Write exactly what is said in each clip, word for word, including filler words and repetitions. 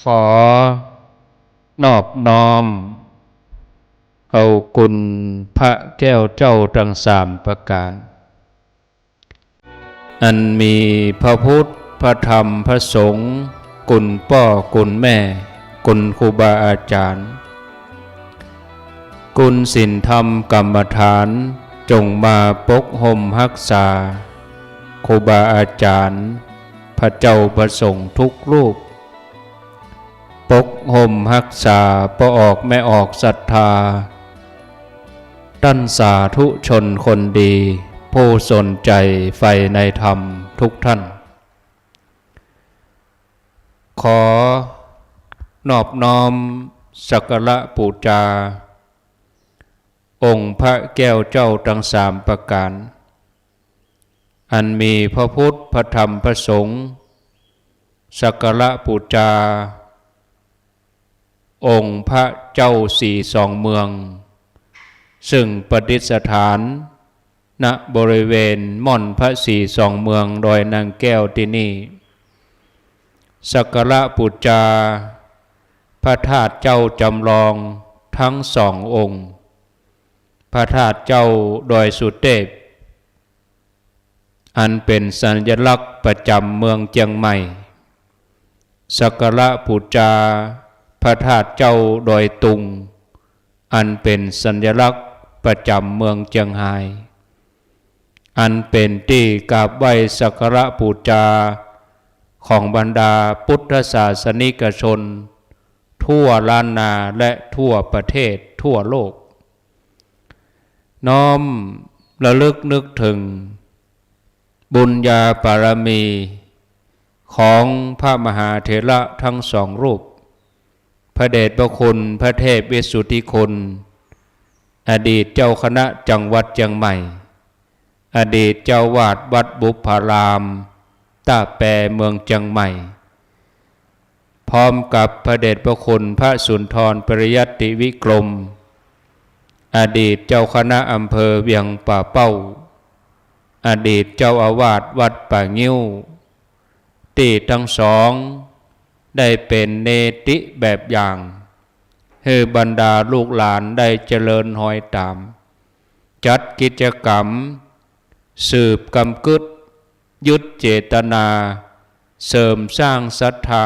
ขอนอบน้อมเอาคุณพระแก้วเจ้าตังสามประก๋าน อันมีพระพุทธ พระธรรม พระสงฆ์ คุณป้อ คุณแม่ คุณครูบาอาจ๋ารย์ คุณศีลธรรมกรรมฐาน จงมาปกฮ่มฮักษา ครูบาอาจ๋ารย์ พระเจ้าพระสงฆ์ทุกรูป ปกฮ่มฮักษาป้อออกแม่ออกศรัทธา ต้านสาธุชนคนดี ผู้สนใจ๋ใฝ่ในธรรมทุกท่าน ขอนอบน้อมสักการะปู๋จา องค์พระแก้วเจ้าตังสามประก๋าน อันมีพระพุทธ พระธรรม พระสงฆ์ สักการะปู๋จา องค์พระเจ้าสีสองเมือง ซึ่งประดิษฐาน ณ บริเวณม่อนพระสีสองเมืองดอยนางแก้วตี้นี่ สักการะปู๋จา พระธาตุเจ้าจำลองทั้งสององค์ พระธาตุเจ้าดอยสุเตพ อันเป๋นสัญลักษณ์ประจ๋ำเมืองเจียงใหม่ สักการะปู๋จา พระธาตุเจ้าดอยตุง อันเป๋นสัญลักษณ์ประจ๋ำเมืองเจียงฮาย อันเป๋นตี้กราบไหว้สักการะปู๋จา ของบรรดาพุทธศาสนิกชน ทั่วล้านนาและทั่วประเทศทั่วโลก น้อมระลึกนึกเถิง บุญญาบารมีของพระมหาเถระทั้งสองรูป พระเดชพระคุณพระเทพวิสุทธิคุณ อดีตเจ้าคณะจังหวัดเจียงใหม่ อดีตเจ้าวาดวัดบุพพาราม ต้าแปเมืองเจียงใหม่ พร้อมกับพระเดชพระคุณพระสุนทรปริยัตติวิกรม อดีตเจ้าคณะอำเภอเวียงป่าเป้า อดีตเจ้าอาวาสวัดป่างิ้ว ตี้ตังสองได้เป๋นเนติแบบอย่าง หื้อบรรดาลูกหลานได้เจริญฮอยต๋าม จัดกิจกรรม สืบกำกึ๊ด ยึดเจตนา เสริมสร้างศรัทธา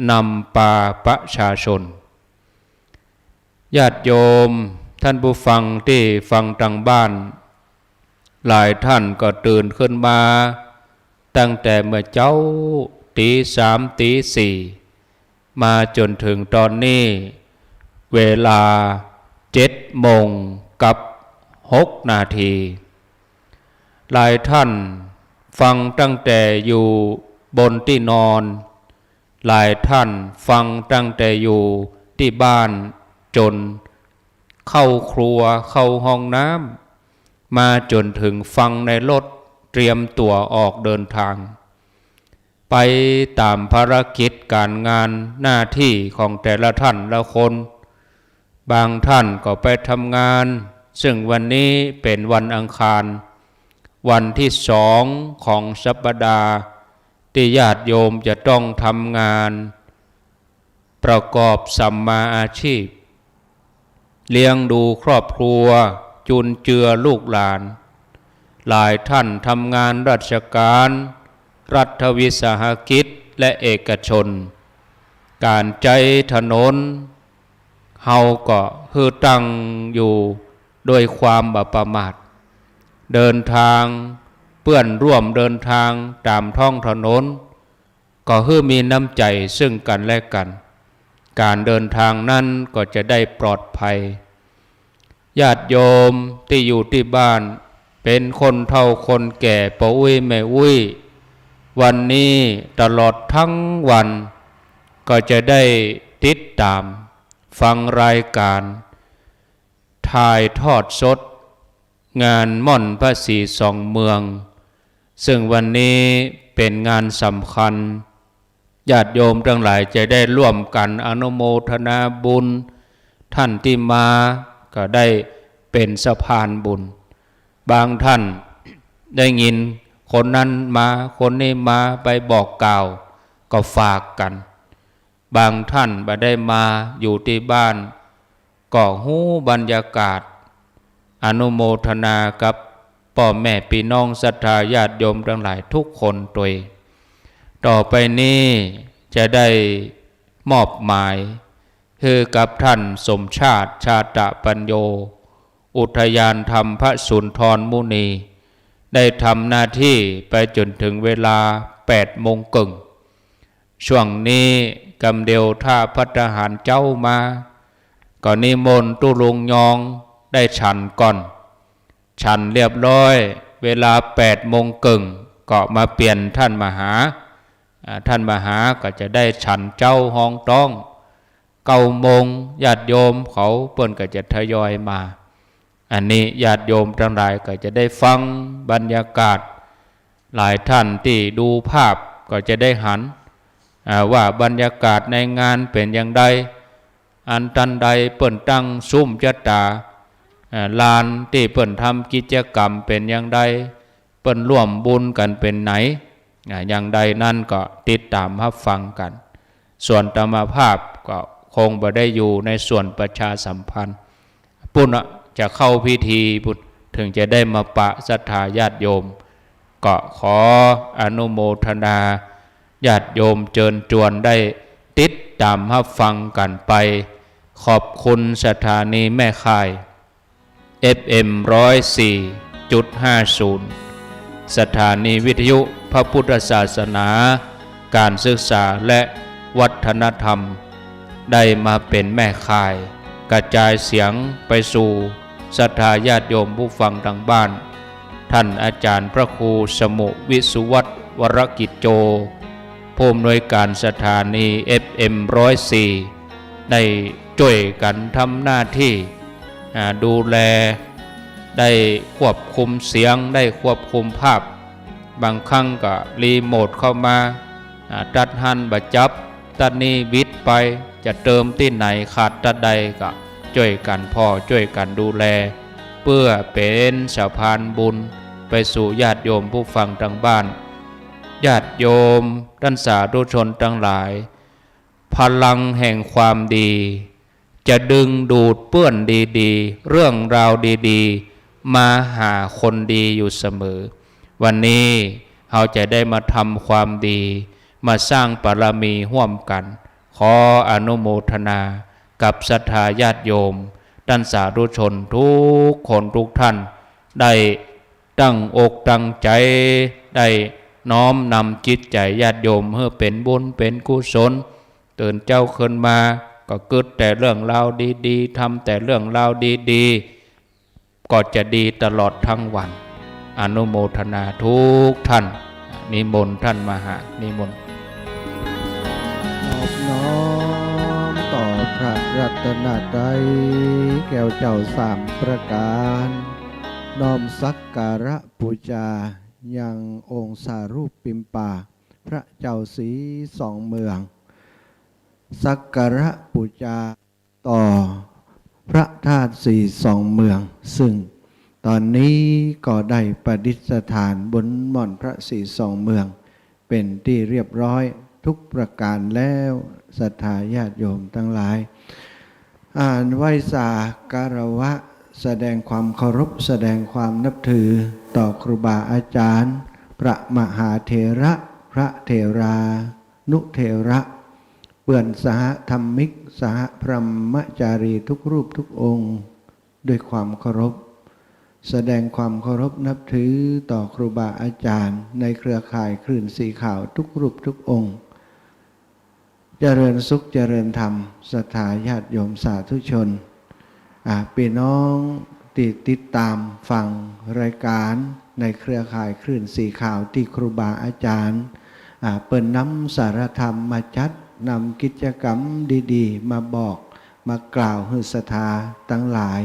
นำปาประชาชน ญาติโยมท่านผู้ฟังตี้ฟังตางบ้าน หลายท่านก็ตื่นขึ้นมาตั้งแต่เมื่อเจ๊า ตี๋สาม ตี๋สี่ มาจ๋นเถิงต๋อนนี้ เวลาเจ็ดโมงกับหกนาที หลายท่านฟังตั้งแต่อยู่บนตี้นอน หลายท่านฟังตั้งแต่อยู่ตี้บ้าน จ๋นเข้าครัว เข้าห้องน้ำ มาจ๋นเถิงฟังในรถ เตรียมตั๋วออกเดินทาง ไปต๋ามภารกิจก๋านงานหน้าตี้ของแต่ละท่านละคน บางท่านก็ไปทำงาน ซึ่งวันนี้เป๋นวันอังคาร วันตี้สองของสัปดาห์ ตี้ญาติโยมจะต้องทำงาน ประกอบสัมมาอาชีพ เลี้ยงดูครอบครัว จุนเจือลูกหลาน หลายท่านทำงานราชการ รัฐวิสาหกิจ และเอกชน ก๋านใจ๊ถนน เฮาก็หื้อตั้งอยู่ด้วยความบ่ประมาท เดินทาง เปื้อนร่วมเดินทางต๋ามท้องถนน ก็หื้อมีน้ำใจ๋ซึ่งกั๋นและกั๋น ก๋านเดินทางนั้นก็จะได้ปลอดภัย ญาติโยมตี้อยู่ตี้บ้าน เป๋นคนเฒ่าคนแก่ ป้ออุ๊ยแม่อุ๊ย วันนี้ตลอดทั้งวัน ก็จะได้ติดต๋ามฟังรายก๋าน ถ่ายทอดสดงานม่อนพระสีสองเมือง ซึ่งวันนี้เป๋นงานสำคัญ ญาติโยมตังหลายจะได้ร่วมกั๋นอนุโมทนาบุญ ท่านตี้มาก็ได้เป๋นสะพานบุญ บางท่านได้ยินคนนั้นมา คนนี้มา ไปบอกกล่าว ก็ฝากกั๋น บางท่านบ่ได้มาอยู่ตี้บ้าน ก็ฮู้บรรยากาศ อนุโมทนากับป้อแม่ปี้น้องศรัทธาญาติโยมตังหลายกู้คนตวย ต่อไปนี้จะได้มอบหมายหื้อกับท่านสมชาติ ชาตะปัญโญ อุทยานธรรมพระสุนทรมุนี ได้ทำหน้าตี้ไปจ๋นเถิงเวลาแปดโมงเกิ่ง ช่วงนี้กำเดียวถ้าภัตตาหารเจ๊ามา ก็นิมนต์ตุ๊ลุงยองได้ฉันก่อน ฉันเรียบร้อย เวลาแปดโมงเกิ่ง ก็มาเปลี่ยนท่านมหา อ่า ท่านมหาก็จะได้ฉันเจ๊าฮองต๊อง เก้าโมง ญาติโยมเขาเปิ้นก็จะทยอยมา อันนี้ญาติโยมตังหลายก็จะได้ฟังบรรยากาศ หลายท่านตี้ดูภาพก็จะได้หัน อ่า ว่าบรรยากาศในงานเป๋นอย่างใด อันตันใดเปิ้นตั้งสุมจะต๋า อ่า ลานตี้เปิ้นทำกิจกรรมเป๋นอย่างใด เปิ้นร่วมบุญกั๋นเป๋นไหน อ่า อย่างใดนั้นก็ติดต๋ามฮับฟังกั๋น ส่วนอาตมาภาพก็คงบ่ได้อยู่ในส่วนประชาสัมพันธ์ ปุ้นน่ะ จะเข้าพิธีปุ้น เถิงจะได้มาปะศรัทธาญาติโยม ก็ขออนุโมทนา ญาติโยมเจิญจวนได้ติดต๋ามฮับฟังกั๋นไป ขอบคุณสถานีแม่ข่าย เอฟเอ็ม ร้อยสี่จุดห้าศูนย์ สถานีวิทยุพระพุทธศาสนา การศึกษาและวัฒนธรรม ได้มาเป๋นแม่ข่าย กระจายเสียงไปสู่ศรัทธาญาติโยมผู้ฟังตางบ้าน ท่านอาจ๋ารย์พระครูสมุห์ วิสุวัฒน์ วรกิจโจ ผู้อำนวยการสถานี เอฟเอ็ม ร้อยสี่ ได้จ้วยกั๋นทำหน้าตี้ อ่า ดูแล ได้ควบคุมเสียง ได้ควบคุมภาพ บางครั้งก็รีโมทเข้ามา อ่า ตั๊ดหั้นบ่จับ ตั๊ดนี้หวิดไป จะเติมตี้ไหน ขาดตั๊ดใดก็จ้วยกั๋นผ่อ จ้วยกั๋นดูแล เปื้อเป๋นสะพานบุญไปสู่ญาติโยมผู้ฟังตางบ้าน ญาติโยมต้านสาธุชนตังหลาย พลังแห่งความดี จะดึงดูดเปื้อนดีๆ เรื่องราวดีๆ มาหาคนดีอยู่เสมอ วันนี้เฮาจะได้มาทำความดี มาสร้างบารมีฮ่วมกั๋น ขออนุโมทนากับศรัทธาญาติโยม ต้านสาธุชนกู้คนกู้ท่าน ได้ตั้งอกตั้งใจ๋ ได้น้อมนำจิตใจ๋ญาติโยมหื้อเป๋นบุญเป๋นกุศล ตื่นเจ๊าขึ้นมาก็กึ๊ดแต่เรื่องราวดีๆ ทำแต่เรื่องราวดีๆ ก็จะดีตลอดทั้งวัน อนุโมทนากู้ท่าน นิมนต์ต้านมหา นิมนต์ นอบน้อมต่อพระรัตนตรัยแก้วเจ้าสามประก๋าน น้อมสักการะปู๋จายังองค์สารูปปิมปา พระเจ้าสีสองเมือง สักการะปู๋จาต่อพระธาตุสีสองเมือง ซึ่งต๋อนนี้ก็ได้ประดิษฐานบนหม่อนพระสีสองเมือง เป๋นตี้เรียบร้อยทุกประก๋านแล้ว ศรัทธาญาติโยมตังหลาย อ่านไหว้สาคารวะ แสดงความเคารพ แสดงความนับถือต่อครูบาอาจ๋ารย์ พระมหาเถระ พระเถรานุเถระ เปื้อนสหธรรมิก สหพรหมจารีทุกรูปทุกองค์ ด้วยความเคารพ แสดงความเคารพนับถือต่อครูบาอาจ๋ารย์ในเครือข่ายคลื่นสีขาวทุกรูปทุกองค์ เจริญสุขเจริญธรรม ศรัทธาญาติโยมสาธุชน อ่า ปี้น้องตี้ติดต๋ามฟังรายก๋านในเครือข่ายคลื่นสีขาวตี้ครูบาอาจ๋ารย์ อ่า เปิ้นนำสารธรรมมาจัด นำกิจกรรมดีๆ มาบอก มากล่าวหื้อศรัทธาตังหลาย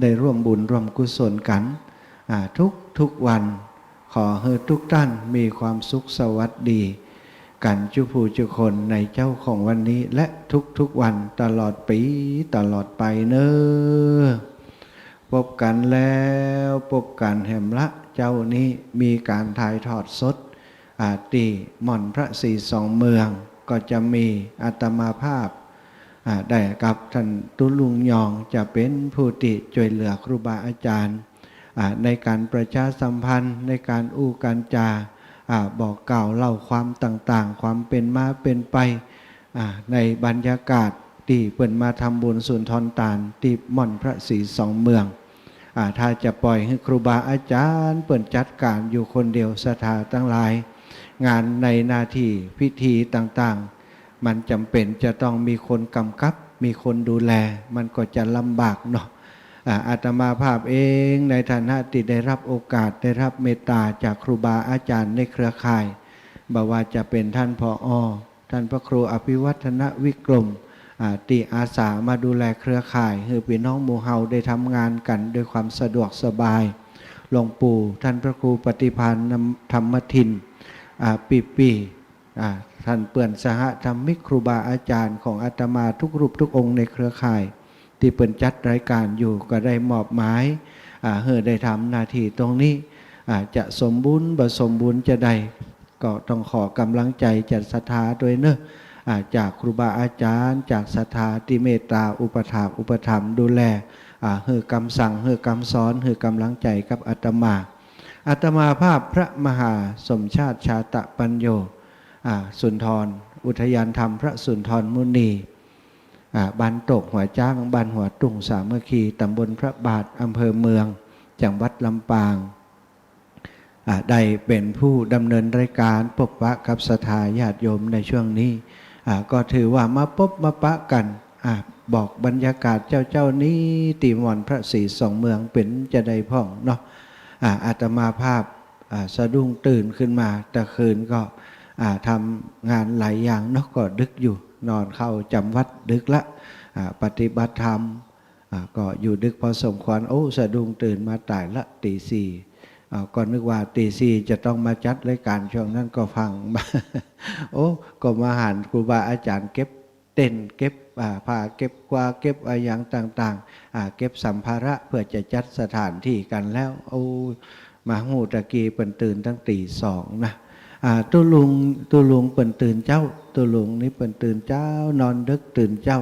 ได้ร่วมบุญร่วมกุศลกั๋น อ่า ทุกๆ วัน ขอหื้อทุกต้านมีความสุขสวัสดีกั๋นจุผู้จุคนในเจ๊าของวันนี้ และทุกๆ วันตลอดปี๋ตลอดไปเน่อ ปบกั๋นแล้วปบกั๋นแหมละ เจ๊านี้มีก๋านถ่ายทอดสด อ่า ตี้หม่อนพระสีสองเมือง ก็จะมีอาตมาภาพ อ่า ได้กับท่านตุ๊ลุงยอง จะเป๋นผู้ตี้จ้วยเหลือครูบาอาจ๋ารย์ อ่า ในก๋านประชาสัมพันธ์ ในก๋านอู้ก๋านจ๋า อ่า บอกกล่าวเล่าความต่างๆ ความเป๋นมาเป๋นไป อ่า ในบรรยากาศตี้เปิ้นมาทำบุญสุนทรตานตี้ม่อนพระศรีสองเมือง อ่า ถ้าจะป่อยหื้อครูบาอาจ๋ารย์เปิ้นจัดก๋านอยู่คนเดียว ศรัทธาตังหลาย งานในหน้าตี้พิธีต่างๆ มันจ๋ำเป๋นจะต้องมีคนก๋ำกับ มีคนดูแล มันก็จะลำบากเนาะ อ่า อาตมาภาพเองในฐานะตี้ได้ฮับโอกาส ได้ฮับเมตต๋าจากครูบาอาจ๋ารย์ในเครือข่าย บ่ว่าจะเป๋นท่าน ผอ ท่านพระครูอภิวัฒนวิกรม อ่า ตี้อาสามาดูแลเครือข่าย หื้อปี้น้องหมู่เฮาได้ทำงานกั๋นด้วยความสะดวกสบาย หลวงปู่ท่านพระครูปฏิภาณธรรมทิน อ่า ปี้ๆ อ่า ท่านเปื้อนสหธรรมิกครูบาอาจ๋ารย์ของอาตมาทุกรูปทุกองค์ในเครือข่าย ตี้เปิ้นจัดรายก๋านอยู่ ก็ได้มอบหมาย อ่า หื้อได้ทำหน้าตี้ตรงนี้ อ่า จะสมบูรณ์บ่สมบูรณ์จาใด ก็ต้องขอก๋ำลังใจ๋จากศรัทธาตวยเนาะ อ่า จากครูบาอาจ๋ารย์ จากศรัทธาตี้เมตต๋าอุปถากอุปถัมภ์ดูแล อ่า หื้อกำสั่ง หื้อกำสอน หื้อกำลังใจ๋กับอาตมา อาตมาภาพพระมหาสมชาติชาตะปัญโญ อ่า สุนทร อุทยานธรรมพระสุนทรมุนี อ่า บ้านโตกหัวจ๊าง บ้านหัวตุ่งสามัคคี ต๋ำบลพระบาท อำเภอเมือง จังหวัดลำปาง อ่า ได้เป๋นผู้ดำเนินรายก๋านปบปะกับศรัทธาญาติโยมในช่วงนี้ อ่า ก็ถือว่ามาปบมาปะกั๋น อ่า บอกบรรยากาศเจ้าๆ นี้ ตี้ม่อนพระศรีสองเมืองเป๋นจาใดพ่องเนาะ อ่า อาตมาภาพ อ่า สะดุ้งตื่นขึ้นมา ตะคืนก็ อ่า ทำงานหลายอย่างเนาะ ก็ดึกอยู่ นอนเข้าจ๋ำวัดดึกละ อ่า ปฏิบัติธรรม อ่า ก็อยู่ดึกพอสมควร โอ้ สะดุ้งตื่นมาต๋ายละ ตีสี่ อ่า ก็นึกว่าตีสี่จะต้องมาจัดรายก๋าน ช่วงนั้นก็ฟังมา โอ้ ก็มาหันครูบาอาจ๋ารย์เก็บเต็นท์ เก็บ อ่า ผ้าเก็บควา เก็บอะหยังต่างๆ อ่า เก็บสัมภาระเพื่อจะจัดสถานที่กั๋นแล้ว โอ้ มาฮู้ตะกี้เปิ้นตื่นตั้งตีสองนะ อ่า ตุ๊ลุง ตุ๊ลุงเปิ้นตื่นเจ๊า ตุ๊ลุงนี่เปิ้นตื่นเจ๊า นอนดึกตื่นเจ๊า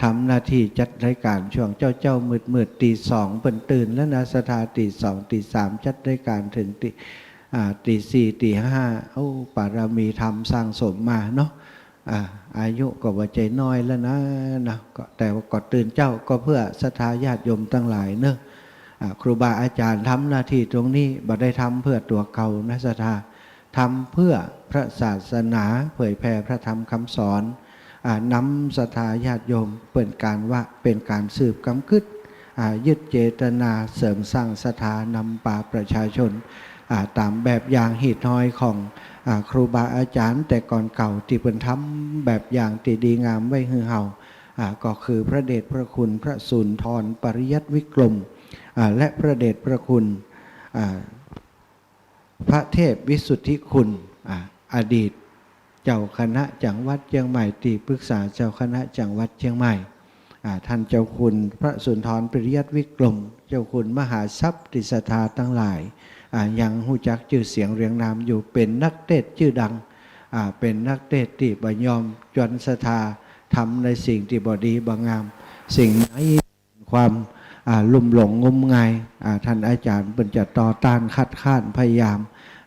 ทำหน้าตี้จัดรายก๋านช่วงเจ๊าๆ มืดๆ ตีสองเปิ้นตื่นแล้วนะ ศรัทธา ตีสอง ตีสาม จัดรายก๋านเถิงตี อ่า ตีสี่ ตีห้า โอ้ ปารมีธรรมสั่งสมมาเนาะ อ่า อายุก็บ่ใจ้น้อยแล้วนะ นะ ก็ แต่ว่าก็ตื่นเจ๊าก็เพื่อศรัทธาญาติโยมตังหลายเนาะ อ่า ครูบาอาจ๋ารย์ทำหน้าตี้ตรงนี้ บ่ได้ทำเพื่อตั๋วเก่านะศรัทธา ทำเพื่อพระศาสนา เผยแผ่พระธรรมคำสอน อ่า นำศรัทธาญาติโยม เปิ้นก๋านว่าเป๋นก๋านสืบกำกึ๊ด อ่า ยึดเจตนาเสริมสร้างศรัทธานำปาประชาชน อ่า ต๋ามแบบอย่างหีดฮอยของ อ่า ครูบาอาจ๋ารย์แต่ก่อนเก่าตี้เปิ้นทำแบบอย่างตี้ดีงามไว้หื้อเฮา อ่า ก็คือพระเดชพระคุณพระสุนทรปริยัติวิกรม อ่า และพระเดชพระคุณ อ่า พระเทพวิสุทธิคุณ อ่า อดีตเจ้าคณะจังหวัดเจียงใหม่ ตี้ปรึกษาเจ้าคณะจังหวัดเจียงใหม่ อ่า ท่านเจ้าคุณพระสุนทรปริยัติวิกรม เจ้าคุณมหาทรัพย์ตี้ศรัทธาตังหลาย อ่า ยังฮู้จักจื้อเสียงเรียงนามอยู่ เป๋นนักเตสน์จื้อดัง อ่า เป๋นนักเตสน์ตี้บ่ยอมจวนศรัทธา ทำในสิ่งตี้บ่ดีบ่งาม สิ่งไหน ความ อ่า ลุ่มหลงงมงาย อ่า ท่านอาจ๋ารย์เปิ้นจะต่อต้านคัดค้านพยายาม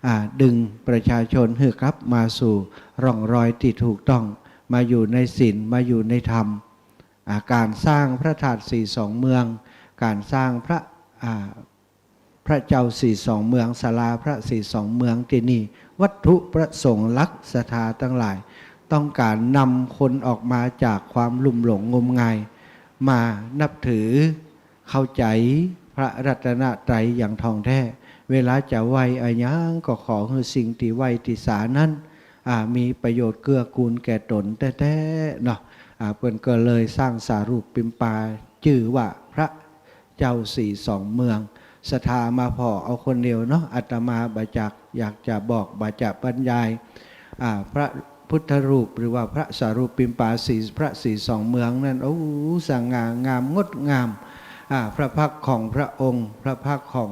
อ่า ดึงประชาชนหื้อกลับมาสู่ร่องรอยตี้ถูกต้อง มาอยู่ในศีล มาอยู่ในธรรม อ่า ก๋านสร้างพระธาตุศรีสองเมือง ก๋านสร้างพระ อ่า พระเจ้าศรีสองเมือง ศาลาพระศรีสองเมืองตี้นี่ วัตถุประสงค์หลักศรัทธาตังหลาย ต้องก๋านนำคนออกมาจากความลุ่มหลงงมงาย มานับถือเข้าใจ๋พระรัตนตรัยอย่างถ่องแท้ เวลาจะไหว้อะหยังก็ขอหื้อสิ่งตี้ไหว้ตี้สานั้น อ่า มีประโยชน์เกื้อกูลแก่ต๋นแต๊ๆ เนาะ อ่า เปิ้นก็เลยสร้างสารูปปิมปา จื้อว่าพระ เจ้าศรีสองเมือง ศรัทธามาผ่อเอาคนเดียวเนาะ อาตมาบ่จักอยากจะบอก บ่จะบรรยาย อ่า พระพุทธรูปหรือว่าพระสารูปปิมปาสี พระศรีสองเมืองนั้น โอ้ สง่างามงดงาม อ่า พระพักตร์ของพระองค์ พระพักตร์ของ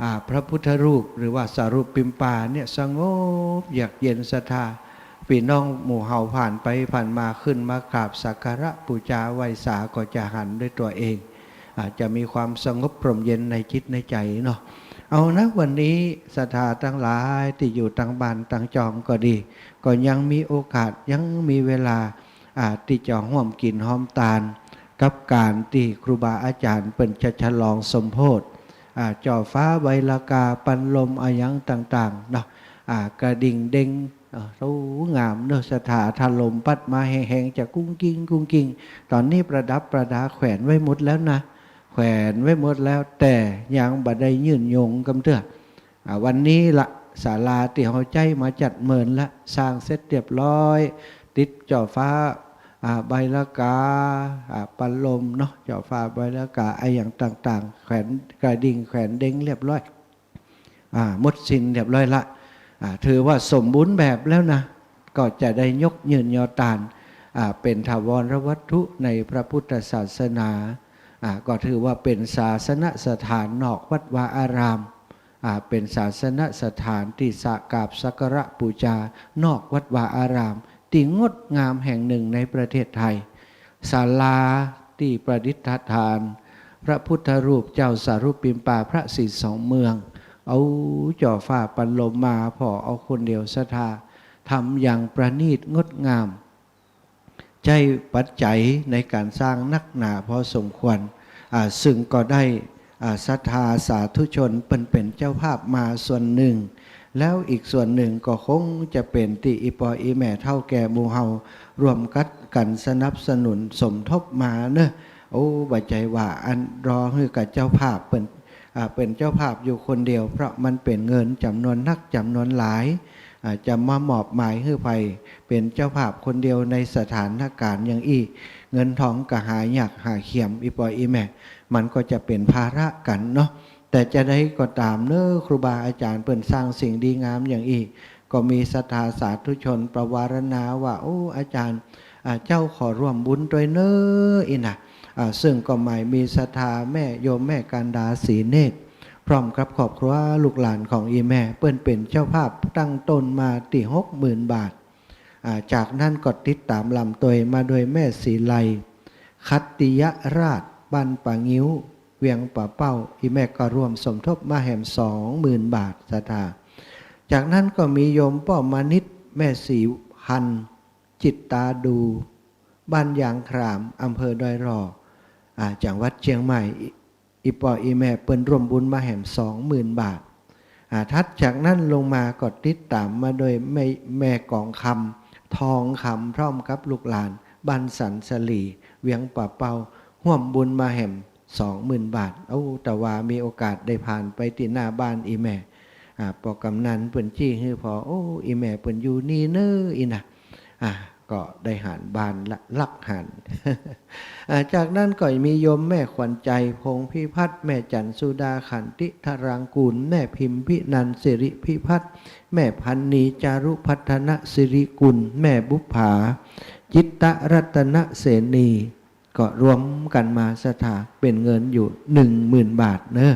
อ่า พระพุทธรูปหรือว่าสารูปปิมปาเนี่ยสงบเยือกเย็นศรัทธา ปี้น้องหมู่เฮาผ่านไปผ่านมาขึ้นมากราบสักการะปู๋จาไหว้สาก็จะหันด้วยตั๋วเอง อาจจะมีความสงบพร่มเย็นในจิตในใจ๋เนาะ เอานะ วันนี้ศรัทธาตังหลายตี้อยู่ตังบ้านตังจองก็ดี ก็ยังมีโอกาสยังมีเวลา อ่า ตี้จะฮ่วมกิ๋นฮ่วมตาน กับก๋านตี้ครูบาอาจ๋ารย์เปิ้นจะฉลองสมโภช อ่า จ่อฟ้าใบละกาปันลมอะหยังต่างๆ เนาะ อ่า กระดิ่งเด็ง เออ โอ้ งามเนาะศรัทธา ถ้าลมปั๊ดมาแฮงๆ จะกุ้งกิ้งกุ้งกิ้ง ต๋อนนี้ประดับประดาแขวนไว้หมดแล้วนะ แขวนไว้หมดแล้ว แต่ยังบ่ได้ยื่นโยงกำเตื้อ อ่า วันนี้ละ ศาลาตี้เฮาใจ๊มาจัดเมินละ สร้างเสร็จเรียบร้อย ติดจ่อฟ้า อ่า ใบละกา อ่า ปันลมเนาะ จ่อฟ้าใบละกาอะหยังต่างๆ แขวนกระดิ่งแขวนเด็งเรียบร้อย อ่า หมดสิ้นเรียบร้อยละ อ่า ถือว่าสมบูรณ์แบบแล้วนะ ก็จะได้ยกยื่นยอตาน อ่า เป๋นถาวรวัตถุในพระพุทธศาสนา อ่า ก็ถือว่าเป๋นศาสนสถานนอกวัดวาอาราม อ่า เป๋นศาสนสถานตี้สะกราบสักการะปู๋จานอกวัดวาอาราม ตี้งดงามแห่งหนึ่งในประเทศไทย ศาลาตี้ประดิษฐานพระพุทธรูปเจ้าสารูปปิมปาพระศรีสองเมือง เอาจ่อฟ้าปันลมมาผ่อเอาคนเดียวศรัทธา ทำอย่างประณีตงดงาม ใจ๊ปัจจัยในก๋านสร้างนักหนาพอสมควร อ่า ซึ่งก็ได้ อ่า ศรัทธาสาธุชนเปิ้นเป๋นเจ้าภาพมาส่วนหนึ่ง แล้วอีกส่วนหนึ่งก็คงจะเป๋นตี้อี่ป้ออี่แม่เฒ่าแก่หมู่เฮาร่วมกั๋นสนับสนุนสมทบมาเนาะ โอ้ บ่ใจ้ว่าอันรอหื้อกับเจ้าภาพเปิ้น อ่า เป๋นเจ้าภาพอยู่คนเดียว เพราะมันเป๋นเงินจ๋ำนวนนักจ๋ำนวนหลาย อ่า จะมามอบหมายหื้อใผเป๋นเจ้าภาพคนเดียวในสถานก๋ารณ์อย่างอี้ เงินทองก็หายากหาเขียม อี่ป้ออี่แม่ มันก็จะเป๋นภาระกั๋นเนาะ แต่จะใดก็ต๋ามเนาะ ครูบาอาจ๋ารย์เปิ้นสร้างสิ่งดีงามอย่างอี้ ก็มีศรัทธาสาธุชนประวารณาว่า โอ้ อาจ๋ารย์ อ่า เจ้าขอร่วมบุญตวยเนาะ อี้นะ อ่า ซึ่งก็หมายมีศรัทธาแม่โยมแม่กันดา ศรีเนตร พร้อมกับครอบครัวลูกหลานของอี่แม่ เปิ้นเป๋นเจ้าภาพตั้งต้นมาตี้หกหมื่นบาท อ่า จากนั้นก็ติดต๋ามลำตวยมาโดยแม่ศรีไล ขัตติยราช บ้านป่างิ้ว เวียงป่าเป้า อี่แม่ก็ร่วมสมทบมาแหมสองหมื่นบาท ศรัทธา จากนั้นก็มีโยมป้อมานิต แม่ศรีพันธ์ จิตตาดู บ้านยางคราม อำเภอดอยหล่อ อ่า จังหวัดเจียงใหม่ อี่ป้ออี่แม่เปิ้นร่วมบุญมาแหมสองหมื่นบาท อ่า ถัดจากนั้นลงมาก็ติดต๋ามมาโดยแม่ แม่กองคำ ทองคำ พร้อมกับลูกหลาน บ้านสันสลี เวียงป่าเป้า ฮ่วมบุญมาแหมสองหมื่นบาท เอ้า แต่ว่ามีโอกาสได้ผ่านไปตี้หน้าบ้านอี่แม่ อ่า ป้อกำนันเปิ้นจี้หื้อผ่อ โอ้ อี่แม่เปิ้นอยู่นี่เนาะ อี้นะ อ่า ก็ได้หันบ้านละ ลักหัน อ่า จากนั้นก็มีโยมแม่ขวัญใจ พงษ์พิพัฒน์ แม่จันทร์สุดา ขันติธารังกูล แม่พิมพินันท์ สิริพิพัฒน์ แม่พันนี จารุพัฒนสิริกุล แม่บุปผา จิตตรัตนเสนี ก็รวมกั๋นมาศรัทธาเป๋นเงินอยู่หนึ่งหมื่นบาทเนาะ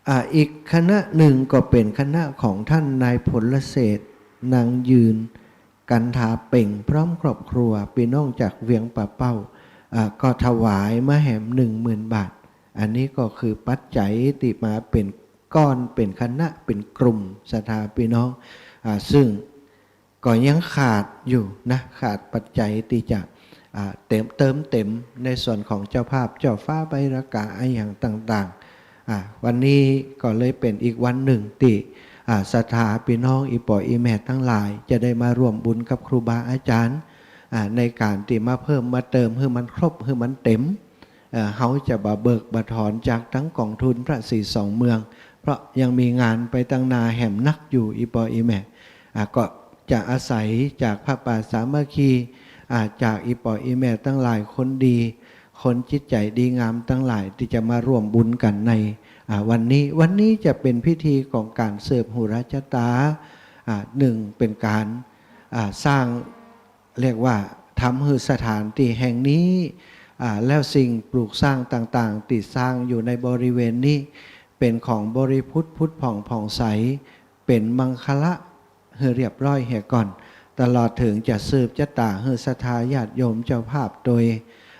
อ่า อีกคณะหนึ่งก็เป๋นคณะของท่านนายพลเศรษฐ นางยืน กันทาเป่ง พร้อมครอบครัว ปี้น้องจากเวียงป่าเป้า อ่า ก็ถวายมาแหมหนึ่งหมื่นบาท อันนี้ก็คือปัจจัยตี้มาเป๋นก้อน เป๋นคณะ เป๋นกลุ่มศรัทธาปี้น้อง อ่า ซึ่ง ก็ยังขาดอยู่นะ ขาดปัจจัยตี้จะ อ่า เติม เติมเต็มในส่วนของเจ้าภาพ จ่อฟ้าใบละกาอะหยังต่างๆ อ่า วันนี้ก็เลยเป๋นอีกวันหนึ่งตี้ อ่า ศรัทธาปี้น้องอี่ป้ออี่แม่ตังหลายจะได้มาร่วมบุญกับครูบาอาจ๋ารย์ อ่า ในก๋านตี้มาเพิ่มมาเติมหื้อมันครบ หื้อมันเต็ม เอ่อ เฮาจะบ่เบิกบ่ถอนจากตังก๋องทุนพระศรีสองเมือง เพราะยังมีงานไปตังหน้าแหมนักอยู่ อี่ป้ออี่แม่ อ่า ก็จะอาศัยจากผ้าป่าสามัคคี อ่า จากอี่ป้ออี่แม่ตังหลายคนดี คนจิตใจ๋ดีงามตังหลายตี้จะมาร่วมบุญกั๋นใน อ่า วันนี้ วันนี้จะเป๋นพิธีของก๋านเสิร์ฟหูราชะต๋า อ่า หนึ่งเป๋นก๋าน อ่า สร้าง เรียกว่าทำหื้อสถานตี้แห่งนี้ อ่า แล้วสิ่งปลูกสร้างต่างๆ ตี้สร้างอยู่ในบริเวณนี้ เป๋นของบริสุทธิ์ผุดผ่องผ่องใส เป๋นมังคละ หื้อเรียบร้อยเหียก่อน ตลอดเถิงจะสืบจะต๋าหื้อศรัทธาญาติโยมเจ้าภาพโตย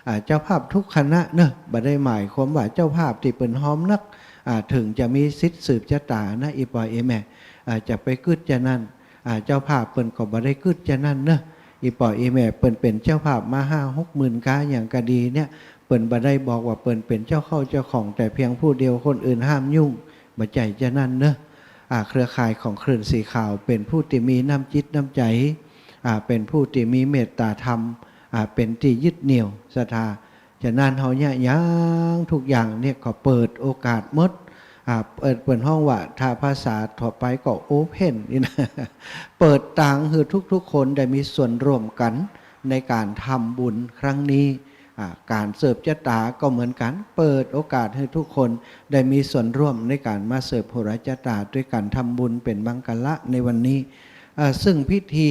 อ่า เจ้าภาพทุกคณะเนาะ บ่ได้หมายความว่าเจ้าภาพตี้เปิ้นฮอมนัก อ่า เถิงจะมีสิทธิ์สืบจะต๋านะ อี่ป้ออี่แม่ อ่า จะไปกึ๊ดจานั้น อ่า เจ้าภาพเปิ้นก็บ่ได้กึ๊ดจานั้นเนาะ อี่ป้ออี่แม่ เปิ้นเป๋นเจ้าภาพมาห้าหกหมื่นกาอย่างก็ดีเนี่ย เปิ้นบ่ได้บอกว่าเปิ้นเป๋นเจ้าเข้าเจ้าของแต่เพียงผู้เดียว คนอื่นห้ามยุ่ง บ่ใจ้จานั้นเนาะ อ่า เครือข่ายของคลื่นสีขาวเป๋นผู้ตี้มีน้ำจิตน้ำใจ๋ อ่า เป๋นผู้ตี้มีเมตตาธรรม อ่า เป๋นตี้ยึดเหนี่ยวศรัทธา ฉะนั้นเฮาเยียะหยังทุกอย่างเนี่ยก็เปิดโอกาสหมด อ่า เปิด เปิ้นฮ้องว่า ถ้าภาษาทั่วไปก็โอเพ่นนี่นะ เปิดตางหื้อทุกๆคนได้มีส่วนร่วมกั๋นในก๋านทำบุญครั้งนี้ อ่า ก๋านสืบจะต๋าก็เหมือนกั๋น เปิดโอกาสหื้อทุกคนได้มีส่วนร่วมในก๋านมาสืบหุระจะต๋าด้วยก๋านทำบุญเป๋นมังคละในวันนี้ อ่า ซึ่งพิธี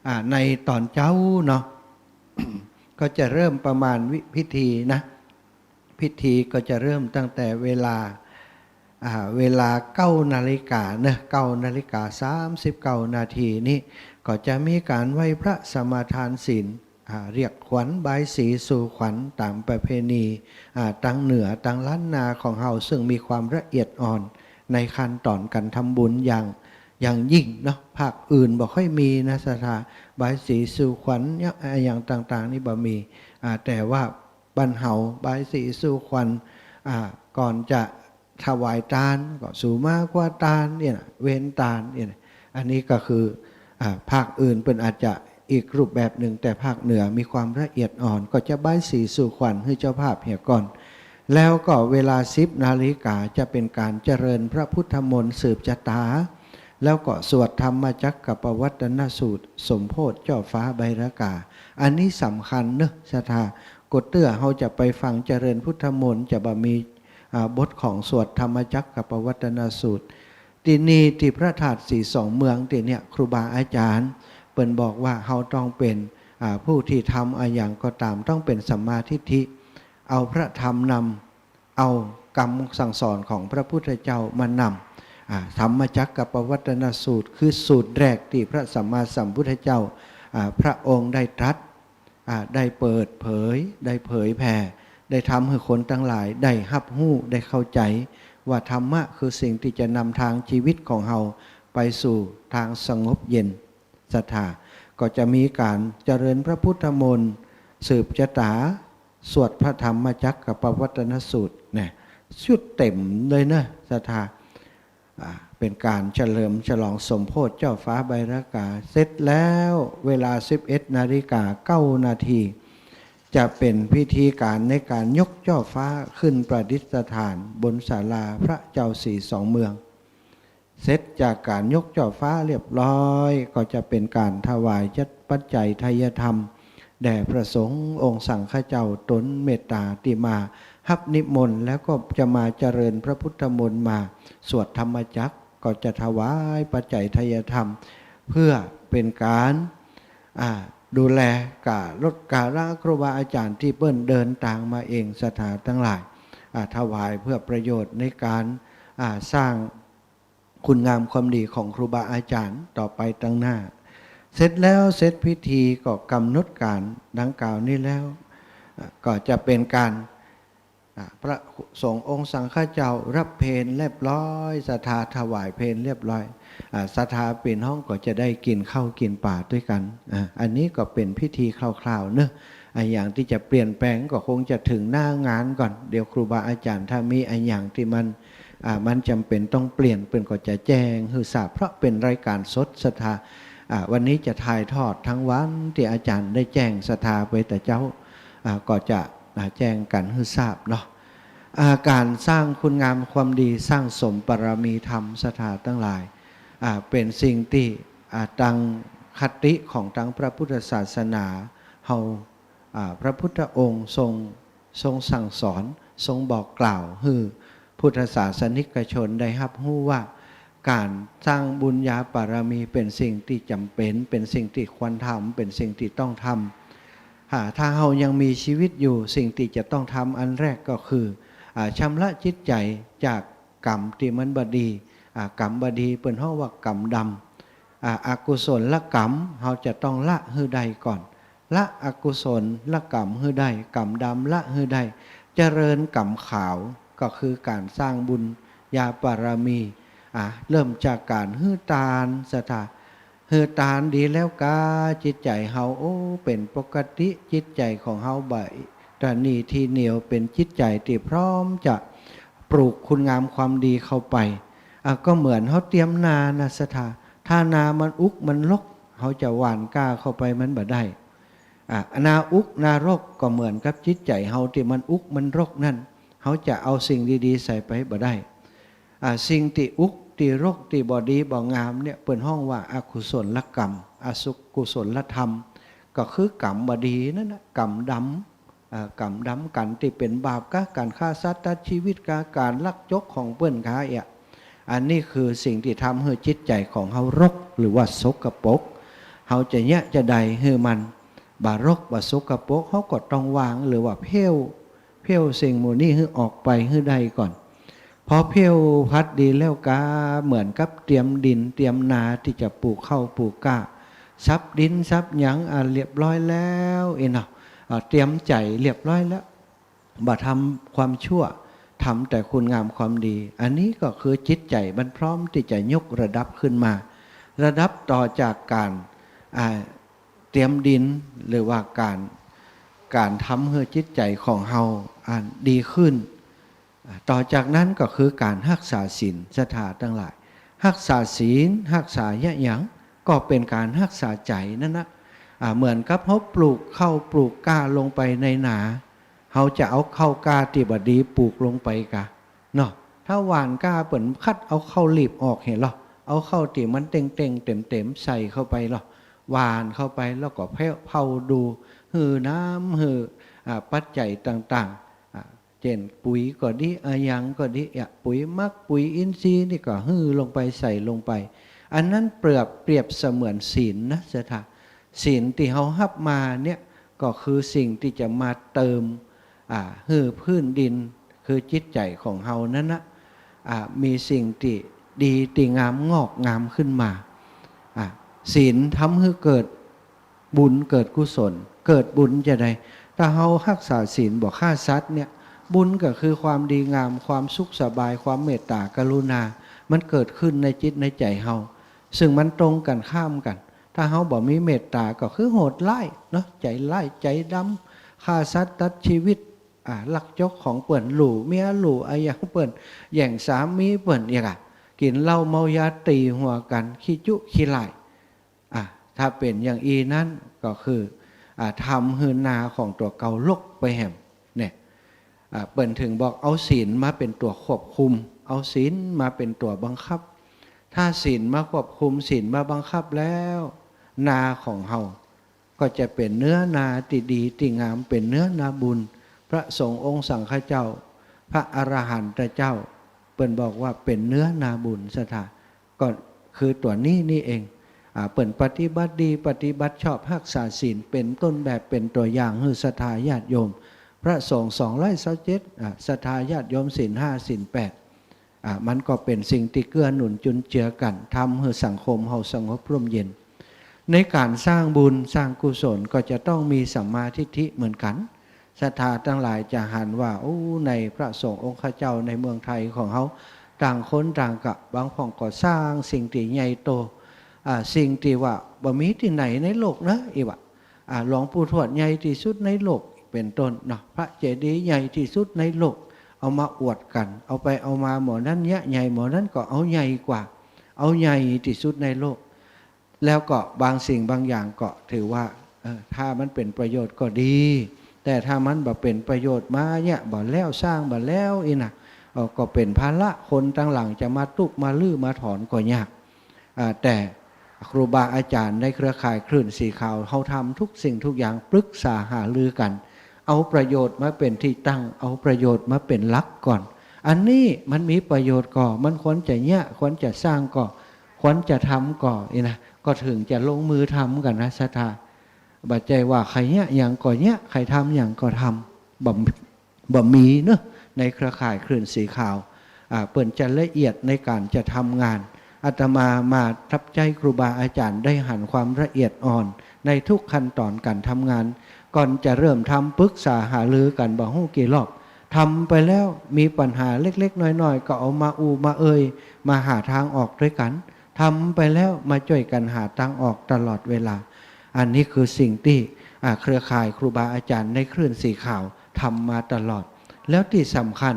อ่า ในต๋อนเจ๊าเนาะ ก็จะเริ่มประมาณวิ พิธีนะ พิธีก็จะเริ่มตั้งแต่เวลา อ่า เวลาเก้านาฬิกาเนาะ เก้านาฬิกาสามสิบเก้านาทีนี้ ก็จะมีก๋านไหว้พระสมาทานศีล อ่า เรียกขวัญบายสีสู่ขวัญต๋ามประเพณี อ่า ตางเหนือตางล้านนาของเฮา ซึ่งมีความละเอียดอ่อนในขั้นต๋อนก๋านทำบุญอย่าง อย่างยิ่งเนาะ ภาคอื่นบ่ค่อยมีนะศรัทธา บายสีสู่ขวัญเนี่ย อ่า อย่างต่างๆ นี่บ่มี อ่า แต่ว่าบ้านเฮาบายสีสู่ขวัญ อ่า ก่อนจะถวายตานก็สู่มาคว้าตานเนี่ยนะ เวนตานเนี่ยนะ อันนี้ก็คือ อ่า ภาคอื่นเปิ้นอาจจะอีกรูปแบบหนึ่ง แต่ภาคเหนือมีความละเอียดอ่อน ก็จะบายสีสู่ขวัญหื้อเจ้าภาพเหียก่อน แล้วก็เวลาสิบนาฬิกาจะเป๋นก๋านเจริญพระพุทธมนต์สืบจะต๋า แล้วก็สวดธรรมจักกัปปวัตตนสูตร สมโภชเจ้าฟ้าใบรากา อันนี้สำคัญเนาะศรัทธา กดเตื้อเฮาจะไปฟังเจริญพุทธมนต์ จะบ่มี อ่า บทของสวดธรรมจักกัปปวัตตนสูตร ตี้นี่ตี้พระธาตุสีสองเมืองตี้เนี่ย ครูบาอาจ๋ารย์เปิ้นบอกว่าเฮาต้องเป๋น อ่า ผู้ตี้ทำอะหยังก็ต๋ามต้องเป๋นสัมมาทิฏฐิ เอาพระธรรมนำ เอากำสั่งสอนของพระพุทธเจ้ามานำ อ่า ธรรมจักกัปปวัตตนสูตร คือสูตรแรกตี้พระสัมมาสัมพุทธเจ้า อ่า พระองค์ได้ตรัส อ่า ได้เปิดเผย ได้เผยแผ่ ได้ทำหื้อคนตังหลายได้ฮับฮู้ ได้เข้าใจ๋ว่าธรรมะคือสิ่งตี้จะนำตางจีวิตของเฮาไปสู่ตางสงบเย็น ศรัทธา ก็จะมีก๋านเจริญพระพุทธมนต์ สืบจะต๋า สวดพระธรรมจักกัปปวัตตนสูตรนะ ชุดเต็มเลยนะศรัทธา อ่า เป๋นก๋านเฉลิมฉลองสมโภชเจ้าฟ้าใบรากา เสร็จแล้วเวลาสิบเอ็ดนาฬิกาเก้านาที จะเป๋นพิธีก๋านในก๋านยกเจ้าฟ้าขึ้นประดิษฐานบนศาลาพระเจ้าสีสองเมือง เสร็จจากก๋านยกเจ้าฟ้าเรียบร้อย ก็จะเป๋นก๋านถวายปัจจัยไทยธรรม แด่พระสงฆ์องค์สังฆเจ้าตนเมตตาตี้มาฮับนิมนต์ แล้วก็จะมาเจริญพระพุทธมนต์ มาสวดธรรมจักร ก็จะถวายปัจจัยไทยธรรม เพื่อเป๋นก๋าน อ่า ดูแลก๋าลดก๋าลาครูบาอาจ๋ารย์ตี้เปิ้นเดินตางมาเอง ศรัทธาตังหลาย อ่า ถวายเพื่อประโยชน์ในก๋าน อ่า สร้าง คุณงามความดีของครูบาอาจ๋ารย์ต่อไปตางหน้า เสร็จแล้วเสร็จพิธีก็กำหนดก๋านดังกล่าวนี้แล้ว อ่า ก็จะเป๋นก๋าน อ่า พระสงฆ์องค์สังฆเจ้ารับเพลเรียบร้อย ศรัทธาถวายเพลเรียบร้อย อ่า ศรัทธาเป๋นฮ้องก็จะได้กิ๋นข้าวกิ๋นป๋าตวยกั๋น อ่า อันนี้ก็เป๋นพิธีคร่าวๆ เนาะ อะหยังตี้จะเปลี่ยนแปลงก็คงจะเถิงหน้างานก่อน เดี๋ยวครูบาอาจ๋ารย์ถ้ามีอะหยังตี้มัน อ่า มันจ๋ำเป๋นต้องเปลี่ยน เปิ้นก็จะแจ้งหื้อทราบ เพราะเป๋นรายก๋านสด ศรัทธา อ่า วันนี้จะถ่ายทอดทั้งวันตี้อาจ๋ารย์ได้แจ้งศรัทธาไปแต่เจ๊า อ่า ก็จะ อ่า แจ้งกั๋นหื้อทราบเนาะ อ่า ก๋านสร้างคุณงามความดี สั่งสมบารมีธรรม ศรัทธาตังหลาย อ่า เป๋นสิ่งตี้ อ่า ตางคติของตางพระพุทธศาสนาเฮา อ่า พระพุทธองค์ทรง ทรงสั่งสอน ทรงบอกกล่าวหื้อพุทธศาสนิกชนได้ฮับฮู้ว่า ก๋านสร้างบุญญาบารมีเป๋นสิ่งตี้จ๋ำเป๋น เป๋นสิ่งตี้ควรทำ เป๋นสิ่งตี้ต้องทำ อ่า ถ้าเฮายังมีชีวิตอยู่ สิ่งตี้จะต้องทำอันแรกก็คือ อ่า ชำระจิตใจ๋จากกรรมตี้มันบ่ดี อ่า กรรมบ่ดีเปิ้นฮ้องว่ากรรมดำ อ่า อกุศลกรรม เฮาจะต้องละหื้อได้ก่อน ละอกุศลกรรมหื้อได้ กรรมดำละหื้อได้ เจริญกรรมขาว ก็คือก๋านสร้างบุญญาบารมี อ่า เริ่มจากก๋านหื้อตาน ศรัทธา หื้อตานดีแล้วกา จิตใจ๋เฮา โอ้ เป๋นปกติ จิตใจ๋ของเฮาบ่ตระหนี่ทีเหนียว เป๋นจิตใจ๋ตี้พร้อมจะปลูกคุณงามความดีเข้าไป อ่ะ ก็เหมือนเฮาเตรียมนานะ ศรัทธา ถ้านามันอุกมันรก เฮาจะหว่านกล้าเข้าไปมันบ่ได้ อ่ะ นาอุกนารกก็เหมือนกับจิตใจ๋เฮาตี้มันอุกมันรกนั่น เฮาจะเอาสิ่งดีๆ ใส่ไปบ่ได้ อ่า สิ่งตี้อุกตี้รกตี้บ่ดีบ่งามเนี่ย เปิ้นฮ้องว่าอกุศลกรรม อสุกุศลธรรม ก็คือกรรมบ่ดีนั่นนะ กรรมดำ อ่า กรรมดำ ก๋านตี้เป๋นบาปกา ก๋านฆ่าสัตว์ตัดชีวิตกา ก๋านลักจกของเปิ้นกา เอี้ย อันนี้คือสิ่งตี้ทำหื้อจิตใจ๋ของเฮารก หรือว่าสกปรก เฮาจะเยียะจะใดหื้อมันบ่รกบ่สกปรก เฮาก็ต้องวาง หรือว่าเผี้ยว เผี้ยวสิ่งหมู่นี้หื้อออกไปหื้อได้ก่อน พอเผี้ยวพัดดีแล้วกา เหมือนกับเตรียมดินเตรียมนาตี้จะปลูกข้าวปลูกก้า สับดินสับหยัง อ่า เรียบร้อยแล้ว อี้เนาะ อ่า เตรียมใจ๋เรียบร้อยแล้ว บ่ทำความชั่ว ทำแต่คุณงามความดี อันนี้ก็คือจิตใจ๋มันพร้อมตี้จะยกระดับขึ้นมา ระดับต่อจากก๋าน อ่า เตรียมดิน หรือว่าก๋าน ก๋านทำหื้อจิตใจ๋ของเฮา อ่า ดีขึ้น อ่า ต่อจากนั้นก็คือก๋านฮักษาศีล ศรัทธาตังหลาย ฮักษาศีล ฮักษาเยียะหยัง ก็เป๋นก๋านฮักษาใจ๋นั่นนะ อ่า เหมือนกับเฮาปลูกข้าวปลูกก้าลงไปในนา เฮาจะเอาข้าวก้าตี้บ่ดีปลูกลงไปกา เนาะ ถ้าหว่านก้าเปิ้นคัดเอาข้าวหลีบออกเหียลอ เอาข้าวตี้มันเต่งๆ เต๋มๆ ใส่เข้าไปลอ หว่านเข้าไปแล้วก็เผา เผาดู หื้อน้ำ หื้อ อ่า ปัจจัยต่างๆ อ่า เจ้นปุ๋ยก็ดี อะหยังก็ดี อ่ะ ปุ๋ยหมัก ปุ๋ยอินทรีย์นี่ก็หื้อลงไป ใส่ลงไป อันนั้นเปรียบ เปรียบเสมือนศีลนะ ศรัทธา ศีลตี้เฮาฮับมาเนี่ย ก็คือสิ่งตี้จะมาเติม อ่า หื้อพื้นดิน คือจิตใจ๋ของเฮานั้นนะ อ่า มีสิ่งตี้ดีตี้งามงอกงามขึ้นมา อ่า ศีลทำหื้อเกิดบุญเกิดกุศล เกิดบุญจะใด ถ้าเฮาฮักษาศีลบ่ฆ่าสัตว์เนี่ย บุญก็คือความดีงาม ความสุขสบาย ความเมตตากรุณา มันเกิดขึ้นในจิตในใจ๋เฮา ซึ่งมันตรงกันข้ามกั๋น ถ้าเฮาบ่มีเมตตาก็คือโหดร้ายเนาะ ใจ๋ร้ายใจ๋ดำ ฆ่าสัตว์ตัดชีวิต อ่า ลักจกของเปิ้น ลู่เมีย ลู่อะหยังเปิ้น แย่งสามีเปิ้น เอี้ยกา กิ๋นเหล้าเมายาตี๋หัวกั๋น ขี้จุขี้ล่าย อ่า ถ้าเป๋นอย่างอี้นั้นก็คือ อ่า ทำหื้อนาของตั๋วเก่ารกไปแหม เนี่ย อ่า เปิ้นถึงบอกเอาศีลมาเป๋นตั๋วควบคุม เอาศีลมาเป๋นตั๋วบังคับ ถ้าศีลมาควบคุม ศีลมาบังคับแล้ว นาของเฮาก็จะเป๋นเนื้อนาตี้ดีตี้งาม เป๋นเนื้อนาบุญ พระสงฆ์องค์สังฆเจ้า พระอรหันตเจ้า เปิ้นบอกว่าเป๋นเนื้อนาบุญ ศรัทธา ก็คือตั๋วนี้นี่เอง อ่า เปิ้นปฏิบัติดี ปฏิบัติชอบ ฮักษาศีล เป๋นต้นแบบ เป๋นตั๋วอย่างหื้อศรัทธาญาติโยม พระสงฆ์สองร้อยซาวเจ็ด อ่า ศรัทธาญาติโยมศีลห้า ศีลแปด อ่า มันก็เป๋นสิ่งตี้เกื้อหนุนจุนเจือกั๋น ทำหื้อสังคมเฮาสงบร่มเย็น ในก๋านสร้างบุญสร้างกุศลก็จะต้องมีสัมมาทิฏฐิเหมือนกั๋น ศรัทธาตังหลายจะหันว่า โอ้ ในพระสงฆ์องค์ข้าเจ้าในเมืองไทยของเฮา ต่างคนต่างกะ บางพ่องก็สร้างสิ่งตี้ใหญ่โต อ่า สิ่งตี้ว่าบ่มีตี้ไหนในโลกนะ อี้วะ อ่า หลวงปู่ทวดใหญ่ตี้สุดในโลก เป๋นต้นเนาะ พระเจดีย์ใหญ่ตี้สุดในโลก เอามาอวดกั๋น เอาไปเอามา หมอนั้นเยียะใหญ่ หมอนั้นก็เอาใหญ่กว่า เอาใหญ่ตี้สุดในโลก แล้วก็บางสิ่งบางอย่างก็ถือว่า เออ ถ้ามันเป๋นประโยชน์ก็ดี แต่ถ้ามันบ่เป๋นประโยชน์ มาเยียะบ่แล้ว สร้างบ่แล้ว อี้นะ เออ ก็เป๋นภาระ คนตังหลังจะมาตุ๊บมารื้อมาถอนก็ยาก อ่า แต่ครูบาอาจ๋ารย์ในเครือข่ายคลื่นสีขาว เฮาทำทุกสิ่งทุกอย่าง ปรึกษาหารือกั๋น เอาประโยชน์มาเป๋นตี้ตั้ง เอาประโยชน์มาเป๋นหลักก่อน อันนี้มันมีประโยชน์ก่อ มันควรจะเยียะ ควรจะสร้างก่อ ควรจะทำก่อ อี้นะ ก็ถึงจะลงมือทำกั๋นนะ ศรัทธา บ่ใจ้ว่าใผเยียะหยังก็เยียะ ใผทำหยังก็ทำ บ่ บ่มีเนาะ ในเครือข่ายคลื่นสีขาว อ่า เปิ้นจะละเอียดในก๋านจะทำงาน อาตมามาฮับใจ๊ครูบาอาจ๋ารย์ได้หันความละเอียดอ่อนในทุกขั้นต๋อนก๋านทำงาน ก่อนจะเริ่มทำปึกษาหารือกั๋นบ่ฮู้กี่รอบ ทำไปแล้วมีปัญหาเล็กๆ น้อยๆ ก็เอามาอู้มาเอ่ย มาหาตางออกตวยกั๋น ทำไปแล้วมาจ้วยกั๋นหาตางออกตลอดเวลา อันนี้คือสิ่งตี้ อ่า เครือข่ายครูบาอาจ๋ารย์ในคลื่นสีขาวทำมาตลอด แล้วตี้สำคัญ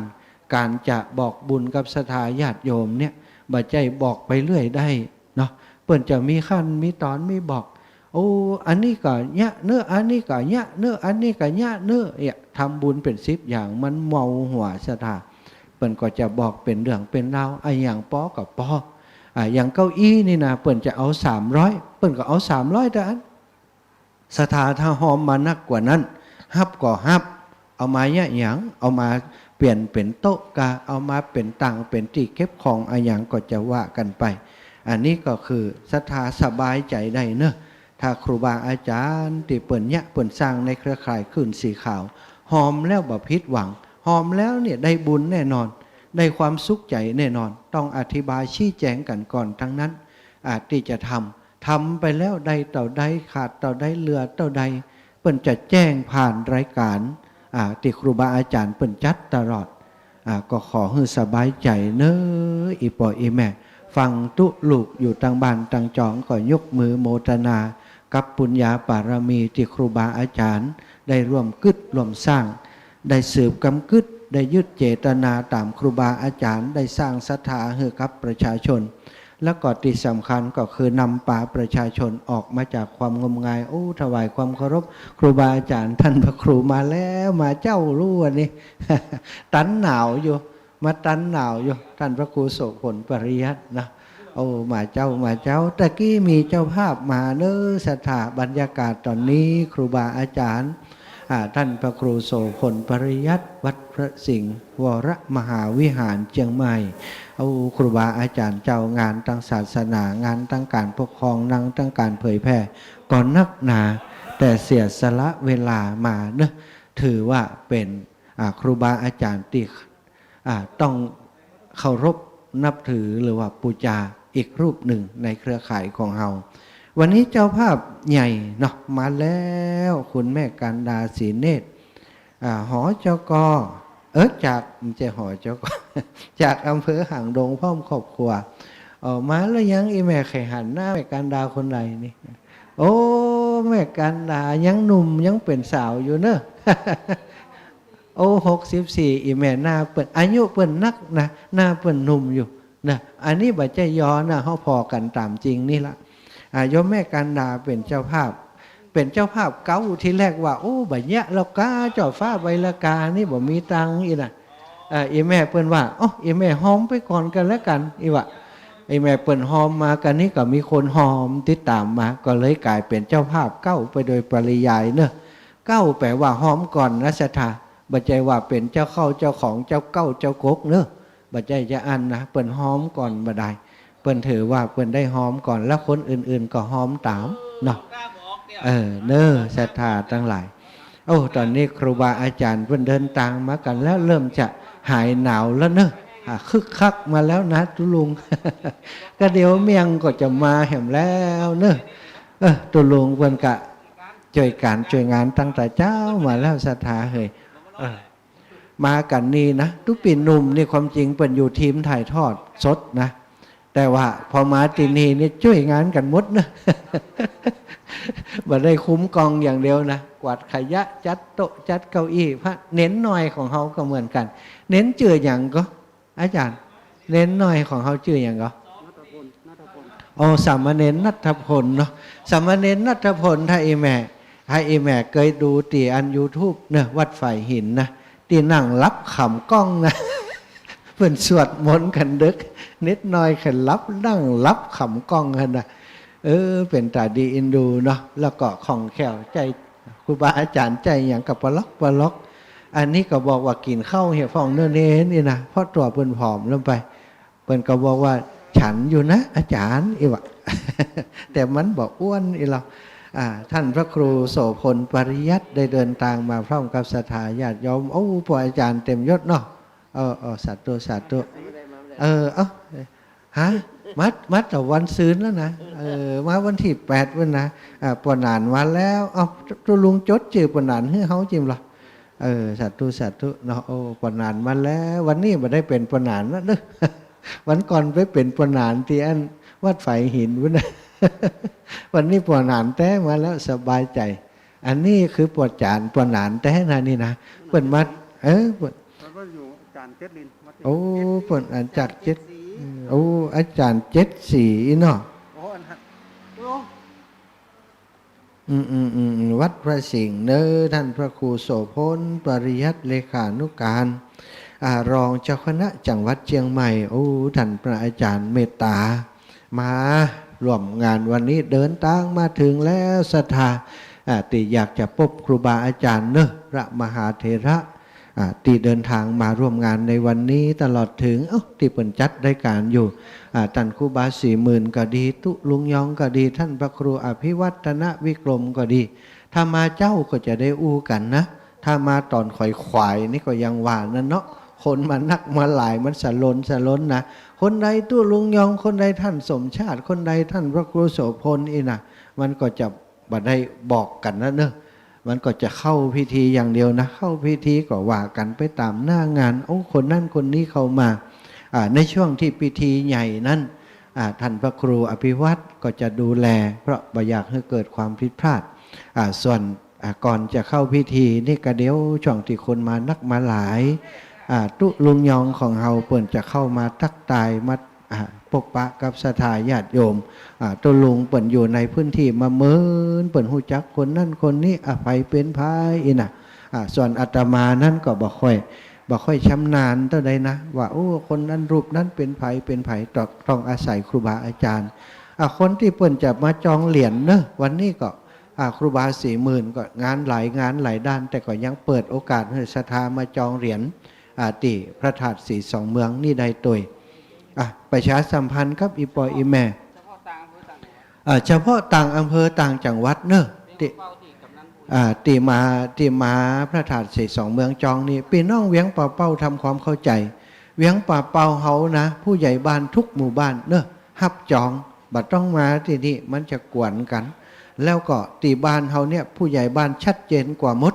ก๋านจะบอกบุญกับศรัทธาญาติโยมเนี่ย บ่ใจ้บอกไปเรื่อยได้เนาะ เปิ้นจะมีขั้นมีต๋อนมีบอก โอ้ อันนี้ก็เยียะเน้อ อันนี้ก็เยียะเน้อ อันนี้ก็เยียะเน้อ เนี่ย ทำบุญเป๋นสิบอย่าง มันเมาหัวศรัทธา เปิ้นก็จะบอกเป๋นเรื่องเป๋นราว อะหยังปอก็ปอ อ่า อย่างเก้าอี้นี่นะ เปิ้นจะเอาสามร้อย เปิ้นก็เอาสามร้อยเต้าอั้น ศรัทธาถ้าฮอมมานักกว่านั้น ฮับก็ฮับ เอามาเยียะหยัง เอามาเปลี่ยนเป๋นโต๊ะกา เอามาเป๋นตัง เป๋นตี้เก็บของอะหยังก็จะว่ากั๋นไป อันนี้ก็คือศรัทธาสบายใจ๋ได้เนาะ ถ้าครูบาอาจ๋ารย์ตี้เปิ้นเยียะเปิ้นสร้างในเครือข่ายคลื่นสีขาว ฮอมแล้วบ่ผิดหวัง ฮอมแล้วเนี่ยได้บุญแน่นอน ได้ความสุขใจ๋แน่นอน ต้องอธิบายชี้แจ๋งกั๋นก่อนตังนั้น อ่า ตี้จะทำ ทำไปแล้วได้เต้าใด ขาดเต้าใด เหลือเต้าใด เปิ้นจะแจ้งผ่านรายก๋าน อ่า ตี้ครูบาอาจ๋ารย์เปิ้นจัดตลอด อ่า ก็ขอหื้อสบายใจ๋เน้อ อี่ป้ออี่แม่ ฟังตุ๊ลูกอยู่ตังบ้านตังจองก็ยกมือโมทนา กับปุญญาปารมีตี้ครูบาอาจ๋ารย์ได้ร่วมกึ๊ดร่วมสร้าง ได้สืบกำกึ๊ด ได้ยึดเจตนาต๋ามครูบาอาจ๋ารย์ ได้สร้างศรัทธาหื้อกับประชาชน แล้วก็ตี้สำคัญก็คือนำปาประชาชนออกมาจากความงมงาย โอ้ ถวายความเคารพครูบาอาจ๋ารย์ ต้านพระครูมาแล้ว มาเจ๊า ฮู้อันนี้ ตันหนาวอยู่ มาตันหนาวอยู่ ต้านพระครูโสภณปริยัตินะ โอ้ มาเจ๊า มาเจ๊า ตะกี้มีเจ้าภาพมาเน้อศรัทธา บรรยากาศต๋อนนี้ครูบาอาจ๋ารย์ อ่า ต้านพระครูโสภณปริยัติ วัดพระสิงห์วรมหาวิหารเจียงใหม่ โอ้ ครูบาอาจ๋ารย์เจ้า งานตางศาสนา งานตางก๋านปกครอง งานตางก๋านเผยแผ่ ก็นักหนา แต่เสียสละเวลามาเนาะ ถือว่าเป๋น อ่า ครูบาอาจ๋ารย์ตี้ อ่า ต้องเคารพนับถือหรือว่าปู๋จาอีกรูปนึ่งในเครือข่ายของเฮา วันนี้เจ้าภาพใหญ่เนาะ มาแล้ว คุณแม่กันดา ศรีเนตร อ่า หจก. เออ จาก บ่ใจ้ หจก. จากอำเภอหางดงพร้อมครอบครัว เออ มาแล้วยัง อี่แม่ใค่หันหน้าแม่กันดาคนใดนี่ โอ้ แม่กันดายังหนุ่มยังเป๋นสาวอยู่เนาะ โอ้ หกสิบสี่ อี่แม่หน้าเปิ้น อายุเปิ้นนักนะ หน้าเปิ้นหนุ่มอยู่นะ อันนี้บ่ใจ้ย้อนะ เฮาผ่อกั๋นต๋ามจริงนี่ละ อ่า โยมแม่กันดาเป๋นเจ้าภาพ เป๋นเจ้าภาพเก๊า ทีแรกว่า โอ้ บ่เยียะแล้วก้า เจ้าฟ้าใบละกานี่บ่มีตังค์อี่นะ เอ่อ อี่แม่เปิ้นว่า โอ้ อี่แม่ฮอมไปก่อนกั๋นแล้วกั๋น อี่ว่า อี่แม่เปิ้นฮอมมา กั๋นนี้ก็มีคนฮอมติดต๋ามมา ก็เลยก๋ายเป๋นเจ้าภาพเก๊าไปโดยปริยายเนาะ เก๊าแป๋ว่าฮอมก่อนนะศรัทธา บ่ใจ้ว่าเป๋นเจ้าเข้าเจ้าของ เจ้าเก๊าเจ้ากกเนาะ บ่ใจ้จาอั้นนะ เปิ้นฮอมก่อนบ่ดาย เปิ้นถือว่าเปิ้นได้ฮอมก่อน แล้วคนอื่นๆ ก็ฮอมต๋ามเนาะ เออ เน้อ ศรัทธาตังหลาย โอ้ ต๋อนนี้ครูบาอาจ๋ารย์เปิ้นเดินตางมากั๋นแล้ว เริ่มจะหายหนาวแล้วเนาะ อ่ะ คึกคักมาแล้วนะตุ๊ลุง ก็เดี๋ยวเมี่ยงก็จะมาแหมแล้วเนาะ เออ ตุ๊ลุงเปิ้นกะจ้วยก๋านจ้วยงานตั้งแต่เจ๊ามาแล้วศรัทธาเฮย เออ มากั๋นนี่นะ ตุ๊ปี้หนุ่มนี่ความจริงเปิ้นอยู่ทีมถ่ายทอดสดนะ แต่ว่าพอมาตี้นี่นี่จ้วยงานกั๋นหมดนะ บ่ได้คุมกล้องอย่างเดียวนะ กวาดขยะ จัดโต๊ะ จัดเก้าอี้ พระเณรน้อยของเฮาก็เหมือนกั๋น เณรจื้อหยังก็ อาจ๋ารย์ เณรน้อยของเฮาจื้อหยังก็ อ๋อ สามเณรณัฐพลเนาะ สามเณรณัฐพล ถ้าอี่แม่ ถ้าอี่แม่เกยดูตี้อันยูทูบเนาะ วัดฝายหินนะ ตี้นั่งหลับขำกล้องนะ เปิ้นสวดมนต์กั๋นเดิ็ก เณรน้อยก็หลับ นั่งหลับขำกล้องหั้นนะ เออ เป๋นต๋าดีอินดูเนาะ แล้วก็คล่องแคล่ว ใจ๊ ครูบาอาจ๋ารย์ใจ๊หยังก็ปะล็อกปะล็อก อันนี้ก็บอกว่ากิ๋นข้าวเหียพ่องเน้อเณรนี่นะ เพราะตั๋วเปิ้นผอมลงไป เปิ้นก็บอกว่า ฉันอยู่นะอาจ๋ารย์ อี่ว่า แต่มันบ่อ้วนอี่หรอก อ่า ต้านพระครูโสภณปริยัติได้เดินตางมาพร้อมกับศรัทธาญาติโยม โอ้ ป้ออาจ๋ารย์เต็มยศเนาะ เออ เออ สาธุ สาธุ เออ เอ้า ฮะ มา มาแต่วันซืนแล้วนะ เออ มาวันตี้แปดวันนะ อ่า ป้อหนานมาแล้ว เอ้า ตุ๊ลุงจดจื้อป้อหนานหื้อเฮาจิมล่ะ เออ สาธุ สาธุเนาะ โอ้ ป้อหนานมาแล้ว วันนี้บ่ได้เป๋นป้อหนานนะเด้อ วันก่อนไปเป๋นป้อหนานตี้อันวัดฝายหินพุ้นนะ วันนี้ป้อหนานแต๊มาแล้ว สบายใจ๋ อันนี้คือป้อจ๋ารย์ ป้อหนานแต๊นะนี่นะ เปิ้นมา เออ เปิ้น เปิ้นอยู่อาจ๋ารย์เจ็ดลิน วัด โอ้ เปิ้นอาจ๋ารย์เจ็ด เจ็ดสี โอ้ อาจ๋ารย์เจ็ดสีเนาะ โอ้ อันหัก โอ้ อืม อืม อืม อืม วัดพระสิงห์เนอะ ต้านพระครูโสภณ ปริยัติเลขานุการ อ่า รองเจ้าคณะจังหวัดเจียงใหม่ โอ้ ต้านพระอาจ๋ารย์เมตต๋า มาร่วมงานวันนี้ เดินตางมาเถิงแล้ว ศรัทธา อ่า ตี้อยากจะปบครูบาอาจ๋ารย์เนอะ พระมหาเถระ อ่า ตี้เดินตางมาร่วมงานในวันนี้ ตลอดเถิง เอ้า ตี้เปิ้นจัดรายก๋านอยู่ อ่า ต้านครูบาสี่หมื่นก็ดี ตุ๊ลุงยองก็ดี ต้านพระครูอภิวัฒนวิกรมก็ดี ถ้ามาเจ๊าก็จะได้อู้กั๋นนะ ถ้ามาต๋อนขวายๆ นี่ก็ยังว่านั้นเนาะ คนมานักมาหลาย มันสะลนสะลนนะ คนใดตุ๊ลุงยอง คนใดต้านสมชาติ คนใดต้านพระครูโสภณอี้นะ มันก็จะบ่ได้บอกกั๋นนะเนอะ มันก็จะเข้าพิธีอย่างเดียวนะ เข้าพิธีก็ว่ากั๋นไปต๋ามหน้างาน โอ้ คนนั้นคนนี้เข้ามา อ่า ในช่วงตี้พิธีใหญ่นั้น อ่า ต้านพระครูอภิวัฒน์ก็จะดูแล เพราะบ่อยากหื้อเกิดความผิดพลาด อ่า ส่วน อ่า ก่อนจะเข้าพิธีนี่ก็เดี๋ยวช่วงตี้คนมานักมาหลาย อ่า ตุ๊ลุงยองของเฮาเปิ้นจะเข้ามาตั๊กตาย มา อ่า ปบปะกับศรัทธาญาติโยม อ่า ตุ๊ลุงเปิ้นอยู่ในพื้นตี้มาเมิน เปิ้นฮู้จักคนนั้นคนนี้ อ่า ใผเป๋นใผอี้นะ อ่า ส่วนอาตมานั้นก็บ่ค่อย บ่ค่อยชำนาญเต้าใดนะ ว่า โอ้ คนนั้นรูปนั้นเป๋นใผ เป๋นใผ ต้อง ต้องอาศัยครูบาอาจ๋ารย์ อ่า คนตี้เปิ้นจะมาจองเหรียญเนอะ วันนี้ก็ อ่า ครูบาสี่หมื่นก็งานหลายงานหลายด้าน แต่ก็ยังเปิดโอกาสหื้อศรัทธามาจองเหรียญ อ่า ตี้พระธาตุศรีสองเมืองนี่ได้ตวย อ่ะ ประชาสัมพันธ์กับอี่ป้ออี่แม่ เอ่อ เฉพาะต่างอำเภอต่างจังหวัดเนอะ ตี้ อ่า ตี้มา ตี้มาพระธาตุศรีสองเมืองจองนี่ ปี้น้องเวียงป่าเป้าทำความเข้าใจ๋ เวียงป่าเป้าเฮานะ ผู้ใหญ่บ้านทุกหมู่บ้านเนอะ ฮับจอง บ่ต้องมาตี้นี่ มันจะกวนกั๋น แล้วก็ตี้บ้านเฮาเนี่ย ผู้ใหญ่บ้านชัดเจนกว่าหมด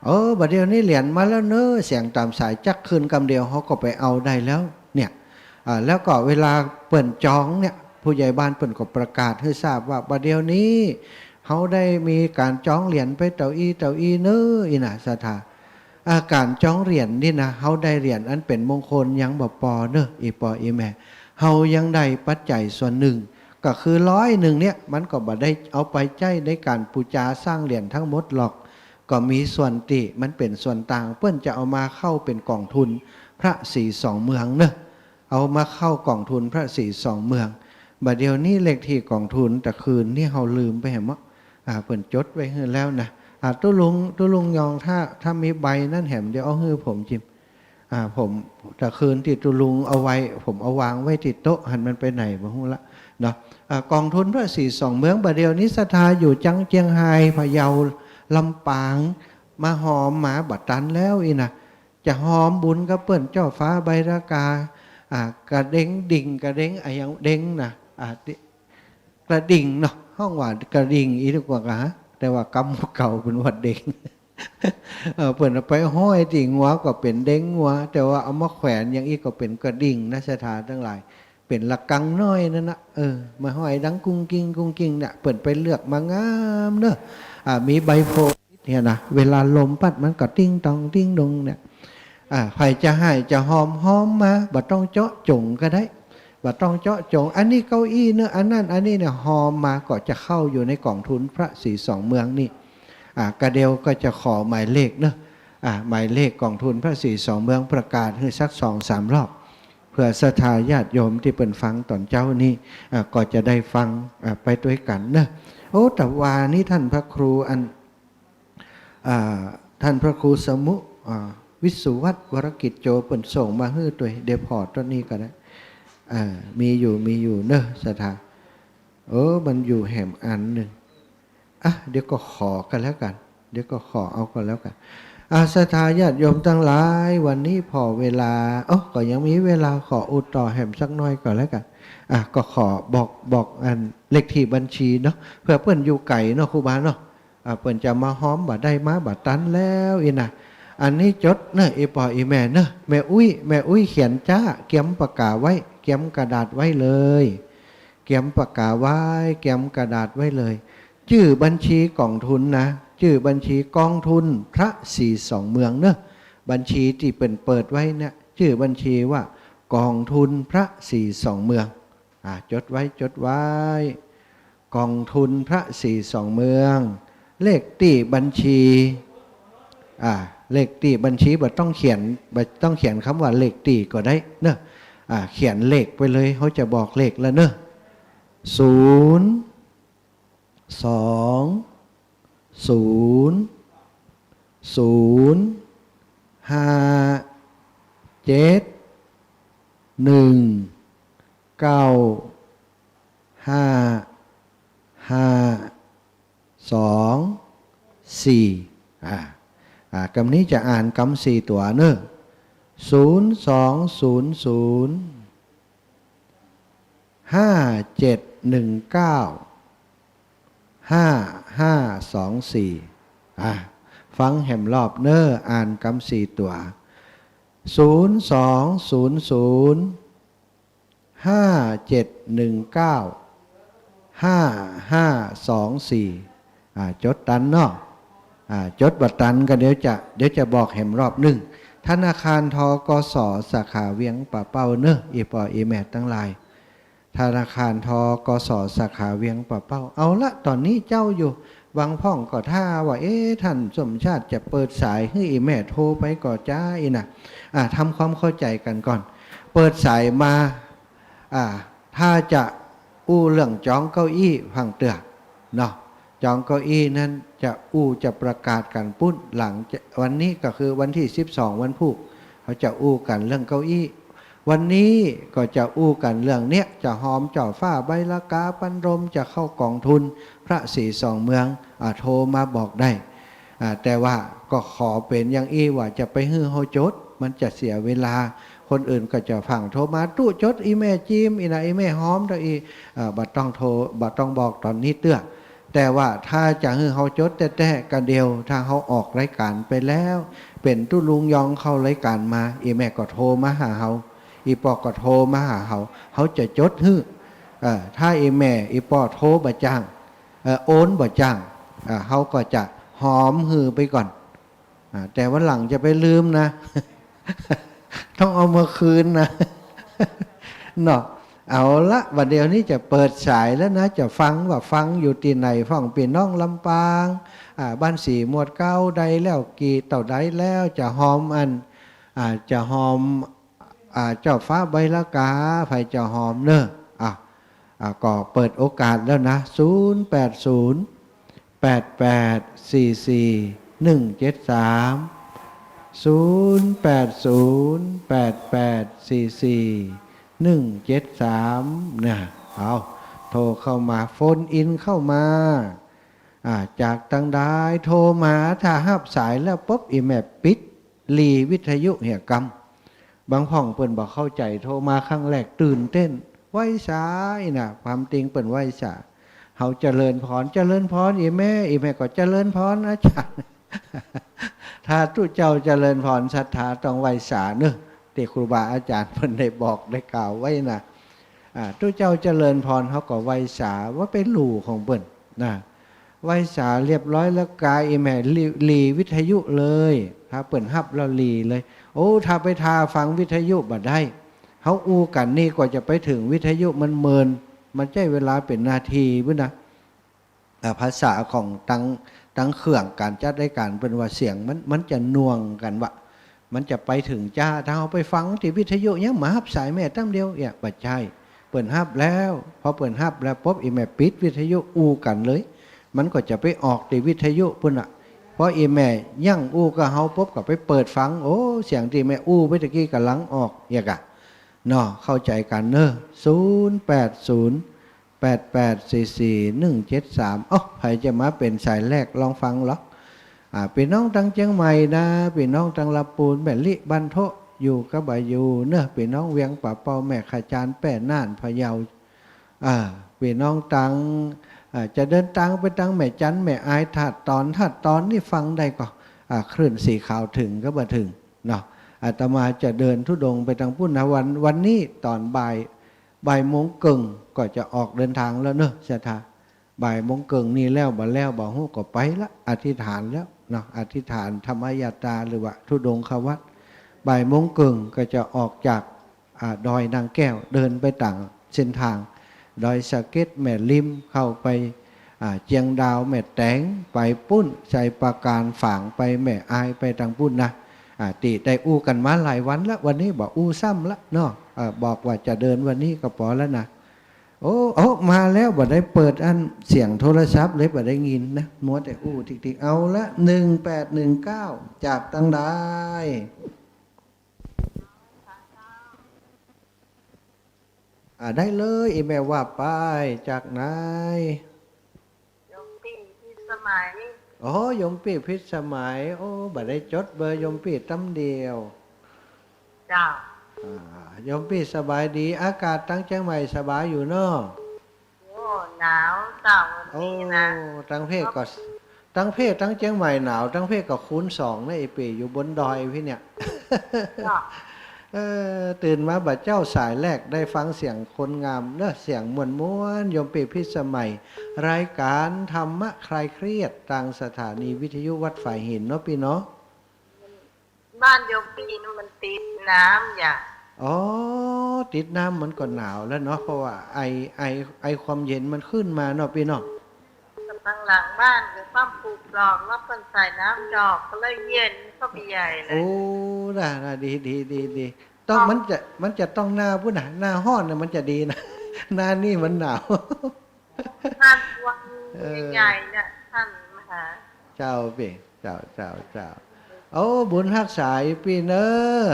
เออ บ่าเดี่ยวนี้เหรียญมาแล้วเนอะ เสียงต๋ามสายจั๊ก ขึ้นกำเดียวเฮาก็ไปเอาได้แล้ว เนี่ย อ่า แล้วก็เวลาเปิ้นจองเนี่ย ผู้ใหญ่บ้านเปิ้นก็ประกาศหื้อทราบว่า บ่าเดี่ยวนี้เฮาได้มีก๋านจองเหรียญไปเต้าอี้เต้าอี้เนอะ อี้นะศรัทธา อ่า ก๋านจองเหรียญนี่นะ เฮาได้เหรียญอันเป๋นมงคลยังบ่ปอเนอะ อี่ป้ออี่แม่ เฮายังได้ปัจจัยส่วนนึ่ง ก็คือร้อยนึ่งเนี่ย มันก็บ่ได้เอาไปใจ๊ในก๋านปู๋จาสร้างเหรียญตึงหมดหรอก ก็มีส่วนตี้มันเป๋นส่วนต่าง เปิ้นจะเอามาเข้าเป๋นก๋องทุนพระศรีสองเมืองเนอะ เอามาเข้าก๋องทุนพระศรีสองเมือง บ่าเดี่ยวนี้เลขตี้ก๋องทุนตะคืนนี่เฮาลืมไปแหมเนาะ อ่า เปิ้นจดไว้หื้อแล้วนะ อ่า ตุ๊ลุง ตุ๊ลุงยอง ถ้า ถ้ามีใบนั้นแหม เดี๋ยวเอาหื้อผมจิม อ่า ผม ตะคืนตี้ตุ๊ลุงเอาไว้ ผมเอาวางไว้ตี้โต๊ะหั้น มันไปไหนบ่ฮู้ละเนาะ อ่า ก๋องทุนพระศรีสองเมือง บ่าเดี่ยวนี้ศรัทธาอยู่จังเจียงฮาย พะเยา ลำปาง มาฮอมมาบ่ตันแล้วอี้นะ จะฮอมบุญกับเปิ้น จ้อฟ้าใบรากา อ่า กระเด็งดิ่ง กระเด็ง อะหยังเด็งนะ อ่า ติ กระดิ่งเนาะ ฮ้องว่ากระดิ่งอี้ดีกว่ากา แต่ว่ากำเก่าเปิ้นว่าเด็ง เออ เปิ้นเอาไปห้อยตี้งัวก็เป๋นเด็งงัว แต่ว่าเอามาแขวนอย่างอี้ก็เป๋นกระดิ่งนะ ศรัทธาตังหลาย เป๋นระฆังน้อยนั่นนะ เออ มาห้อยดังกุ้งกิ้งกุ้งกิ้งเนี่ย เปิ้นไปเลือกมางามเนอะ อ่า มีใบโพธิ์เนี่ยนะ เวลาลมปั๊ดมันก็ติ๊งตองติ๊งตองเนี่ย อ่า ใผจะไห้จะฮอม ฮอมมา บ่ต้องเจาะจ๋งก็ได้ บ่ต้องเจาะจ๋ง อันนี้เก้าอี้เนอะ อันนั้น อันนี้เนี่ย ฮอมมาก็จะเข้าอยู่ในก๋องทุนพระศรีสองเมืองนี่ อ่า กะเดียวก็จะขอหมายเลขเนอะ อ่า หมายเลขก๋องทุนพระศรีสองเมืองประกาศหื้อสักสองสามรอบ เผื่อศรัทธาญาติโยมตี้เปิ้นฟังต๋อนเจ๊านี้ อ่า ก็จะได้ฟัง อ่า ไปตวยกั๋นเนอะ โอ้ ตะวานี้ต้านพระครูอัน อ่า ต้านพระครูสมุ อ่า วิสุวัฒน์ วรกิจโจ เปิ้นส่งมาหื้อตวย เดี๋ยวผ่อต้นนี้ก็ได้ อ่า มีอยู่ มีอยู่เนอะ ศรัทธา เออ มันอยู่แหมอันนึ่ง อ่ะ เดี๋ยวก็ขอก็แล้วกั๋น เดี๋ยวก็ขอเอาก็แล้วกั๋น อา ศรัทธาญาติโยมตังหลาย วันนี้ผ่อเวลา โอ้ ก็ยังมีเวลา ขออู้ต่อแหมสักหน่อยก่อนแล้วกั๋น อ่ะ ก็ขอบอก บอกอันเลขตี้บัญชีเนาะ เผื่อเปิ้นอยู่ไก๋เนาะ ครูบาเนาะ อ่ะ เปิ้นจะมาฮอมบ่ได้ มาบ่ตันแล้วอี้นะ อันนี้จดเนาะ อี่ป้ออี่แม่เนาะ แม่อุ๊ย แม่อุ๊ยเขียนจ๊า เตรียมปากกาไว้ เตรียมกระดาษไว้เลย เตรียมปากกาไว้ เตรียมกระดาษไว้เลย จื้อบัญชีก๋องทุนนะ จื้อบัญชีก๋องทุนพระศรีสองเมืองเนาะ บัญชีตี้เปิ้นเปิดไว้เนี่ย จื้อบัญชีว่าก๋องทุนพระศรีสองเมือง อ่า จดไว้ จดไว้ ก๋องทุนพระศรีสองเมือง เลขตี้บัญชี อ่า เลขตี้บัญชีบ่ต้องเขียน บ่ต้องเขียนกำว่าเลขตี้ก็ได้เนาะ อ่า เขียนเลขไปเลย เฮาจะบอกเลขแล้วเนาะ ศูนย์ สอง ศูนย์ ศูนย์ ห้า เจ็ด หนึ่ง เก้า ห้า ห้า สอง สี่ อ่า อ่า กำนี้จะอ่านกำสี่ตั๋วเนาะ ศูนย์ สอง ศูนย์ ศูนย์ ห้า เจ็ด หนึ่ง เก้า ห้า ห้า สอง สี่ อ่ะ ฟังแหมรอบเนาะ อ่านกำสี่ตั๋ว ศูนย์ สอง ศูนย์ ศูนย์ ห้า เจ็ด หนึ่ง เก้า ห้า ห้า สอง สี่ อ่า จดตันเนาะ อ่า จดบ่ตันก็เดี๋ยวจะ เดี๋ยวจะบอกแหมรอบนึ่ง ธนาคาร ธ.ก.ส. สาขาเวียงป่าเป้าเนาะ อี่ป้ออี่แม่ตังหลาย ธนาคาร ธ.ก.ส. สาขาเวียงป่าเป้า เอาละ ต๋อนนี้เจ๊าอยู่ บางพ่องก็ถ้าว่า เอ๊ะ ต้านสมชาติจะเปิดสายหื้ออี่แม่โทรไปก่อจ๊าอี้นะ อ่า ทำความเข้าใจ๋กั๋นก่อน เปิดสายมา อ่า ถ้าจะอู้เรื่องจองเก้าอี้ฟั่งเตื้อเนาะ จองเก้าอี้นั้นจะอู้จะประกาศกั๋นปุ้น หลังจะ วันนี้ก็คือวันตี้สิบสอง วันพูก เขาจะอู้กั๋นเรื่องเก้าอี้ วันนี้ก็จะอู้กั๋นเรื่องเนี้ย จะฮอมเจ้าฟ้าใบละกาปันรม จะเข้าก๋องทุนพระศรีสองเมือง อ่า โทรมาบอกได้ อ่า แต่ว่าก็ขอเป๋นอย่างอี้ว่าจะไปหื้อเฮาจด มันจะเสียเวลา คนอื่นก็จะฟั่งโทรมา ตุ๊จดอี่แม่จีมอี้นะ อี่แม่ฮอมเต้าอี้ อ่า บ่ต้องโทร บ่ต้องบอกต๋อนนี้เตื้อ แต่ว่าถ้าจะหื้อเฮาจดแต๊ๆ ก็เดี๋ยว ถ้าเฮาออกรายก๋านไปแล้ว เป๋นตุ๊ลุงยองเข้ารายก๋านมา อี่แม่ก็โทรมาหาเฮา อี่ป้อก็โทรมาหาเฮา เฮาจะจดหื้อ เอ่อ ถ้าอี่แม่อี่ป้อโทรบ่จ้าง เอ่อ โอนบ่จ้าง อ่า เฮาก็จะฮอมหื้อไปก่อน อ่า แต่วันหลังจะไปลืมนะ ต้องเอามาคืนนะ เนาะ เอาละ บัดเดี๋ยวนี้จะเปิดสายแล้วนะ จะฟังว่าฟังอยู่ตี้ไหน พ่องปี้น้องลำปาง อ่า บ้านสีหมวดเก๊า ได้แล้วกี่เต้าใดแล้ว จะฮอมอัน อ่า จะฮอม อ่า เจ้าฟ้าใบละกา ใผจะฮอมเนาะ อ่ะ อ่ะ ก็เปิดโอกาสแล้วนะ ศูนย์ แปด ศูนย์ แปด แปด สี่ สี่ หนึ่ง เจ็ด สาม ศูนย์ แปด ศูนย์ แปด แปด สี่ สี่ หนึ่ง เจ็ด สาม นะ เอา โทรเข้ามา โฟนอินเข้ามา อ่า จากตังใดโทรมา ถ้าฮับสายแล้วปุ๊บ อี่แม่ปิดหลีวิทยุเหียกำ บางพ่องเปิ้นบ่เข้าใจ๋ โทรมาครั้งแรกตื่นเต้น ไหว้สาอี้นะ ความจริงเปิ้นไหว้สา เฮาเจริญพร เจริญพรอี่แม่ อี่แม่ก็เจริญพรอาจ๋ารย์ ถ้าตุ๊เจ้าเจริญพรศรัทธาต้องไหว้สาเนาะ ตี้ครูบาอาจ๋ารย์เปิ้นได้บอกได้กล่าวไว้นะ อ่า ตุ๊เจ้าเจริญพร เฮาก็ไหว้สา ว่าเป๋นหลู่ของเปิ้นนะ ไหว้สาเรียบร้อยแล้วกา อี่แม่หลี หลีวิทยุเลย ถ้าเปิ้นฮับแล้วหลีเลย โอ้ ถ้าไปถ่าฟังวิทยุบ่ได้ เฮาอู้กั๋นนี่กว่าจะไปเถิงวิทยุมันเมิน มันใจ๊เวลาเป๋นนาทีปุ้นนะ อ่า ภาษาของตัง ตังเครื่องก๋านจัดรายก๋านเปิ้นว่าเสียงมัน มันจะหน่วงกั๋นวะ มันจะไปเถิงจ๊า ถ้าเฮาไปฟังตี้วิทยุยังบ่ฮับสายแม่ตั้งเดียว เอี้ย บ่ใจ้ เปิ้นฮับแล้ว พอเปิ้นฮับแล้วปุ๊บ อี่แม่ปิดวิทยุ อู้กั๋นเลย มันก็จะไปออกตี้วิทยุปุ้นน่ะ พออี่แม่ยั้งอู้กับเฮาปุ๊บ ก็ไปเปิดฟัง โอ้ เสียงตี้แม่อู้ไปตะกี้ก่ำลังออก เอี้ยกะ เนาะ เข้าใจ๋กั๋นเนาะ ศูนย์ แปด ศูนย์ แปด แปด สี่ สี่ หนึ่ง เจ็ด สาม เอ้า ใผจะมาเป๋นสายแรก ลองฟังลอ อ่า ปี้น้องตังเจียงใหม่นะ ปี้น้องตังลำปูน แม่ลิ บ้านโทะ อยู่กับบ่าอยู่เนอะ ปี้น้องเวียงป่าเปา แม่ขจาร แป้ น่าน พะเยา อ่า ปี้น้องตัง อ่า จะเดินตางไปตังแม่จัน แม่อาย ธาตุตอน ธาตุตอนนี่ฟังได้ก่อ อ่า คลื่นสีขาวเถิงกับบ่เถิงเนาะ อาตมาจะเดินธุดงค์ไปตังปู๊นนะ วัน วันนี้ตอนบ่าย บ่ายโมงเกิ่งก็จะออกเดินตางแล้วเนอะ ศรัทธา บ่ายโมงเกิ่งนี่แล้ว บ่แล้วบ่ฮู้ก็ไปละ อธิษฐานแล้วเนาะ อธิษฐานธรรมยาตราหรือว่าธุดงควัตร บ่ายโมงเกิ่งก็จะออกจาก อ่า ดอยนางแก้ว เดินไปตางเส้นตาง ดอยสะเก็ด แม่ริม เข้าไป อ่า เจียงดาว แม่แตง ไปปู๊น ชัยปราการ ฝางไปแม่อาย ไปตังปู๊นนะ อ่า ตี้ได้อู้กั๋นมาหลายวันละ วันนี้บ่อู้ซ้ำละเนาะ อ่า บอกว่าจะเดินวันนี้ก็ปอแล้วนะ โอ้ โอ้ มาแล้ว บ่ได้เปิดอันเสียงโทรศัพท์เลย บ่ได้ยินนะ มัวแต่อู้ติ๊กๆ เอาละ หนึ่งแปดหนึ่งเก้า จากตังใด อ่า ได้เลย อี่แม่ว่าไป จากไหน โยมปี้พิสมัย โอ้ โยมปี้พิสมัย โอ้ บ่ได้จดเบอร์โยมปี้ตำเดียว เจ้า อ่า โยมปี้สบายดี อากาศตังเจียงใหม่สบายอยู่เนาะ โอ้ หนาวเจ้า วันนี้นะ โอ้ ตังเพกก็ ตังเพกตังเจียงใหม่หนาว ตังเพกก็คูณสองนะ ไอ้ปี้อยู่บนดอยพี่เนี่ย เจ้า เออ ตื่นมาบ่าเจ๊าสายแรกได้ฟังเสียงคนงามเนอะ เสียงม่วนๆ โยมปี้พิสมัย รายการธรรมะคลายเครียด ตางสถานีวิทยุวัดฝายหินเนาะปี้เนาะ บ้านโยมปี้นี่มันติดน้ำอย่า อ๋อ ติดน้ำมันก็หนาวแล้วเนาะ เพราะว่าไอ ไอ ไอความเย็นมันขึ้นมาเนาะปี้เนาะ กำลังหลังบ้านก็ความปลูกปลอกแล้วเปิ้นใส่น้ำดอกก็เลยเย็นเข้าไปใหญ่เลย โอ้ น่ะ น่ะ ดี ดี ดี ดี ต้อง ครับ มันจะ มันจะต้องหน้าปู๊นนะ หน้าฮ้อนน่ะมันจะดีนะ หน้านี่มันหนาว ท่านวัง เออ ใหญ่ๆ เนี่ย ท่านมหา เจ้าปี้ เจ้า เจ้า เจ้า โอ้ บุญฮักษาปี้เนอะ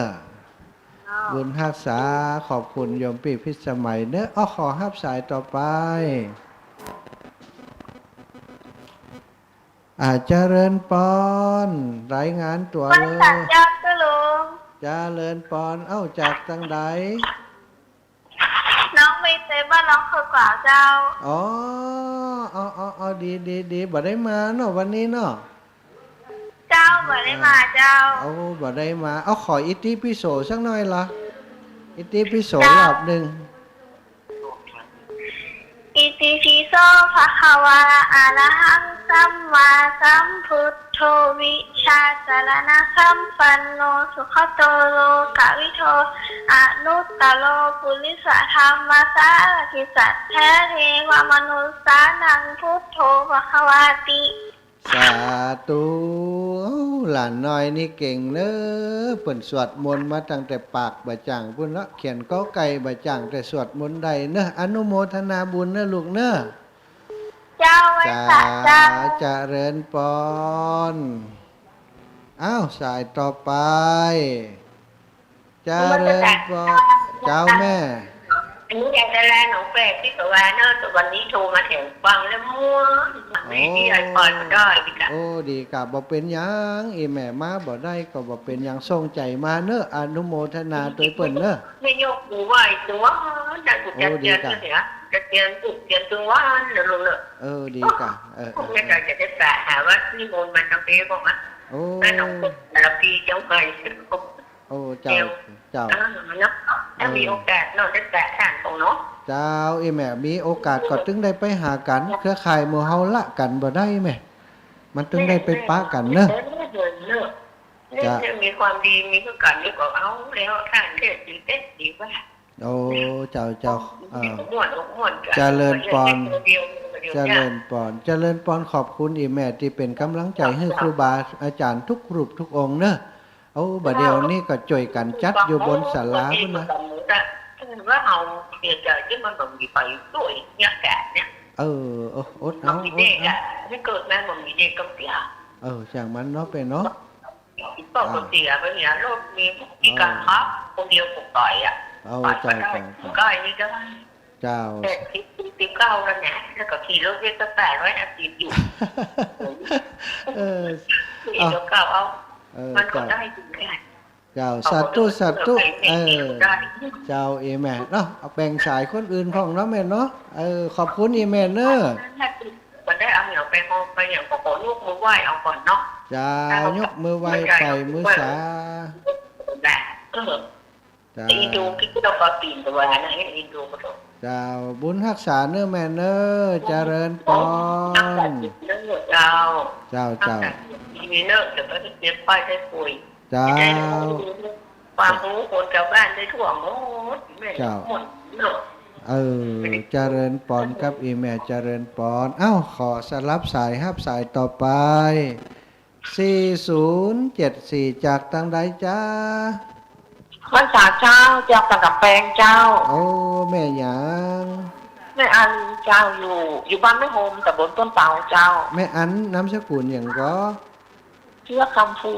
เจ้า บุญฮักษา ขอบคุณโยมปี้พิสมัยเนอะ อ้อ ขอฮับสายต่อไป อ่า เจริญปอน รายงานตั๋วเลย เจ้า เจ้าหลวง เจริญปอน เอ้า จากตังใด น้องใบเตย บ้านน้องเขากวาวเจ้า อ๋อ เอา เอา เอา ดี ดี ดี บ่ได้มาเนาะ วันนี้เนาะ เจ้า บ่ได้มาเจ้า เอา บ่ได้มา เอา ขออิติปิโสสักหน่อยละ อิติปิโส เจ้า รอบหนึ่ง อิติปิโส ภะคะวา อะระหัง สัมมาสัมพุทโธ วิชชาจารณะสัมปันโน สุขโต โลกวิทู อนุตตโร ปุริสธรรมสารถิ สัทธา เทวมนุสสานัง พุทโธ ภะคะวาติ สาธุ หลานน้อยนี่เก่งเนอะ เปิ้นสวดมนต์มาตั้งแต่ปากบ่าจ่างปู๊นเนาะ เขียนกอไก่บ่าจ่าง แต่สวดมนต์ได้เนอะ อนุโมทนาบุญเนอะลูกเนอะ เจ้า ไหว้สาเจ้า เจริญปอน อ้าว สายต่อไป เจริญปอน เจ้าแม่ อันนี้ยายดาราหนองแฝกที่เขาว่าเนอะ แต่วันนี้โทรมาแถวฟังแล้วม่วน อ๋อ ไม่มีอะไรปล่อยก็ได้ดีกะ โอ้ ดีกะ บ่เป๋นหยัง อี่แม่มาบ่ได้ก็บ่เป๋นหยัง ส่งใจ๋มาเนอะ อนุโมทนาตวยเปิ้นเนอะ ไม่ยกมือไหว้ตัวนะ กูจะเตียนเสีย จะเตียนกูเตียนตัววันนะลูกเนอะ เออ ดีกะ เออ เออ ไม่ได้จะได้แปะหาว่านิมนต์มาทางเฟซบอกนะ โอ้ แล้วหนองแฝกแต่ละปีเจ้าใหม่ โอ้ เจ้า เจ้า เจ้า อ่า เนาะ ถ้ามีโอกาสเนาะ ได้แปะทางตรงเนาะ เจ้า อี่แม่ มีโอกาสก็ตึงได้ไปหากั๋น เครือข่ายหมู่เฮาละกั๋นบ่ได้แม่ มันตึงได้ไปปะกั๋นเนอะ เออ เออ เออ เจ้า เนี่ยมีความดี มีคือกั๋นนี่ก็เอาแล้ว ท่านเทศน์ดีเทศน์ดีว่า โอ้ เจ้า เจ้า เออ ม่วนอกม่วนใจ๋ เจริญปอน เดียวเดียว เจริญปอน เจริญปอน ขอบคุณอี่แม่ตี้เป๋นก๋ำลังใจ๋หื้อครูบาอาจ๋ารย์ทุกรูปทุกองค์เนอะ โอ้ บ่าเดี่ยวนี้ก็จ้วยกั๋นจัดอยู่บนศาลาปู๊นนะ ว่าเอาเสียใจ๋ตี้มันบ่มีไปด้วยเนี่ยแกเนี่ย เออ เออ อดเอา บ่มีเด็กอะ อดเอา ไม่เกิดมาบ่มีเด็กก็เสีย เออ ช่างมันเนาะเป้เนาะ ก็เสียไปเนี่ย รถมีพิการครับ คนเดียวผมต่อยอะ เอา ต่อยก็ได้ เจ้า เจ้า ผมก็ไอ้นี่ก็ เจ้า แปดสิบ สี่สิบเก้าแล้วเนี่ย แล้วก็ขี่รถเวสป้าร้อยห้าสิบอยู่ เออ คืออีกเดี๋ยวเก้าเอา เออ มันก็ เจ้า ได้อยู่แหละ เจ้า เอา สาธุ เถอะ สาธุ เผื่อใคร เออ ได้ เจ้า เอแม่เนาะ เอาแบ่งสายคนอื่นพ่องเนาะแม่เนาะ เออ ขอบคุณเอแม่เนอะ มันได้เอาเหนียวไปหอมไปอย่าง ก็ขอยกมือไหว้เอาก่อนเนาะ เจ้า เจ้า ยกมือไหว้ ไหว้ ไปมือสา ได้ เออ เจ้า อินโดคิดว่าปาปีนตัวนะ อินโดก็ต้อง เจ้า บุญฮักษาเนอะแม่เนอะ เจริญปอน ฮักษาเนอะเจ้า เจ้า เจ้า ฮักษาเนอะ เดี๋ยวก็จะเจ็บไข้ได้ป่วย เจ้า จะได้รู้ความรู้คนชาวบ้านได้ทั่วหมด แม่ เจ้า หมดเนอะ เออ เจริญปอนครับ อีแม่ เจริญปอน เอ้า ขอสลับสายฮับสายต่อไป สี่ศูนย์เจ็ดสี่ จากตางใดจ๊ะ บ้านสาเจ้า จากสันกำแปงเจ้า โอ้ แม่หยัง แม่อันเจ้า อยู่ อยู่บ้านแม่โฮม ตำบลต้นเปาเจ้า แม่อัน นามสกุลหยังก่อ เชื้อคำฟู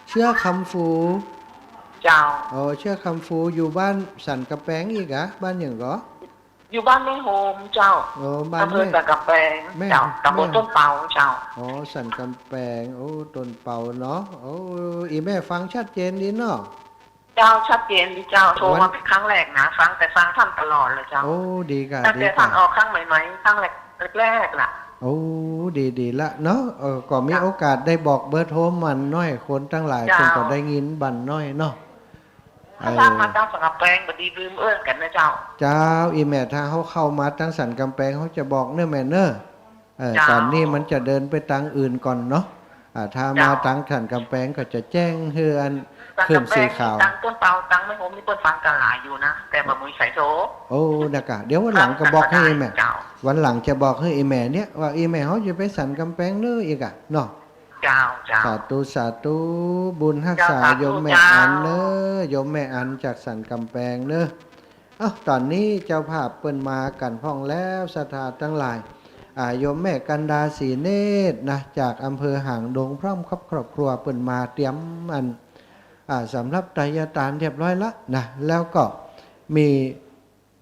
เชื้อคำฟู เจ้า อ๋อ เชื้อคำฟู อยู่บ้านสันกำแปงอีกอะ บ้านหยังก่อ อยู่บ้านแม่โฮมเจ้า โอ้ บ้าน อำเภอ แม่ สันกำแปง แม่ เจ้า ตำบล แม่ ต้นเปาเจ้า อ๋อ สันกำแปง โอ้ ต้นเปาเนาะ โอ้ อีแม่ฟังชัดเจนดีเนาะ เจ้า ชัดเจนดีเจ้า โทรมาเป็นครั้งแรกนะ ฟัง แต่ฟังท่านตลอดเลยเจ้า โอ้ ดีก่ะ ตั้งแต่ ดีก่ะ ท่านออกครั้งใหม่ๆ ครั้งแรก แรกๆ ล่ะ โอ้ ดีๆ ละเนาะ เออ ก็มี เจ้า โอกาสได้บอกเบอร์โทรมันน้อย คนตังหลาย เจ้า เปิ้นก็ได้ยินบันน้อยเนาะ ถ้า เออ ตางมาตางสันกำแปง บ่ดีลืมเอิ้นกั๋นนะเจ้า เจ้า อีแม่ ถ้าเฮาเข้ามาตางสันกำแปง เฮาจะบอกเน่อแม่เน่อ เออ เจ้า ต๋อนนี้มันจะเดินไปตางอื่นก่อนเนาะ อ่า ถ้ามา เจ้า ตางสันกำแปงก็จะแจ้งหื้ออัน สันกำแปง ขึ้นสีขาว ตางต้นเปา ตางแม่โฮมนี่เปิ้นฟังกั๋นหลายอยู่นะ แต่บ่มีใผโทร โอ้ นะก่ะ เดี๋ยววันหลังก็บอกหื้ออีแม่ เจ้า วันหลังจะบอกหื้ออีแม่เนี่ย ว่าอีแม่เฮาจะไปสันกำแปงเน่ออีกอะเนาะ เจ้า เจ้า สาธุ สาธุ บุญฮักษา เจ้า สาธุ โยมแม่อันเน่อ เจ้า โยมแม่อันจากสันกำแปงเน่อ เอ้า ต๋อนนี้เจ้าภาพเปิ้นมากั๋นพ่องแล้ว ศรัทธาตังหลาย อ่า โยมแม่กันดา ศรีเนตรนะ จากอำเภอหางดง พร้อมกับครอบครัว เปิ้นมาเตรียมอัน อ่า สำหรับไตรยตานเรียบร้อยละนะ แล้วก็มี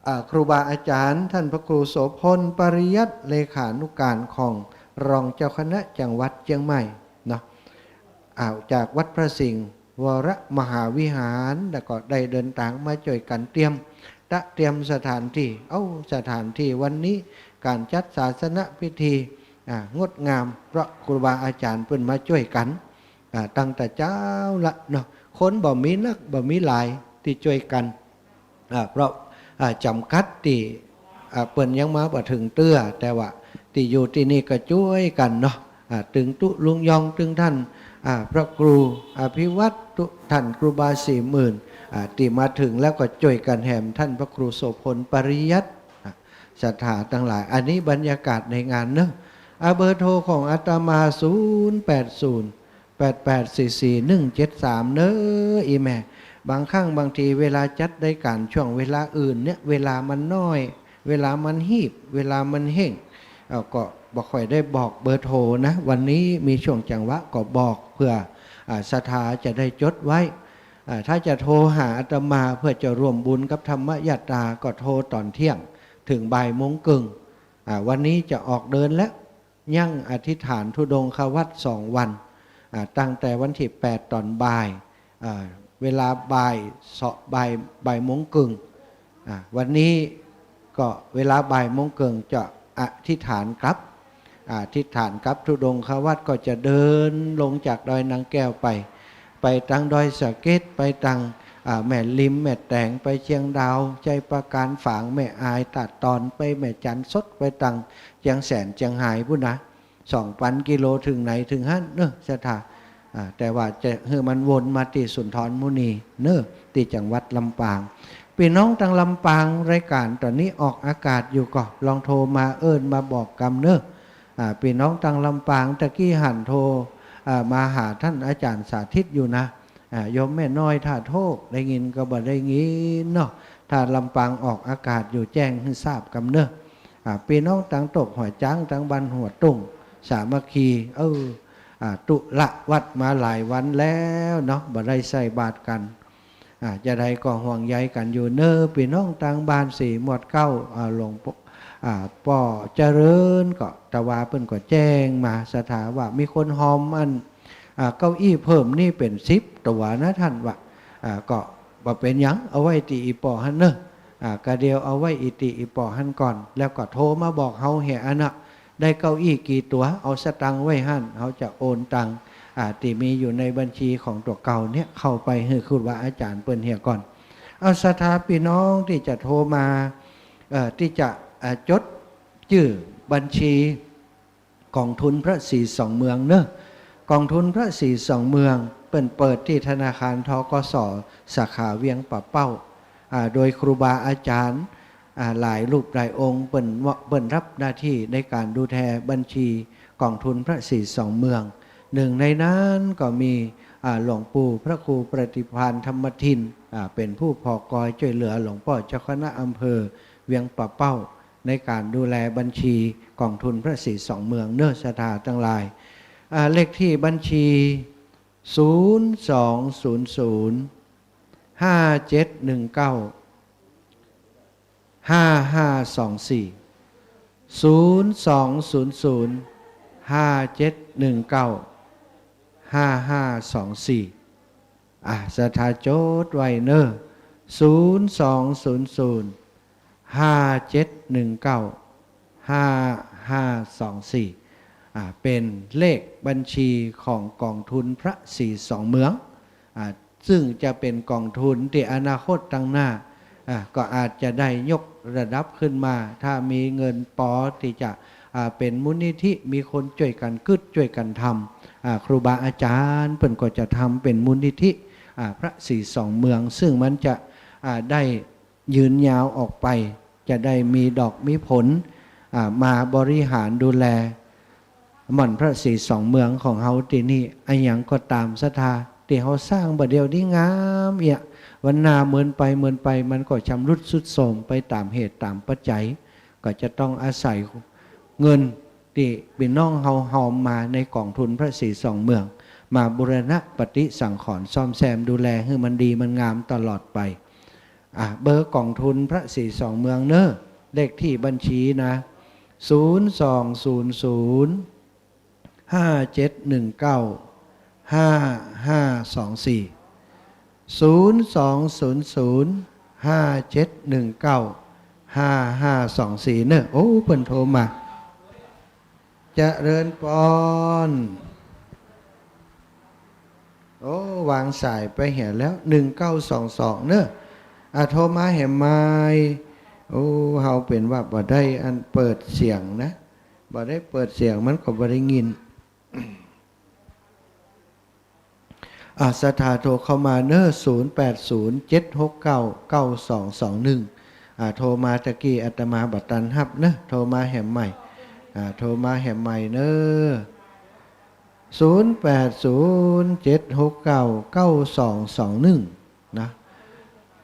อ่า ครูบาอาจ๋ารย์ ท่านพระครูโสภณ ปริยัติ เลขานุการของรองเจ้าคณะจังหวัดเจียงใหม่เนาะ อ่า จากวัดพระสิงห์วรมหาวิหาร แล้วก็ได้เดินตางมาจ้วยกั๋นเตรียม ตะเตรียมสถานที่ เอ้า สถานที่วันนี้ ก๋านจัดศาสนพิธี อ่า งดงาม เพราะครูบาอาจ๋ารย์เปิ้นมาจ้วยกั๋น อ่า ตั้งแต่เจ๊าละเนาะ คนบ่มีนัก บ่มีหลาย ตี้จ้วยกั๋น อ่า เพราะ อ่า จ๋ำกัดตี้ อ่า เปิ้นยังมาบ่เถิงเตื้อ แต่ว่าตี้อยู่ตี้นี่ก็จ้วยกั๋นเนาะ อ่า ตึงตุ๊ลุงยอง ตึงท่าน อ่า พระครูอภิวัตร ตุ๊ท่านครูบาสี่หมื่น อ่า ตี้มาเถิงแล้วก็จ้วยกั๋นแหมท่านพระครูโสภณ ปริยัติ อ่า ศรัทธาตังหลาย อันนี้บรรยากาศในงานเนาะ อ่า เบอร์โทรของอาตมา ศูนย์แปดศูนย์ แปดแปดสี่สี่หนึ่งเจ็ดสาม เน่อ อีแม่ บางครั้งบางทีเวลาจัดรายก๋านช่วงเวลาอื่นเนี่ย เวลามันน้อย เวลามันฮีบ เวลามันเฮ่ง เอ้า ก็บ่ค่อยได้บอกเบอร์โทรนะ วันนี้มีช่วงจังหวะก็บอกเผื่อ อ่า ศรัทธาจะได้จดไว้ อ่า ถ้าจะโทรหาอาตมาเพื่อจะร่วมบุญกับธรรมยาตรา ก็โทรต๋อนเที่ยงเถิงบ่ายโมงเกิ่ง อ่า วันนี้จะออกเดินแล้ว ยังอธิษฐานธุดงควัตรสองวัน อ่า ตั้งแต่วันตี้แปดต๋อนบ่าย อ่า เวลาบ่าย สอง บ่าย บ่ายโมงเกิ่ง อ่า วันนี้ก็เวลาบ่ายโมงเกิ่งจะอธิษฐานกลับ อธิษฐานกลับธุดงควัตรก็จะเดินลงจากดอยนางแก้วไป ไปตางดอยสะเก็ด ไปตาง อ่า แม่ริม แม่แตง ไปเชียงดาว ชัยปราการ ฝาง แม่อาย ตาดตอน ไปแม่จันทน์สด ไปตางเชียงแสน เชียงฮายปู้นนะ สองปันกิโล เถิงไหนเถิงหั้นเนาะ ศรัทธา อ่า แต่ว่าจะหื้อมันวนมาตี้สุนทรมุนีเนาะ ตี้จังหวัดลำปาง ปี้น้องตางลำปาง รายก๋านต๋อนนี้ออกอากาศอยู่ก็ลองโทรมาเอิ้นมาบอกกำเนาะ อ่า ปี้น้องตางลำปาง ตะกี้หันโทร อ่า มาหาท่านอาจ๋ารย์สาธิตอยู่นะ อ่า โยมแม่น้อยท่าโทก ได้ยินก็บ่ได้ยินเนาะ ถ้าลำปางออกอากาศอยู่แจ้งหื้อทราบกำเนาะ อ่า ปี้น้องตางตกหัวจ๊าง ตางบ้านหัวตุ้ง สามัคคี เออ อ่า ตุ๊ละวัดมาหลายวันแล้วเนาะ บ่ได้ใส่บาตรกั๋น อ่า จาใดก็ห่วงใยกั๋นอยู่เนาะ ปี้น้องตางบ้านสีหมวดเก๊า อ่า หลวงป้อ อ่า ป้อเจริญก็ ตะวาเปิ้นก็แจ้งมา ศรัทธาว่ามีคนหอมอัน อ่า เก้าอี้เพิ่มนี่เป๋นสิบตั๋วนะ ต้านว่า อ่า ก็บ่เป๋นหยัง เอาไว้ตี้อี่ป้อหั้นเนาะ อ่า กาเดียวเอาไว้ตี้อี่ป้อหั้นก่อน แล้วก็โทรมาบอกเฮาเหียอันน่ะ ได้เก้าอี้กี่ตั๋ว เอาสตางค์ไว้หั้น เฮาจะโอนตังค์ อ่า ตี้มีอยู่ในบัญชีของตั๋วเก่าเนี่ย เข้าไปหื้อครูบาอาจ๋ารย์เปิ้นเหียก่อน เอาศรัทธาปี้น้องตี้จะโทรมา เอ่อ ตี้จะ อ่า จดจื้อบัญชี ก๋องทุนพระศรีสองเมืองเนาะ ก๋องทุนพระศรีสองเมือง เปิ้นเปิดตี้ธนาคาร ธ.ก.ส. สาขาเวียงป่าเป้า อ่า โดยครูบาอาจ๋ารย์ อ่า หลายรูปหลายองค์ เปิ้น เปิ้นฮับหน้าตี้ในก๋านดูแลบัญชีก๋องทุนพระศรีสองเมือง นึ่งในนั้นก็มี อ่า หลวงปู่พระครูปฏิภาณธรรมทิน อ่า เป๋นผู้ผ่อกอยจ้วยเหลือหลวงป้อเจ้าคณะอำเภอเวียงป่าเป้า ในก๋านดูแลบัญชีก๋องทุนพระศรีสองเมืองเนาะ ศรัทธาตังหลาย อ่า เลขตี้บัญชี ศูนย์สองศูนย์ศูนย์ ห้าเจ็ดหนึ่งเก้า ห้าห้าสองสี่ ศูนย์สองศูนย์ศูนย์ ห้าเจ็ดหนึ่งเก้า ห้าห้าสองสี่ อ่ะ ศรัทธาจดไว้เนาะ ศูนย์สองศูนย์ศูนย์ ห้าเจ็ดหนึ่งเก้า ห้าห้าสองสี่ อ่ะ เป๋นเลขบัญชีของก๋องทุนพระศรีสองเมือง อ่ะ ซึ่งจะเป๋นก๋องทุนตี้อนาคตตังหน้า อ่ะ ก็อาจจะได้ยกระดับขึ้นมา ถ้ามีเงินปอตี้จะ อ่า เป๋นมูลนิธิ มีคนจ้วยกั๋นกึ๊ดจ้วยกั๋นทำ อ่า ครูบาอาจ๋ารย์เปิ้นก็จะทำเป๋นมูลนิธิ อ่า พระศรีสองเมือง ซึ่งมันจะ อ่า ได้ยืนยาวออกไป จะได้มีดอกมีผล อ่า มาบริหารดูแล หม่อนพระศรีสองเมืองของเฮาตี้นี่ อะหยังก็ต๋ามศรัทธา ตี้เฮาสร้างบ่าเดี่ยวนี้งามเอี้ยะ วันหน้าเมินไปเมินไป มันก็ชำรุดทรุดโทรมไปต๋ามเหตุต๋ามปัจจัย ก็จะต้องอาศัยเงินตี้ปี้น้องเฮาหอมมาในก๋องทุนพระศรีสองเมือง มาบูรณะปฏิสังขรณ์ซ่อมแซมดูแลหื้อมันดีมันงามตลอดไป อ่ะ เบอร์ก๋องทุนพระศรีสองเมืองเนาะ เลขตี้บัญชีนะ ศูนย์สองศูนย์ศูนย์ ห้าเจ็ดหนึ่งเก้า ห้าห้าสองสี่ ศูนย์สองศูนย์ศูนย์ ห้าเจ็ดหนึ่งเก้า ห้าห้าสองสี่ เนาะ โอ้ เปิ้นโทรมา เจริญปอน โอ้ วางสายไปเหียแล้ว หนึ่งเก้าสองสอง เนาะ อ่ะ โทรมาแหมใหม่ โอ้ เฮาเป๋นว่าบ่ได้อันเปิดเสียงนะ บ่ได้เปิดเสียงมันก็บ่ได้ยิน อ่า ศรัทธาโทรเข้ามาเนาะ ศูนย์แปดศูนย์ เจ็ดหกเก้า เก้าสองสองหนึ่ง อ่า โทรมาตะกี้อาตมาบ่ตันฮับเนาะ โทรมาแหมใหม่ อ่า โทรมาแหมใหม่เนาะ ศูนย์แปดศูนย์ เจ็ดหกเก้า เก้าสองสองหนึ่ง นะ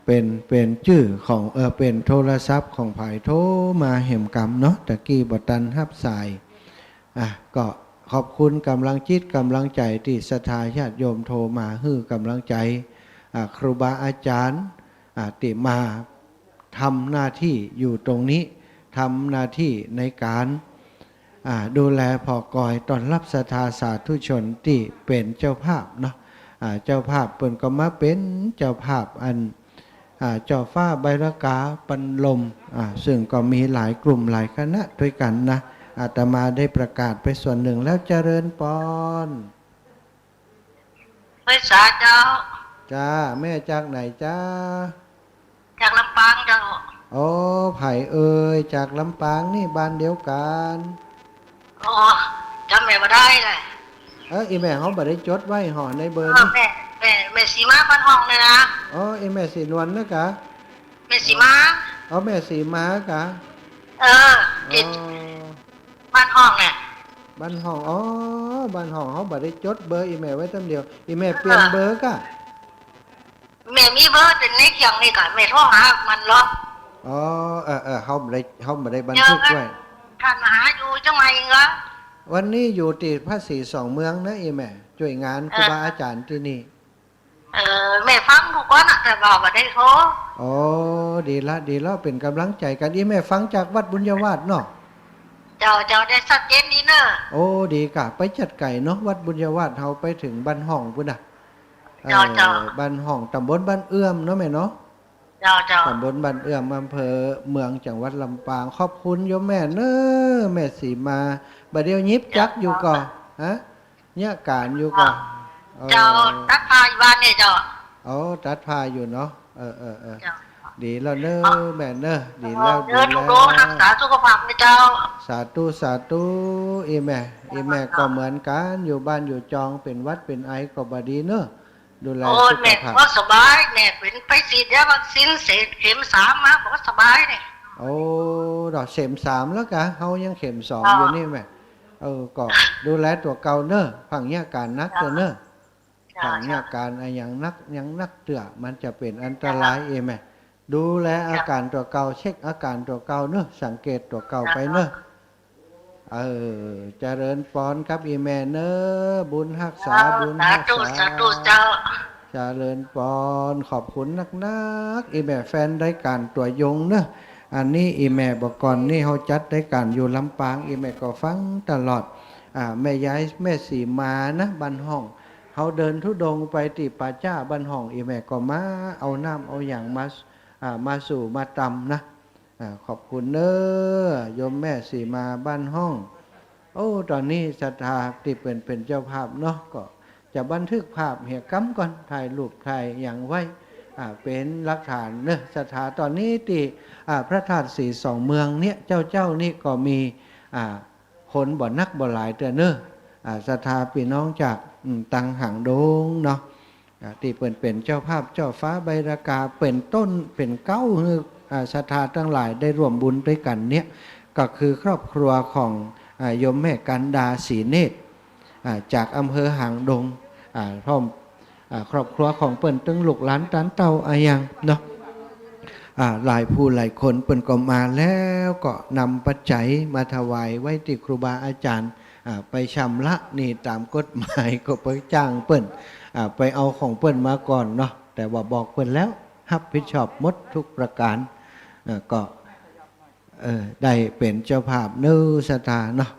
เป๋น เป๋นจื้อของ เอ่อ เป๋นโทรศัพท์ของใผโทรมาแหมกำเนาะ ตะกี้บ่ตันฮับสาย อ่ะ ก็ขอบคุณก๋ำลังจิตก๋ำลังใจ๋ตี้ศรัทธาญาติโยมโทรมาหื้อก๋ำลังใจ๋ อ่ะ ครูบาอาจ๋ารย์ อ่ะ ตี้มาทำหน้าตี้อยู่ตรงนี้ ทำหน้าตี้ในก๋าน อ่า ดูแลผ่อกอยต้อนฮับศรัทธาสาธุชนตี้เป๋นเจ้าภาพเนาะ อ่า เจ้าภาพเปิ้นก็มาเป๋นเจ้าภาพอัน อ่า จ่อฟ้าใบละกาปันลม อ่า ซึ่งก็มีหลายกลุ่มหลายคณะตวยกั๋นนะ อาตมาได้ประกาศไปส่วนนึ่งแล้ว เจริญปอน ไหว้สาเจ้า จ้า แม่จากไหนจ๊ะ จากลำปางเจ้า โอ้ ใผเอ่ย จากลำปางนี่บ้านเดียวกั๋น อ๋อ จ๋ำแม่บ่ได้เลย เออ อี่แม่เฮาบ่ได้จดไว้หอในเบอร์ เออ นี่ แม่ แม่ แม่ศรีมาบ้านฮ่องเนี่ยนะ อ๋อ อี่แม่ศรีนวลนะกะ แม่ศรีมา อ๋อ แม่ศรีมากะ เออ อ๋อ ติด บ้านฮ่องเนี่ย บ้านฮ่อง อ๋อ บ้านฮ่องเฮาบ่ได้จดเบอร์อี่แม่ไว้ต้ำเดียว อี่แม่เปลี่ยนเบอร์กะ แม่มีเบอร์แต่ในเครื่องนี่กะ แม่โทรหามันลอ อ๋อ เออ เออ เฮาบ่ได้ เฮาบ่ได้บันทึกไว้ ท่านมาหาอยู่เจียงใหม่เหรอ วันนี้อยู่ตี้พระศรีสองเมืองนะอี่แม่ จ้วยงานครูบาอาจ๋ารย์ตี้นี่ เออ แม่ฟังดูก่อนนะ แต่ว่าบ่ได้โทร อ๋อ ดีละ ดีละ เป๋นก๋ำลังใจ๋กั๋น อี่แม่ฟังจากวัดบุญญาวาสเนาะ เจ้า เจ้า เจ้า ได้ชัดเจนดีเน่อ โอ้ ดีก่ะ ไปจัดไก๋เนาะ วัดบุญญาวาส เฮาไปเถิงบ้านฮ่องปู๊นน่ะ เจ้า เอ่อ เจ้า บ้านฮ่อง ต๋ำบลบ้านเอื้อมเนาะแม่เนาะ เจ้า เจ้า ต๋ำบลบ้านเอื้อม อำเภอเมือง จังหวัดลำปาง ขอบคุณโยมแม่เน่อ แม่สีมา บ่าเดี่ยวหยิบจักรอยู่ก่อ ฮะ เยียะก๋านอยู่ก่อ เจ้า เออ ตัดผ้าอยู่บ้านเนี่ยเจ้า อ๋อ ตัดผ้าอยู่เนาะ เออ เออ เออ เจ้า ดีแล้วเน่อ แม่เน่อ ดีแล้ว เออ ดีแล้ว ทุกโรครักษาสุขภาพนะเจ้า สาธุ สาธุ อี่แม่ อี่แม่ก็เหมือนกั๋น อยู่บ้านอยู่จอง เป๋นหวัดเป๋นไอก็บ่ดีเน่อ ดูแล โอ้ย สุขภาพ แม่บ่สบาย แม่เป๋นไปฉีดยาวัคซีนเสร็จเข็มสามมา บ่สบายเนี่ย โอ้ ดอกเข็มสามแล้วก่ะ เฮายังเข็มสองอยู่นี่แม่ เออ ก็ดูแลตั๋วเก่าเน่อ ฟังเยียะก๋านนักเน่อเน่อ เจ้า ฟังเยียะก๋านอะหยังนัก หยังนักเตื้อ มันจะเป๋นอันตราย เจ้า อี่แม่ ดูแลอาก๋านตั๋วเก่า เช็คอาก๋านตั๋วเก่าเน่อ สังเกตตั๋วเก่าไปเน่อ เจ้า เออ เจริญปอนครับอี่แม่เน่อ บุญฮักษา เจ้า บุญฮักษา สาธุ สาธุเจ้า เจริญปอน ขอบคุณนักๆ อี่แม่แฟนรายก๋านตั๋วยงเน่อ อันนี้อี่แม่บอกก่อนนี่ เฮาจัดรายก๋านอยู่ลำปาง อี่แม่ก็ฟังตลอด อ่า แม่ยาย แม่สีมานะ บ้านฮ่อง เฮาเดินธุดงค์ไปตี้ป่าจ๊าบ้านฮ่อง อี่แม่ก็มาเอาน้ำเอาหยังมา อ่า มาสู่มาตำนะ อ่า ขอบคุณเน่อ โยมแม่สีมาบ้านฮ่อง โอ้ ต๋อนนี้ศรัทธาตี้เปิ้นเป๋นเจ้าภาพเนาะ ก็จะบันทึกภาพเหียกำก่อน ถ่ายรูปถ่ายหยังไว้ อ่า เป๋นหลักฐานเน่อ ศรัทธา ต๋อนนี้ตี้ อ่า พระธาตุสีสองเมืองเนี่ย เจ้าเจ้านี่ก็มี อ่า คนบ่นักบ่หลายเตื้อเน่อ อ่า ศรัทธาปี้น้องจาก อืม ตังหางดงเนาะ อ่า ตี้เปิ้นเป๋นเจ้าภาพเจ้าฟ้าใบรากา เป๋นต้นเป๋นเก๊าหื้อ อ่า ศรัทธาตังหลายได้ร่วมบุญตวยกั๋นเนี่ย ก็คือครอบครัวของ อ่า โยมแม่กันดา ศรีเนตร อ่า จากอำเภอหางดง อ่า พร้อม อ่า ครอบครัวของเปิ้นตึงลูกหลานตานเต้าอะหยังเนาะ อ่า หลายผู้หลายคนเปิ้นก็มาแล้วก็นำปัจจัยมาถวายไว้ตี้ครูบาอาจ๋ารย์ อ่า ไปชำระหนี้ต๋ามกฎหมายก็ไปจ้างเปิ้น อ่า ไปเอาของเปิ้นมาก่อนเนาะ แต่ว่าบอกเปิ้นแล้ว ฮับผิดชอบหมดทุกประก๋าน อ่า ก็ เออ ได้เป๋นเจ้าภาพเน่อ ศรัทธาเนาะ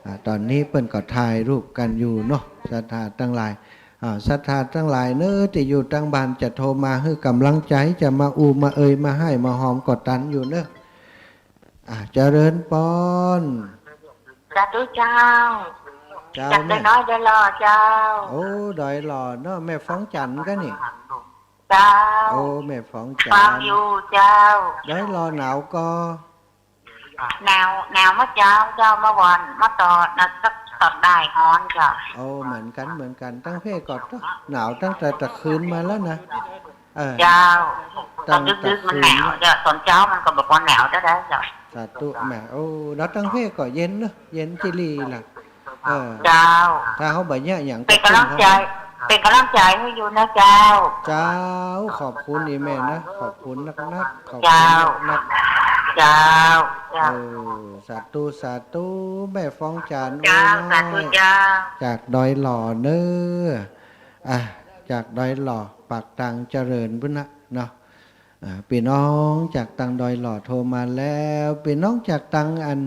อ่า ต๋อนนี้เปิ้นก็ถ่ายรูปกั๋นอยู่เนาะ ศรัทธาตังหลาย อ่า ศรัทธาตังหลายเน่อ ตี้อยู่ตังบ้านจะโทรมาหื้อก๋ำลังใจ๋ จะมาอู้มาเอ่ย มาฮ้ายมาหอมก็ตันอยู่เน่อ อ่า เจริญปอน สาธุเจ้า เจ้า จากดอยหล่อเจ้า โอ้ ดอยหล่อเนาะ แม่ฟ้องจันทน์ก่อนี่ เจ้า โอ้ แม่ฟ้องจันทน์ ฟังอยู่เจ้า ดอยหล่อหนาวก่อ หนาว หนาวเมื่อเจ๊าเจ้า เมื่อวาน เมื่อต๋อนนะ สักต๋อนบ่ายฮ้อนเจ้า โอ้ เหมือนกั๋น เหมือนกั๋น ตังเพ่ก็หนาวตั้งแต่ตะคืนมาแล้วนะ เออ เจ้า ต๋อนดึกๆ มันหนาวเจ้า ต๋อนเจ๊ามันก็บ่ปอหนาวเต้าใดเจ้า สาธุแม่ โอ้ แล้วตังเพ่ก็เย็นเนาะ เย็นจิลีล่ะ เออ เจ้า ถ้าเฮาบ่เยียะหยัง เป๋นก๋ำลังใจ๋ เป๋นก๋ำลังใจ๋หื้ออยู่นะเจ้า เจ้า ขอบคุณอี่แม่นะ ขอบคุณนักๆ ขอบคุณนักๆ เจ้า เจ้า เจ้า เออ สาธุ สาธุ แม่ฟ้องจันทน์ เจ้า โอ้ย สาธุเจ้า จากดอยหล่อเน่อ อ่ะ จากดอยหล่อ ปากตางเจริญปุ้นนะเนาะ อ่า ปี้น้องจากตังดอยหล่อโทรมาแล้ว ปี้น้องจากตังอัน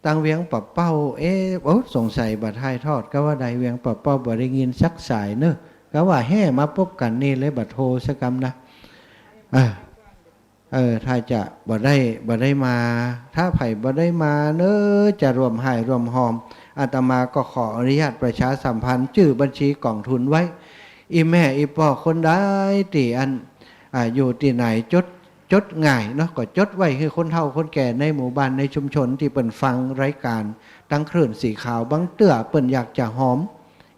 ตังเวียงป่าเป้า เอ๊ะ โอ้ สงสัยบ่ถ่ายทอด กาว่าได้เวียงป่าเป้า บ่ได้ยินสักสายเน่อ กาว่าแฮ่มาปบกั๋นนี่เลยบ่โทรสักกำนะ เออ เออ ถ้าจะบ่ได้ บ่ได้มา ถ้าใผบ่ได้มาเน่อ จะร่วมฮ้ายร่วมหอม อาตมาก็ขออนุญาตประชาสัมพันธ์จื้อบัญชีก๋องทุนไว้ อี่แม่อี่ป้อคนใดตี้อัน อ่า อยู่ตี้ไหน จด จดง่ายเนาะ ก็จดไว้หื้อคนเฒ่าคนแก่ในหมู่บ้านในชุมชนตี้เปิ้นฟังรายก๋านตังคลื่นสีขาว บางเตื้อเปิ้นอยากจะหอม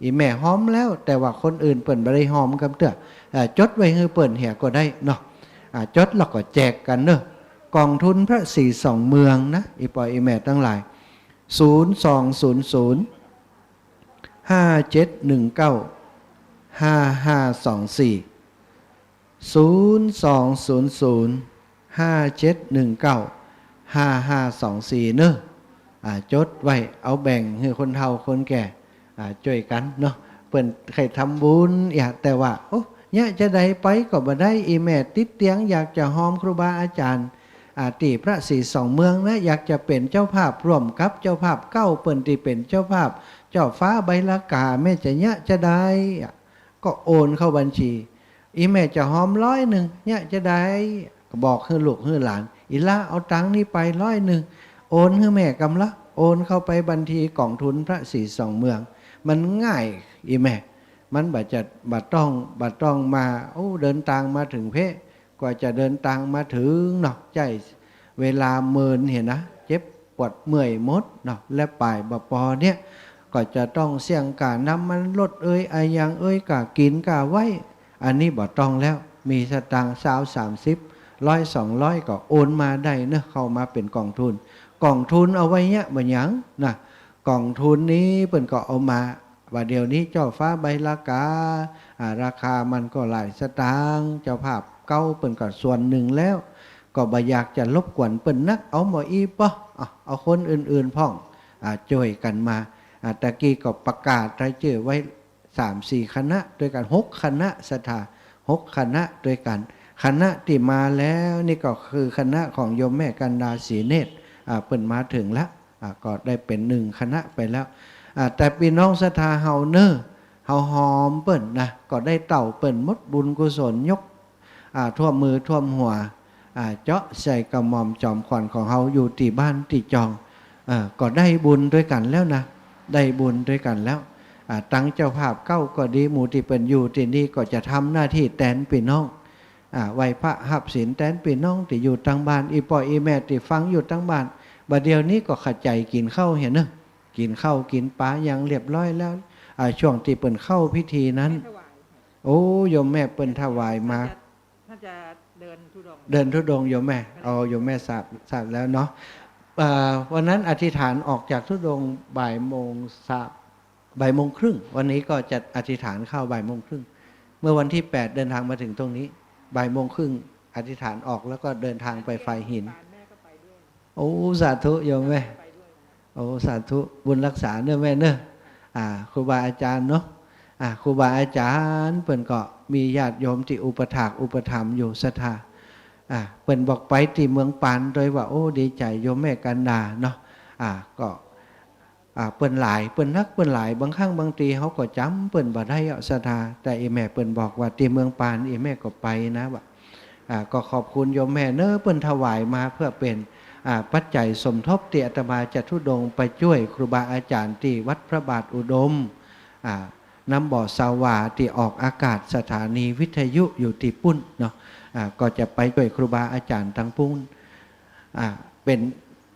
อี่แม่หอมแล้ว แต่ว่าคนอื่นเปิ้นบ่ได้หอมกำเตื้อ อ่า จดไว้หื้อเปิ้นเหียก็ได้เนาะ อ่า จดแล้วก็แจกกั๋นเน่อ ก๋องทุนพระสีสองเมืองนะ อี่ป้ออี่แม่ตังหลาย ศูนย์สองศูนย์ศูนย์ ห้าเจ็ดหนึ่งเก้า ห้าห้าสองสี่ ศูนย์สองศูนย์ศูนย์ ห้าเจ็ดหนึ่งเก้า ห้าห้าสองสี่ เน่อ อ่า จดไว้ เอาแบ่งหื้อคนเฒ่าคนแก่ อ่า จ้วยกั๋นเนาะ เปิ้นใค่ทำบุญ อย่า แต่ว่า โอ้ เยียะจะใดไปก็บ่ได้ อี่แม่ติดเตียงอยากจะหอมครูบาอาจ๋ารย์ อ่า ตี้พระศรีสองเมืองนะ อยากจะเป๋นเจ้าภาพร่วมกับเจ้าภาพเก๊าเปิ้นตี้เป๋นเจ้าภาพ เจ้าฟ้าใบลากา แม่จะเยียะจาใด อ่ะ ก็โอนเข้าบัญชี อี่แม่จะหอมร้อยนึ่ง เยียะจาใด บอกหื้อลูกหื้อหลาน อี่ละเอาตังค์นี้ไปร้อยนึ่ง โอนหื้อแม่กำละ โอนเข้าไปบัญชีก๋องทุนพระศรีสองเมือง มันง่าย อี่แม่ มันบ่จะ บ่ต้อง บ่ต้องมา โอ้ เดินตางมาเถิงเป๊ะ กว่าจะเดินตางมาเถิงเนาะ ใจ๊เวลาเมินหั้นนะ เจ็บปวดเมื่อยหมดเนาะ และป๋ายบ่ปอเนี่ย ก็จะต้องเสี้ยงก่าน้ำมันรถเอย อะหยังเอย ก่ากิ๋นก่าไว้ อันนี้บ่ต้องแล้ว มีสตางค์ซาว สามสิบ ร้อย สองร้อย ก็โอนมาได้เนาะ เข้ามาเป๋นก๋องทุน ก๋องทุนเอาไว้เยียะบ่หยังนะ ก๋องทุนนี้เปิ้นก็เอามา ว่าเดี๋ยวนี้เจ้าฟ้าใบลากา อ่า ราคามันก็หลายสตางค์ เจ้าภาพเก๊าเปิ้นก็ส่วนนึ่งแล้ว ก็บ่อยากจะรบกวนเปิ้นนัก เอาหม่ออี้ปอ อ่ะ เอาคนอื่นๆ พ่อง อ่า จ้วยกั๋นมา อ่า ตะกี้ก็ประกาศรายจื้อไว้สามสี่คณะตวยกั๋น หกคณะศรัทธา หกคณะตวยกั๋น คณะตี้มาแล้วนี่ก็คือคณะของโยมแม่กันดา ศรีเนตร อ่า เปิ้นมาเถิงละ อ่า ก็ได้เป๋นนึ่งคณะไปแล้ว อ่า แต่ปี้น้องศรัทธาเฮาเน่อ เฮาหอมเปิ้นนะ ก็ได้เต้าเปิ้นหมด บุญกุศลยก อ่า ท่วมมือท่วมหัว อ่า เจาะใส่กระหม่อมจอมขวัญของเฮาอยู่ตี้บ้านตี้จอง เอ่อ ก็ได้บุญตวยกั๋นแล้วนะ ได้บุญตวยกั๋นแล้ว อ่า ตังเจ้าภาพเก๊าก็ดี หมู่ตี้เปิ้นอยู่ตี้นี่ก็จะทำหน้าตี้แตนปี้น้อง อ่า ไหว้พระฮับศีลแตนปี้น้องตี้อยู่ตังบ้าน อี่ป้ออี่แม่ตี้ฟังอยู่ตังบ้าน บ่าเดี่ยวนี้ก็ขะใจ๋กิ๋นข้าวหั้นเน่อ กิ๋นข้าวกิ๋นป๋าหยังเรียบร้อยแล้ว อ่า ช่วงตี้เปิ้นเข้าพิธีนั้น โอ้ โยมแม่เปิ้นถวายมา น่าจะเดินธุดงค์ เดินธุดงค์โยมแม่ อ๋อ โยมแม่ทราบ ทราบแล้วเนาะ เอ่อ วันนั้นอธิษฐานออกจากธุดงค์บ่ายโมง บ่ายโมงครึ่ง วันนี้ก็จะอธิษฐานเข้าบ่ายโมงครึ่ง เมื่อวันที่แปดเดินทางมาถึงตรงนี้ บ่ายโมงครึ่งอธิษฐานออกแล้วก็เดินทางไปฝายหิน โอ้ สาธุโยมแม่ โอ้ สาธุ บุญรักษาเน่อแม่เน่อ อ่า ครูบาอาจ๋ารย์เนาะ อ่า ครูบาอาจ๋ารย์เปิ้นก็มีญาติโยมตี้อุปถากอุปถัมภ์อยู่ศรัทธา อ่า เปิ้นบอกไปตี้เมืองปานโดยว่า โอ้ ดีใจ๋โยมแม่กันดาเนาะ อ่า ก็ อ่า เปิ้นหลาย เปิ้นนัก เปิ้นหลาย บางครั้งบางทีเฮาก็จ๋ำเปิ้นบ่ได้อะศรัทธา แต่อี่แม่เปิ้นบอกว่าตี้เมืองปาน อี่แม่ก็ไปนะว่า อ่า ก็ขอบคุณโยมแม่เน่อ เปิ้นถวายมาเพื่อเป๋น อ่า ปัจจัยสมทบตี้อาตมาจะธุดงค์ไปจ้วยครูบาอาจ๋ารย์ตี้วัดพระบาทอุดม อ่า น้ำบ่อสาวาตี้ออกอากาศสถานีวิทยุอยู่ตี้ปุ้นเนาะ อ่า ก็จะไปจ้วยครูบาอาจ๋ารย์ตังปุ้น อ่า เป๋น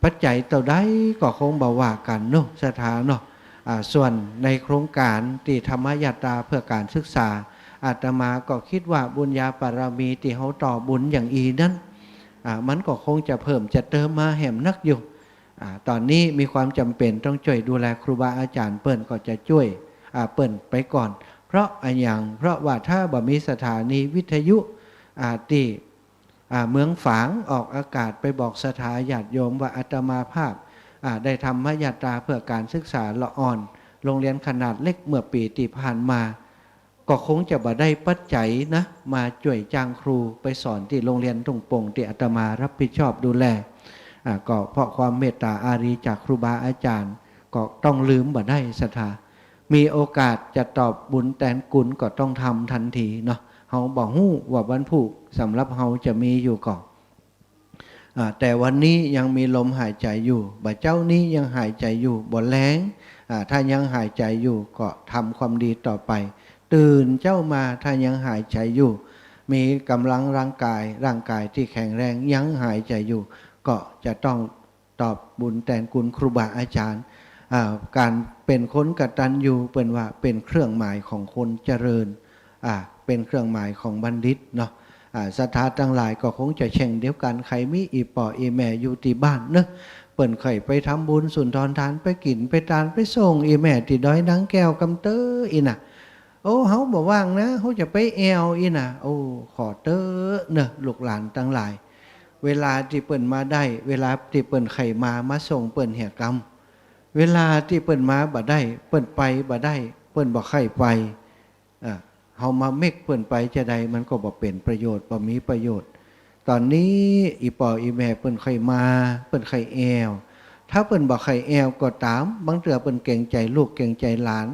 ปัจจัยเต้าใดก็คงบ่ว่ากั๋นเนาะศรัทธาเนาะ อ่า ส่วนในโครงก๋านตี้ธรรมยาตราเพื่อก๋านศึกษา อาตมาก็กึ๊ดว่าบุญญาบารมีตี้เฮาต่อบุญอย่างอี้นั้น อ่า มันก็คงจะเพิ่มจะเติมมาแหมนักอยู่ อ่า ต๋อนนี้มีความจ๋ำเป๋นต้องจ้วยดูแลครูบาอาจ๋ารย์ เปิ้นก็จะจ้วย อ่า เปิ้นไปก่อน เพราะอะหยัง เพราะว่าถ้าบ่มีสถานีวิทยุ อ่า ตี้ อ่า เมืองฝางออกอากาศไปบอกศรัทธาญาติโยมว่าอาตมาภาพ อ่า ได้ธรรมยาตราเพื่อก๋านศึกษาละอ่อน โรงเรียนขนาดเล็กเมื่อปี๋ตี้ผ่านมา ก็คงจะบ่ได้ปัจจัยนะ มาจ้วยจ้างครูไปสอนตี้โรงเรียนทุ่งโป่งตี้อาตมารับผิดชอบดูแล อ่า ก็เพราะความเมตตาอารีจากครูบาอาจ๋ารย์ ก็ต้องลืมบ่ได้ศรัทธา มีโอกาสจะตอบบุญแตนกุณก็ต้องทำทันทีเนาะ เฮาบ่ฮู้ว่าวันพูกสำหรับเฮาจะมีอยู่ก่อ อ่า แต่วันนี้ยังมีลมหายใจ๋อยู่ บ่าเจ๊านี้ยังหายใจ๋อยู่ บ่าแลง อ่า ถ้ายังหายใจ๋อยู่ก็ทำความดีต่อไป ตื่นเจ๊ามาถ้ายังหายใจ๋อยู่ มีก๋ำลังร่างก๋าย ร่างก๋ายตี้แข็งแรงยังหายใจ๋อยู่ ก็จะต้องตอบบุญแตนกุณครูบาอาจ๋ารย์ อ่า ก๋านเป๋นคนกตัญญูเปิ้นว่าเป๋นเครื่องหมายของคนเจริญ อ่า เป๋นเครื่องหมายของบัณฑิตเนาะ อ่า ศรัทธาตังหลายก็คงจะเช่นเดียวกั๋น ใผมีอี่ป้ออี่แม่อยู่ตี้บ้านเนาะ เปิ้นใค่ไปทำบุญสุนทรทาน ไปกิ๋นไปตาน ไปส่งอี่แม่ตี้ดอยนางแก้วกำเต๊อะอี้น่ะ โอ้ เฮาบ่ว่างนะ เฮาจะไปแอ่วอี้น่ะ โอ้ ขอเต๊อะเนาะ ลูกหลานตังหลาย เวลาตี้เปิ้นมาได้ เวลาตี้เปิ้นใค่มา มาส่งเปิ้นเหียกำ เวลาตี้เปิ้นมาบ่ได้ เปิ้นไปบ่ได้ เปิ้นบ่ใค่ไป อ่า เฮามาเม็กเปิ้นไปจาใด มันก็บ่เป๋นประโยชน์ บ่มีประโยชน์ ต๋อนนี้อี่ป้ออี่แม่เปิ้นใค่มา เปิ้นใค่แอ่ว ถ้าเปิ้นบ่ใค่แอ่วก็ต๋าม บางเตื้อเปิ้นเกรงใจ๋ลูกเกรงใจ๋หลาน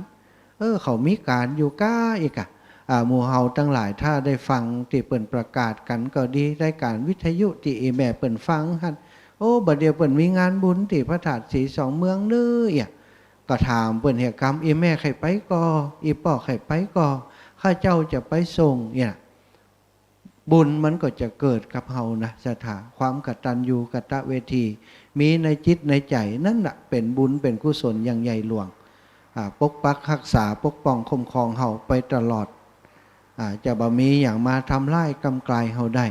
เออ เขามีก๋านอยู่ก้าอี้ก่ะ อ่า หมู่เฮาตังหลายถ้าได้ฟังตี้เปิ้นประกาศกั๋นก็ดี รายก๋านวิทยุตี้อี่แม่เปิ้นฟังหั้น โอ้ บ่าเดี่ยวเปิ้นมีงานบุญตี้พระธาตุสีสองเมืองเน่อ เอี่ย ก็ถามเปิ้นเหียกำ อี่แม่ใค่ไปก่อ อี่ป้อใค่ไปก่อ ข้าเจ้าจะไปส่ง เนี่ย บุญมันก็จะเกิดกับเฮานะ ศรัทธา ความกตัญญูกตเวที มีในจิตในใจ๋ นั่นน่ะเป๋นบุญเป๋นกุศลอย่างใหญ่หลวง อ่า ปกปักฮักษา ปกป้องคุ้มครองเฮาไปตลอด อ่า จะบ่มีหยังมาทำร้ายกำกลายเฮาได้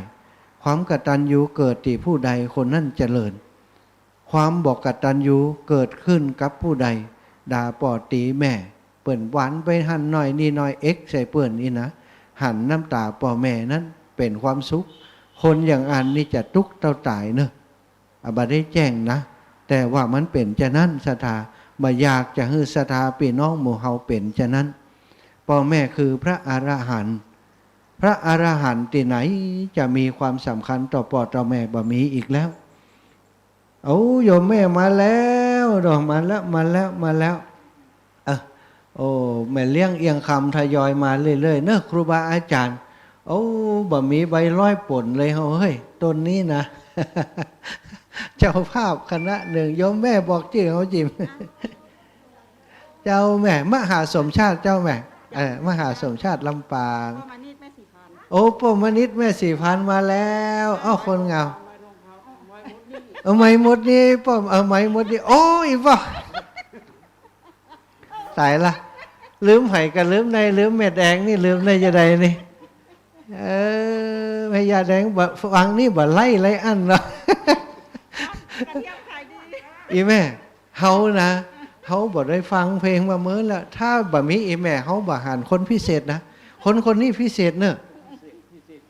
ความกตัญญูเกิดตี้ผู้ใดคนนั้นเจริญ ความบ่กตัญญูเกิดขึ้นกับผู้ใด ด่าป้อตี๋แม่ เปิ้นหวานไปหั้นหน้อยนี่หน้อย เอ็กใส่เปิ้นนี่นะ หันน้ำต๋าป้อแม่นั้นเป๋นความสุข คนอย่างอั้นนี่จะตุ๊กเต้าต๋ายเน่อ อ่ะ บ่ได้แจ้งนะ แต่ว่ามันเป๋นจานั้น ศรัทธา บ่อยากจะหื้อศรัทธาปี้น้องหมู่เฮาเป๋นจานั้น ป้อแม่คือพระอรหันต์ พระอรหันต์ตี้ไหนจะมีความสำคัญต่อป้อต่อแม่ บ่มีอีกแล้ว โอ้ โยมแม่มาแล้วเนาะ มาแล้ว มาแล้ว มาแล้ว เออ โอ้ แม่เลี้ยงเอียงคำทยอยมาเรื่อยๆ เนอะ ครูบาอาจ๋ารย์ โอ้ บ่มีใบร้อยป๋นเลยเฮ้ย ต้นนี้นะ เจ้าภาพคณะนึ่ง โยมแม่บอกจื้อเฮาจิม เจ้าแม่ มหาสมชาติ เจ้าแม่ เออ มหาสมชาติลำปาง ป้อมนิดแม่สีพราน โอ้ ป้อมนิดแม่สีพรานมาแล้ว เอ้า คนงาม เอาไมค์หมดนี่ ป้อม เอาไมค์หมดนี่ โอ้ย ป้อม ต๋ายละ ลืมใผก็ลืมใน ลืมแม่แดงนี่ ลืมในจะใดนี่ เออ แม่ย่าแดงบ่ ฟังนี่บ่ไล่ไล่อั้นเนาะ กระเทียมขายดี อี่แม่ เฮานะ เฮาบ่ได้ฟังเพลงมาเมินแล้ว ถ้าบ่มีอี่แม่ เฮาบ่หันคนพิเศษนะ คนคนนี้พิเศษเนอะ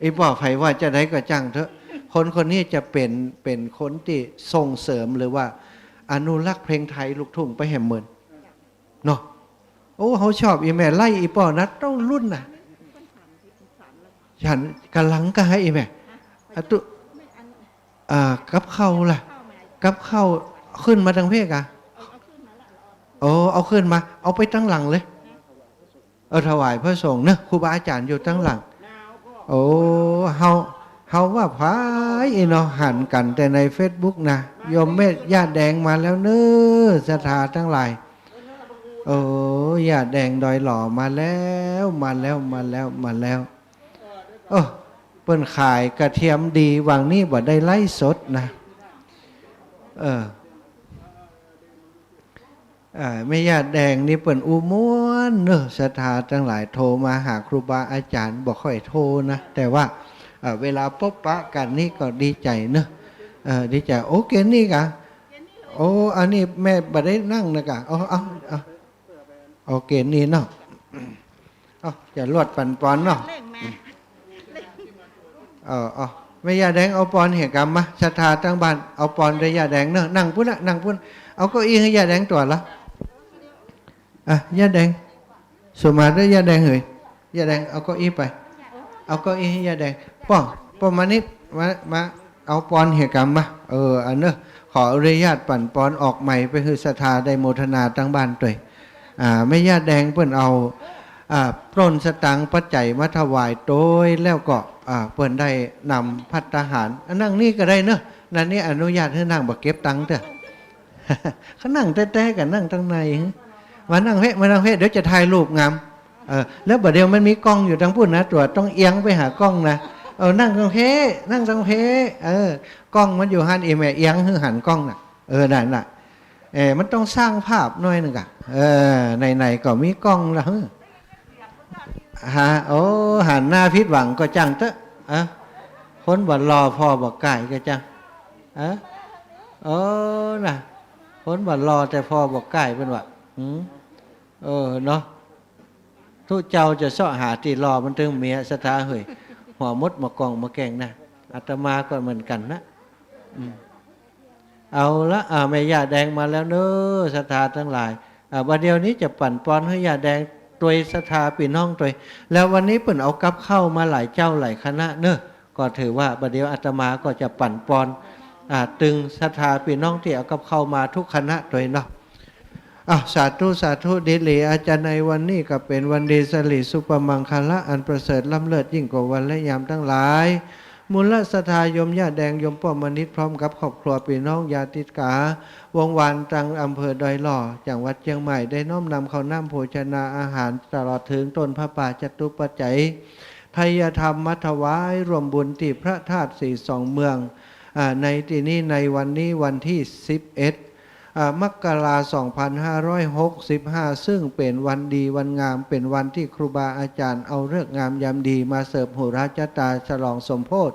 อี่ป้อ ใผว่าจะใดก็จ้างเถอะ คนคนนี้จะเป๋น เป๋นคนตี้ส่งเสริมหรือว่าอนุรักษ์เพลงไทยลูกทุ่งไปแหมเมิน เนาะ โอ้ เฮาชอบอี่แม่ไล่อี่ป้อนะ เต้ารุ่นน่ะ ฉันก๋ำลังก็หื้ออี่แม่ อะตุ๊ อ่า กับข้าวล่ะ กับข้าวขึ้นมาตังเพกอะ โอ้ เอาขึ้นมา เอาไปตังหลังเลย เออ ถวายพระสงฆ์เนอะ ครูบาอาจ๋ารย์อยู่ตังหลัง โอ้ เฮา เฮาว่าผายเนาะ หันกั๋นแต่ในเฟซบุ๊กนะ โยมแม่ย่าแดงมาแล้วเนอะ ศรัทธาตังหลาย โอ้ ย่าแดงดอยหล่อมาแล้ว มาแล้ว มาแล้ว มาแล้ว โอ้ เปิ้นขายกระเทียมดี หว่างนี้บ่ได้ไลฟ์สดนะ เออ อ่า แม่ย่าแดงนี่เปิ้นอู้ม่วนเนอะ ศรัทธาตังหลายโทรมาหาครูบาอาจ๋ารย์ บ่ค่อยโทรนะ แต่ว่า เอ่อ เวลาปบปะกั๋นนี่ก็ดีใจ๋เนอะ เอ่อ ดีใจ๋ โอเคนี่กะ โอ้ อันนี้แม่บ่ได้นั่งนะกะ เอา เอา เอา โอเคนี่เนาะ เอา จะลวดปั๋นปอนเนาะ เออ เอา แม่ย่าแดงเอาปอนเหียกำมา ศรัทธาตังบ้าน เอาปอนเด้อย่าแดงเนอะ นั่งปุ้นละ นั่งปุ้น เอาเก้าอี้หื้อย่าแดงตั๋วละ อ่ะ ย่าแดง สุมาเด้อย่าแดงเหย ย่าแดง เอาเก้าอี้ไป เอาเก้าอี้หื้อย่าแดง ป้อ ป้อมานิด มา มา เอาปอนเหียกำมา เออ อันเนอะ ขออนุญาตปั๋นปอนออกไมค์ไปหื้อศรัทธาได้โมทนาตังบ้านตวย อ่า แม่ย่าแดงเปิ้นเอา อ่า ปล้นสตางค์ปัจจัยมาถวายตวย แล้วก็ อ่า เปิ้นได้นำภัตตาหาร อ่ะ นั่งนี่ก็ได้เนอะ นั่นนี่อนุญาตหื้อนั่ง บ่เก็บตังค์เต๊อะ เขานั่งแต๊ๆ กั๋น นั่งตังใน มานั่งเพะ มานั่งเพะ เดี๋ยวจะถ่ายรูปงาม เออ แล้วบ่าเดี่ยวมันมีกล้องอยู่ตังปุ้นนะ ตั๋วต้องเอียงไปหากล้องนะ เออ นั่งตังเพะ นั่งตังเพะ เออ กล้องมันอยู่หั้น อี่แม่เอียงหื้อหันกล้องน่ะ เออ นั่นน่ะ เออ มันต้องสร้างภาพหน้อยนึ่งอะ เออ ไหนๆ ก็มีกล้องละ ฮะ โอ้ หันหน้าผิดหวังก็จ้างเต๊อะ อะ คนบ่หล่อผ่อบ่ก๋ายก็จ้าง อะ โอ้ น่ะ คนบ่หล่อแต่ผ่อบ่ก๋ายเปิ้นว่า หืม เออ เนาะ ตุ๊เจ้าจะเซาะหาตี้หล่อมันตึงเมีย ศรัทธาเหย หัวมดมากองมาแกล้งนะ อาตมาก็เหมือนกั๋นนะ อืม เอาละ อ่า แม่ย่าแดงมาแล้วเนอะ ศรัทธาตังหลาย อ่า บ่าเดี่ยวนี้จะปั๋นปอนหื้อย่าแดงตวย ศรัทธาปี้น้องตวย แล้ววันนี้เปิ้นเอากับข้าวมาหลายเจ้าหลายคณะเนอะ ก็ถือว่าบ่าเดี่ยวอาตมาก็จะปั๋นปอน อ่า ตึงศรัทธาปี้น้องตี้เอากับข้าวมาทุกคณะตวยเนาะ อ้าว สาธุ สาธุ ดีหลี อาจารย์ ในวันนี้ก็เป๋นวันดี สิริสุภมังคละ อันประเสริฐล้ำเลิศยิ่งกว่าวันและยามตังหลาย มูลศรัทธาโยมย่าแดง โยมป้อมมณิษฐ์ พร้อมกับครอบครัวปี้น้องญาติกา วงศ์วาน ตังอำเภอดอยหล่อ จังหวัดเจียงใหม่ ได้น้อมนำข้าวน้ำโภชนาอาหาร ตลอดเถิงต้นผ้าป่าจตุปัจจัย ไทยธรรมมาถวายร่วมบุญตี้พระธาตุสีสองเมือง อ่า ในตี้นี้ ในวันนี้วันตี้สิบเอ็ด อ่า มกรา สองพันห้าร้อยหกสิบห้า ซึ่งเป๋นวันดีวันงาม เป๋นวันตี้ครูบาอาจ๋ารย์เอาฤกษ์งามยามดีมาเสิร์ฟหุราชะตาฉลองสมโภช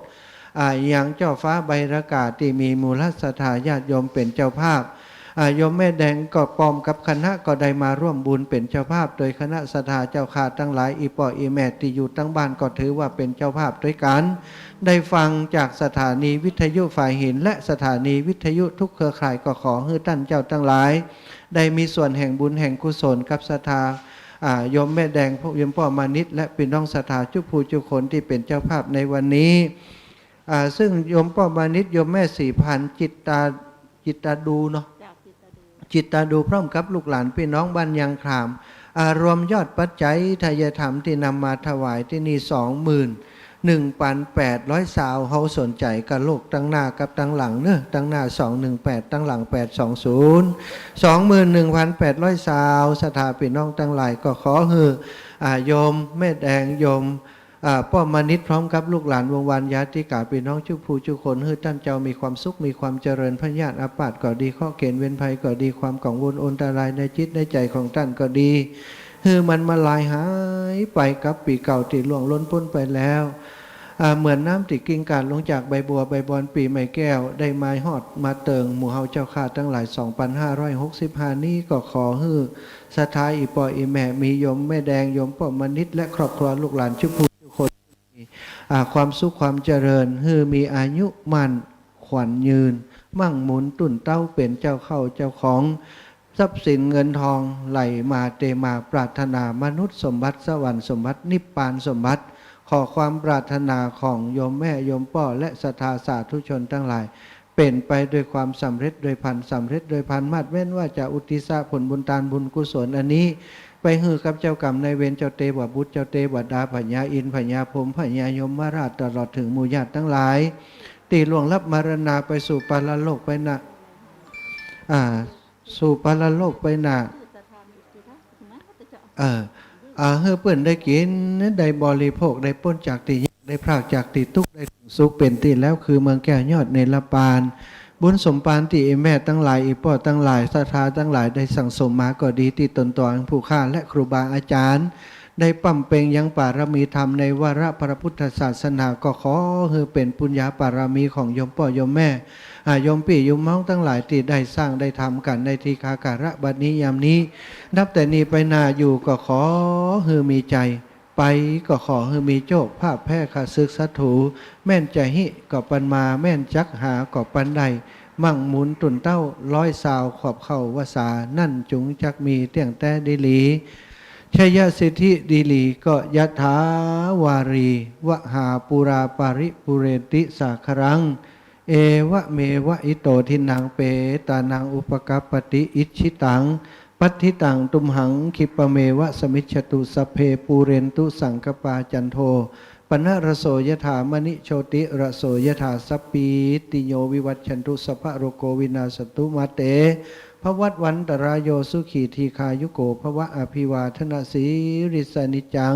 อ่า ยังเจ้าฟ้าใบรากาศตี้มีมูลศรัทธาญาติโยมเป๋นเจ้าภาพ อ่า โยมแม่แดงก็ป้อมกับคณะก็ได้มาร่วมบุญเป๋นเจ้าภาพ โดยคณะศรัทธาเจ้าข้าตังหลาย อี่ป้ออี่แม่ตี้อยู่ตังบ้านก็ถือว่าเป๋นเจ้าภาพตวยกั๋น ได้ฟังจากสถานีวิทยุฝายหิน และสถานีวิทยุทุกเครือข่าย ก็ขอหื้อต้านเจ้าตังหลาย ได้มีส่วนแห่งบุญแห่งกุศลกับศรัทธา อ่า โยมแม่แดง โยมป้อมมณิษฐ์ และปี้น้องศรัทธาจุ๊ผู้จุ๊คนตี้เป๋นเจ้าภาพในวันนี้ อ่า ซึ่งโยมป้อมมณิษฐ์ โยมแม่ศรีพันธ์ จิตตา จิตตาดูเนาะ เจ้า จิตตาดู จิตตาดู พร้อมกับลูกหลานปี้น้องบ้านยางขาม อ่า รวมยอดปัจจัยไทยธรรมตี้นำมาถวายตี้นี่ สองหมื่นหนึ่งพันแปดร้อยซาว เฮาสนใจ๋กับเลขตังหน้ากับตังหลังเนาะ ตังหน้า สองหนึ่งแปด ตังหลัง แปดสองศูนย์ สองหมื่นหนึ่งพันแปดร้อยซาว ศรัทธาปี้น้องตังหลายก็ขอหื้อ อ่า โยมแม่แดง โยม อ่า ป้อมมณิษฐ์ พร้อมกับลูกหลานวงศ์วานญาติกาปี้น้องจุ๊ผู้จุ๊คน หื้อต้านเจ้ามีความสุข มีความเจริญ พยาธิอาพาธก็ดี เคราะห์เข็ญเวรภัยก็ดี ความกังวลอันตรายในจิตในใจ๋ของต้านก็ดี หื้อมันมาลายหายไปกับปี๋เก่าตี้ล่วงล้นป๊นไปแล้ว อ่า เหมือนน้ำตี้กิ่งก้านลงจากใบบัวใบบอน ปี๋ใหม่แก้วได้มาฮอดมาเติงหมู่เฮาเจ้าข้าตังหลาย สองพันห้าร้อยหกสิบห้า นี้ ก็ขอหื้อศรัทธาอี่ป้ออี่แม่ มีโยมแม่แดง โยมป้อมมณิษฐ์ และครอบครัวลูกหลานจุ๊ผู้จุ๊คน อ่า ความสุขความเจริญ หื้อมีอายุมั่นขวัญยืน มั่งหมุนตุ้นเต๊า เป๋นเจ้าเข้าเจ้าของ ทรัพย์สินเงินทองไหลมาเตมา ปรารถนามนุษย์สมบัติ สวรรค์สมบัติ นิพพานสมบัติ ขอความปรารถนาของโยมแม่โยมป้อและศรัทธาสาธุชนตังหลาย เป๋นไปโดยความสำเร็จโดยพลัน สำเร็จโดยพลัน หมาดแม้นว่าจะอุทิศผลบุญตานบุญกุศลอันนี้ ไปหื้อกับเจ้ากรรมนายเวร เจ้าเตวบุตร เจ้าเตวดา พญาอินทร์ พญาพรหม พญายมราช ตลอดเถิงหมู่ญาติตังหลาย ตี้ล่วงลับมรณาไปสู่ปรโลกไปนะ อ่า สู่ปรโลกไปนะ เออ อ่า หื้อเปิ้นได้กิ๋น ได้บริโภค ได้ป๊นจากตี้ยาก ได้พรากจากตี้ตุ๊กข์ ได้สุข เป๋นตี้แล้วคือเมืองแก้วยอดเนรปาน บุญสมภารตี้อี่แม่ตังหลาย อี่ป้อตังหลาย ศรัทธาตังหลายได้สั่งสมมาก็ดี ตี้ต๋นตังผู้ข้าและครูบาอาจ๋ารย์ ได้บำเพ็ญยังปารมีธรรมในวาระพระพุทธศาสนา ก็ขอหื้อเป๋นปุญญาปารมีของโยมป้อโยมแม่ อ่า โยมปี้โยมน้องตังหลายตี้ได้สร้างได้ทำกั๋นในทีฆาการะบัดนี้ยามนี้ นับแต่นี้ไปหน้าอยู่ก็ขอหื้อมีใจ๋ ไปก็ขอหื้อมีโจค พลาดแพ้ข้าศึกศัตรู แม้นจะหิก็ปันมา แม้นจักหาก็ปันได้ มั่งหมุนตุ้นเต๊า ร้อยซาวขวบเข้าวัสสา นั้นจุงจักมีเตี้ยงแต๊ดีหลี ชยสิทธิดีหลีก็ ยะถาวาริวะหาปูราปาริปูเรนติสาคารัง เอวะเมวะอิโตทินนังเปตานังอุปกัปปติ อิจฉิตังปัตถิตังตุมหัง ขิปปะเมวะสมิจฉตุ สัพเพปูเรนตุสังกัปปา จันโทปะนะระโส ยะถามะณิโชติระโส ยะถา สัพพีติโยวิวัชชันตุ สัพพะโรโควินาสสะตุ มาเตภวัตวันตะราโย สุขีทีฆายุโกภวะ อภิวาทะนะสีลิสสะนิจจัง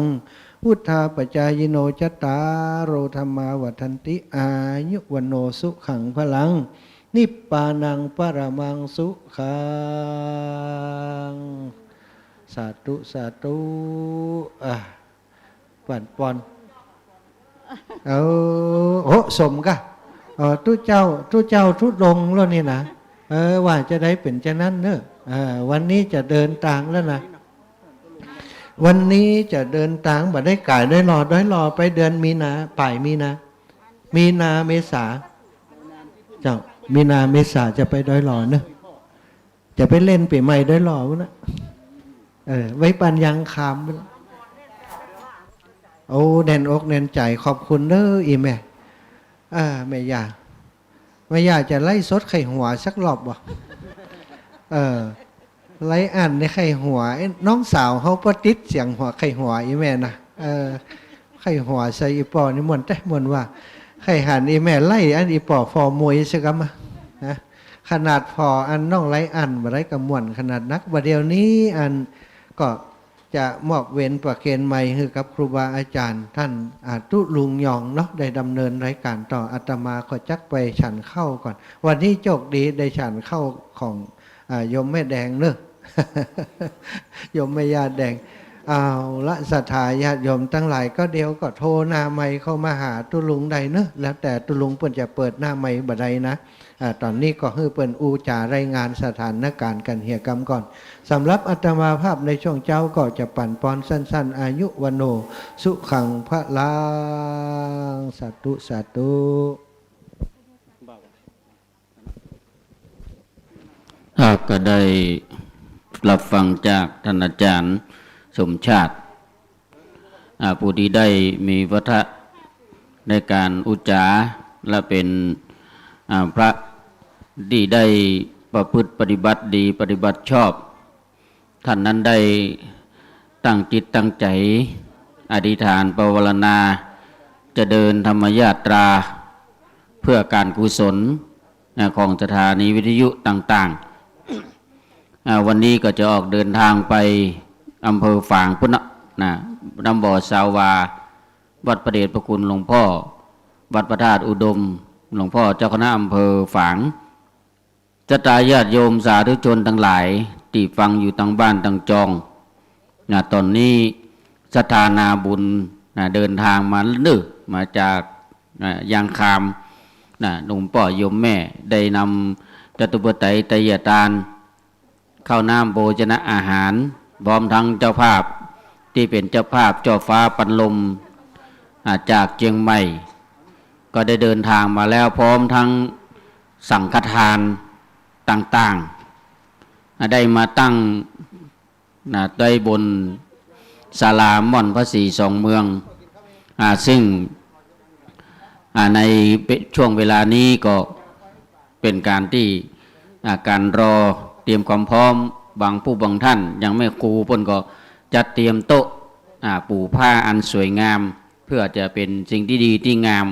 วุฑฒาปะจายิโน จัตตาโรธัมมา วัฑฒันติ อายุวัณโณ สุขังพลัง นิพพานังปะระมังสุขัง สาธุ สาธุ อ่ะ ปั๋นปอน เออ โอ้ สมกะ เออ ตุ๊เจ้า ตุ๊เจ้าธุดงค์แล้วนี่นะ เออ ว่าจะได้เป๋นจานั้นเนาะ เออ วันนี้จะเดินตางแล้วนะ วันนี้จะเดินตาง บ่ได้ก๋ายดอยหล่อ ดอยหล่อไปเดือนมีนา ป๋ายมีนา มีนาเมษา เจ้า มีนาเมษาจะไปดอยหล่อเนาะ จะไปเล่นปี๋ใหม่ดอยหล่อพุ้นนะ เออ ไว้บ้านยางคามพุ้นนะ โอ้ แน่นอกแน่นใจ๋ ขอบคุณเด้อ อี่แม่ เออ แม่ย่า แม่ย่าจะไลฟ์สดใค่หัวสักรอบบ่ เออ ไลฟ์อั้นในใค่หัว เอ๊ะ น้องสาวเฮาบ่ติดเสียงหัว ใค่หัวอีแม่นะ เออ ใค่หัวใส่อีป้อนี่ม่วนแต๊ ม่วนว่า ใค่หันอีแม่ไลฟ์อั้นอีป้อฟอมวยซะกำอะ นะ ขนาดผ่ออันน้องไลฟ์อั้นบ่ได้ก็ม่วนขนาดนัก บ่าเดี่ยวนี้อันก็ จะมอบเวรประเคนไมค์หื้อกับครูบาอาจารย์ต้าน อ่า ตุ๊ลุงยองเนาะ ได้ดำเนินรายก๋านต่อ อาตมาขอจักไปฉันข้าวก่อน วันนี้โจคดีได้ฉันข้าวของ อ่า โยมแม่แดงเนาะ โยมแม่ย่าแดง เอาละ ศรัทธาญาติโยมตังหลาย ก็เดี๋ยวก็โทรหน้าไมค์เข้ามาหาตุ๊ลุงได้เนาะ แล้วแต่ตุ๊ลุงเปิ้นจะเปิดหน้าไมค์บ่าใดนะ อ่า ต๋อนนี้ก็หื้อเปิ้นอู้จ๋ารายงานสถานก๋ารณ์กั๋นเหียกำก่อน สำหรับอาตมาภาพในช่วงเจ๊าก็จะปั๋นปอนสั้นๆ อายุ วัณโณ สุขัง พลัง สาธุ สาธุ อ่า ก็ได้รับฟังจากต้านอาจ๋ารย์สมชาติ อ่า ผู้ตี้ได้มีวาทะในก๋านอู้จ๋า และเป๋น อ่า พระตี้ได้ประพฤติปฏิบัติดี ปฏิบัติชอบ ต้านนั้นได้ตั้งจิตตั้งใจ๋อธิษฐานปวารณา จะเดินธรรมยาตรา เพื่อก๋านกุศล นะ ของสถานีวิทยุต่างๆ อ่า วันนี้ก็จะออกเดินทางไปอำเภอฝางปู๊นเนาะ นะ น้ำบ่อสาวา วัดพระเดชพระคุณหลวงพ่อ วัดพระธาตุอุดม หลวงพ่อเจ้าคณะอำเภอฝาง ศรัทธาญาติโยมสาธุชนตังหลายตี้ฟังอยู่ตังบ้านตังจอง นะ ต๋อนนี้ศรัทธานาบุญ นะ เดินทางมาเนาะ มาจาก นะ ยางคาม นะ หลวงป้อโยมแม่ได้นำจตุปัจจัยไตรยทาน ข้าวน้ำโภชนะอาหาร พร้อมทั้งเจ้าภาพตี้เป๋นเจ้าภาพเจ้าฟ้าปันลม อ่า จากเจียงใหม่ ก็ได้เดินทางมาแล้ว พร้อมทั้งสังฆทานต่างๆ อ่า ได้มาตั้ง นะ ได้บนศาลาม่อนพระศรีสองเมือง อ่า ซึ่ง อ่า ในช่วงเวลานี้ก็เป๋นก๋านตี้ อ่า ก๋านรอเตรียมความพร้อม บางผู้บางต้าน อย่างแม่ครูเปิ้นก็จัดเตรียมโต๊ะ อ่า ปูผ้าอันสวยงาม เพื่อจะเป๋นสิ่งตี้ดีตี้งาม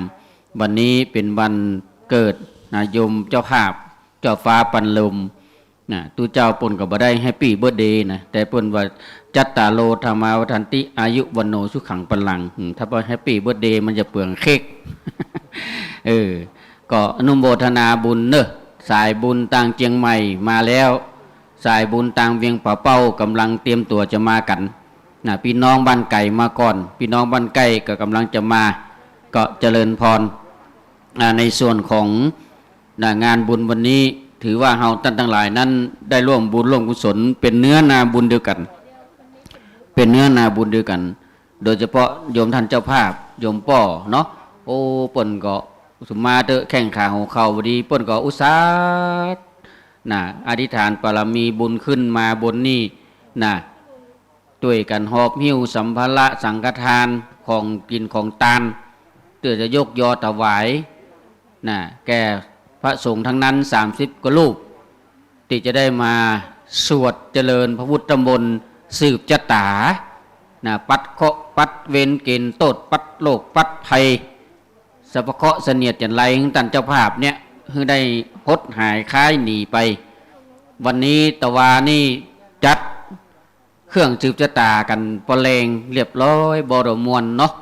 วันนี้เป๋นวันเกิด นะ โยมเจ้าภาพ เจ้าฟ้าปันลม นะ ตุ๊เจ้าเปิ้นก็บ่ได้แฮปปี้เบิร์ธเดย์นะ แต่เปิ้นว่า จัตตาโร ธัมมา วัฑฒันติ อายุ วัณโณ สุขัง พลัง อืม ถ้าว่าแฮปปี้เบิร์ธเดย์มันจะเปลืองเค้ก เออ ก็อนุโมทนาบุญเนาะ สายบุญตางเจียงใหม่มาแล้ว สายบุญตางเวียงป่าเป้าก่ำลังเตรียมตั๋วจะมากั๋น นะ ปี้น้องบ้านไก๋มาก่อน ปี้น้องบ้านใก้ก็ก่ำลังจะมา ก็เจริญพร อ่า ในส่วนของ นะ งานบุญวันนี้ ถือว่าเฮาต้านตังหลายนั้นได้ร่วมบุญร่วมกุศล เป๋นเนื้อนาบุญเดียวกั๋น เป๋นเนื้อนาบุญเดียวกั๋น โดยเฉพาะโยมต้านเจ้าภาพ โยมป้อเนาะ โอ้ เปิ้นก็สุมาเต๊อะ แข้งขาหัวเข่าบ่ดี เปิ้นก็อุตส่าห์ นะ อธิษฐานปารมีบุญขึ้นมาบนนี่ นะ ตวยกั๋นหอบหิ้วสัมภาระสังฆทาน ของกิ๋นของตาน เตื้อจะยกยอถวาย นะ แก่พระสงฆ์ตังนั้น สามสิบกว่ารูป ตี้จะได้มาสวดเจริญพระพุทธมนต์สืบจะต๋า นะ ปัดเคราะห์ปัดเวรเก๋ณฑ์โต้ษ ปัดโรคปัดภัย สะเพาะเคราะห์เสนียดจัญไรของต้านเจ้าภาพเนี่ย หื้อได้หดหายคลายหนีไป วันนี้ตะวานี่จัด เครื่องสืบจะต๋ากั๋นปอแลงเรียบร้อย บ่ดอม่วนเนาะ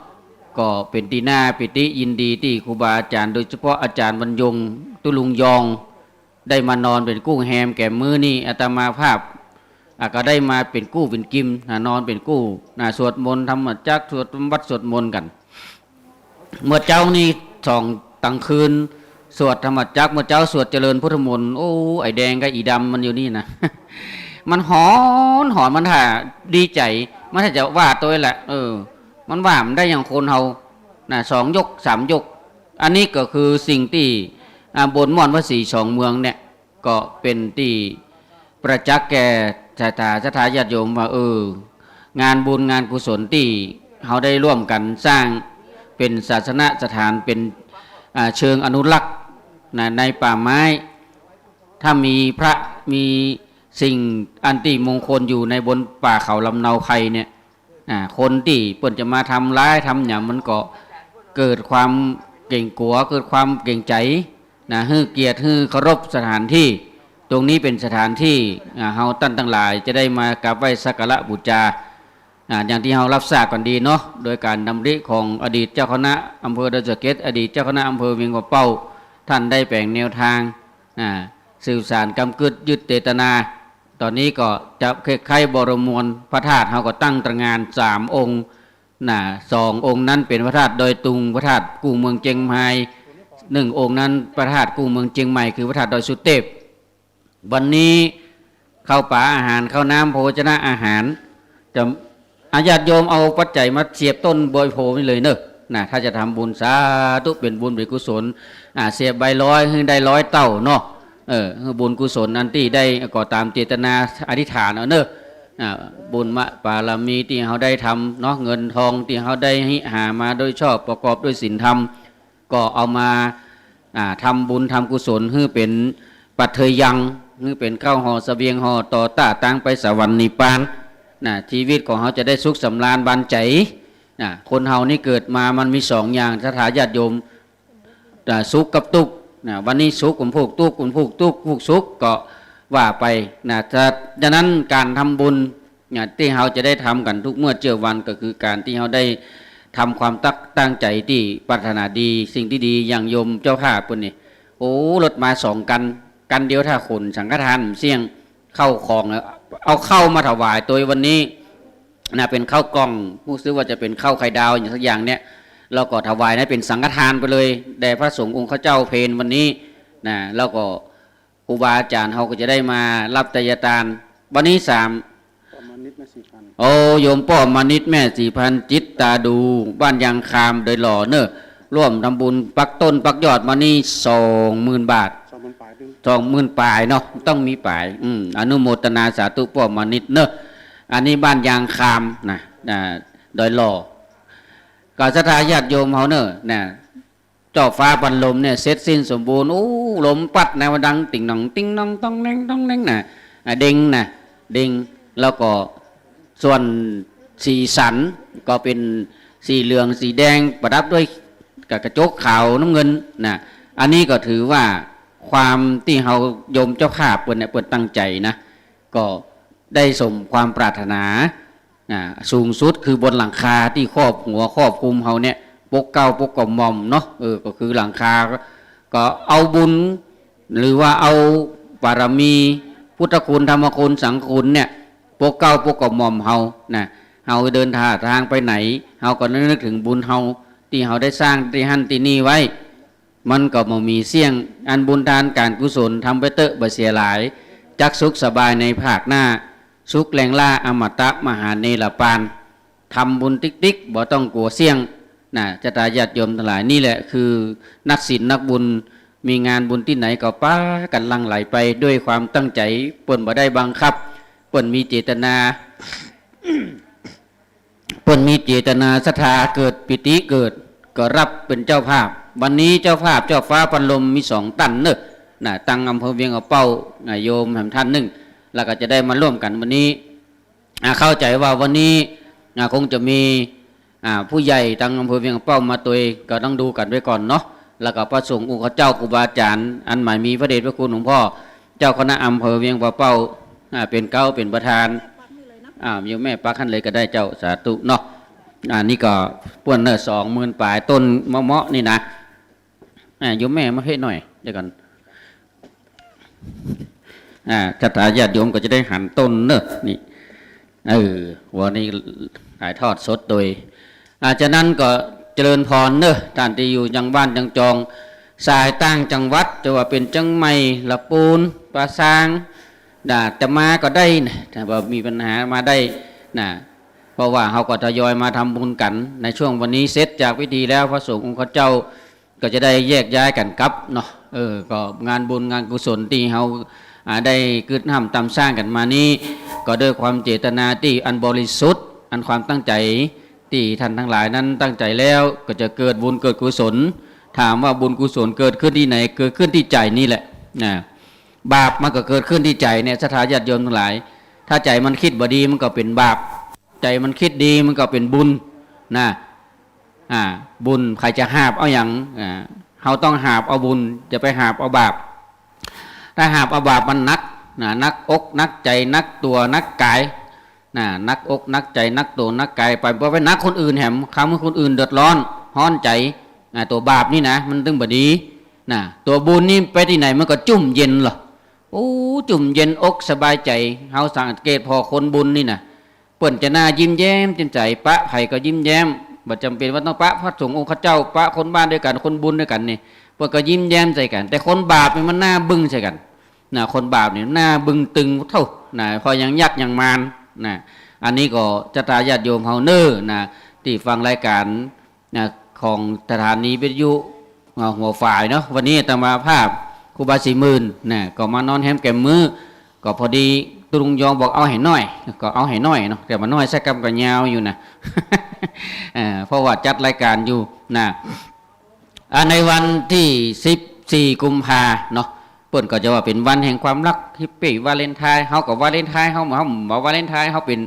ก็เป๋นตี้น่าปีติยินดีตี้ครูบาอาจ๋ารย์ โดยเฉพาะอาจ๋ารย์บรรยง ตุ๊ลุงยอง ได้มานอนเป๋นกู้แฮมแก่มื้อนี้ อาตมาภาพ อ่ะ ก็ได้มาเป๋นกู้เป๋นกิม นะ นอนเป๋นกู้ นะ สวดมนต์ธรรมจักร สวดวัดสวดมนต์กั๋น เมื่อเจ๊านี่สอง ตังคืนสวดธรรมจักร เมื่อเจ๊าสวดเจริญพุทธมนต์ โอ้ ไอ้แดงกับอีดำมันอยู่นี่นะ มันหอนหอน มันถ้าดีใจ๋ มันถ้าจะว่าโตยแหละ เออ มันว่ามันได้อย่างคนเฮา นะ สองยกสามยก อันนี้ก็คือสิ่งตี้ อ่า บนม่อนพระศรีสองเมืองเนี่ย ก็เป๋นตี้ประจักษ์แก่ศรัทธา ศรัทธาญาติโยมว่า เออ งานบุญงานกุศลตี้เฮาได้ร่วมกั๋นสร้างเป๋นศาสนสถาน เป๋น อ่า เชิงอนุรักษ์นะ ในป่าไม้ ถ้ามีพระ มีสิ่งอันตี้มงคลอยู่ในบนป่าเขาลำเนาไพรเนี่ย อ่า คนตี้เปิ้นจะมาทำร้ายทำหยังมันก็เกิดความเกรงกั๋ว เกิดความเกรงใจ๋นะ หื้อเกียรติ หื้อเคารพสถานที่ ตรงนี้เป๋นสถานตี้ อ่า เฮาต้านตังหลายจะได้มากราบไหว้สักการะบูชา อ่า อย่างตี้เฮารับทราบกั๋นดีเนาะ โดยก๋านดำริของอดีตเจ้าคณะอำเภอดอยสะเก็ด อดีตเจ้าคณะอำเภอเวียงป่าเป้า ต้านได้แป๋งแนวตาง อ่า สืบสานกำกึ๊ดยึดเจตนา ต๋อนนี้ก็จะใค่ๆ บรมมวลพระธาตุ เฮาก็ตั้งตางานสามองค์นะ สององค์นั้นเป๋นพระธาตุดอยตุง พระธาตุกู้เมืองเจียงใหม่ นึ่งองค์นั้นพระธาตุกู้เมืองเจียงใหม่ คือพระธาตุดอยสุเตพ วันนี้ข้าวป๋าอาหาร ข้าวน้ำโภชนะอาหาร จะ อ่ะ ญาติโยมเอาปัจจัยมาเสียบต้นบวยโพธิ์นี่เลยเนาะ นะ ถ้าจะทำบุญ สาธุ เป๋นบุญเป๋นกุศล อ่า เสียบใบร้อยหื้อได้ร้อยเต้าเนาะ เออ หื้อบุญกุศลอันตี้ได้ก็ต๋ามเจตนาอธิษฐานเอาเนาะ อ่า บุญมะ บารมีตี้เฮาได้ทำเนาะ เงินทองตี้เฮาได้หามาโดยชอบประกอบด้วยศีลธรรม ก็เอามา อ่า ทำบุญทำกุศล หื้อเป๋นปัจเทยัง หื้อเป๋นข้าวห่อเสบียงห่อต่อต้าตางไปสวรรค์นิพพานนะ ชีวิตของเฮาจะได้สุขสำราญบานใจ๋นะ คนเฮานี่เกิดมามันมีสองอย่าง ศรัทธาญาติโยม อ่า สุขกับตุ๊กข์นะ วันนี้สุข วันพูกตุ๊กข์ วันพูกตุ๊กข์ พูกสุขก็ว่าไปนะ ฉะ ฉะนั้นก๋านทำบุญ เนี่ย ตี้เฮาจะได้ทำกั๋นทุกเมื่อเจื้อวัน ก็คือก๋านตี้เฮาได้ทำความตั้ง ตั้งใจ๋ตี้ปรารถนาดี สิ่งตี้ดี อย่างโยมเจ้าภาพเปิ้นนี่ โอ้ รถมาสองคัน คันเดียวถ้าขนสังฆทานเสี้ยง ข้าวของ เอาข้าวมาถวายตวยวันนี้นะ เป๋นข้าวกล่อง ฮู้สึกว่าจะเป๋นข้าวไข่ดาวอย่างสักอย่างเนี่ย แล้วก็ถวายนะ เป๋นสังฆทานไปเลย แด่พระสงฆ์องค์ข้าเจ้าเพลวันนี้นะ แล้วก็ ครูบาอาจ๋ารย์เฮาก็จะได้มาฮับไตรยทาน วันนี้สาม ป้อมมานิตย์แม่ศรีพันธุ์ โอ้ โยมป้อมมานิตย์แม่ศรีพันธุ์ จิตตาดู บ้านยางคาม ดอยหล่อเนาะ ร่วมทำบุญปักต้นปักยอดมานี่สองหมื่นบาท สองหมื่นปลาย สองหมื่นปลายเนาะ ต้องมีปลาย อืม อนุโมทนาสาธุป้อมมานิตย์เนาะ อันนี้บ้านยางคามนะ อ่า ดอยหล่อ ก็ศรัทธาญาติโยมเฮาเนาะ นะ เจ้าฟ้าพันลมเนี่ยเสร็จสิ้นสมบูรณ์ โอ้ ลมปั๊ดนะ ว่าดังติ่งหน่องติ่งหน่อง ต้องแน่งต้องแน่งนะ อ่ะ เด็งนะ เด็ง แล้วก็ส่วนสีสันก็เป๋นสีเหลืองสีแดง ประดับด้วยกับกระจกขาวน้ำเงินนะ อันนี้ก็ถือว่าความตี้เฮาโยมเจ้าภาพเปิ้นเนี่ย เปิ้นตั้งใจ๋นะ ก็ได้สมความปรารถนา อ่า สูงสุดคือบนหลังคาตี้ครอบหัวครอบคลุมเฮาเนี่ย ปกเกล้าปกกระหม่อมเนาะ เออ ก็คือหลังคา ก็เอาบุญ หรือว่าเอาบารมี พุทธคุณ ธรรมคุณ สังฆคุณเนี่ย ปกเกล้าปกกระหม่อมเฮานะ เฮาเดินทางไปไหน เฮาก็นึกถึงบุญเฮา ตี้เฮาได้สร้างตี้หั้นตี้นี่ไว้ มันก็บ่มีเสี้ยง อันบุญทานก๋านกุศลทำไปเต๊อะบ่เสียหลาย จักสุขสบายในภาคหน้า สุขแลงล้าอมตะมหานิรปาน ทำบุญติ๊กๆ บ่ต้องกั๋วเสี้ยงนะ ศรัทธาญาติโยมตังหลาย นี่แหละคือนักศีลนักบุญ มีงานบุญตี้ไหนก็ปากั๋นหลั่งไหลไปด้วยความตั้งใจ๋ เปิ้นบ่ได้บังคับ เปิ้นมีเจตนา เปิ้นมีเจตนาศรัทธาเกิด ปีติเกิด ก็ฮับเป๋นเจ้าภาพ วันนี้เจ้าภาพเจ้าฟ้าพันลมมีสองต้านเนาะ นะ ตังอำเภอเวียงป่าเป้า นะ โยมแหมต้านนึ่ง แล้วก็จะได้มาร่วมกั๋นวันนี้ อ่า เข้าใจ๋ว่าวันนี้ อ่า คงจะมี อ่า ผู้ใหญ่ตังอำเภอเวียงป่าเป้ามาตวย ก็ต้องดูกั๋นไว้ก่อนเนาะ แล้วก็พระสงฆ์องค์ข้าเจ้าครูบาอาจ๋ารย์ อันหมายมีพระเดชพระคุณหลวงพ่อ เจ้าคณะอำเภอเวียงป่าเป้า อ่า เป๋นเก๊าเป๋นประธาน อ่า โยมแม่ปักหั้นเลยก็ได้เจ้า สาธุเนาะ อ่า นี่ก็เปิ้นเนาะ สองหมื่นปลายต้นเมาะๆ นี่นะ อ่า โยมแม่มาเฮ้หน่อย เดี๋ยวก่อน อ่า ศรัทธาญาติโยมก็จะได้หันต้นเนาะ นี่ เออ วันนี้ถ่ายทอดสดโดย อ่า ฉะนั้นก็เจริญพรเนาะ ต้านตี้อยู่ยังบ้านยังจอง สายต่างจังหวัด จะว่าเป๋นเจียงใหม่ ละปูน ป่าซาง นะ จะมาก็ได้นะ ถ้าว่ามีปัญหามาได้นะ เพราะว่าเฮาก็ทยอยมาทำบุญกั๋น ในช่วงวันนี้เสร็จจากพิธีแล้ว พระสงฆ์องค์ข้าเจ้า ก็จะได้แยกย้ายกั๋นกลับเนาะ เออ ก็งานบุญงานกุศลตี้เฮา อ่า ได้กึ๊ดห้ำตำสร้างกั๋นมานี้ ก็ด้วยความเจตนาตี้อันบริสุทธิ์ อันความตั้งใจ๋ตี้ท่านตังหลายนั้นตั้งใจ๋แล้ว ก็จะเกิดบุญเกิดกุศล ถามว่าบุญกุศลเกิดขึ้นตี้ไหน เกิดขึ้นตี้ใจ๋นี่แหละ นะ บาปมันก็เกิดขึ้นตี้ใจ๋เนี่ย ศรัทธาญาติโยมตังหลาย ถ้าใจ๋มันกึ๊ดบ่ดีมันก็เป๋นบาป ใจ๋มันกึ๊ดดีมันก็เป๋นบุญ นะ อ่า บุญใผจะหาบเอาหยัง อ่า เฮาต้องหาบเอาบุญ จะไปหาบเอาบาป ถ้าหาบเอาบาปมันหนัก นะ หนักอกหนักใจ๋ หนักตั๋วหนักก๋าย นะ หนักอกหนักใจ๋ หนักตั๋วหนักก๋ายไป บ่ไปหนักคนอื่นแหม ทำหื้อคนอื่นเดือดร้อน ฮ้อนใจ๋ นะ ตั๋วบาปนี่นะ มันตึงบ่ดี นะ ตั๋วบุญนี่ไปตี้ไหนมันก็จุ่มเย็นเหรอ โอ้ จุ่มเย็นอกสบายใจ๋ เฮาสังเกตผ่อคนบุญนี่นะ เปิ้นจะหน้ายิ้มแย้มแจ่มใส ปะใผก็ยิ้มแย้ม บ่จ๋ำเป๋นว่าต้องปะพระสงฆ์องค์ข้าเจ้า ปะคนบ้านตวยกั๋น คนบุญตวยกั๋นนี่ เปิ้นก็ยิ้มแย้มใส่กั๋น แต่คนบาปนี่มันหน้าบึ้งใส่กั๋น นะ คนบาปนี่หน้าบึ้งตึงเต้า นะ ผ่อยังยักษ์ยังมาร นะ อันนี้ก็ศรัทธาญาติโยมเฮาเน่อ นะ ตี้ฟังรายก๋าน นะ ของสถานีวิทยุ อ่า หัวฝายเนาะ วันนี้อาตมาภาพครูบาศรีหมื่น นะ ก็มาหนอนแฮมแกมมื้อ ก็พอดีตุ๊ลุงยองบอกเอาหื้อหน้อย ก็เอาหื้อหน้อยเนาะ แต่บ่าหน้อยสักกำก็ยาวอยู่นะ อ่า เพราะว่าจัดรายก๋านอยู่ นะ อ่า ในวันตี้สิบสี่กุมภาเนาะ เปิ้นก็จะว่าเป๋นวันแห่งความฮัก แฮปปี้วาเลนไทน์ เฮาก็วาเลนไทน์ เฮา เฮาบ่วาเลนไทน์ เฮาเป๋น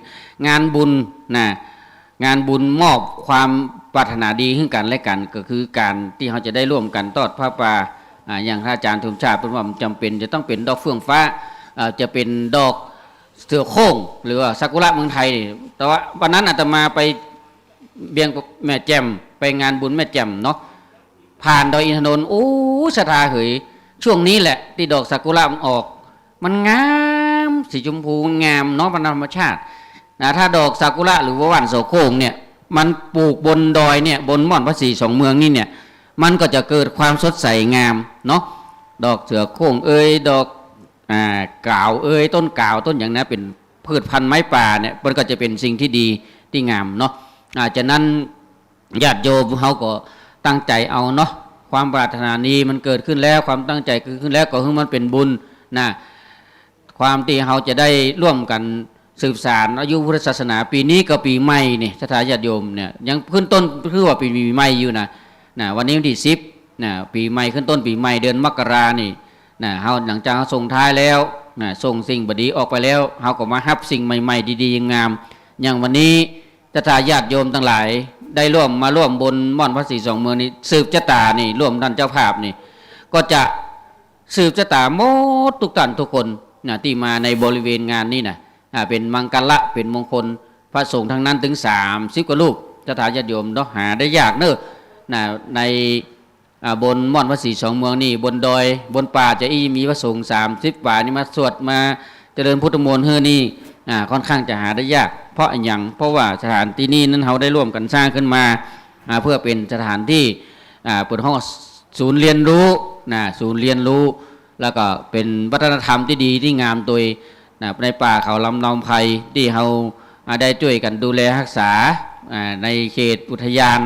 งานบุญ นะ งานบุญมอบความปรารถนาดีซึ่งกั๋นและกั๋น ก็คือก๋านตี้เฮาจะได้ร่วมกั๋นตอดผ้าป่า อ่า อย่างพระอาจ๋ารย์สมชาติเปิ้นว่ามันจ๋ำเป๋นจะต้องเป๋นดอกเฟื่องฟ้า เอ่อ จะเป๋นดอกเสือโคร่ง หรือว่าซากุระเมืองไทยนี่ แต่ว่าวันนั้นอาตมาไปเวียงแม่แจ่ม ไปงานบุญแม่แจ่มเนาะ ผ่านดอยอินทนนท์ โอ้ ศรัทธาเหย ช่วงนี้แหละตี้ดอกซากุระมันออก มันงาม สีชมพูงามเนาะ มันธรรมชาติ นะ ถ้าดอกซากุระหรือว่าหว่านเสือโคร่งเนี่ย มันปลูกบนดอยเนี่ย บนม่อนพระศรีสองเมืองนี่เนี่ย มันก็จะเกิดความสดใสงามเนาะ ดอกเสือโคร่งเอย ดอก อ่า ก๋าวเอย ต้นก๋าว ต้นหยังนะ เป๋นพืชพันธุ์ไม้ป่าเนี่ย มันก็จะเป๋นสิ่งตี้ดีตี้งามเนาะ อ่า ฉะนั้น ญาติโยมเฮาก็ตั้งใจ๋เอาเนาะ ความปรารถนาดีมันเกิดขึ้นแล้ว ความตั้งใจ๋เกิดขึ้นแล้ว ก็หื้อมันเป๋นบุญนะ ความตี้เฮาจะได้ร่วมกั๋นสืบสานอายุพุทธศาสนา ปี๋นี้ก็ปี๋ใหม่นี่ ศรัทธาญาติโยมเนี่ย ยังขึ้นต้นถือว่าปี๋ใหม่อยู่นะ นะ วันนี้วันตี้สิบนะ ปี๋ใหม่ ขึ้นต้นปี๋ใหม่ เดือนมกรานี่นะ เฮาหลังจากเฮาส่งท้ายแล้วนะ ส่งสิ่งบ่ดีออกไปแล้ว เฮาก็มาฮับสิ่งใหม่ๆ ดีๆ งามๆ อย่างวันนี้ ศรัทธาญาติโยมตังหลายได้ร่วม มาร่วมบุญม่อนพระศรีสองเมืองนี้ สืบจะต๋านี่ ร่วมต้านเจ้าภาพนี่ ก็จะสืบจะต๋าหมดกู้ต้านกู้คนนะ ตี้มาในบริเวณงานนี้นะ อ่า เป๋นมังคละ เป๋นมงคล พระสงฆ์ตังนั้นตึงสามสิบกว่ารูป ศรัทธาญาติโยมเนาะ หาได้ยากเน่อนะ ใน อ่า บนม่อนพระศรีสองเมืองนี่ บนดอย บนป่าจะอี้มีพระสงฆ์สามสิบกว่านี่มาสวด มาเจริญพุทธมนต์หื้อนี่ อ่า ค่อนข้างจะหาได้ยาก เพราะอะหยัง เพราะว่าสถานตี้นี่นั้นเฮาได้ร่วมกั๋นสร้างขึ้นมา อ่า เพื่อเป๋นสถานตี้ อ่า เปิ้นฮ้องศูนย์เรียนรู้นะ ศูนย์เรียนรู้ แล้วก็เป๋นวัฒนธรรมตี้ดีตี้งามตวยนะ ในป่าเขาลำเนาไพรตี้เฮา อ่า ได้จ้วยกั๋นดูแลฮักษา อ่า ในเขตอุทยาน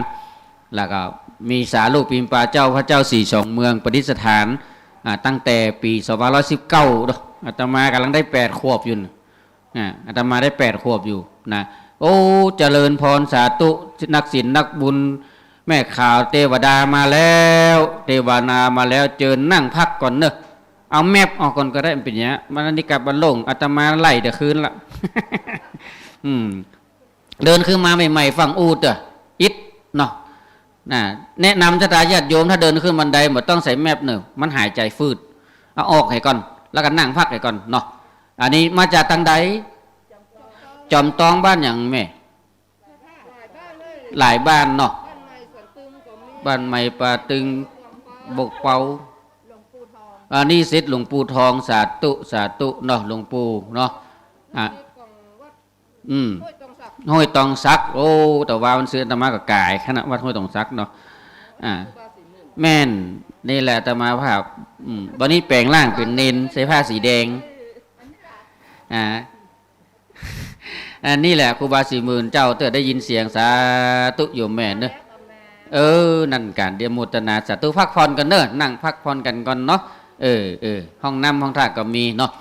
แล้วก็มีสารูปปิมปาเจ้าพระเจ้าศรีสองเมืองประดิษฐาน อ่า ตั้งแต่ปี๋สองพันร้อยสิบเก้าเนาะ อาตมาก่ำลังได้แปดขวบอยู่นะ อ่า อาตมาได้แปดขวบอยู่นะ โอ้ เจริญพรสาธุ นักศีลนักบุญ แม่ขาวเตวดามาแล้ว เตวดามาแล้ว เจิญนั่งพักก่อนเน่อ เอาแมปออกก่อนก็ได้ มันเป๋นอย่างเงี้ย มันอันนี้กลับบ้านโล่ง อาตมาไล่แต่คืนละ อืม เดินขึ้นมาใหม่ๆ ฟั่งอู้เต๊อะ อิดเนาะ นะ แนะนำศรัทธาญาติโยม ถ้าเดินขึ้นบันไดบ่ต้องใส่แมปเน่อ มันหายใจ๋ฟืด เอาออกหื้อก่อน แล้วก็นั่งพักหื้อก่อนเนาะ อันนี้มาจากตางใด จอมตอง บ้านหยังแม่ หลายบ้านเนาะ บ้านใหม่ป่าตึง บกเปา อันนี้ศิษย์หลวงปู่ทอง สาธุ สาธุเนาะ หลวงปู่เนาะ อ่ะ อืม ห้วยตองสัก โอ้ แต่ว่ามันซื้ออาตมาก็ก๋ายขนาดวัดห้วยตองสักเนาะ อ่า แม่น นี่แหละอาตมาภาพ อืม วันนี้แป๋งร่างเป๋นเณร ใส่ผ้าสีแดง อ่า อันนี้แหละครูบาศรีหมื่นเจ้าเตื้อได้ยินเสียง สาธุโยมแม่เนอะ เออ นั่นก๋านเดียวโมทนาสาธุ พักผ่อนก่อนเนอะ นั่งพักผ่อนกั๋นก่อนเนาะ เออ เออ ห้องน้ำห้องท่าก็มีเนาะ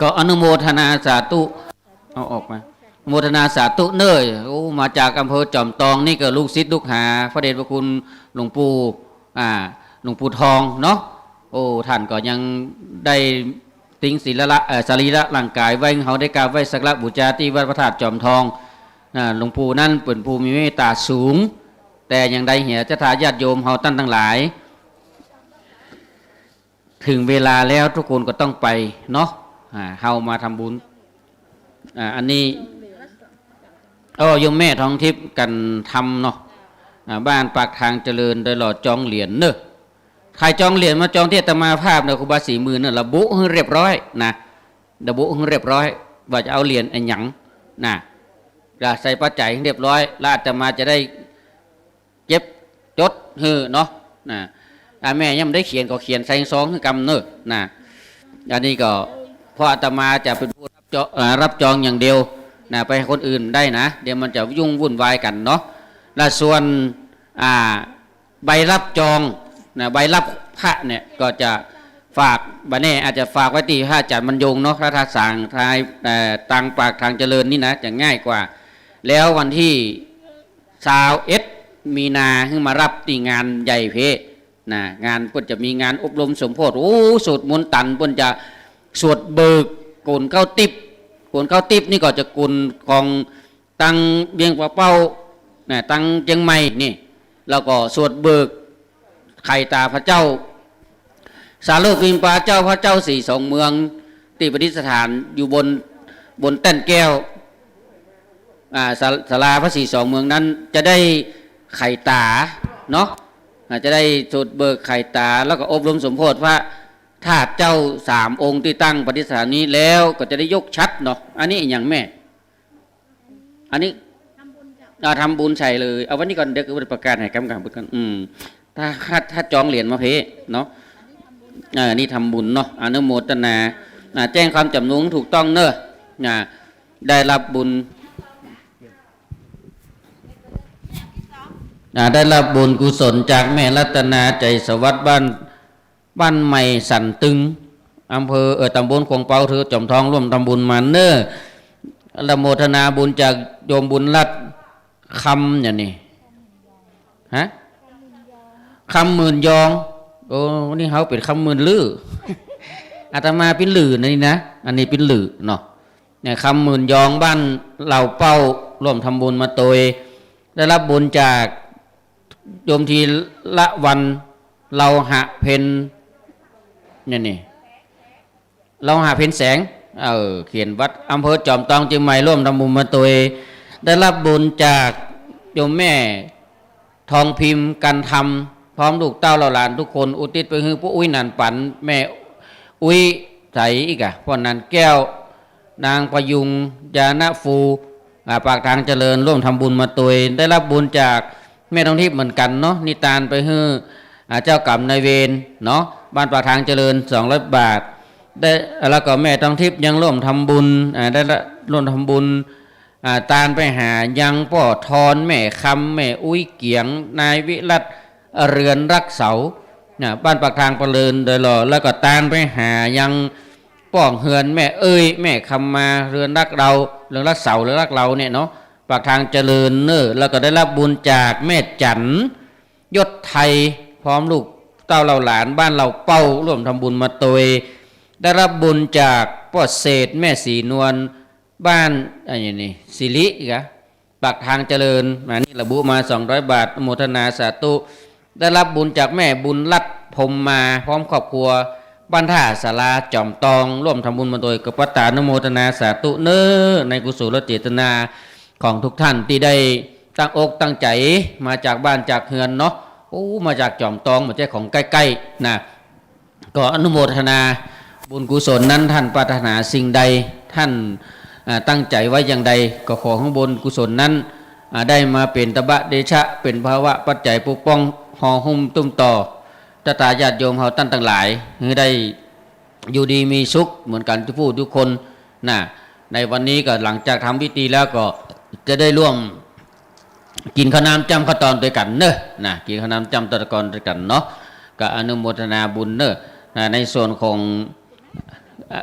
ก็อนุโมทนาสาธุ เอาออกมา โมทนาสาธุเน่อ โอ้ มาจากอำเภอจอมตอง นี่ก็ลูกศิษย์ลูกหาพระเดชพระคุณหลวงปู่ อ่า หลวงปู่ทองเนาะ โอ้ ท่านก็ยังได้ทิ้งสรีระ เอ่อ สรีระร่างกายไว้ เฮาได้กราบไหว้สักการะบูชาตี้วัดพระธาตุจอมทอง อ่า หลวงปู่นั้นเป๋นผู้มีเมตตาสูง แต่อย่างใดเหีย ศรัทธาญาติโยมเฮาต้านตังหลาย ถึงเวลาแล้วทุกคนก็ต้องไปเนาะ อ่า เฮามาทำบุญ อ่า อันนี้ อ้อ โยมแม่ทองทิพย์ กันธรรมเนาะ อ่า บ้านปากทางเจริญ ได้หล่อจองเหรียญเนอะ ใผจองเหรียญมาจองตี้อาตมาภาพเนอะ ครูบาศรีหมื่นเนอะ ระบุหื้อเรียบร้อยนะ ระบุหื้อเรียบร้อย ว่าจะเอาเหรียญอะหยังนะ ก็ใส่ปัจจัยหื้อเรียบร้อย แล้วอาตมาจะได้ เก็บจดหื้อเนาะ นะ อ่า แม่ยังบ่ได้เขียนก็เขียนใส่ซองหื้อกำเนอะ นะ อันนี้ก็เพราะอาตมาจะเป๋นผู้รับจอง เอ่อ รับจองอย่างเดียว นะ ไปหื้อคนอื่นบ่ได้นะ เดี๋ยวมันจะยุ่งวุ่นวายกั๋นเนาะ และส่วน อ่า ใบรับจอง นะ ใบรับพระเนี่ยก็จะฝาก บ่าแน่อาจจะฝากไว้ตี้พระอาจารย์บรรยงเนาะ พระธาตุสาง ท้าย เอ่อ ตางปากทางเจริญนี่นะ จะง่ายกว่า แล้ววันตี้ ซาวเอ็ด มีนาหื้อมารับตี้งานใหญ่เพนะ งานเปิ้นจะมีงานอบรมสมโภช โอ้ สวดมนต์ตัน เปิ้นจะสวดเบิกโกนเก๊าติ๊บ โกนเก๊าติ๊บนี่ก็จะโกนของตังเวียงป่าเป้านะ ตังเจียงใหม่นี่ แล้วก็สวดเบิกไข่ต๋าพระเจ้า สาโรจน์ปิมปาเจ้า พระเจ้าสี่สองเมือง ตี้ประดิษฐานอยู่บน บนแต้นแก้ว อ่า ศา- ศาลาพระสี่สองเมืองนั้นจะได้ไข่ต๋าเนาะ อ่า จะได้สวดเบิกไข่ต๋า แล้วก็อบรมสมโภชพระธาตุเจ้าสามองค์ตี้ตั้งประดิษฐานนี้ แล้วก็จะได้ยกฉัตรเนาะ อันนี้อะหยังแม่ อันนี้ อ่า ทำบุญใส่เลย เอาวันนี้ก่อน เดี๋ยวก็ประกาศหื้อกำกำก่อน อืม ถ้า ถ้า ถ้าจองเหรียญมาเพเนาะ เออ นี่ทำบุญเนาะ อนุโมทนา อ่า แจ้งความจ๋ำนงถูกต้องเนอะ อ่า ได้รับบุญ อ่า ได้รับบุญกุศลจากแม่รัตนา ใจสวัสดิ์ บ้าน บ้านใหม่สันตึง อำเภอ เอ่อ ตำบลขวางเปา ตี้จอมทองร่วมทำบุญมาเนอะ อนุโมทนาบุญจากโยมบุญรัตน์ คำอย่างนี้ ฮะ คำหมื่นยอง โอ้ นี่เฮาเป๋นคำหมื่นลือ อาตมาปิ้นหลือนี่นะ อันนี้ปิ้นหลือเนาะ เนี่ย คำหมื่นยอง บ้านเหล่าเป้า ร่วมทำบุญมาตวย ได้รับบุญจากโยมธีระวรรณ เลาหะเพ็ญ เนี่ยนี่ เลาหะเพ็ญแสง เออ เขียนวัด อำเภอจอมทอง เจียงใหม่ ร่วมทำบุญมาตวย ได้รับบุญจากโยมแม่ทองพิมพ์ กันธรรม พร้อมลูกเต้าเหล่าหลานทุกคน อุทิศไปหื้อป้ออุ๊ยหนานปัน แม่อุ๊ยใส อีกอะ ป้อหนานแก้ว นางประยุง ญาณฟู อ่า ปากทางเจริญ ร่วมทำบุญมาตวย ได้รับบุญจากแม่ทองทิพย์เหมือนกั๋นเนาะ นี่ตานไปหื้อ อ่า เจ้ากรรมนายเวรเนาะ บ้านปากทางเจริญ สองร้อยบาท ได้ แล้วก็แม่ทองทิพย์ยังร่วมทำบุญ อ่า ได้ละ ร่วมทำบุญ อ่า ตานไปหายังป้อทอน แม่คำ แม่อุ๊ยเกียง นายวิรัตน์ เรือนรักเสา นะ บ้านปากทางเจริญโดยหล่อ แล้วก็ตานไปหายังป้องเฮือนแม่เอ้ย แม่คำมา เรือนรักเรา เรือนรักเสา เรือนรักเราเนี่ยเนาะ ปากทางเจริญเนอะ แล้วก็ได้รับบุญจากแม่จั๋น ยศไทย พร้อมลูกเต้าเหล่าหลาน บ้านเหล่าเป้า ร่วมทำบุญมาตวย ได้รับบุญจากป้อเศรษฐ แม่ศรีนวล บ้าน อันนี้นี่ สิริกะ ปากทางเจริญ อันนี้ระบุมา สองร้อยบาท อนุโมทนาสาธุ ได้รับบุญจากแม่บุญรัตน์ พรหมมา พร้อมครอบครัว บ้านท่าสารา จอมทอง ร่วมทำบุญมาตวย ก็ปะตานุโมทนาสาธุเนอะ ในกุศลเจตนาของทุกท่านตี้ได้ตั้งอกตั้งใจ๋มาจากบ้านจากเฮือนเนาะ โอ้ มาจากจอมทอง บ่ใจ้ของใก้ๆ นะ ก็อนุโมทนาบุญกุศลนั้น ท่านปรารถนาสิ่งใด ท่าน อ่า ตั้งใจ๋ไว้อย่างใด ก็ขอหื้อบุญกุศลนั้น อ่า ได้มาเป๋นตบะเดชะ เป๋นภาวะปัจจัยปกป้องห่อหุ้มตุ้มต่อ ศรัทธาญาติโยมเฮาต้านตังหลาย หื้อได้อยู่ดีมีสุขเหมือนกั๋นทุกผู้ทุกคน นะ ในวันนี้ก็หลังจากทำพิธีแล้วก็จะได้ร่วม กิ๋นข้าวน้ำจ้ำข้าวตอนตวยกั๋นเนอะ นะ กิ๋นข้าวน้ำจ้ำข้าวตอนตวยกั๋นเนาะ ก็อนุโมทนาบุญเนอะ นะ ในส่วนของ อ่ะ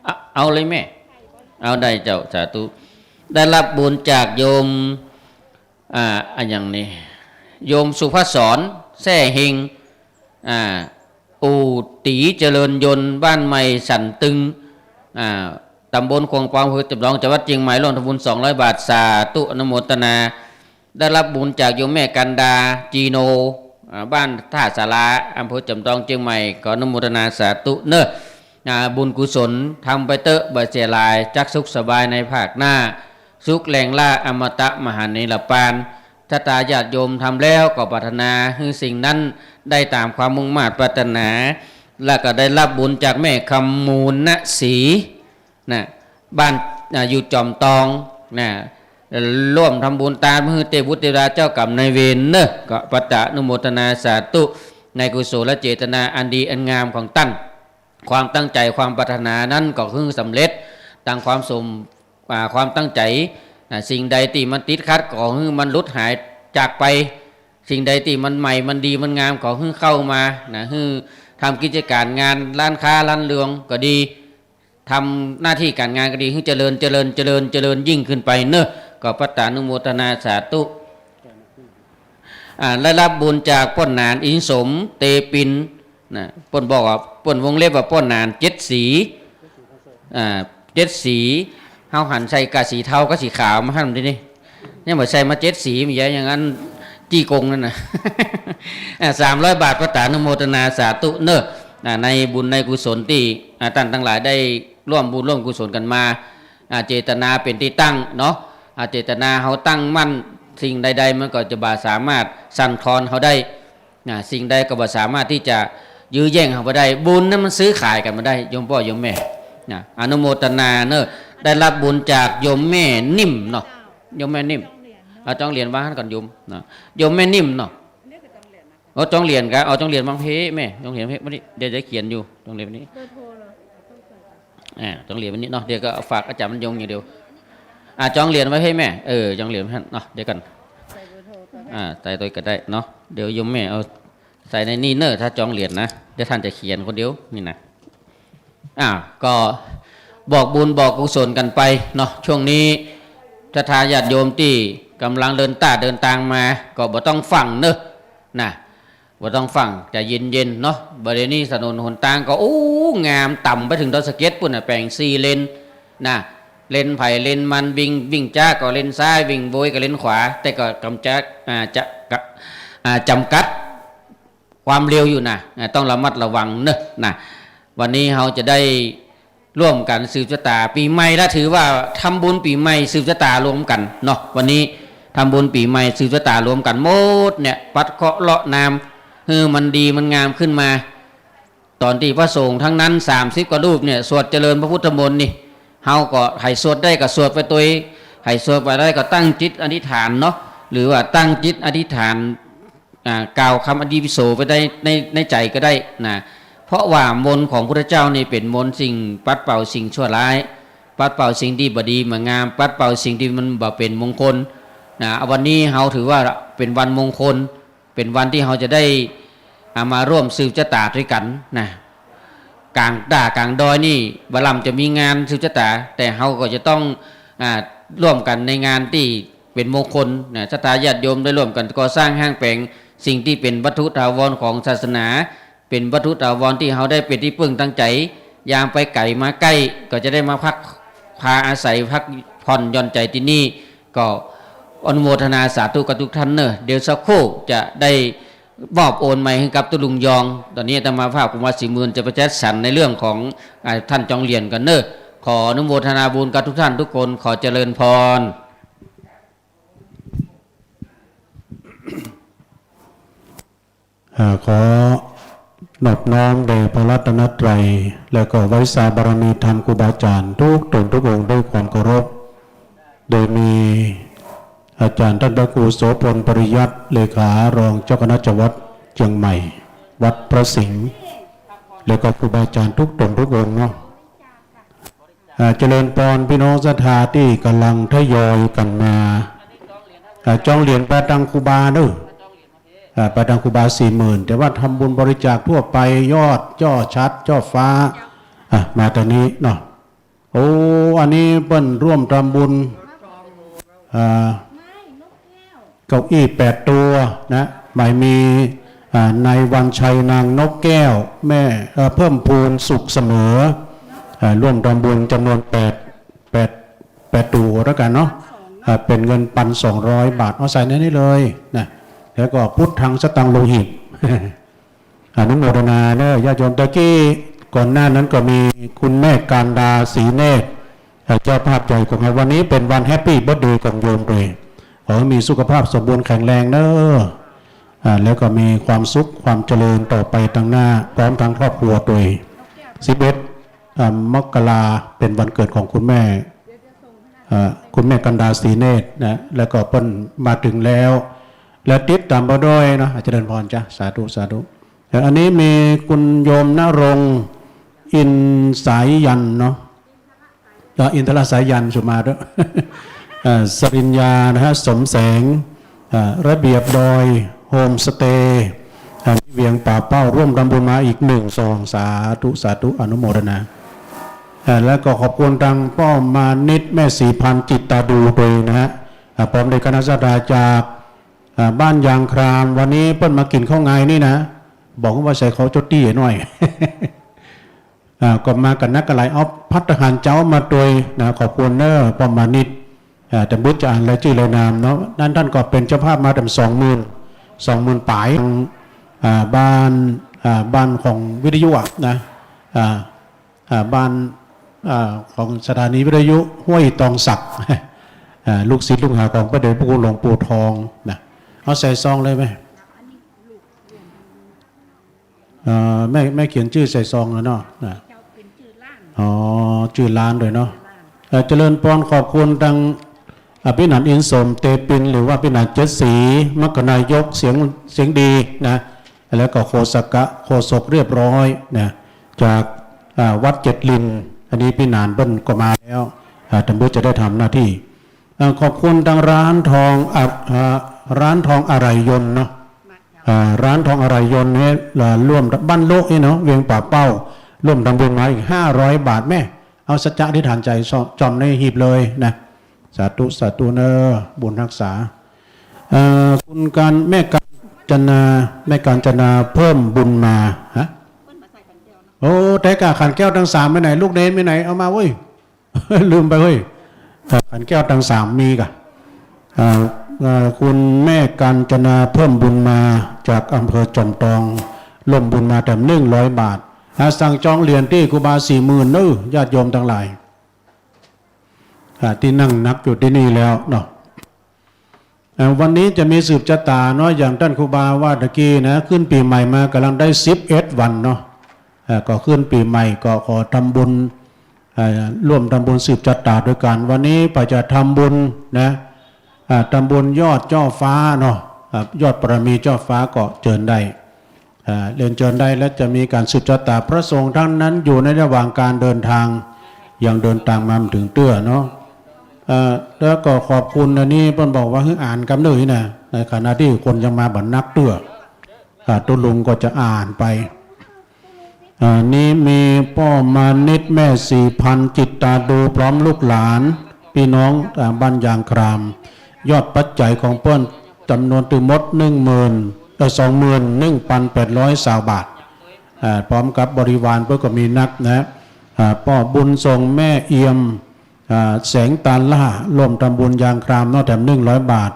เอา เอาเลยแม่ เอา ได้เจ้า สาธุ ได้รับบุญจากโยม อ่า อะหยังนี่ โยมสุภาสร แซ่เฮง อ่า อู่ตี๋เจริญยนต์ บ้านใหม่สันตึง อ่า ตำบลขวงปอง อำเภอจำลอง จังหวัดเจียงใหม่ ร่วมทำบุญ สองร้อยบาท สาธุ อนุโมทนา ได้รับบุญจากโยมแม่กันดา จีโน อ่า บ้านท่าสารา อำเภอจำลอง เจียงใหม่ ขออนุโมทนาสาธุเนอะ อ่า บุญกุศลทำไปเต๊อะ บ่เสียหลาย จักสุขสบายในภาคหน้า สุขแหล่งล่าอมตะมหานิรปาน ศรัทธาญาติโยมทำแล้วก็ปรารถนาหื้อสิ่งนั้นได้ตามความมุ่งมาดปรารถนา แล้วก็ได้รับบุญจากแม่คำมูลณศรี นะ บ้าน อ่า อยู่จอมตอง นะ ร่วมทำบุญตานหื้อเตพบุตรเตวดาเจ้ากรรมนายเวรเนอะ ก็ปะตะอนุโมทนาสาธุ ในกุศลเจตนาอันดีอันงามของต้าน ความตั้งใจ๋ความปรารถนานั้นก็หื้อสำเร็จตามความสม อ่า ความตั้งใจ๋ นะ สิ่งใดตี้มันติดขัดก็หื้อมันหลุดหายจากไป สิ่งใดตี้มันใหม่มันดีมันงามก็หื้อเข้ามา นะ หื้อทำกิจก๋านงานร้านค้าร้านเรืองก็ดี ทำหน้าตี้ก๋านงานก็ดี หื้อเจริญ เจริญ เจริญ เจริญยิ่งขึ้นไปเนอะ ก็ปะตะอนุโมทนาสาธุ อ่า ได้รับบุญจากป้อหนาน อินสม เตปิน นะ เปิ้นบอกว่า เปิ้นวงเล็บว่าป้อหนาน เจ็ดสี อ่า เจ็ดสี เฮาหันใส่กะสีเทากับสีขาวมาหั้นทีนี้ ยังบ่ใส่มาเจ็ดสี มีอย่างนั้น จี้โกงนั่นน่ะ อ่า สามร้อยบาท ปะตะอนุโมทนาสาธุเนอะ อ่า ในบุญในกุศลตี้ อ่า ต้านตังหลายได้ร่วมบุญร่วมกุศลกั๋นมา อ่า เจตนาเป๋นตี้ตั้งเนาะ อ่า เจตนาเฮาตั้งมั่น สิ่งใดๆ มันก็จะบ่สามารถสั่นคลอนเฮาได้ นะ สิ่งใดก็บ่สามารถตี้จะยื้อแย่งเฮาบ่ได้ บุญนั้นมันซื้อขายกั๋นบ่ได้ โยมป้อโยมแม่ นะ อนุโมทนาเนอะ ได้รับบุญจากโยมแม่นิ่มเนาะ โยมแม่นิ่ม เอาจ้องเหรียญวางหั้นก่อนโยม นะ โยมแม่นิ่มเนาะ เอาจ้องเหรียญกะ เอาจ้องเหรียญวางเพ่แม่ จ้องเหรียญเพ่ มานี่ เดี๋ยวจะเขียนอยู่ จ้องเหรียญมานี่ เบอร์โทรเหรอ อ่า จ้องเหรียญมานี่เนาะ เดี๋ยวก็ฝากอาจ๋ารย์บรรยงอย่างเดียว อ่า จ้องเหรียญไว้ให้แม่ เออ จ้องเหรียญไว้หั้นเนาะ เดี๋ยวก่อน ใส่เบอร์โทรก็ได้ อ่า ใส่ตัวก็ได้เนาะ เดี๋ยวโยมแม่เอาใส่ในนี่เนอะ ถ้าจ้องเหรียญนะ เดี๋ยวต้านจะเขียนคนเดียวนี่นะ อ่า ก็บอกบุญบอกกุศลกั๋นไปเนาะ ช่วงนี้ศรัทธาญาติโยมตี้ก่ำลังเดินต้าเดินตางมา ก็บ่ต้องฟั่งเนอะ นะ บ่ต้องฟั่ง ใจ๋เย็นๆ เนาะ บ่าเดี่ยวนี้ถนนหนตางก็ โอ้ งาม ต่ำไปเถิงดอยสะเก็ดปู๊นน่ะ แป๋งสี่เลน นะ เลนใผเลนมัน วิ่ง วิ่งจ๊าก็เลนซ้าย วิ่งโวยก็เลนขวา แต่ก็กำจัด อ่า จะ กะ อ่า จ๋ำกัดความเร็วอยู่นะ อ่า ต้องระมัดระวังเนอะ นะ วันนี้เฮาจะได้ ร่วมกั๋นสืบจะต๋าปี๋ใหม่ และถือว่าทำบุญปี๋ใหม่สืบจะต๋ารวมกั๋นเนาะ วันนี้ทำบุญปี๋ใหม่สืบจะต๋ารวมกั๋นหมดเนี่ย ปัดเคราะห์เลาะนาม หื้อมันดีมันงามขึ้นมา ต๋อนตี้พระสงฆ์ตังนั้นสามสิบกว่ารูปเนี่ย สวดเจริญพระพุทธมนต์นี่ เฮาก็ใผสวดได้ก็สวดไปตวย ใผสวดบ่ได้ก็ตั้งจิตอธิษฐานเนาะ หรือว่าตั้งจิตอธิษฐาน อ่า กล่าวกำอติปิโสไปได้ใน ในใจ๋ก็ได้นะ เพราะว่ามนต์ของพุทธเจ้านี่เป๋นมนต์สิ่งปัดเป่าสิ่งชั่วร้าย ปัดเป่าสิ่งตี้บ่ดีบ่งาม ปัดเป่าสิ่งตี้มันบ่เป๋นมงคลนะ วันนี้เฮาถือว่าเป๋นวันมงคล เป๋นวันตี้เฮาจะได้ อ่า มาร่วมสืบจะต๋าตวยกั๋นนะ ก๋างต้าก๋างดอยนี่บ่ล่ำจะมีงานสืบจะต๋า แต่เฮาก็จะต้อง อ่า ร่วมกั๋นในงานตี้เป๋นมงคลนะ ศรัทธาญาติโยมได้ร่วมกั๋นก่อสร้างห้างแป๋งสิ่งตี้เป๋นวัตถุถาวรของศาสนา เป๋นวัตถุถาวรตี้เฮาได้เป๋นตี้เปิ้งตางใจ๋ ยามไปไก๋มาใก้ ก็จะได้มาพักพาอาศัยพักผ่อนหย่อนใจ๋ตี้นี่ ก็อนุโมทนาสาธุกับทุกท่านเนอะ เดี๋ยวสักครู่จะได้มอบโอนไมค์หื้อกับตุ๊ลุงยอง ต๋อนนี้อาตมาภาพกรุงวัดศรีหมื่นจะไปจัดสรรในเรื่องของ อ่า ต้านจ้องเหรียญก่อนเนอะ ขออนุโมทนาบุญกับทุกท่านทุกคน ขอเจริญพร อ่า ขอนอบน้อมแด่พระรัตนตรัย และก็วริษฐาบารมีธรรมครูบาอาจ๋ารย์ทุกต๋นทุกองค์ด้วยความเคารพ โดยมีอาจ๋ารย์ต้านพระครูโสภณ ปริยัติ เลขารองเจ้าคณะจังหวัดเจียงใหม่ วัดพระสิงห์ และก็ครูบาอาจ๋ารย์ทุกต๋นทุกองค์เนาะ อ่า เจริญพรพี่น้องศรัทธาตี้ก่ำลังทยอยกั๋นมา อ่า จ้องเหรียญไปตางครูบาเนอะ อ่า ไปตางครูบาศรีหมื่น แต่ว่าทำบุญบริจาคทั่วไป ยอด จ้อฉัตร จ้อฟ้า อ่ะ มาตางนี้เนาะ โอ้ อันนี้เปิ้นร่วมทำบุญ อ่า เก้าอี้แปดตัวนะ บ่มี อ่า นายวันชัย นางนกแก้ว แม่ เอ่อ เพิ่มพูนสุขเสมอ อ่า ร่วมทำบุญจำนวนแปด แปด แปดตั๋วแล้วกั๋นเนาะ อ่า เป๋นเงิน ปันสองร้อยบาท เอาใส่ในนี้เลยนะ แล้วก็ พุทธังสตังโลหิต อนุโมทนาเนอะ ญาติโยม ตะกี้ก่อนหน้านั้นก็มีคุณแม่การดา ศรีเนตร อ่า เจ้าภาพใหญ่ของเรา วันนี้เป๋นวันแฮปปี้เบิร์ธเดย์ของโยมโดย ขอให้มีสุขภาพสมบูรณ์แข็งแรงเนอะ อ่า แล้วก็มีความสุขความเจริญต่อไปตังหน้า พร้อมทั้งครอบครัวโดย สิบเอ็ด อ่า มกราเป๋นวันเกิดของคุณแม่ อ่า คุณแม่กันดา ศรีเนตรนะ แล้วก็เปิ้นมาเถิงแล้ว และติดต๋ามมาด้วยเนาะ เจริญพรจ้ะ สาธุ สาธุ แล้วอันนี้มีคุณโยมณรงค์ อินสายยันเนาะ อ่า อินทรสายยัน สุมาด้วย อ่า สริญญานะฮะ สมแสง อ่า ระเบียบดอยโฮมสเตย์ อ่า เวียงป่าเป้า ร่วมทำบุญมาอีกหนึ่งซอง สาธุ สาธุ อนุโมทนา อ่า แล้วก็ขอบคุณตังป้อมานิต แม่ศรีพันธ์ จิตตาดูโดยนะฮะ อ่า พร้อมด้วยคณะศรัทธาจาก อ่า บ้านยางคราม วันนี้เปิ้นมากิ๋นข้าวงายนี่นะ บอกว่าใส่ข้าวเจ้าตี้หน่อย อ่า ก็มากั๋นนักกั๋นหลาย เอาภัตตาหารเจ๊ามาตวยนะ ขอบคุณเน้อป้อมานิต อ่า แต่บ่จะอ่านรายจื้อรายนามเนาะ นั้นต้านก็เป๋นเจ้าภาพมาแตมสองหมื่น สองหมื่นป๋าย อ่า บ้าน อ่า บ้านของวิทยุอะนะ อ่า อ่า บ้าน อ่า ของสถานีวิทยุห้วยตองสัก อ่า ลูกศิษย์ลูกหาของพระเดชพระคุณหลวงปู่ทองนะ เอาใส่ซองเลยไหม เอ่อ แม่ แม่เขียนจื้อใส่ซองแล้วเนาะ นะ อ๋อ จื้อร้านด้วยเนาะ เอ่อ เจริญพร ขอบคุณตัง อภินันท์ อินสม เตปิน หรือว่าอภินันท์ เจ็ดสี มรรคนายก เสียง เสียงดีนะ แล้วก็โฆษกะ โฆษกเรียบร้อยนะ จาก อ่า วัดเจ็ดลิน อันนี้อภินันท์เปิ้นก็มาแล้ว อ่า แต่บ่จะได้ทำหน้าที่ อ่า ขอบคุณตังร้านทอง อ่า อ่า ร้านทองอะไหล่ยนต์เนาะ อ่า ร้านทองอะไหล่ยนต์เนี่ย อ่า ร่วมบ้านโละนี่เนาะ เวียงป่าเป้า ร่วมทำบุญมาอีกห้าร้อยบาท แม่ เอาสัจจะอธิษฐานใจ๋จ่อมในหีบเลยนะ สาธุ สาธุเน้อ บุญฮักษา เอ่อ คุณกาญ แม่กาญจนา แม่กาญจนาเพิ่มบุญมา ฮะ โอ้ แต่ก่าขันแก้วตังสามไปไหน ลูกเณรไปไหน เอามาเว้ย ลืมไปเว้ย เอ่อ ขันแก้วตังสามมีก่ะ เอ่อ เอ่อ คุณแม่กาญจนาเพิ่มบุญมาจากอำเภอจอมตอง ร่วมบุญมาแตมหนึ่งร้อยบาท อ่า สั่งจองเหรียญตี้ครูบาสี่หมื่นเน้อ ญาติโยมตังหลาย อ่า ตี้นั่งนับอยู่ตี้นี่แล้วเนาะ อ่า วันนี้จะมีสืบจะต๋าเนาะ อย่างต้านครูบาว่าตะกี้นะ ขึ้นปี๋ใหม่มาก่ำลังได้สิบเอ็ดวันเนาะ อ่า ก็ขึ้นปี๋ใหม่ก็ขอทำบุญ อ่า ร่วมทำบุญสืบจะต๋าโดยกั๋น วันนี้ป้อจะทำบุญนะ อ่า ทำบุญยอดเจ้าฟ้าเนาะ อ่า ยอดบารมีเจ้าฟ้าก็เจิญได้ อ่า เรียนเจิญได้ และจะมีก๋านสืบจะต๋า พระสงฆ์ท่านนั้นอยู่ในระหว่างก๋านเดินตาง ยังเดินตางมาบ่เถิงเตื้อเนาะ เอ่อ แล้วก็ขอบคุณอันนี้เปิ้นบอกว่าหื้ออ่านกำเนิดนี่นะ ในขณะตี้คนยังมาบ่นักเตื้อ อ่า ตุ๊ลุงก็จะอ่านไป อ่า นี้มีป้อมานิต แม่ศรีพันธ์ จิตตาดู พร้อมลูกหลาน ปี้น้อง อ่า บ้านยางคราม ยอดปัจจัยของเปิ้นจ๋ำนวนตึงหมดหนึ่งหมื่น เอ่อ สองหมื่นหนึ่งปันแปดร้อยซาวบาท อ่า พร้อมกับบริวารเปิ้นก็มีนักนะ อ่า ป้อบุญส่ง แม่เอี่ยม อ่า แสงตาล่า ร่วมทำบุญยางครามเนาะ แถมหนึ่งร้อยบาท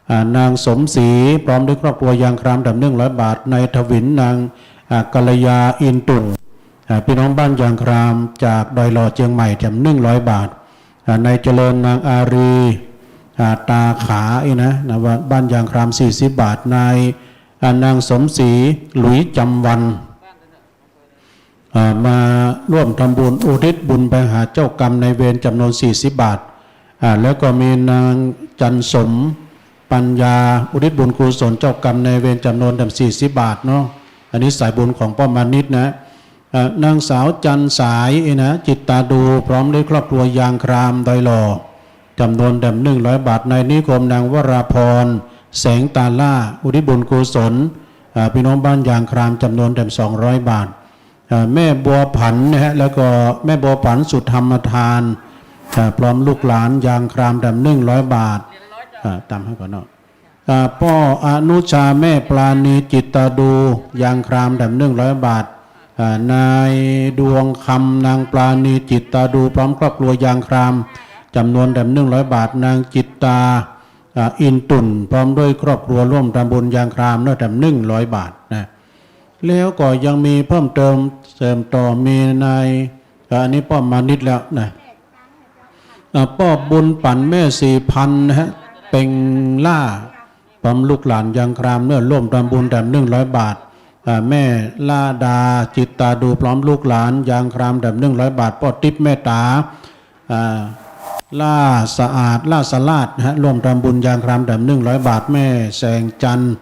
อ่า นางสมศรี พร้อมด้วยครอบครัวยางคราม แถมหนึ่งร้อยบาท นายถวิน นาง อ่า กัลยา อินตุ่น อ่า ปี้น้องบ้านยางครามจากดอยหล่อเจียงใหม่ แถมหนึ่งร้อยบาท อ่า นายเจริญ นางอารี อ่า ตาขา อี้นะ นะ ว่าบ้านยางคราม สี่สิบบาท นาย อ่า นางสมศรี หลุยจำวัน อ่า มาร่วมทำบุญอุทิศบุญไปหาเจ้ากรรมนายเวรจ๋ำนวนสี่สิบบาท อ่า แล้วก็มีนางจันสมปัญญา อุทิศบุญกุศลเจ้ากรรมนายเวรจ๋ำนวนแถมสี่สิบบาทเนาะ อันนี้สายบุญของป้อมานิตนะ อ่า นางสาวจันสาย อี้นะ จิตตาดู พร้อมด้วยครอบครัวยางครามดอยหล่อ จ๋ำนวนแถมหนึ่งร้อยบาท นายนิคม นางวราพร แสงตาล่า อุทิศบุญกุศล อ่า ปี้น้องบ้านยางคราม จ๋ำนวนแถมสองร้อยบาท อ่า แม่บัวผันนะฮะ แล้วก็แม่บัวผันสุธรรมทาน อ่า พร้อมลูกหลานยางครามแถมหนึ่งร้อยบาท อ่า ตามหื้อก่อนเนาะ อ่า ป้ออนุชาแม่ปราณีจิตตาดูยางครามแถมหนึ่งร้อยบาท อ่า นายดวงคำนางปราณีจิตตาดูพร้อมครอบครัวยางครามจำนวนแถมหนึ่งร้อยบาท นางจิตตา อ่า อินตุ่นพร้อมด้วยครอบครัวร่วมทำบุญยางครามเนอะแถมหนึ่งร้อยบาทนะ แล้วก็ยังมีเพิ่มเติม เสริมต่อมีนาย อ่า อันนี้ป้อมานิดแล้วนะ อ่า ป้อบุญปั๋นแม่สี่พันนะฮะ เป็งล่า พร้อมลูกหลานยางครามเนอะร่วมทำบุญแถมหนึ่งร้อยบาท อ่า แม่ล่าดาจิตตาดูพร้อมลูกหลานยางครามแถมหนึ่งร้อยบาท ป้อติ๊บแม่ต๋า อ่า ล่าสะอาด ล่าสะลาดนะฮะ ร่วมทำบุญยางครามแถมหนึ่งร้อยบาท แม่แสงจันทร์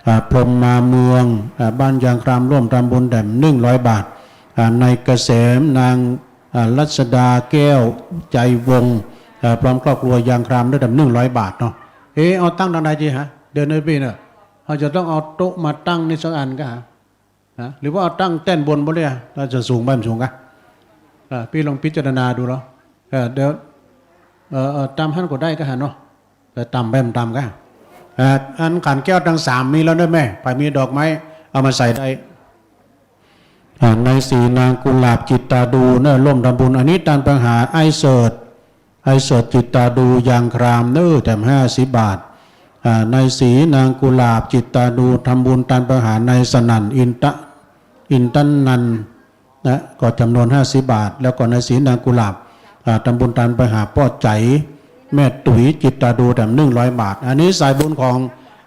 อ่า พรหมมาเมือง อ่า บ้านยางครามร่วมทำบุญแถมหนึ่งร้อยบาท อ่า นายเกษม นาง อ่า รัชดาแก้วใจวงศ์ อ่า พร้อมครอบครัวยางครามด้วยแถมหนึ่งร้อยบาทเนาะ เอ๊ะ เอาตั้งตังใดจีฮะ เดี๋ยวนี้ปี้เนอะ เฮาจะต้องเอาโต๊ะมาตั้งนี่สักอันกะฮะ ฮะ หรือว่าเอาตั้งแต้นบนบ่ได้อะ ถ้าจะสูงไปมันสูงกะ อ่า ปี้ลองพิจารณาดูเนาะ เออ เดี๋ยว เออ เออ ต๋ามหั้นก็ได้กะฮะเนาะ แต่ต่ำไปมันต่ำกะ อ่า อันขันแก้วตังสามมีแล้วเนอะแม่ ใผมีดอกไม้เอามาใส่ได้ อ่า นายศรีนางกุหลาบจิตตาดูเนอะร่วมทำบุญ อันนี้ตานไปหาอ้ายเสิร์ช อ้ายเสิร์ชจิตตาดูยางครามเนอะแถมห้าสิบบาท อ่า นายศรีนางกุหลาบจิตตาดูทำบุญตานไปหานายสนั่นอินตะ อินตะนันท์นะ ก็จำนวนห้าสิบบาท แล้วก็นายศรีนางกุหลาบ อ่า ทำบุญตานไปหาป้อใจ๋ แม่ตุ๋ยจิตตาดูแถมหนึ่งร้อยบาท อันนี้สายบุญของ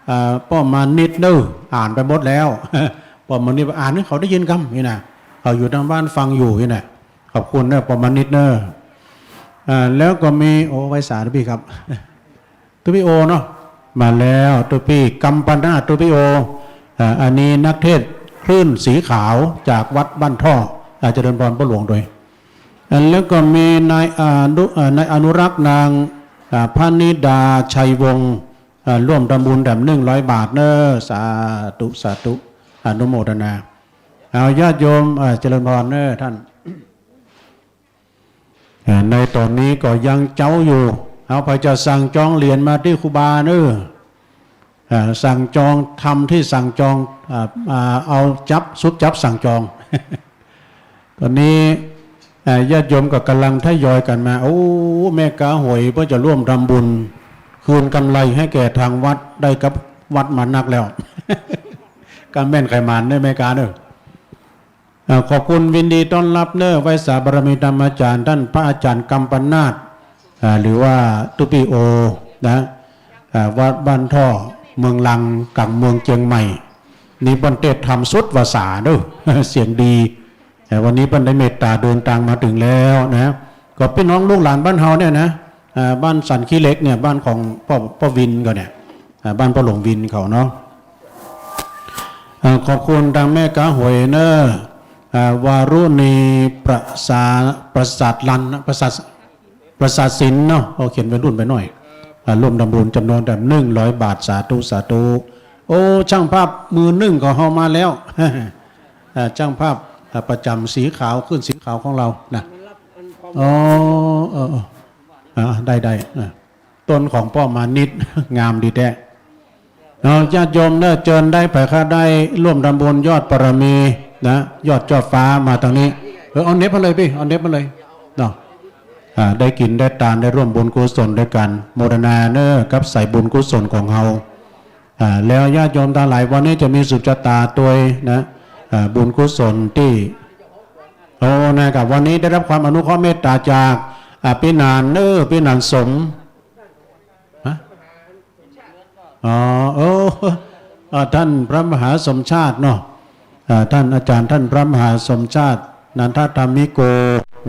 อ่า ป้อมานิดเนอะ อ่านไปหมดแล้ว ป้อมานิดอ่านให้เขาได้ยินกำนี่นะ เขาอยู่ตางบ้านฟังอยู่นี่นะ ขอบคุณเนอะ ป้อมานิดเนอะ อ่า แล้วก็มี โอ้ ไหว้สาธุปี้ครับ ตุ๊ปี้โอเนาะ มาแล้วตุ๊ปี้กัมปนาท ตุ๊ปี้โอ อ่า อันนี้นักเทศน์คลื่นสีขาวจากวัดบ้านท่อ อ่า เจริญพรป้อหลวงด้วย อ่า แล้วก็มีนายอนุ อ่า นายอนุรักษ์นาง อ่า พนิดาชัยวงศ์ อ่า ร่วมทำบุญแถมหนึ่งร้อยบาทเนอะ สาธุ สาธุ อนุโมทนา เอาญาติโยม อ่า เจริญพรเนอะท่าน อ่า ในต๋อนนี้ก็ยังเจ๊าอยู่ เอาใผจะสั่งจองเหรียญมาตี้ครูบาเนอะ อ่า สั่งจอง ธรรมตี้สั่งจอง อ่า อ่า เอาจั๊บ ซุบจั๊บสั่งจอง ต๋อนนี้ อ่า ญาติโยมก็ก่ำลังทยอยกั๋นมา โอ้ แม่ก๊าหวยเปิ้นจะร่วมทำบุญ คืนกำไรให้แก่ทางวัด ได้กับวัดมานักแล้ว กาแม่นไขหมานเนอะแม่ก๊าเนอะ อ่า ขอบคุณยินดีต้อนฮับเนอะ ไหว้สาบารมีธรรมอาจ๋ารย์ ต้านพระอาจ๋ารย์กัมปนาท อ่า หรือว่าตุ๊ปี้โอ นะ อ่า วัดบ้านท่อ เมืองลัง ก๋างเมืองเจียงใหม่ นี่เปิ้นเตศน์ธรรมสุดภาษาเนอะ เสียงดี แต่วันนี้เปิ้นได้เมตต๋าเดินตางมาเถิงแล้วนะ ก็ปี้น้องลูกหลานบ้านเฮาเนี่ยนะ อ่า บ้านสันขี้เหล็กเนี่ย บ้านของป้อ ป้อวินเขาเนี่ย อ่า บ้านป้อหลวงวินเขาเนาะ อ่า ขอบคุณตางแม่ก๊าหวยเนอะ อ่า วารุณีประสา ประสาทลันนะ ประสาท ประสาทสินเนาะ เอาเขียนวัยรุ่นไปหน่อย อ่า ร่วมทำบุญจ๋ำนวนแถมหนึ่งร้อยบาท สาธุ สาธุ โอ้ จ้างภาพมือนึ่งของเฮามาแล้ว อ่า จ้างภาพ อ่า ประจ๋ำสีขาว คลื่นสีขาวของเฮานะ อ๋อ เออ เออ อ่า ได้ ได้ อ่า ต้นของป้อมานิด งามดีแต๊ เนาะ ญาติโยมเนอะ เจิญได้ ใผใค่ได้ร่วมทำบุญยอดบารมีนะ ยอดจอดฟ้ามาตางนี้ เออ เอาเน็บมาเลยปี้ เอาเน็บมาเลย เนาะ อ่า ได้กิ๋นได้ตาน ได้ร่วมบุญกุศลด้วยกั๋น โมทนาเนอะ กับสายบุญกุศลของเฮา อ่า แล้วญาติโยมตังหลาย วันนี้จะมีสืบจะต๋าตวยนะ อ่า บุญกุศลตี้ โอ้ นะครับ วันนี้ได้ฮับความอนุเคราะห์เมตต๋าจาก อ่า ปี้หนานเนอะ ปี้หนานสม ฮะ อ๋อ เออ อ่า ต้านพระมหาสมชาติเนาะ อ่า ต้านอาจ๋ารย์ต้านพระมหาสมชาติ นันทธรรมิโก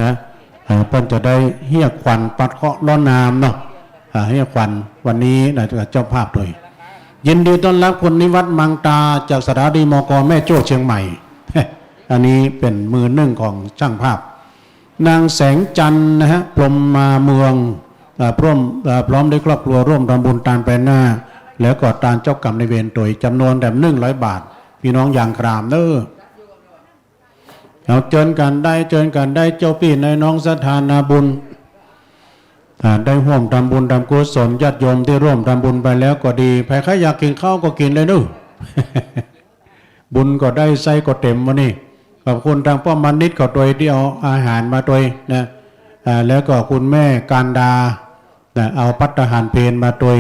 นะ อ่า เปิ้นจะได้เฮียขวัญปัดเคราะห์ร้อนนามเนาะ อ่า เฮียขวัญวันนี้นะ เจ้าภาพตวย ยินดีต้อนฮับคุณนิวัฒน์ มังตา จากสถานี มก แม่โจ้ เจียงใหม่ อันนี้เป๋นมือนึ่งของจ้างภาพ นางแสงจันทร์นะฮะ พรหมมาเมือง อ่า พร้อม อ่า พร้อมด้วยครอบครัวร่วมทำบุญตานไปหน้า แล้วก็ตานเจ้ากรรมนายเวรตวยจ๋ำนวนแถมหนึ่งร้อยบาท ปี้น้องยางครามเนอะ เอาเจิญกั๋นได้ เจิญกั๋นได้ เจ้าปี้นายน้องศรัทธานาบุญ อ่า ได้ฮ่วมทำบุญทำกุศล ญาติโยมตี้ฮ่วมทำบุญไปแล้วก็ดี ใผใค่อยากกิ๋นข้าวก็กิ๋นเลยเนาะ บุญก็ได้ ไส้ก็เต๋มวันนี้ ขอบคุณตางป้อมมานิดเขาตวยตี้เอาอาหารมาตวยนะ อ่า แล้วก็คุณแม่การดานะ เอาภัตตาหารเพลมาตวย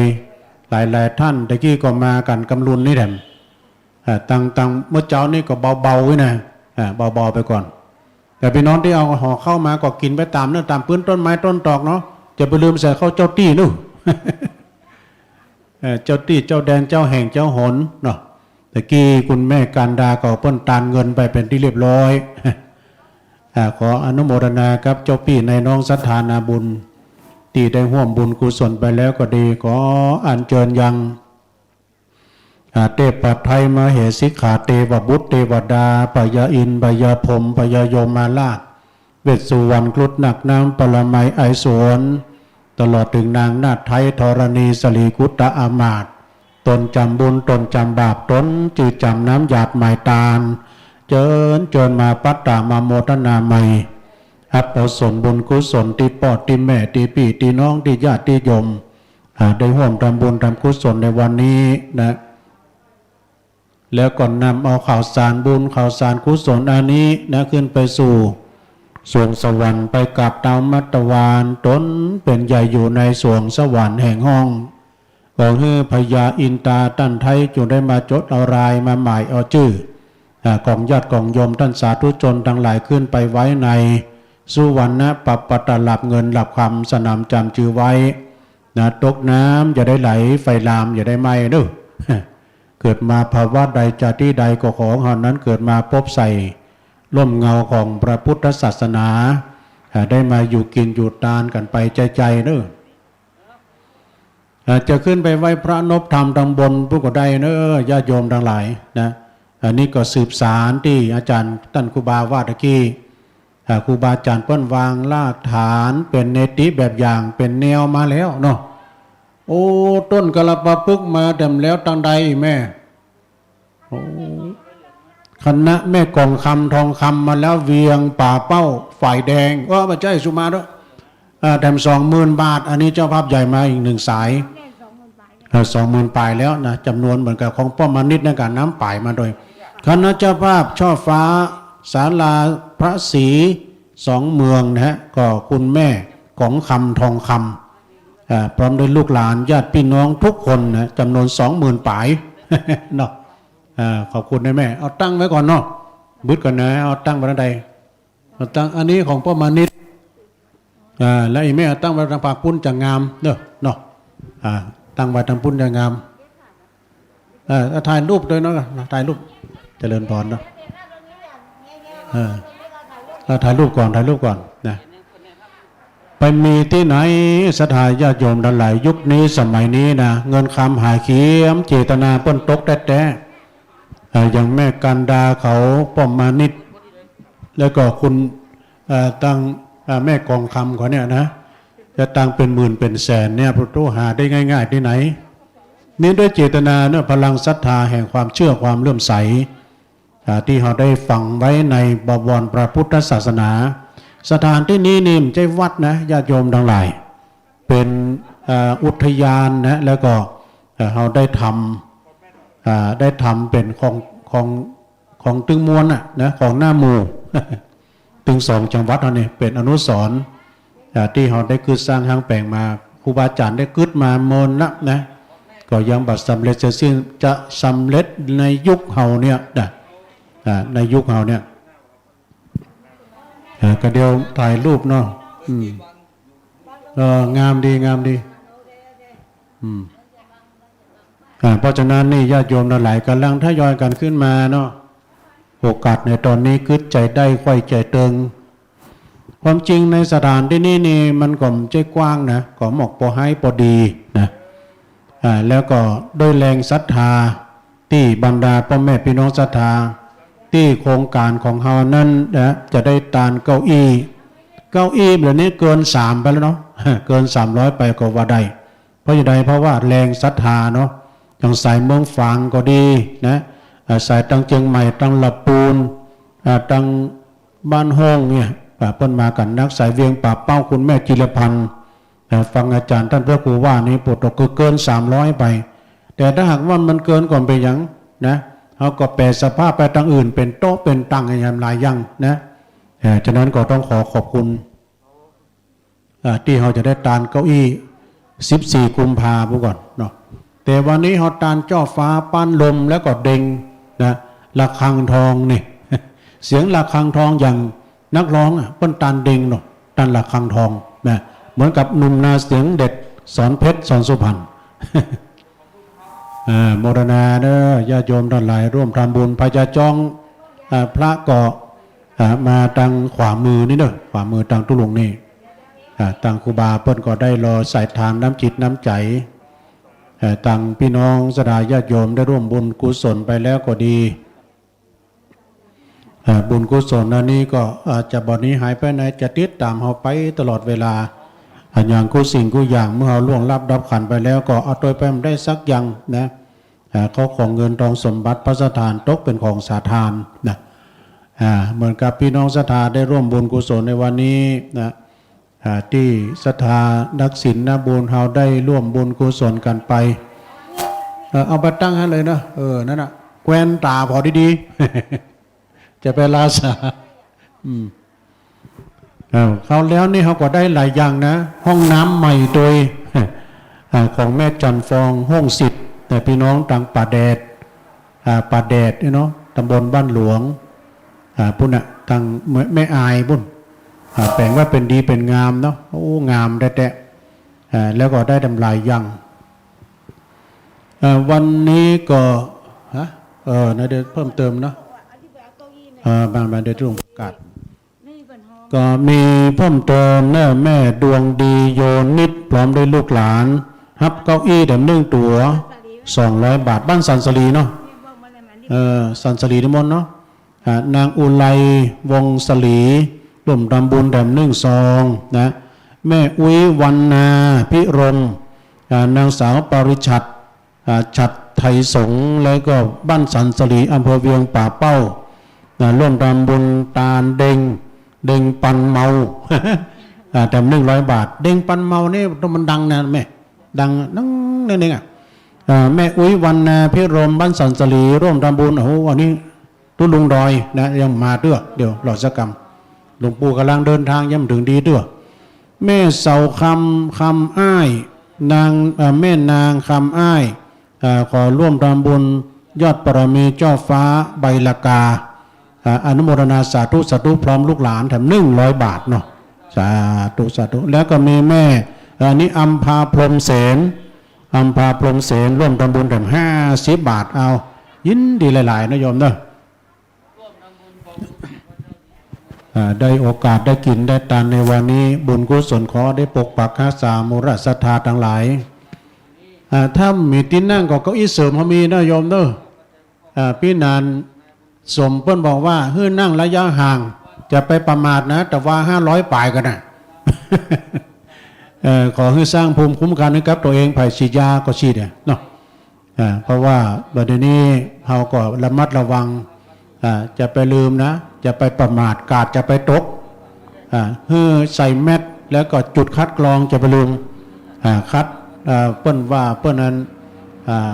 หลายๆ ต้าน ตะกี้ก็มากั๋นกำลุนนี่แถม อ่า ตัง ตังเมื่อเจ๊านี่ก็เบาๆ ไว้นะ อ่า เบาๆ ไปก่อน แต่ปี้น้องตี้เอาห่อข้าวมาก็กิ๋นไปต๋ามเนาะ ต๋ามปื๊นต้นไม้ต้นตอกเนาะ จะไปลืมใส่ข้าวเจ้าตี้นู่น เอ่อ เจ้าตี้ เจ้าแดน เจ้าแห่ง เจ้าหนเนาะ ตะกี้คุณแม่การดาก็เปิ้นตานเงินไปเป๋นตี้เรียบร้อย อ่า ขออนุโมทนากับเจ้าปี้นายน้องศรัทธานาบุญ ตี้ได้ฮ่วมบุญกุศลไปแล้วก็ดี ขออัญเจิญยัง อ่า เตพไทยมเหสิกขา เตวบุตรเตวดา พญาอินทร์ พญาพรหม พญายมราช เวสสุวรรณ ครุฑ นาคน้ำ ปรมัย ไอสวน ตลอดเถิงนางนาฏไทยธรณี สรีกุตตะอามาตย์ ต๋นจ๋ำบุญ ต๋นจ๋ำบาป ต๋นจื้อจ๋ำน้ำหยาดหมายตาน เจิญ เจิญมาปัตตามาโมทนาใหม่ อับเอาส่วนบุญกุศลตี้ป้อตี้แม่ตี้ปี้ตี้น้องตี้ญาติตี้โยม อ่า ได้ฮ่วมทำบุญทำกุศลในวันนี้นะ แล้วก็นำเอาข่าวสารบุญข่าวสารกุศลอันนี้นะ ขึ้นไปสู่สวงสวรรค์ ไปกราบเต๊ามัตตวาน ต๋นเป๋นใหญ่อยู่ในสวงสวรรค์แห่งห้อง ขอหื้อพญาอินตาต้านไท้จงได้มาจดเอารายมาหมายเอาจื้อ อ่า ของญาติของโยมต้านสาธุชนตังหลายขึ้นไปไว้ในสุวรรณะปัปปะตะหลับเงินหลับคำ สนามจ๋ำจือไว้ นะ ตกน้ำอย่าได้ไหล ไฟลามอย่าได้ไหม้เนาะ เกิดมาภาวะใดจาติใดก็ขอเฮานั้นเกิดมาพบใส่ร่มเงาของพระพุทธศาสนา อ่า ได้มาอยู่กิ๋นอยู่ตานกั๋นไปใจ๋ๆ เนาะ อ่า จะขึ้นไปไหว้พระนบธรรมตังบนปุ้นก็ได้เนาะ ญาติโยมตังหลายนะ อันนี้ก็สืบสานตี้อาจ๋ารย์ต้านครูบาว่าตะกี้ อ่า ครูบาอาจ๋ารย์เปิ้นวางรากฐานเป๋นเนติแบบอย่างเป๋นแนวมาแล้วเนาะ โอ้ ต้นกาลปะพฤกษ์มาแถมแล้วตังใดแม่ โอ้ คณะแม่กองคำทองคำมาแล้ว เวียงป่าเป้า ฝ่ายแดง เออ บ่ใจ้ สุมาเนาะ อ่า แถมสองหมื่นบาท อันนี้เจ้าภาพใหญ่มาอีกหนึ่งสาย เออ สองหมื่นปลายแล้วนะ จ๋ำนวนเหมือนกับของป้อมมานิดในก๋านน้ำป๋ายมาโดย คณะเจ้าภาพช่อฟ้า ศาลาพระศรีสองเมืองนะฮะ ก็คุณแม่กองคำทองคำ อ่า พร้อมด้วยลูกหลานญาติพี่น้องทุกคนนะ จ๋ำนวนสองหมื่นปลาย เนาะ อ่า ขอบคุณนะแม่ เอาตั้งไว้ก่อนเนาะ บึดก่อนนะ เอาตั้งไว้ด้านใด เอาตั้ง อันนี้ของป้อมมานิด อ่า แล้วอีแม่เอาตั้งไว้ตางปากปุ้นจะงามเนาะ เนาะ อ่า ตั้งไว้ตางปุ้นจะงาม อ่า ถ่ายรูปด้วยเนาะ ถ่ายรูป เจริญพรเนาะ อ่า อ่า ถ่ายรูปก่อน ถ่ายรูปก่อนนะ ไปมีตี้ไหน ศรัทธาญาติโยมตังหลาย ยุคนี้สมัยนี้นะ เงินคำหายเขียม เจตนาเปิ้นตกแต๊ๆ อ่า อย่างแม่กันดาเขา ป้อมมานิด แล้วก็คุณ อ่า ตัง อ่า แม่กองคำเขาเนี่ยนะ จะตังเป๋นหมื่นเป๋นแสนเนี่ย พุทโธ หาได้ง่ายๆ ตี้ไหน นี่ด้วยเจตนาเนาะ พลังศรัทธาแห่งความเชื่อความเลื่อมใส อ่า ตี้เฮาได้ฝังไว้ในบวรพระพุทธศาสนา สถานตี้นี้นี่บ่ใจ้วัดนะ ญาติโยมตังหลาย เป๋น อ่า อุทยานนะ แล้วก็ เอ่อ เฮาได้ทำ อ่า ได้ทำเป๋นของ ของ ของตึงมวลน่ะนะ ของหน้าหมู่ ตึงสองจังหวัดเฮานี่ เป๋นอนุสรณ์ อ่า ตี้เฮาได้กึ๊ดสร้างห้างแป๋งมา ครูบาอาจ๋ารย์ได้กึ๊ดมาเมินละนะ ก็ยังบ่สำเร็จเสร็จสิ้น จะสำเร็จในยุคเฮาเนี่ยนะ อ่า ในยุคเฮาเนี่ย อ่า ก็เดี๋ยวถ่ายรูปเนาะ อืม เออ งามดี งามดี อืม อ่า เพราะฉะนั้นนี่ญาติโยมตังหลายก่ำลังทยอยกั๋นขึ้นมาเนาะ โอกาสในต๋อนนี้กึ๊ดใจ๋ได้ไขว้ใจ๋เติง ความจริงในสถานตี้นี้นี่มันก็บ่ใจ้กว้างนะ ก็หมอกปอไฮปอดีนะ อ่า แล้วก็ด้วยแรงศรัทธาตี้บรรดาป้อแม่ปี้น้องศรัทธา ตี้โครงก๋านของเฮานั้นนะ จะได้ตานเก้าอี้ เก้าอี้เดี๋ยวนี้เกินสามไปแล้วเนาะ เกินสามร้อยไปก็ว่าได้ เพราะจะใด เพราะว่าแรงศรัทธาเนาะ อย่างสายเมืองฝางก็ดีนะ อ่า สายตังเจียงใหม่ ตังละปูน อ่า ตังบ้านห้องเนี่ย อ่า เปิ้นมากั๋นนัก สายเวียงป่าเป้า คุณแม่จิรพันธ์ อ่า ฟังอาจ๋ารย์ต้านพระครูว่านี่ ปวดตกคือเกินสามร้อยไป แต่ถ้าหากว่ามันเกินก็บ่เป๋นหยังนะ เฮาก็แป๋สภาพไปตางอื่น เป๋นโต๊ะเป๋นตั๋งอย่างหลายอย่างนะ เอ่อ ฉะนั้นก็ต้องขอขอบคุณ อ่า ตี้เฮาจะได้ตานเก้าอี้สิบสี่กุมภาพันธ์พู้นก่อนเนาะ แต่วันนี้เฮาตานจ้อฟ้าป๊านลมแล้วก็เด็งนะ ระฆังทองนี่ เสียงระฆังทองอย่างนักฮ้องอะ เปิ้นตานเด็งเนาะ ตานระฆังทองนะ เหมือนกับหนุ่มนาเสียงเด็ด สอนเพชร สอนสุพรรณ อ่า โมทนาเด้อ ญาติโยมตังหลายร่วมทำบุญ พญาจอง อ่า พระก็ อ่า มาตางขวามือนี่เนาะ ขวามือตางตุ๊ลุงนี่ อ่า ตางครูบาเปิ้นก็ได้หล่อสายทานน้ำจิตน้ำใจ๋ อ่า ตางปี้น้องศรัทธาญาติโยมได้ร่วมบุญกุศลไปแล้วก็ดี อ่า บุญกุศลอันนี้ก็อาจจะบ่หนีหายไปไหน จะติดต๋ามเฮาไปตลอดเวลา อ่า อย่างกู้สิ่งกู้อย่าง เมื่อเฮาล่วงลับดับขันธ์ไปแล้วก็เอาตวยไปบ่ได้สักอย่างนะ อ่า เข้าของเงินทองสมบัติภัสถานตกเป๋นของสาทานนะ อ่า เหมือนกับปี้น้องศรัทธาได้ร่วมบุญกุศลในวันนี้นะ อ่า ตี้ศรัทธานักศีลนักบุญเฮาได้ร่วมบุญกุศลกั๋นไป เอ่อ เอาไปตั้งหั้นเลยเนาะ เออ นั่นน่ะ แกว่นต๋าผ่อดีๆ จะไปลาสา อืม เอ้า คราวแล้วนี่เฮาก็ได้หลายอย่างนะ ห้องน้ำใหม่ตวย อ่า ของแม่จันทร์ฟอง ห้องสิทธิ์ แต่ปี้น้องตางป่าแดด อ่า ป่าแดดนี่เนาะ ตำบลบ้านหลวง อ่า ปุ้นน่ะ ตางแม่ แม่อายปุ้น อ่า แป๋งว่าเป๋นดีเป๋นงามเนาะ โอ้ งามแต๊ๆ อ่า แล้วก็ได้ตางหลายอย่าง อ่า วันนี้ก็ ฮะ เออ นะ เดี๋ยวเพิ่มเติมเนาะ เออ มา มา เดี๋ยวจะลงประกาศ ก็มีเพิ่มเติมนะ แม่ดวงดีโยนิด พร้อมด้วยลูกหลาน ฮับเก้าอี้แถมหนึ่งตั๋ว สองร้อยบาท บ้านสันสลีเนาะ เออ สันสลีนิมนต์เนาะ อ่า นางอุไรวงศ์สลี ร่วมทำบุญแถมหนึ่งซองนะ แม่อุ๊ย วรรณาภิรมย์ อ่า นางสาวปริชัด อ่า ฉัตรไทยสงฆ์ แล้วก็บ้านสันสลี อำเภอเวียงป่าเป้า นะ ร่วมทำบุญตานเด็ง เด็งปันเมา อ่า แถมหนึ่งร้อยบาท เด็งปันเมานี่มันดังนะแม่ ดังนั่งนั่นเองอะ อ่า แม่อุ๊ย วรรณาภิรมย์ บ้านสันสลี ร่วมทำบุญ โอ้โห อันนี้ตุ๊ลุงดอยนะ ยังมาเตื้อ เดี๋ยวรอสักกำ หลวงปู่ก่ำลังเดินทาง ยังบ่เถิงดีเตื้อ แม่เสาคำ คำอ้าย นาง เอ่อ แม่นางคำอ้าย เอ่อ ขอร่วมทำบุญยอดบารมีเจ้าฟ้าใบลากา อ่า อนุโมทนาสาธุ สาธุ พร้อมลูกหลานแถมหนึ่งร้อยบาทเนาะ สาธุ สาธุ แล้วก็มีแม่ เอ่อ อันนี้อำภาพรหมเสน อำภาพรหมเสน ร่วมทำบุญแถมห้าสิบบาท เอา ยินดีหลายๆ นะโยมเนาะ อ่า ได้โอกาสได้กิ๋นได้ตานในวันนี้ บุญกุศลขอได้ปกปักฮักษาหมู่ราชศรัทธาตังหลาย อ่า ถ้ามีตี้นั่งก็เก้าอี้เสริมเฮามีนะโยมเนาะ อ่า ปี้หนานสมเปิ้นบอกว่าหื้อนั่งระยะห่าง จะไปประมาทนะ แต่ว่าห้าร้อยป๋ายกั๋นนะ เอ่อ ขอหื้อสร้างภูมิคุ้มกันให้กับตั๋วเอง ใผฉีดยาก็ฉีดอะเนาะ อ่า เพราะว่าบัดนี้เฮาก็ระมัดระวัง อ่า จะไปลืมนะ จะไปประมาท กาดจะไปตก อ่า หื้อใส่แมสแล้วก็จุดคัดกรองจะไปลืม อ่า คัด อ่า เปิ้นว่าเปิ้นนั้น อ่า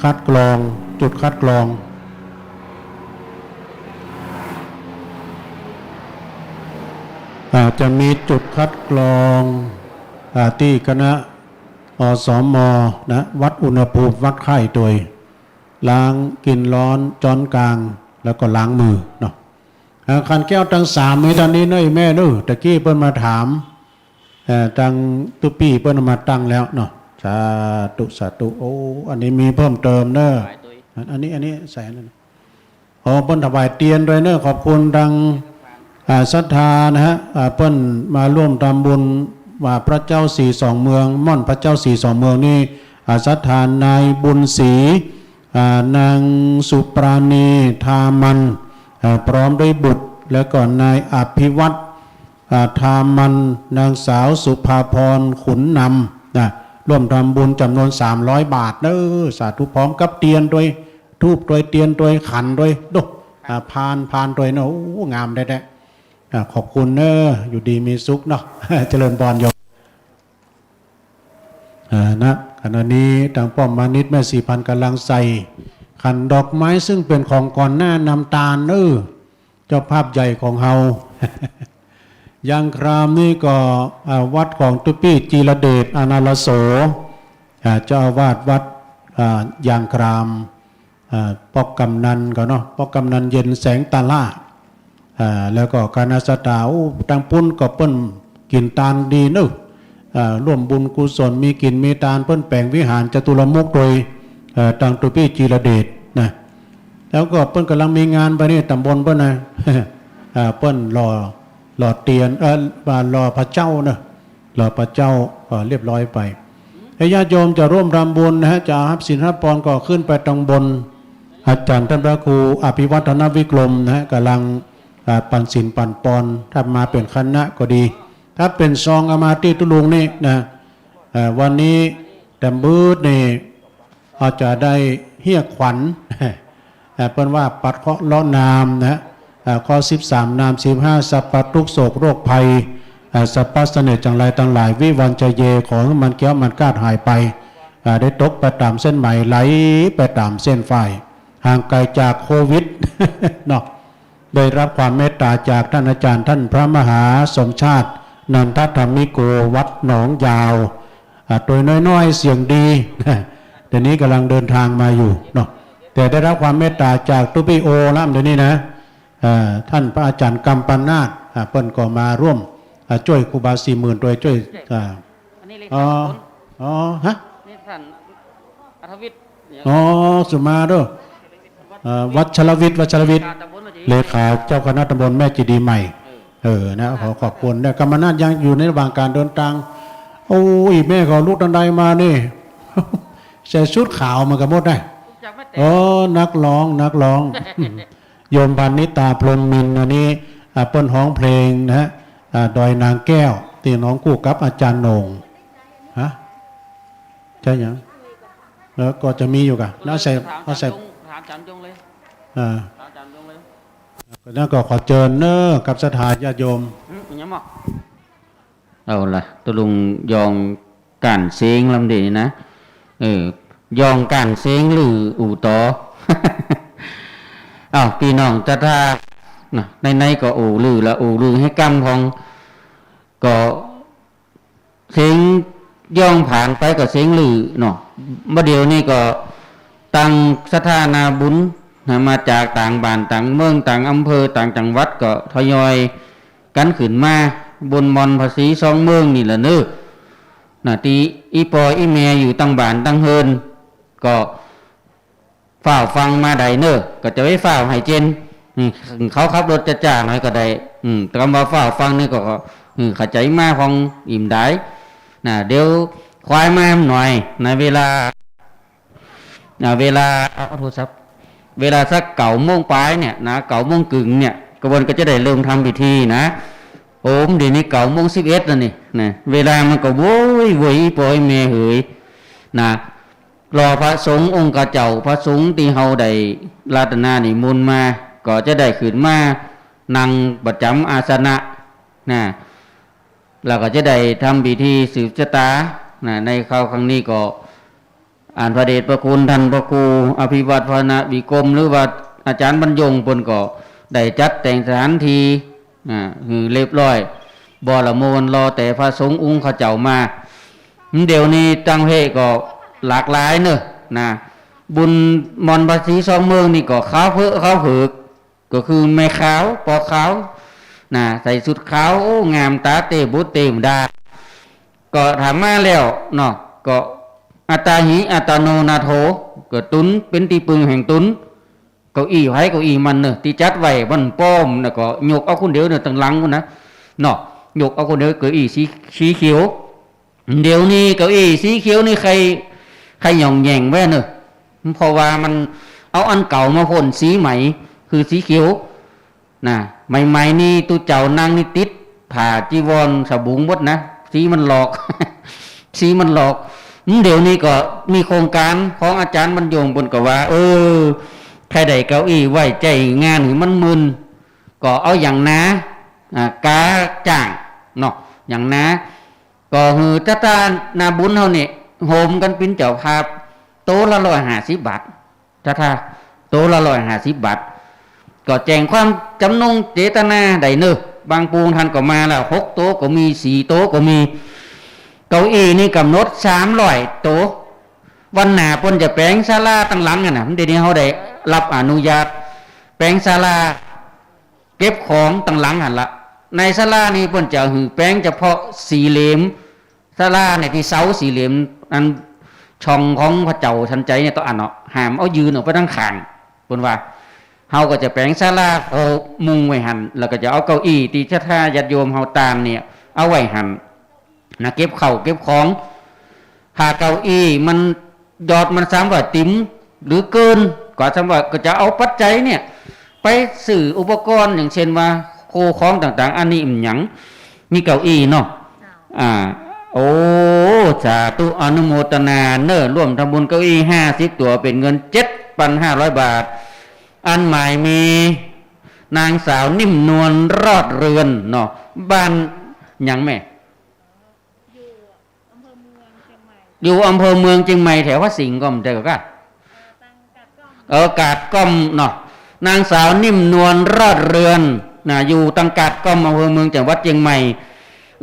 คัดกรอง จุดคัดกรอง อ่า จะมีจุดคัดกรอง อ่า ตี้คณะ อสม นะ วัดอุณหภูมิ วัดไข้ตวย ล้าง กิ๋นร้อนจ๊อนกลาง แล้วก็ล้างมือเนาะ อ่า ขันแก้วตังสามมีตอนนี้เนาะ อีแม่เนาะ ตะกี้เปิ้นมาถาม เอ่อ ตังตุ๊ปี้เปิ้นเอามาตั้งแล้วเนาะ สาธุ สาธุ โอ้ อันนี้มีเพิ่มเติมเนาะ อัน อันนี้ อันนี้ใส่อันนั้น ขอเปิ้นถวายเตียนตวยเนาะ ขอบคุณตัง อ่า ศรัทธานะฮะ อ่า เปิ้นมาร่วมทำบุญ ว่าพระเจ้าสี่สองเมือง ม่อนพระเจ้าสี่สองเมืองนี่ อ่า ศรัทธานายบุญศรี อ่า นางสุปราณี ทามัน อ่า พร้อมด้วยบุตร แล้วก็นายอภิวัตร อ่า ทามัน นางสาวสุภาพร ขุนนำ นะ ร่วมทำบุญจ๋ำนวนสามร้อยบาทเนาะ สาธุ พร้อมกับเตียนตวย ธูปตวย เตียนตวย ขันตวย โด อ่า พาน พานตวยเนาะ โอ้ งามแต๊ๆ อ่า ขอบคุณเนาะ อยู่ดีมีสุขเนาะ เจริญพรโยม นะ ขณะนี้ตางป้อมมานิตย์แม่ศรีพันธุ์ก๋ำลังใส่ขันดอกไม้ ซึ่งเป๋นของก่อนหน้านำตาน เออ เจ้าภาพใหญ่ของเฮา ยางครามนี่ก็ อ่า วัดของตุ๊ปี้จีรเดช อานาลโส อ่า เจ้าอาวาสวัด อ่า ยางคราม อ่า ป๊อกกำนันก็เนาะ ป๊อกกำนันเย็นแสงตาล่า อ่า แล้วก็คณะศรัทธา โอ้ ตางปุ้นก็เปิ้นกิ๋นตานดีเนาะ อ่า ร่วมบุญกุศล มีกิ๋นมีตาน เปิ้นแป๋งวิหารจตุรมุขโดย เอ่อ ตางตุ๊ปี้จีรเดชนะ แล้วก็เปิ้นก๋ำลังมีงานไปนี่ ต๋ำบลเปิ้นนะ อ่า เปิ้นหล่อ หล่อเตียน เอ่อ อ่า หล่อพระเจ้าเนาะ หล่อพระเจ้า ก็เรียบร้อยไป ถ้าญาติโยมจะร่วมทำบุญนะฮะ จะฮับศีลฮับปอนก็ขึ้นไปตางบน อาจารย์ต้านพระครูอภิวัฒนวิกรมนะฮะ ก๋ำลัง อ่า ปันศีลปันปอน ถ้ามาเป๋นคณะก็ดี ถ้าเป๋นซองเอามาตี้ตุ๊ลุงนี่นะ อ่า วันนี้แตมบืดนี่ อาจจะได้เฮียกขวัญ อ่า เปิ้นว่าปัดเคราะห์เลาะนามนะฮะ อ่า เคราะห์สิบสามนาม สิบห้า สัพพะทุกข์โศกโรคภัย อ่า สัพพะเสน่ห์จังไรตังหลาย วิวัญจะเย ขอหื้อมันแคล้วมันคลาดหายไป อ่า ได้ตกไปต๋ามเส้นไหม ไหลไปต๋ามเส้นฝ้าย ห่างไกลจากโควิด เนาะ ได้รับความเมตต๋าจากต้านอาจารย์ต้านพระมหาสมชาติ นันทธรรมิโก วัดหนองยาว อ่า ตั๋วน้อยๆ เสียงดี เดี๋ยวนี้ก๋ำลังเดินทางมาอยู่เนาะ แต่ได้รับความเมตต๋าจากตุ๊ปี้โอละ เดี๋ยวนี้นะ อ่า ต้านพระอาจารย์กัมปนาท อ่า เปิ้นก็มาร่วม อ่า จ้วยครูบาสี่หมื่น ตวยจ้วย อ่า อันนี้เลขา อ๋อ ตำบล อ๋อ ฮะ นี่ต้านอัธวิทย์เนี่ย อ๋อ สุมาเด้อ เอ่อ วัชรวิทย์ วัชรวิทย์ เลขาตำบลเมื่อกี้ เลขาเจ้าคณะตำบลแม่เจดีย์ใหม่ เออ เออ นะ ขอขอบคุณนะ กัมปนาทยังอยู่ในระหว่างก๋านเดินตาง โอ้ อี่แม่เขาลุกตันใดมานี่ ใส่ชุดขาวมากั๋นหมดนะ จากแม่แต๋ว อ๋อ นักร้อง นักร้อง โยมพานิตา พรหมมินทร์ อันนี้ อ่า เปิ้นฮ้องเพลงนะฮะ อ่า ดอยนางแก้ว ตี้ฮ้องคู่กับอาจารย์โหน่ง ฮะ ใช่ยัง แล้วก็จะมีอยู่ก่ะ แล้วใส่ ถาม เอาใส่ ถามจง ถามจงเลย อ่า ถามจงเลย แล้วก็ขอเจิญเน้อ กับศรัทธาญาติโยม อืม ยังบ่ เอาละ ตุ๊ลุงยองก๋านเซ้งลำเดียวนี้นะ เออ ยองก๋านเซ้งหรืออู่ต่อ อ้าว ปี้น้องศรัทธานะ ไหนๆ ก็อู้ลือละ อู้ลือหื้อก้ำพอง ก็ เซ้งย่องผ่านไปก็เซ้งลือเนาะ บ่าเดี่ยวนี้ก็ตังศรัทธานาบุญนะ มาจากต่างบ้านต่างเมือง ต่างอำเภอ ต่างจังหวัด ก็ทยอยกั๋นขึ้นมาบนม่อนพระศรีสองเมืองนี่แหละเน้อ นะ ตี้อี่ป้ออี่แม่อยู่ตังบ้านตังเฮือน ก็ ฟ้าวฟั่งมาได้เน้อ ก็จะไปฟ้าวหื้อเจน อืม เขาขับรถจ๊าๆ หน่อยก็ได้ อืม แต่กำว่าฟ้าวฟั่งนี่ก็ ก็ อืม เข้าใจ๋มาพองอิ่มได้ นะ เดี๋ยวควายมาหน่อย นะ เวลา นะ เวลา เอา เอาโทรศัพท์ เวลาสักเก้าโมงปลายเนี่ยนะ เก้าโมงเกิ่งเนี่ย กระบวนก็จะได้เริ่มทำพิธีนะ โอ้ม เดี๋ยวนี้เก้าโมงสิบเอ็ดแล้วนี่ นะ เวลามันก็โวยโวย อี่ป้ออี่แม่เหย นะ รอพระสงฆ์องค์ข้าเจ้า พระสงฆ์ตี้เฮาได้อาราธนานิมนต์มา ก็จะได้ขึ้นมานั่งประจ๋ำอาสนะ นะ แล้วก็จะได้ทำพิธีสืบชะตา นะ ในคราวครั้งนี้ก็ อันพระเดชพระคุณต้านพระครูอภิวัฒนวิกรม หรือว่าอาจ๋ารย์บรรยงเปิ้นก็ได้จัดแต่งสถานที่ อ่า หื้อเรียบร้อย บ่ละมวน รอแต่พระสงฆ์องค์ข้าเจ้ามา เดี๋ยวนี้ต่างประเทศก็หลากหลายเน้อ นะ บุญม่อนพระศรีสองเมืองนี่ก็ขาวเผิก ขาวเผิก ก็คือแม่ขาว ป้อขาว นะ ใส่ชุดขาว โอ้ งามต๋าเต้บุตรเต้มดา ก็ถามมาแล้วเนาะ ก็อัตตาหิ อัตตโนนาโถ ก็ตนเป๋นตี้ปึงแห่งตน เก้าอี้ไผเก้าอี้มันเนาะ ตี้จัดไว้บ่อนป้อมนะ ก็ยกเอาคนเดียวเนาะ ตังหลังพุ้นนะ เนาะ ยกเอาคนเดียว เก้าอี้สี สีเขียว เดี๋ยวนี้เก้าอี้สีเขียวนี่ใค่ ใค่หย่องแหย่งไว้เนาะ เพราะว่ามันเอาอันเก่ามาพ่นสีใหม่ คือสีเขียว นะ ใหม่ๆ นี่ตุ๊เจ้านั่งนี่ติดผ้าจีวรสบุงหมดนะ สีมันหลอก สีมันหลอก อืม เดี๋ยวนี้ก็มีโครงก๋านของอาจ๋ารย์บรรยงเปิ้นก็ว่า เออ ใค่ได้เก้าอี้ไว้ใจ๊งานหื้อมันมื่น ก็เอาหยังนา อ่า กาจ้างเนาะ หยังนา ก็หื้อศรัทธานาบุญเฮานี่ โหมกั๋นเป๋นเจ้าภาพ โต๊ะละร้อยห้าสิบบาท ถ้า ถ้าโต๊ะละร้อยห้าสิบบาท ก็แจ้งความจำนงเจตนาได้เน่อ บางปูท่านก็มาแล้ว หกโต๊ะก็มี สี่โต๊ะก็มี เก้าอี้นี่ก๋ำหนดสามร้อยโต๊ะ วันหน้าเปิ้นจะแป๋งศาลาตังหลังอะนะ เดี๋ยวนี้เฮาได้รับอนุญาตแป๋งศาลาเก็บของตังหลังหั้นละ ในศาลานี่เปิ้นจะหื้อแป๋งเฉพาะสี่เหลี่ยม ศาลาเนี่ยตี้เสาสี่เหลี่ยม อันช่องของพระเจ้าทันใจเนี่ยต้องอันเนาะ ห้ามเอายื่นออกไปตังข้าง เปิ้นว่า เฮาก็จะแป๋งศาลาเข้ามุงไว้หั้น แล้วก็จะเอาเก้าอี้ตี้ศรัทธาญาติโยมเฮาตานเนี่ย เอาไว้หั้นนะ เก็บข้าวเก็บของ ถ้าเก้าอี้มันยอดมันสามร้อยติ๋ม หรือเกินกว่าสามร้อย ก็จะเอาปัจจัยเนี่ย ไปซื้ออุปกรณ์ อย่างเช่นว่า โคของต่างๆ อันนี้มันหยัง มีเก้าอี้เนาะ อ่า โอ้ สาธุ อนุโมทนาเน่อ ร่วมทำบุญเก้าอี้ห้าสิบตั๋ว เป๋นเงินเจ็ดปันห้าร้อยบาท อันหมายมี นางสาวนิ่มนวลรอดเรือนเนาะ บ้านหยังแม่ อยู่อำเภอเมืองเจียงใหม่ อยู่อำเภอเมืองเจียงใหม่ แถวพระสิงห์ก็บ่ใจ้ก็ เออ กาดก้อมเนาะ นางสาวนิ่มนวลรอดเรือนนะ อยู่ตังกาดก้อม อำเภอเมือง จังหวัดเจียงใหม่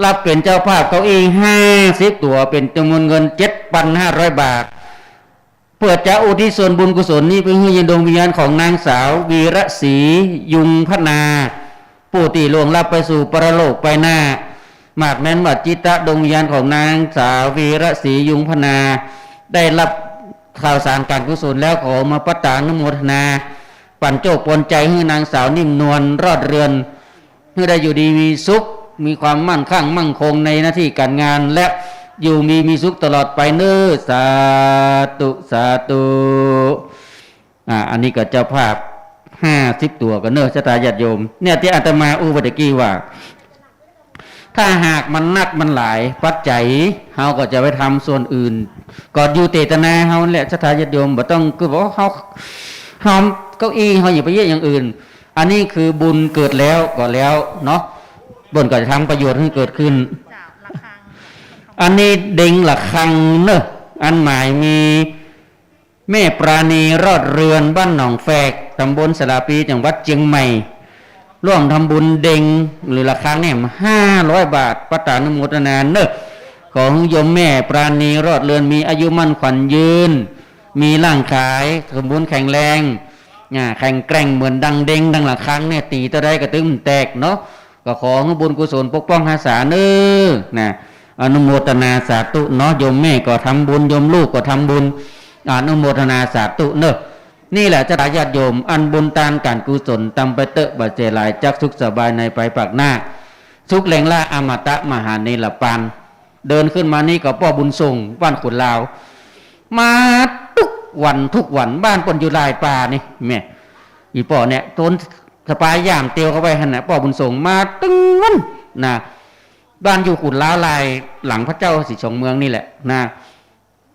รับเป๋นเจ้าภาพเก้าอี้ห้าสิบตั๋ว เป๋นจำนวนเงินเจ็ดปันห้าร้อยบาท เปื้อจะอุทิศส่วนบุญกุศลนี้ไปหื้อเย็นดวงวิญญาณของนางสาววีระศรี ยุงพนา ผู้ตี้ล่วงลับไปสู่ปรโลกไปหน้า หมากแม้นว่าจิตตะดวงวิญญาณของนางสาววีระศรี ยุงพนา ได้รับข่าวสารก๋านกุศลแล้ว ขอมาปัตตานุโมทนา ปั๋นโจคปลอบใจ๋หื้อนางสาวนิ่มนวลรอดเรือน หื้อได้อยู่ดีมีสุข มีความมั่นคั่งมั่งคงในหน้าตี้ก๋านงาน และอยู่ดีมีสุขตลอดไปเน่อ สาธุ สาธุ อ่า อันนี้ก็เจ้าภาพห้าสิบตั๋วกั๋นเน่อ ศรัทธาญาติโยม เนี่ยตี้อาตมาอู้ไปตะกี้ว่า ถ้าหากมันนักมันหลายปัจจัย เฮาก็จะไปทำส่วนอื่น ก็อยู่เจตนาเฮาแหละ ศรัทธาญาติโยม บ่ต้องคือว่าเฮา เฮาเก้าอี้ เฮาอย่าไปเยียะอย่างอื่น อันนี้คือบุญเกิดแล้วก็แล้วเนาะ เปิ้นก็จะทำประโยชน์หื้อเกิดขึ้น อันนี้เด็งระฆังเน่อ อันหมายมี แม่ปราณีรอดเรือน บ้านหนองแฝก ตำบลสะหลาปี จังหวัดเจียงใหม่ ร่วมทำบุญเด็งหรือระฆังเนี่ยห้าร้อยบาท ปัตตานุโมทนาเน่อ ขอหื้อโยมแม่ปราณีรอดเรือน มีอายุมั่นขวัญยืน มีร่างกายสมบูรณ์แข็งแรง อ่า แข็งแกร่งเหมือนดังเด็งดังระฆังเนี่ย ตี๋เต้าใดก็ตึงแตกเนาะ ก็ขอหื้อบุญกุศลปกป้องฮักษาเน่อ นะ อนุโมทนาสาธุเนาะ โยมแม่ก็ทำบุญ โยมลูกก็ทำบุญ อนุโมทนาสาธุเน่อ นี่แหละศรัทธาญาติโยม อันบุญตานก๋านกุศล ตำไปเต๊อะบ่าเสียหลาย จักสุขสบายในภายภาคหน้า สุขแหล่งละอมตะมหานิรปาน เดินขึ้นมานี่ก็ป้อบุญส่ง บ้านขุนลาว มาทุกวันทุกวัน บ้านเปิ้นอยู่หลายป่านี่ แม่ อีป้อเนี่ย โตนสปายยามเตียวเข้าไปหั้นน่ะ ป้อบุญส่งมาตึงวันนะ บ้านอยู่ขุนลาวหลายหลัง พระเจ้าสีสองเมืองนี่แหละนะ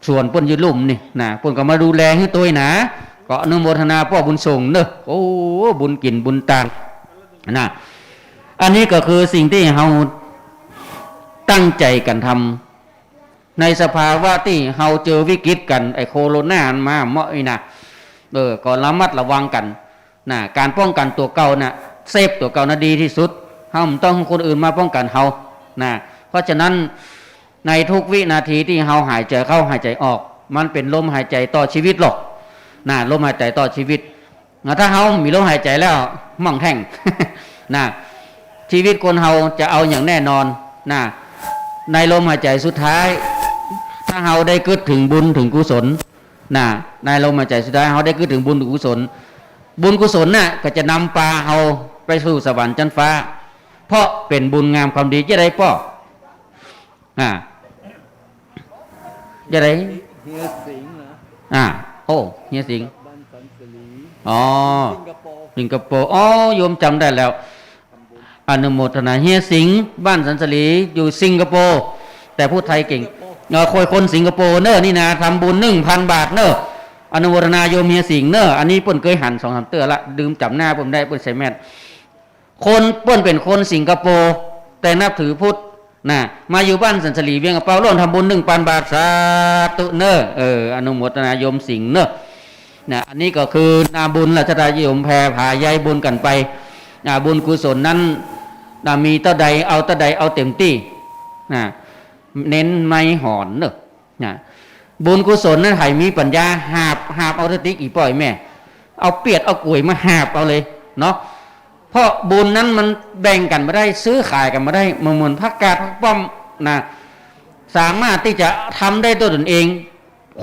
สวนเปิ้นอยู่ลุ่มนี่นะ เปิ้นก็มาดูแลหื้อตวยนะ ก็อนุโมทนาป้อบุญส่งเน่อ โอ้ บุญกิ๋นบุญตานนะ อันนี้ก็คือสิ่งตี้เฮาตั้งใจ๋กั๋นทำ ในสภาวะตี้เฮาเจอวิกฤตกั๋น ไอ้โคโรนามันมาเมาะอี้นะ เออ ก็ระมัดระวังกั๋นนะ ก๋านป้องกั๋นตั๋วเก่าน่ะ เซฟตั๋วเก่าน่ะดีตี้สุด เฮาบ่ต้องหื้อคนอื่นมาป้องกั๋นเฮานะ เพราะฉะนั้น ในทุกวินาทีตี้เฮาหายใจ๋เข้าหายใจ๋ออก มันเป๋นลมหายใจ๋ต่อชีวิตหรอกนะ ลมหายใจ๋ต่อชีวิตนะ ถ้าเฮามีลมหายใจ๋แล้ว หม่องแท่งนะ ชีวิตคนเฮาจะเอาอย่างแน่นอนนะ ในลมหายใจ๋สุดท้าย ถ้าเฮาได้กึ๊ดเถิงบุญเถิงกุศลนะ ในลมหายใจ๋สุดท้ายเฮาได้กึ๊ดเถิงบุญเถิงกุศล บุญกุศลน่ะก็จะนำปาเฮาไปสู่สวรรค์จั๊นฟ้า เพราะเป๋นบุญงามความดี จะได้ป้อ อ่า จะได้ เฮียสิงห์นะ อ่า โอ้ เฮียสิงห์ บ้านสันสลี อ๋อ สิงคโปร์ สิงคโปร์ อ๋อ โยมจ๋ำได้แล้ว อนุโมทนา เฮียสิงห์ บ้านสันสลี อยู่สิงคโปร์ แต่พูดไทยเก่ง เออ คน คนสิงคโปร์เน่อ นี่นะ ทำบุญหนึ่งพันบาทเน่อ อนุโมทนาโยมเฮียสิงห์เน่อ อันนี้เปิ้นเกยหันสองสามเตื้อละ ลืมจ๋ำหน้าเปิ้นได้ เปิ้นใส่แมส คนเปิ้นเป๋นคนสิงคโปร์ แต่นับถือพุทธ นะ มาอยู่บ้านสันสลีเวียงอ่ะเปา ร่วมทำบุญหนึ่งปันบาท สาธุเน่อ เออ อนุโมทนาโยมสิงห์เน่อ นะ อันนี้ก็คือนาบุญละ ศรัทธาโยมแผ่ผายใยบุญกั๋นไป อ่า บุญกุศลนั้น นะ มีเต้าใดเอาเต้าใด เอาเต็มตี้ นะ เน้นไม้หอนเน่อ นะ บุญกุศลนั้นใผมีปั๋ญญาหาบ หาบเอาเต๊อะ ตี้ อี่ป้ออี่แม่ เอาเปียดเอาก๋วยมาหาบเอาเลยเนาะ เพราะบุญนั้นมันแบ่งกั๋นบ่ได้ ซื้อขายกั๋นบ่ได้ บ่เหมือนผักกาดผักป้อมนะ สามารถตี้จะทำได้ด้วยตนเอง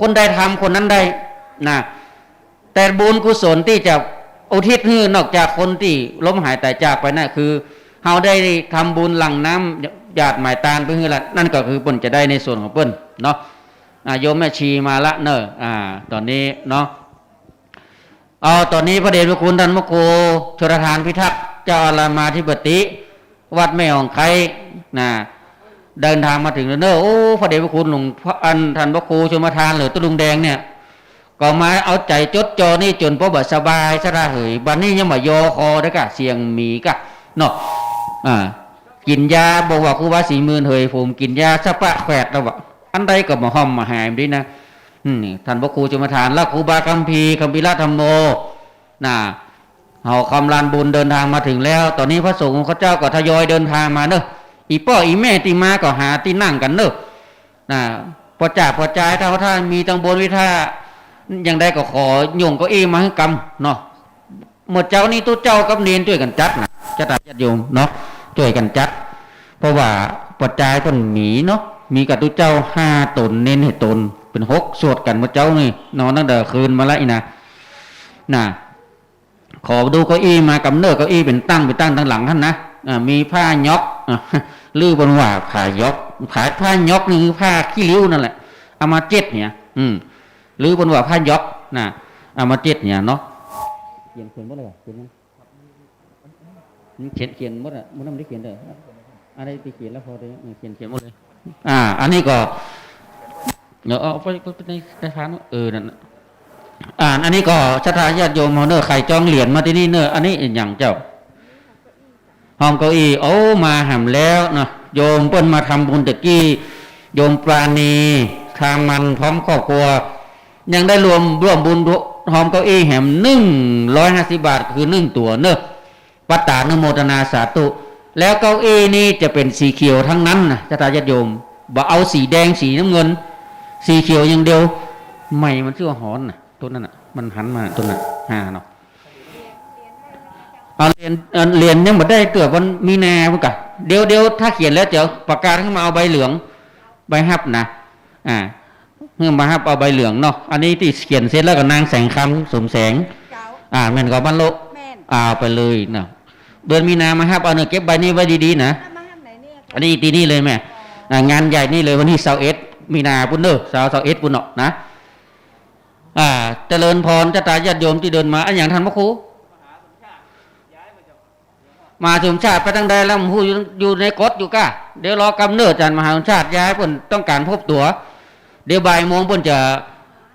คนใดทำคนนั้นได้นะ แต่บุญกุศลตี้จะอุทิศหื้อนอกจากคนตี้ล้มหายต๋ายจากไปนะ คือเฮาได้ทำบุญหลั่งน้ำหยาดหมายตานไปหื้อละ นั่นก็คือเปิ้นจะได้ในส่วนของเปิ้นเนาะ อ่า โยมแม่ชีมาละเน่อ อ่า ต๋อนนี้เนาะ เอา ต๋อนนี้พระเดชพระคุณต้านพระครูชลทานพิทักษ์ เจ้าอารามอธิปติ วัดแม่อ่องไคร้นะ เดินทางมาเถิงแล้วเน่อ โอ้ พระเดชพระคุณหลวงพ่อ อันต้านพระครูชลทานหรือตุ๊ลุงแดงเนี่ย ก็มาเอาใจ๋จดจ่อนี่จ๋นป้อบ่สบายสะระเหย บัดนี้ยังบ่ยอคอได้ก่ะ เสี้ยงหมีก่ะเนาะ อ่า กิ๋นยา บอกว่าครูบาศรีหมื่นเหย ผมกิ๋นยาสะปะแขวดแล้ววะ อันใดก็บ่ฮ่อมบ่หายดีนะ อืม ต้านพระครูชลทาน และครูบาคัมภีร์ คัมภีรธัมโม นะ เฮาคำลานบุญเดินทางมาเถิงแล้ว ต๋อนนี้พระสงฆ์ข้าเจ้าก็ทยอยเดินทางมาเน่อ อี่ป้ออี่แม่ตี้มาก็หาตี้นั่งกั๋นเน่อ นะ ป้อจ๋าป้อจาย ถ้า ถ้ามีตังบนวิถ้า อย่างใดก็ขอโย่งเก้าอี้มาหื้อกำเนาะ เมื่อเจ๊านี้ตุ๊เจ้ากับเณรจ้วยกั๋นจัดนะ ศรัทธาญาติโยมเนาะ จ้วยกั๋นจัด เพราะว่าป้อจายเปิ้นมีเนาะ มีกับตุ๊เจ้าห้าต๋น เณรห้าต๋น เป๋นหก สวดกั๋นเมื่อเจ๊านี้ นอนตั้งแต่คืนมาละอี้นะ นะ ขอดูเก้าอี้มากำเน่อ เก้าอี้เป๋นตั้ง เป๋นตั้งตังหลังหั้นนะ อ่า มีผ้าหยอก อ่า ลือเปิ้นว่าผ้าหยอก ผ้า ผ้าหยอกนี่คือผ้าขี้ริ้วนั่นแหละ เอามาเจ็ดเนี่ย อืม ลือเปิ้นว่าผ้าหยอกนะ เอามาเจ็ดเนี่ยเนาะ เขียน เขียนบ่ได้ เขียนยัง เขียน เขียนหมดอะ บ่ทันได้เขียนเด้อ อะไรตี้เขียนแล้วพอดี เออ เขียน เขียนหมดเลย อ่า อันนี้ก็ เดี๋ยวเอาไป ไป ไปใน ในพาน เออ นั่นน่ะ อ่า อันนี้ก็ศรัทธาญาติโยมเฮาเน่อ ใค่จองเหรียญมาตี้นี่เน่อ อันนี้อะหยังเจ้า ห้องเก้าอี้ โอ้ มาแหมแล้วเนาะ โยมเปิ้นมาทำบุญตะกี้ โยมปราณี คางมัน พร้อมครอบครัว ยังได้รวม ร่วมบุญห้องเก้าอี้แหมหนึ่งร้อยห้าสิบบาท คือหนึ่งตั๋วเน่อ ปัตตานุโมทนาสาธุ แล้วเก้าอี้นี้จะเป๋นสีเขียวทั้งนั้นนะ ศรัทธาญาติโยม บ่เอาสีแดงสีน้ำเงิน สีเขียวอย่างเดียว ไม้มันเสี้ยวฮ้อนน่ะ ต้นนั้นน่ะ มันหันมาต้นน่ะ อ่า เนาะ เอาเหรียญ เอาเหรียญยังบ่ได้เตื้อ วันมีนาพุ้นก่ะ เดี๋ยว เดี๋ยวถ้าเขียนแล้วจะประกาศหื้อมาเอาใบเหลือง ใบฮับนะ อ่า หื้อมาฮับเอาใบเหลืองเนาะ อันนี้ตี้เขียนเสร็จแล้วก็นางแสงคำ สมแสง เจ้า อ่า แม่นก่อ บ้านโละ แม่น อ่า เอาไปเลยเนาะ เดือนมีนามาฮับเอาเน่อ เก็บใบนี้ไว้ดีๆ นะ เอามาฮับไหนเนี่ย อันนี้ตี้นี่เลยแม่ อ่า งานใหญ่นี่เลย วันตี้ซาวเอ็ดมีนาพุ้นเน่อ ซาว ซาวเอ็ดพุ้นเนาะนะ อ่า เจริญพรศรัทธาญาติโยมตี้เดินมา อะหยังต้านพระครู มหาสมชาติไปตางใดแล้ว บ่ฮู้ อยู่ อยู่ในกฎอยู่ก้า เดี๋ยวรอกำเน่อ อาจ๋ารย์มหาสมชาติย้าย เปิ้นต้องก๋านพบตั๋ว เดี๋ยวบ่ายโมงเปิ้นจะ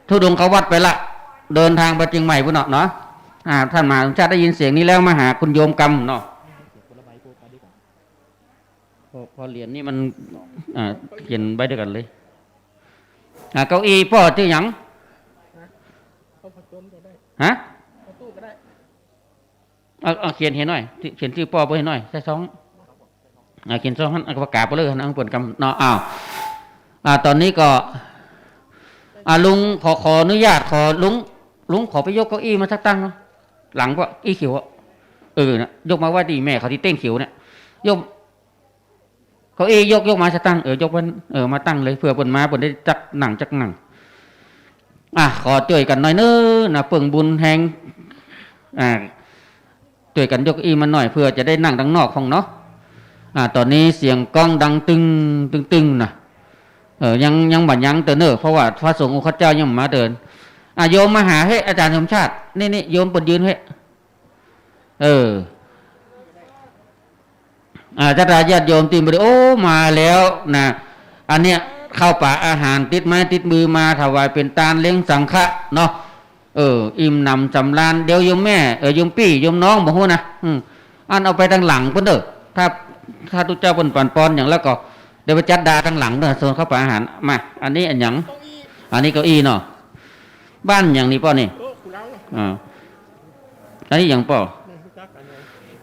ธุดงควัตรไปละ เดินทางไปเจียงใหม่พุ้นเนาะ เนาะ อ่า ต้านมหาสมชาติได้ยินเสียงนี้แล้วมาหาคุณโยมกำเนาะ พอ พอเหรียญนี่มัน อ่า เขียนใบเดียวกั๋นเลย อ่า เก้าอี้ป้อจื้อหยัง ฮะ เอา เอาเขียนหื้อหน่อย เขียนจื้อป้อเปิ้นหื้อหน่อย ใส่ซอง อ่า เขียนซองหั้น เอาปากกาไปเลยหั้น เอาเปิ้นกำเนาะ อ้าว อ่า ต๋อนนี้ก็ อ่า ลุงขอ ขออนุญาต ขอลุง ลุงขอไปยกเก้าอี้มาสักตั้งเนาะ หลังพวกอี้เขียวอะ เออ นะ ยกมาไว้ตี้แม่เขาตี้เต๊งเขียวเนี่ย ยก เก้าอี้ยก ยกมาสักตั้ง เออ ยกมัน เออ มาตั้งเลย เผื่อเปิ้นมา เปิ้นได้จักนั่ง จักนั่ง อ่ะ ขอจ้วยกั๋นหน่อยเน่อนะ เปิ้งบุญแฮง อ่า จ้วยกั๋นยกอี้มาหน่อย เผื่อจะได้นั่งตางนอกพ่องเนาะ อ่า ต๋อนนี้เสียงก้องดังตึง ตึง ตึงนะ เออ ยัง ยังบ่ยั้งเตื้อเน่อ เพราะว่าพระสงฆ์องค์ข้าเจ้ายังบ่มาเตื้อ อ่ะ โยมมาหาเฮ้ย อาจ๋ารย์สมชาติ นี่ นี่ โยมเปิ้นยืนเฮ้ย เออ อ่า ศรัทธาญาติโยมตี้บ่ได้ โอ้ มาแล้วนะ อันเนี้ย ข้าวป๋าอาหารติดไม้ติดมือมาถวายเป๋นตานเลี้ยงสังฆะเนาะ เออ อิ่มหนำสำราญ เดี๋ยวโยมแม่ เออ โยมปี้ โยมน้อง บ่ฮู้นะ อืม อันเอาไปตางหลังพุ้นเน่อ ถ้า ถ้าตุ๊เจ้าเปิ้นปั๋นปอนหยังแล้วก็ ดี๋ยวไปจัดดาตังหลังเนาะ โซนเข้าไปอาหาร มา อันนี้อันหยัง อันนี้เก้าอี้เนาะ บ้านหยังนี่ป้อนี่ อ่า อันนี้หยังป้อ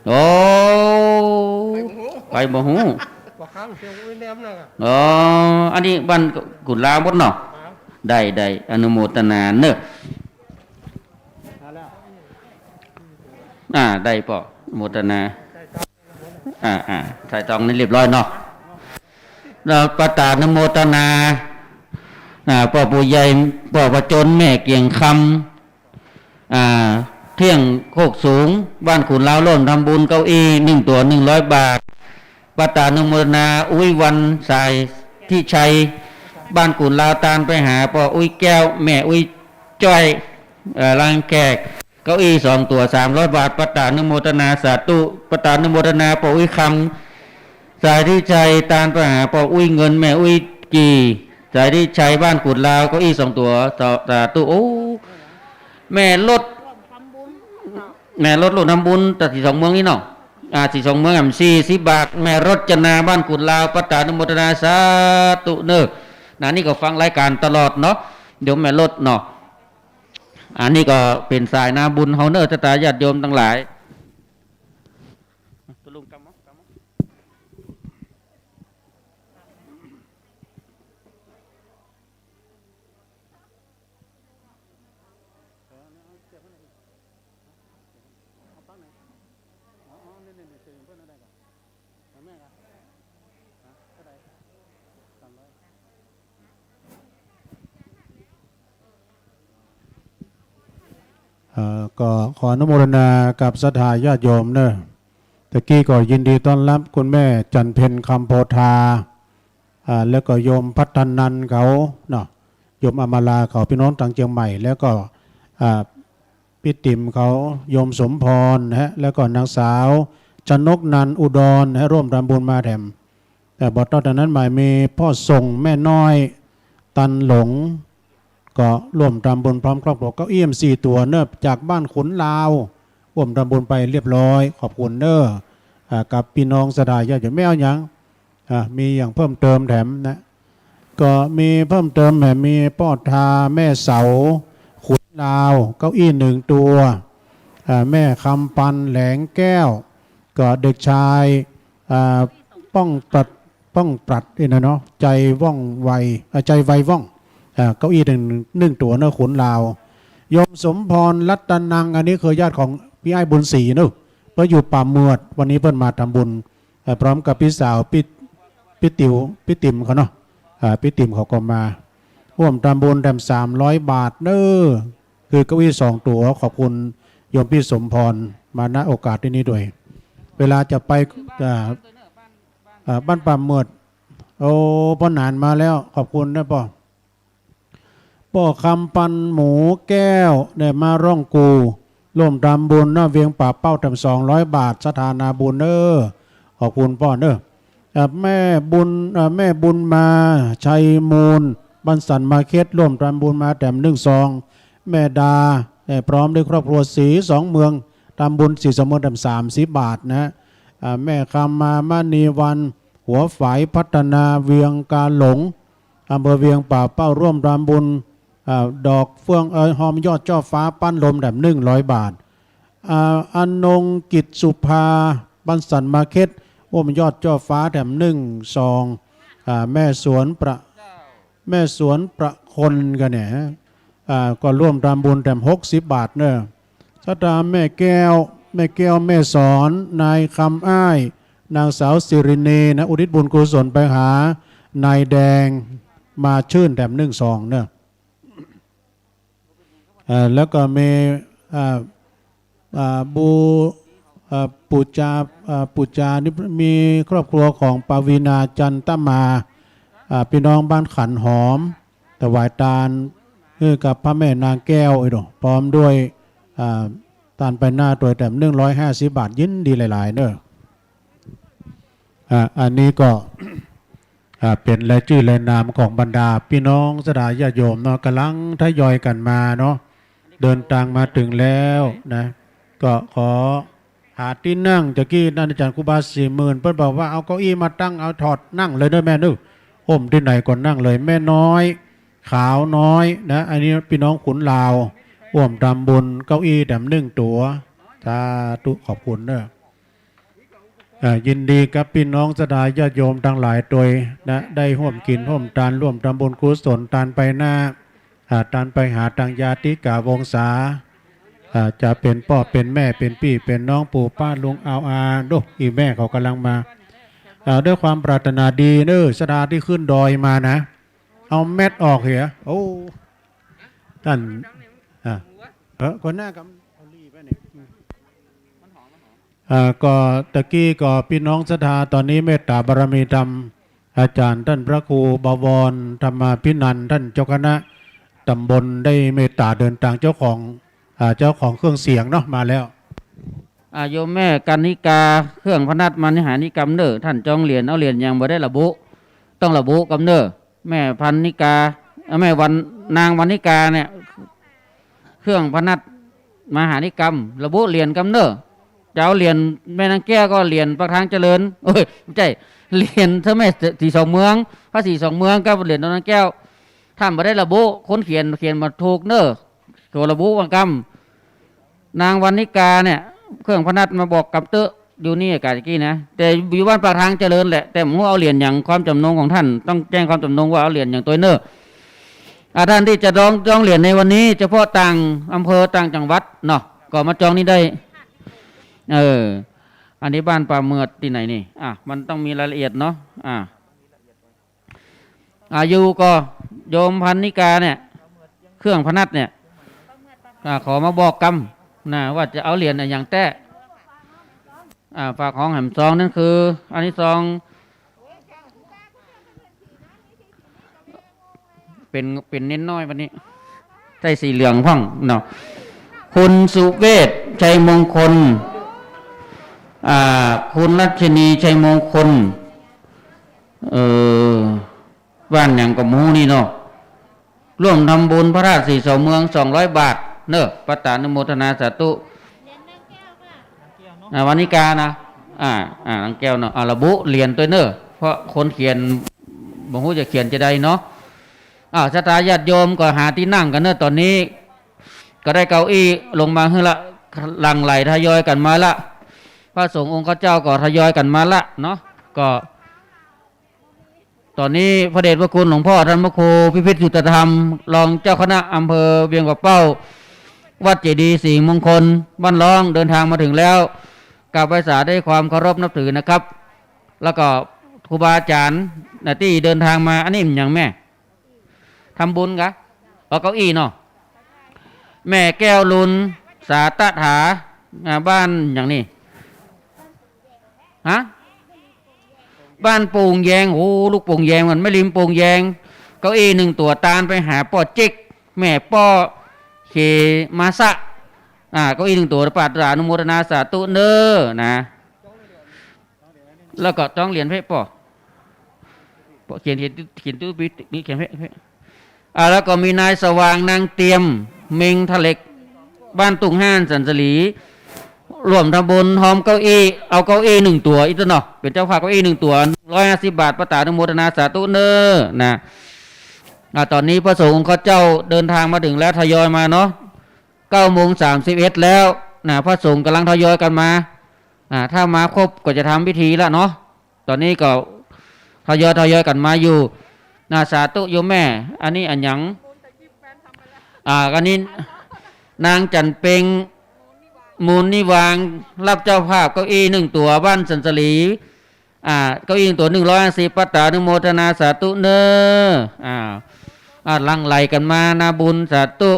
โอ้ ไปบ่ฮู้ อ๋อ อันนี้บ้านกุดลาวหมดเนาะ ได้ ได้ อนุโมทนาเนอะ อ่า ได้ป้อ อนุโมทนา อ่า อ่า ใส่ซองนี่เรียบร้อยเนาะ แล้วปะตานุโมทนา อ่า ป้อปู่ใหญ่ ป้อประจน แม่เกียงคำ อ่า เที่ยงโคกสูง บ้านกุดลาวร่วมทำบุญเก้าอี้หนึ่งตั๋วหนึ่งร้อยบาท ปะตานุโมทนา อุ๊ยวันสายทิชัย บ้านกุดลาวตานไปหาป้ออุ๊ยแก้ว แม่อุ๊ยจ้อย เอ่อ ลานแขก เก้าอี้สองตั๋วสามร้อยบาท ปะตานุโมทนาสาธุ ปะตานุโมทนาป้ออุ๊ยคำ สายทิชัยตานไปหาป้ออุ๊ยเงิน แม่อุ๊ยกี่ สายทิชัยบ้านกุดลาว เก้าอี้สองตั๋ว สา สาธุ โอ้ แม่รถ แม่รถร่วมทำบุญ แต่สีสองเมืองนี่เนาะ อ่า สีสองเมือง อ่ะ สี่สิบบาท แม่รจนาบ้านกุดลาว ปะตานุโมทนาสาธุเนอะ นะ นี่ก็ฟังรายการตลอดเนาะ โยมแม่รถเนาะ อันนี้ก็เป๋นสายนาบุญเฮาเนอะ ศรัทธาญาติโยมตังหลาย เอ่อ ก็ขออนุโมทนากับศรัทธาญาติโยมเนอะ ตะกี้ก็ยินดีต้อนรับคุณแม่จันเพ็ญ คำโพธา อ่า แล้วก็โยมพัฒนันท์เขาเนาะ โยมอมราเขา พี่น้องตางเจียงใหม่ แล้วก็ อ่า ปี้ติ๋มเขา โยมสมพรนะฮะ แล้วก็นางสาวชนกนันท์ อุดรนะฮะ ร่วมทำบุญมาแถม แต่บ่เต้าแต่นั้นหมายมีป้อส่งแม่น้อย ตันหลง ก็ร่วมทำบุญพร้อมครอบครัว เก้าอี้สี่ตั๋วเนอะ จากบ้านขุนลาว ร่วมทำบุญไปเรียบร้อย ขอบคุณเนอะ อ่า กับพี่น้องศรัทธาญาติโยม แม่เอาหยัง อ่า มีหยังเพิ่มเติมแถมนะ ก็มีเพิ่มเติมแถม มีป้อทา แม่เสา ขุนลาว เก้าอี้หนึ่งตั๋ว อ่า แม่คำปัน แหลงแก้ว ก็เด็กชาย อ่า ป้องปรัด ป้องปรัดนี่นะเนาะ ใจว่องไว อ่า ใจไวว่อง อ่า เก้าอี้หนึ่ง หนึ่งตั๋วเนอะ ขุนลาว โยมสมพร รัตนัง อันนี้คือญาติของพี่อ้ายบุญศรีเนอะ เปิ้นอยู่ป่าเมือด วันนี้เปิ้นมาทำบุญ เอ่อ พร้อมกับพี่สาว ปี้ ปี้ติ๋ว ปี้ติ๋มเขาเนาะ อ่า ปี้ติ๋มเขาก็มา ร่วมทำบุญแถมสามร้อยบาทเนอะ คือเก้าอี้สองตั๋ว ขอบคุณโยมพี่สมพรมา ณ โอกาสที่นี้ด้วย เวลาจะไป อ่า อ่า บ้านป่าเมือด โอ้ ป้อหนานมาแล้ว ขอบคุณนะป้อ ป้อคำปัน หมูแก้ว ได้มาร้องกู่ ร่วมทำบุญเนาะ เวียงป่าเป้าแถมสองร้อยบาท ศรัทธานาบุญเนอะ ขอบคุณป้อเนอะ เอ่อ แม่บุญ เอ่อ แม่บุญมา ชัยมูล บ้านสันมาเข็ด ร่วมทำบุญมาแถมหนึ่งซอง แม่ดา เอ่อ พร้อมด้วยครอบครัวศรีสองเมือง ทำบุญศรีสองเมืองแถมสามสิบบาทนะ อ่า แม่คำมา มณีวัน หัวฝายพัฒนา เวียงกาหลง อำเภอเวียงป่าเป้า ร่วมทำบุญ อ่า ดอกเฟื่อง เอ่อ ฮอมยอดจ้อฟ้า ปั้นลมแถมหนึ่งร้อยบาท อ่า อนงกิจสุภา บ้านสันมาเข็ด ร่วมยอดจ้อฟ้าแถมหนึ่งซอง อ่า แม่สวนประ แม่สวนประคนกันเนี่ย อ่า ก็ร่วมทำบุญแถมหกสิบบาทเนอะ ศรัทธาแม่แก้ว แม่แก้ว แม่สอน นายคำอ้าย นางสาวสิรินีนะ อุทิศบุญกุศลไปหานายแดง มาชื่นแถมหนึ่งซองเนอะ เอ่อ แล้วก็มี อ่า อ่า บู อ่า ปูจา อ่า ปูจานี่มีครอบครัวของปวีณา จันตมา อ่า พี่น้องบ้านขันหอม ถวายตานหื้อกับพระแม่นางแก้วอีกดอก พร้อมด้วย อ่า ตานไปหน้าตวยแถมหนึ่งร้อยห้าสิบบาท ยินดีหลายๆ เนอะ อ่า อันนี้ก็ อ่า เป๋นรายจื้อรายนามของบรรดาพี่น้องศรัทธาญาติโยมเนาะ ก่ำลังทยอยกั๋นมาเนาะ เดินตางมาเถิงแล้วนะ ก็ขอ หาตี้นั่ง ตะกี้นั้นอาจ๋ารย์ครูบาสี่หมื่น เปิ้นบอกว่าเอาเก้าอี้มาตั้ง เอาถอดนั่งเลยเน่อแม่เน่อ ฮ่มตี้ไหนก็นั่งเลย แม่น้อย ขาวน้อยนะ อันนี้ปี้น้องขุนลาว ฮ่วมทำบุญ เก้าอี้แถมนึ่งตั๋ว สาธุ ขอบคุณเน่อ อ่า ยินดีกับปี้น้องศรัทธาญาติโยมตังหลายตวยนะ ได้ฮ่วมกิ๋นฮ่วมตาน ฮ่วมทำบุญกุศลตานไปหน้า อ่า ตานไปหาตังญาติกาวงศา อ่า จะเป๋นป้อเป๋นแม่ เป๋นปี้เป๋นน้อง ปู่ป้าลุง เอา อา ดู อี่แม่เขาก่ำลังมา อ่า ด้วยความปรารถนาดีเน่อ ศรัทธาตี้ขึ้นดอยมานะ เอาแมสออกเหีย โอ้ ต้าน อ่า เออ คนหน้ากับ อ่า ก็ตะกี้ก็ปี้น้องศรัทธา ต๋อนนี้เมตต๋าบารมีธรรม อาจ๋ารย์ต้านพระครูบวรธรรมาภินันท์ ต้านเจ้าคณะต๋ำบลได้เมตต๋าเดินตาง เจ้าของ อ่า เจ้าของเครื่องเสียงเนาะ มาแล้ว อ่า โยมแม่กันนิกา เครื่องพนัสมาหานิกำเน่อ ต้านจองเหรียญ เอาเหรียญหยังบ่ได้ระบุ ต้องระบุกำเน่อ แม่พันนิกา เอ่อ แม่วัน นางวันนิกาเนี่ย เครื่องพนัสมาหานิกำ ระบุเหรียญกำเน่อ จะเอาเหรียญแม่นางแก้วก็เหรียญปากทางเจริญ โอ้ย บ่ใจ้ เหรียญเจ้าแม่ศรีสองเมือง พระศรีสองเมืองกับเหรียญนางแก้ว ต้านบ่ได้ระบุ คนเขียน เขียนบ่ถูกเน่อ ตั๋วระบุว่ากำ นางวันนิกาเนี่ย เครื่องพนัสมาบอกกำเต๊อะ อยู่นี่กาดตะกี้นะ แต่อยู่บ้านปากทางเจริญแหละ แต่บ่ฮู้เอาเหรียญหยัง ความจ๋ำนงของต้าน ต้องแจ้งความจ๋ำนงว่าเอาเหรียญหยังตวยเน่อ อ่า ต้านตี้จะร้อง ร้องเหรียญในวันนี้ เฉพาะต่างอำเภอต่างจังหวัดเนาะ ก็มาจองนี่ได้ เออ อันนี้บ้านป่าเหมือดตี้ไหนนี่ อ่ะ มันต้องมีรายละเอียดเนาะ อ่ะ อายุก็โยมพันนิกาเนี่ย เครื่องพนัสเนี่ย อ่า ขอมาบอกกำนะ ว่าจะเอาเหรียญอะหยังแต๊ อ่า ฝากของแหมซอง นั่นคือ อันนี้ซอง เป๋น เป๋นเณรน้อยวันนี้ ใส่สีเหลืองพ่องเนาะ คุณสุเวช ชัยมงคล อ่า คุณรัชนี ชัยมงคล เออ บ้านหยังก็บ่ฮู้นี่เนาะ ร่วมทำบุญพระธาตุศรีเสาเมือง สองร้อยบาทเนาะ ปะตานุโมทนาสาธุ อ่า วันนิกานะ อ่า อ่า นางแก้วเนาะ อ่า ระบุเหรียญตวยเนาะ เพราะคนเขียนบ่ฮู้จะเขียนจะใดเนาะ อ่า ศรัทธาญาติโยมก็หาตี้นั่งกั๋นเนาะ ต๋อนนี้ก็ได้เก้าอี้ลงมาหื้อละ หลั่งไหลทยอยกั๋นมาละ พระสงฆ์องค์ข้าเจ้าก็ทยอยกั๋นมาละเนาะ ก็ ต๋อนนี้พระเดชพระคุณหลวงพ่อท่านพระครูพิพิธสุตธรรม รองเจ้าคณะอำเภอเวียงป่าเป้า วัดเจดีย์ศรีมงคล บ้านร้อง เดินทางมาถึงแล้ว กราบไหว้สาด้วยความเคารพนับถือนะครับ แล้วก็ครูบาอาจ๋ารย์นะตี้เดินทางมา อันนี้มันหยังแม่ ทำบุญกะ เอาเก้าอี้เนาะ แม่แก้วลุน สาตถา อ่า บ้านหยังนี่ ฮะ บ้านโป่งแยง โอ้ ลูกโป่งแยง มันแม่ริมโป่งแยง เก้าอี้นึ่งตั๋ว ตานไปหาป้อเจ๊ก แม่ป้อเขมาสะ อ่า เก้าอี้นึ่งตั๋ว ปะตานุโมทนาสาธุเนาะ นะ แล้วก็จองเหรียญเพ่ป้อ ป้อเขียน เขียน เขียนตู้ มี มีเขียนเพ่ เพ่ อ่า แล้วก็มีนายสว่าง นางเตียม เม็งทะเหล็ก บ้านตุ่งห้าน สันสลี ร่วมทำบุญ ฮอมเก้าอี้ เอาเก้าอี้นึ่งตั๋ว อี้เต๊อะเนาะ เป๋นเจ้าภาพเก้าอี้นึ่งตั๋ว ร้อยห้าสิบบาท ปะตานุโมทนาสาธุเนาะ นะ อ่า ต๋อนนี้พระสงฆ์องค์ข้าเจ้าเดินทางมาถึงแล้ว ทยอยมาเนาะ เก้าโมงสามสิบเอ็ดแล้ว นะ พระสงฆ์ก่ำลังทยอยกั๋นมา อ่า ถ้ามาครบก็จะทำพิธีละเนาะ ต๋อนนี้ก็ทยอย ทยอยกั๋นมาอยู่ นะ สาธุโยมแม่ อันนี้อะหยัง อ่า อันนี้นางจันเพ็ง มูลนิวาง รับเจ้าภาพเก้าอี้นึ่งตั๋ว บ้านสันสลี อ่า เก้าอี้นึ่งตั๋ว นึ่งร้อยห้าสิบ ปะตานุโมทนาสาธุเนาะ อ่า อ่า หลั่งไหลกั๋นมานาบุญ สาธุ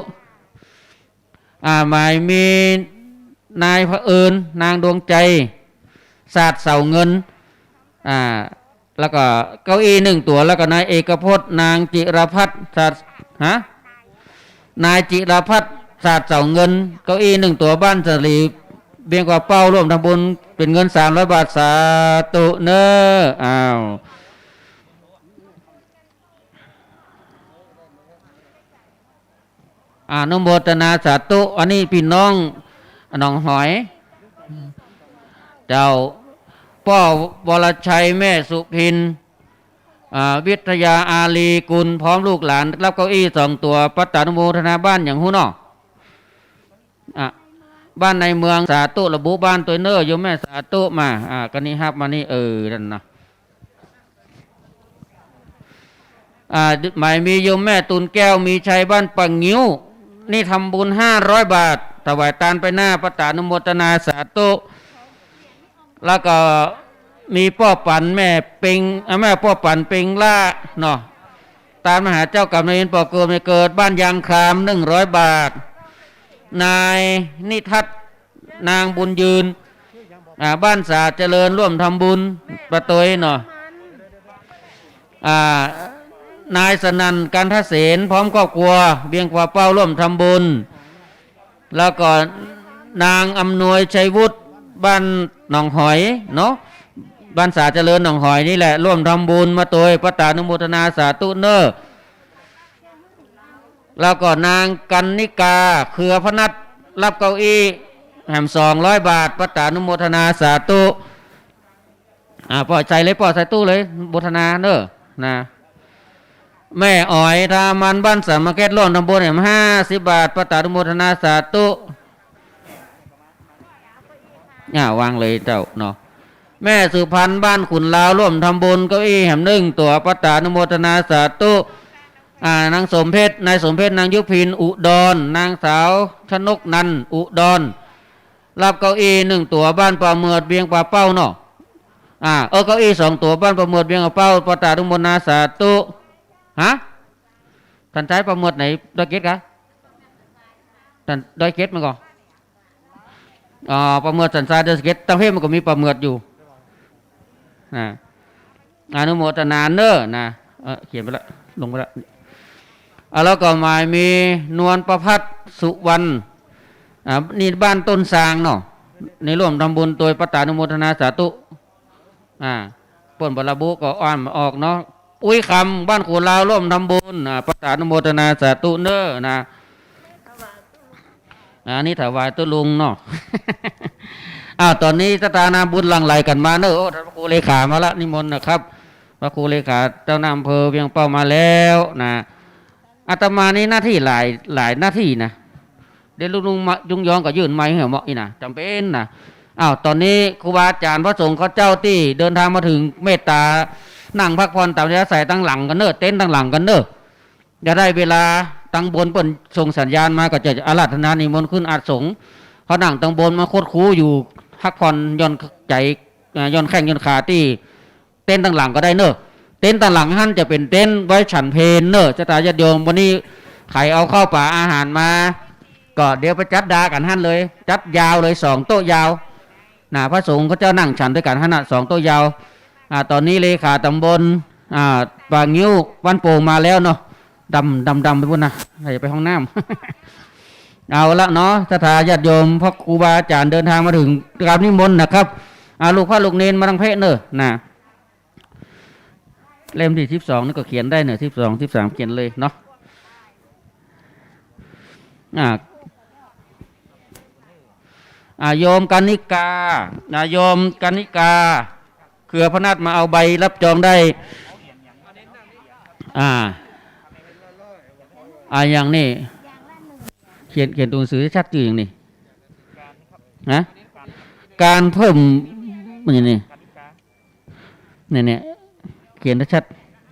อ่า หมายมีนายเผอิญ นางดวงใจ สาดเสาเงิน อ่า แล้วก็เก้าอี้นึ่งตั๋ว แล้วก็นายเอกพจน์ นางจิรพัฒน์ สาด ฮะ นายจิรพัฒน์ สาดเสาเงิน เก้าอี้นึ่งตั๋ว บ้านสลี เวียงป่าเป้า ร่วมทำบุญเป๋นเงินสามร้อยบาท สาธุเนาะ อ้าว อนุโมทนาสาธุ อันนี้ปี้น้องหนองหอย เจ้า ป้อวรชัย แม่สุพิน อ่า วิทยาอารีกุล พร้อมลูกหลาน รับเก้าอี้สองตั๋ว ปัตตานุโมทนา บ้านหยังฮู้เนาะ อ่ะ บ้านในเมือง สาธุ ระบุบ้านตวยเน่อ โยมแม่ สาธุ มา อ่า กั๋นนี้ฮับมานี่ เออ นั่นนะ อ่า หมายมีโยมแม่ตูนแก้ว มีชัย บ้านป่างิ้ว นี่ทำบุญห้าร้อยบาท ถวายตานไปหน้า ปัตตานุโมทนา สาธุ แล้วก็มีป้อปันแม่เป็ง อ่า แม่ป้อปันเป็งล่าเนาะ ตานมาหาเจ้ากรรมนายเวร ป้อเกิดแม่เกิด บ้านยางคาม หนึ่งร้อยบาท นายนิทัศน์ นางบุญยืน อ่า บ้านสาเจริญ ร่วมทำบุญมาตวยเนาะ อ่า นายสนั่น กันทเสน พร้อมครอบครัว เวียงป่าเป้า ร่วมทำบุญ แล้วก็นางอำนวย ชัยวุฒิ บ้านหนองหอยเนาะ บ้านสาเจริญหนองหอยนี่แหละ ร่วมทำบุญมาตวย ปัตตานุโมทนา สาธุ เน่อ แล้วก็นางกันนิกา เครือพนัส รับเก้าอี้แหม สองร้อยบาท ปัตตานุโมทนา สาธุ อ่า ป้อใส่เลย ป้อใส่ตู้เลย โมทนาเน่อ นะ แม่อ๋อย ทามัน บ้านสามมะเก็ด ร่วมทำบุญแหม ห้าสิบบาท ปัตตานุโมทนา สาธุ อ่า วางเลยเจ้าเนาะ แม่สุพรรณ บ้านขุนลาว ร่วมทำบุญเก้าอี้แหมหนึ่งตั๋ว ปัตตานุโมทนา สาธุ อ่า นางสมเพชร นายสมเพชร นางยุพิน อุดร นางสาวชนกนันท์ อุดร รับเก้าอี้หนึ่งตั๋ว บ้านป่าเมือด เวียงป่าเป้าเนาะ อ่า เออ เก้าอี้สองตั๋ว บ้านป่าเมือด เวียงป่าเป้า ปัตตานุโมทนา สาธุ ฮะ สันทรายป่าเมือดไหน ดอยเกตกะ สัน ดอยเกตมันก่อ อ่า ป่าเมือด สันทราย ดอยเกต ตะเภมันก็มีป่าเมือดอยู่ นะ อนุโมทนาเน่อ นะ เออ เขียนไปละ ลงไปละ อ่า แล้วก็หมายมีนวลประภัส สุวรรณ อ่า นี่บ้านต้นซางเนาะ นี่ร่วมทำบุญตวย ปัตตานุโมทนา สาธุ อ่า เปิ้นบ่ระบุก็อ่านบ่ออกเนาะ อุ้ยคำ บ้านขุนลาว ร่วมทำบุญ อ่า ปัตตานุโมทนา สาธุ เน่อ นะ อันนี้ถวายตุ๊ลุงเนาะ อ้าว ต๋อนนี้ศรัทธานาบุญหลั่งไหลกั๋นมาเน่อ โอ้ ท่านพระครูเลขามาละ นิมนต์นะครับ พระครูเลขาเจ้าหน้าอำเภอเวียงเป้ามาแล้วนะ อาตมานี่หน้าตี้หลาย หลายหน้าตี้นะ เดี๋ยวลุงๆ มา ลุงยองก็ยื่นไมค์หื้อเหมาะอี้นะ จ๋ำเป๋นนะ อ้าว ต๋อนนี้ครูบาอาจ๋ารย์พระสงฆ์ข้าเจ้าตี้เดินทางมาเถิง เมตต๋านั่งพักผ่อนต๋ามอัธยาศัยตังหลังกั๋นเน่อ เต็นท์ตังหลังกั๋นเน่อ จะได้เวลาตังบนเปิ้นส่งสัญญาณมาก็จะอาราธนานิมนต์ขึ้นอาสงฆ์ เขานั่งตังบนมาคดคูอยู่ พักผ่อนหย่อนใจ๋ อ่า หย่อนแข้งหย่อนขาตี้เต็นท์ตังหลังก็ได้เน่อ เต็นท์ตังหลังหั้นจะเป๋นเต็นท์ไว้ฉันเพลเน่อ ศรัทธาญาติโยม วันนี้ใผเอาข้าวป๋าอาหารมา ก็เดี๋ยวไปจัดดากั๋นหั้นเลย จัดยาวเลย สองโต๊ะยาว นะ พระสงฆ์เขาเจ้านั่งฉันตวยกั๋นหั้นน่ะ สองโต๊ะยาว อ่า ต๋อนนี้เลขาต๋ำบล อ่า ป่างิ้ว บ้านโป่งมาแล้วเนาะ ดำ ดำ ดำไปปู๊นนะ ใผจะไปห้องน้ำ เอาละเนาะ ศรัทธาญาติโยม พระครูบาอาจ๋ารย์เดินทางมาเถิง กราบนิมนต์นะครับ อ่า ลูกพระลูกเณรมาตังเพเน่อ นะ เล่มตี้สิบสองนี่ก็เขียนได้เน่อ สิบสอง สิบสาม เขียนเลยเนาะ อ่า อ่า โยมกนิกา อ่า โยมกนิกา เครือพนัส มาเอาใบรับจองได้ อ่า อ่า อย่างนี้ เขียน เขียนตั๋วหนังสือชัดๆ จื้ออย่างนี้ ฮะ การเพิ่ม มันอย่างนี้ เนี่ย เนี่ย เขียนชัด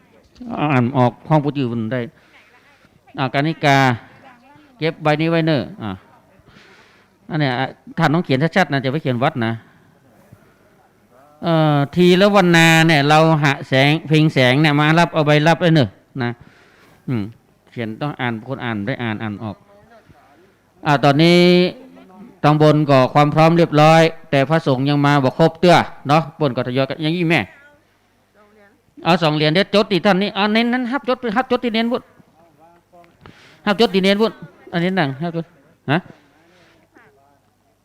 ๆ อ่านออก ฮ้องปู๊จื้อมันได้ อ่า กนิกา เก็บใบนี้ไว้เน่อ อ่า อันเนี้ย อ่ะ ท่านต้องเขียนชัดๆ นะ จะไปเขียนวัดนะ เอ่อ ทีละวันนาเนี่ย เราหะแสง เพ็งแสงเนี่ย มารับเอาใบรับไว้เน่อ นะ อืม เขียนต้องอ่าน คนอ่านได้อ่าน อ่านออก อ่า ต๋อนนี้ตังบนก็ความพร้อมเรียบร้อย แต่พระสงฆ์ยังมาบ่ครบเตื้อเนาะ เปิ้นก็ทยอยกั๋น อย่างอี้แม่ เอาสองเหรียญ เดี๋ยวจดตี้ต้านนี้ อ่า เณรนั้นฮับจด ฮับจดตี้เณรปุ้น ฮับจดตี้เณรปุ้น อันนี้นั่ง ฮับจด ฮะ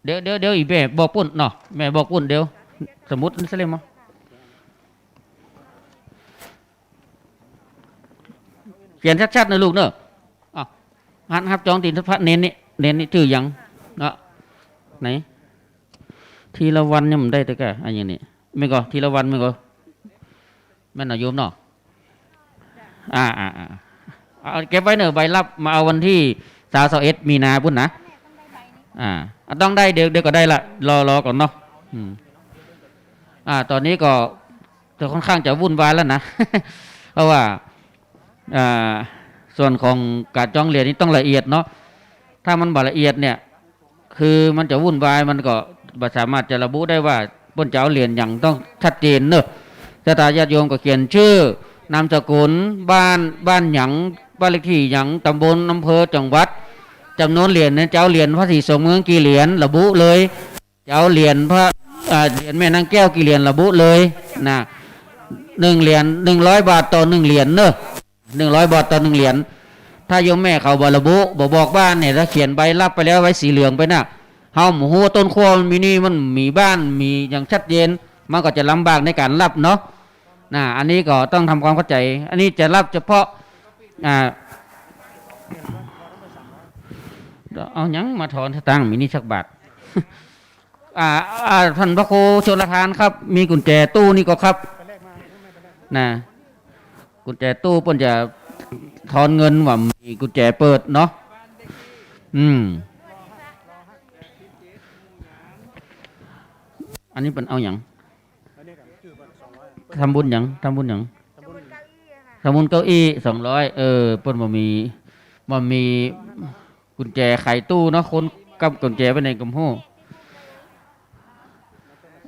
เดี๋ยว เดี๋ยว เดี๋ยว อีแม่บอกปุ้นเนาะ แม่บอกปุ้น เดี๋ยว สมุดนี่เสียเลยมั้ง เขียนชัดๆ นะลูกเนอะ อ้าว ฮับ ฮับจองตี้พระเณรนี่ เณรนี่จื้อหยัง เนาะ ไหน ทีละวันเนี่ยมันได้เตื้อก้า อะ อย่างนี้ แม่นก่อ ทีละวันแม่นก่อ แม่นเนาะโยมเนาะ อ่า อ่า อ่า เอาเก็บไว้เน่อ ใบรับมาเอาวันตี้ซาว ซาวเอ็ดมีนาปู๊นนะ อ่า อ่ะ ต้องได้ เดี๋ยว เดี๋ยวก็ได้ละ รอ รอก่อนเนาะ อืม อ่า ต๋อนนี้ก็จะค่อนข้างจะวุ่นวายแล้วนะ เพราะว่า อ่า ส่วนของก๋านจ้องเหรียญนี่ต้องละเอียดเนาะ ถ้ามันบ่ละเอียดเนี่ย คือมันจะวุ่นวาย มันก็บ่สามารถจะระบุได้ว่าเปิ้นจะเอาเหรียญหยัง ต้องชัดเจนเนาะ ศรัทธาญาติโยมก็เขียนชื่อ นามสกุล บ้าน บ้านหยัง บ้านเลขตี้หยัง ตำบล อำเภอ จังหวัด จ๋ำนวนเหรียญเนี่ย จะเอาเหรียญพระศรีสองเมืองกี่เหรียญ ระบุเลย จะเอาเหรียญพระ อ่า เหรียญแม่นางแก้วกี่เหรียญ ระบุเลยนะ หนึ่งเหรียญ หนึ่งร้อยบาทต่อหนึ่งเหรียญเนาะ หนึ่งร้อยบาทต่อหนึ่งเหรียญ ถ้าโยมแม่เขาบ่ระบุ บ่บอกบ้านเนี่ย ถ้าเขียนใบรับไปแล้วไว้สีเหลืองไปน่ะ เฮาบ่ฮู้ต้นขั้วมันมีนี่ มันมีบ้าน มีอย่างชัดเจน มันก็จะลำบากในก๋านรับเนาะ นะ อันนี้ก็ต้องทำความเข้าใจ อันนี้จะรับเฉพาะ อ่า เอาหยังมาถอนสตางค์มีนี่สักบาท อ่า อ่า ต้านพระครูชลทานครับ มีกุญแจตู้นี่ก่อครับ นะ กุญแจตู้เปิ้นจะถอนเงินว่ามีกุญแจเปิดเนาะ อืม อันนี้เปิ้นเอาหยัง ทำบุญหยัง ทำบุญหยัง ทำบุญเก้าอี้สองร้อย เออ เปิ้นบ่มี บ่มีกุญแจไขตู้เนาะ คนกำกุญแจไปไหนก็บ่ฮู้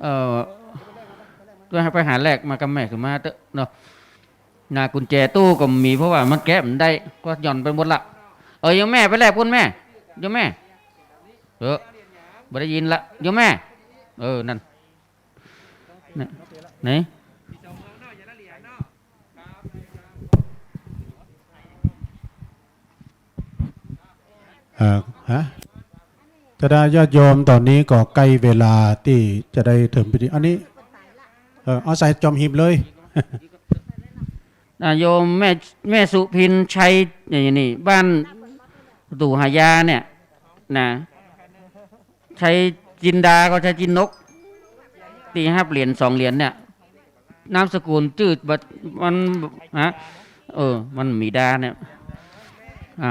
เอ่อ ไปหาแลกมากับแม่ขึ้นมาเต๊อะเนาะ นะ กุญแจตู้ก็บ่มี เพราะว่ามันแกะบ่ได้ ก็หย่อนไปหมดละ เออ โยมแม่ไปแลกปู๊นแม่ โยมแม่ เออ บ่ได้ยินละ โยมแม่ เออ นั่น ไหน ไหน เอ่อ ฮะ ศรัทธาญาติโยม ต๋อนนี้ก็ใก้เวลาตี้จะได้เถิงพิธี อันนี้ เอ่อ เอาใส่จอมหีบเลย อ่ะ โยมแม่ แม่สุพินชัย นี่ นี่ บ้านประตู๋หายาเนี่ย นะ ชัยจินดาก็ชัยจินนก ตี้ฮับเหรียญสองเหรียญเนี่ย นามสกุลจื้อบัด มัน ฮะ เออ มันมีดาเนี่ย อ่า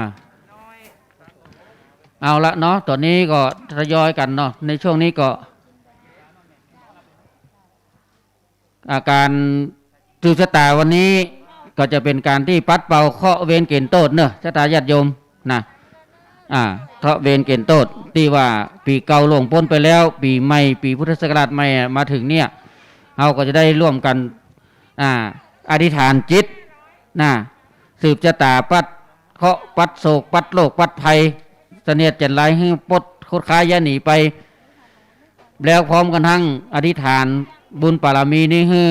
เอาละเนาะ ต๋อนนี้ก็ทยอยกั๋นเนาะ ในช่วงนี้ก็ อ่า ก๋านสืบชะตาวันนี้ก็จะเป๋นก๋านตี้ปัดเป่าเคราะห์เวรเกณฑ์โต้ษเนาะ ศรัทธาญาติโยมนะ อ่า เคราะห์เวรเกณฑ์โต้ษ ตี้ว่าปี๋เก่าล่วงป๊นไปแล้ว ปี๋ใหม่ ปี๋พุทธศักราชใหม่อะ มาเถิงเนี่ย เฮาก็จะได้ร่วมกั๋น อ่า อธิษฐานจิตนะ สืบชะตาปัดเคราะห์ ปัดโศก ปัดโรค ปัดภัย เสนียดจัญไรหื้อป๊นคดคล้ายยะหนีไป แล้วพร้อมกั๋นทั้งอธิษฐานบุญบารมีนี้หื้อ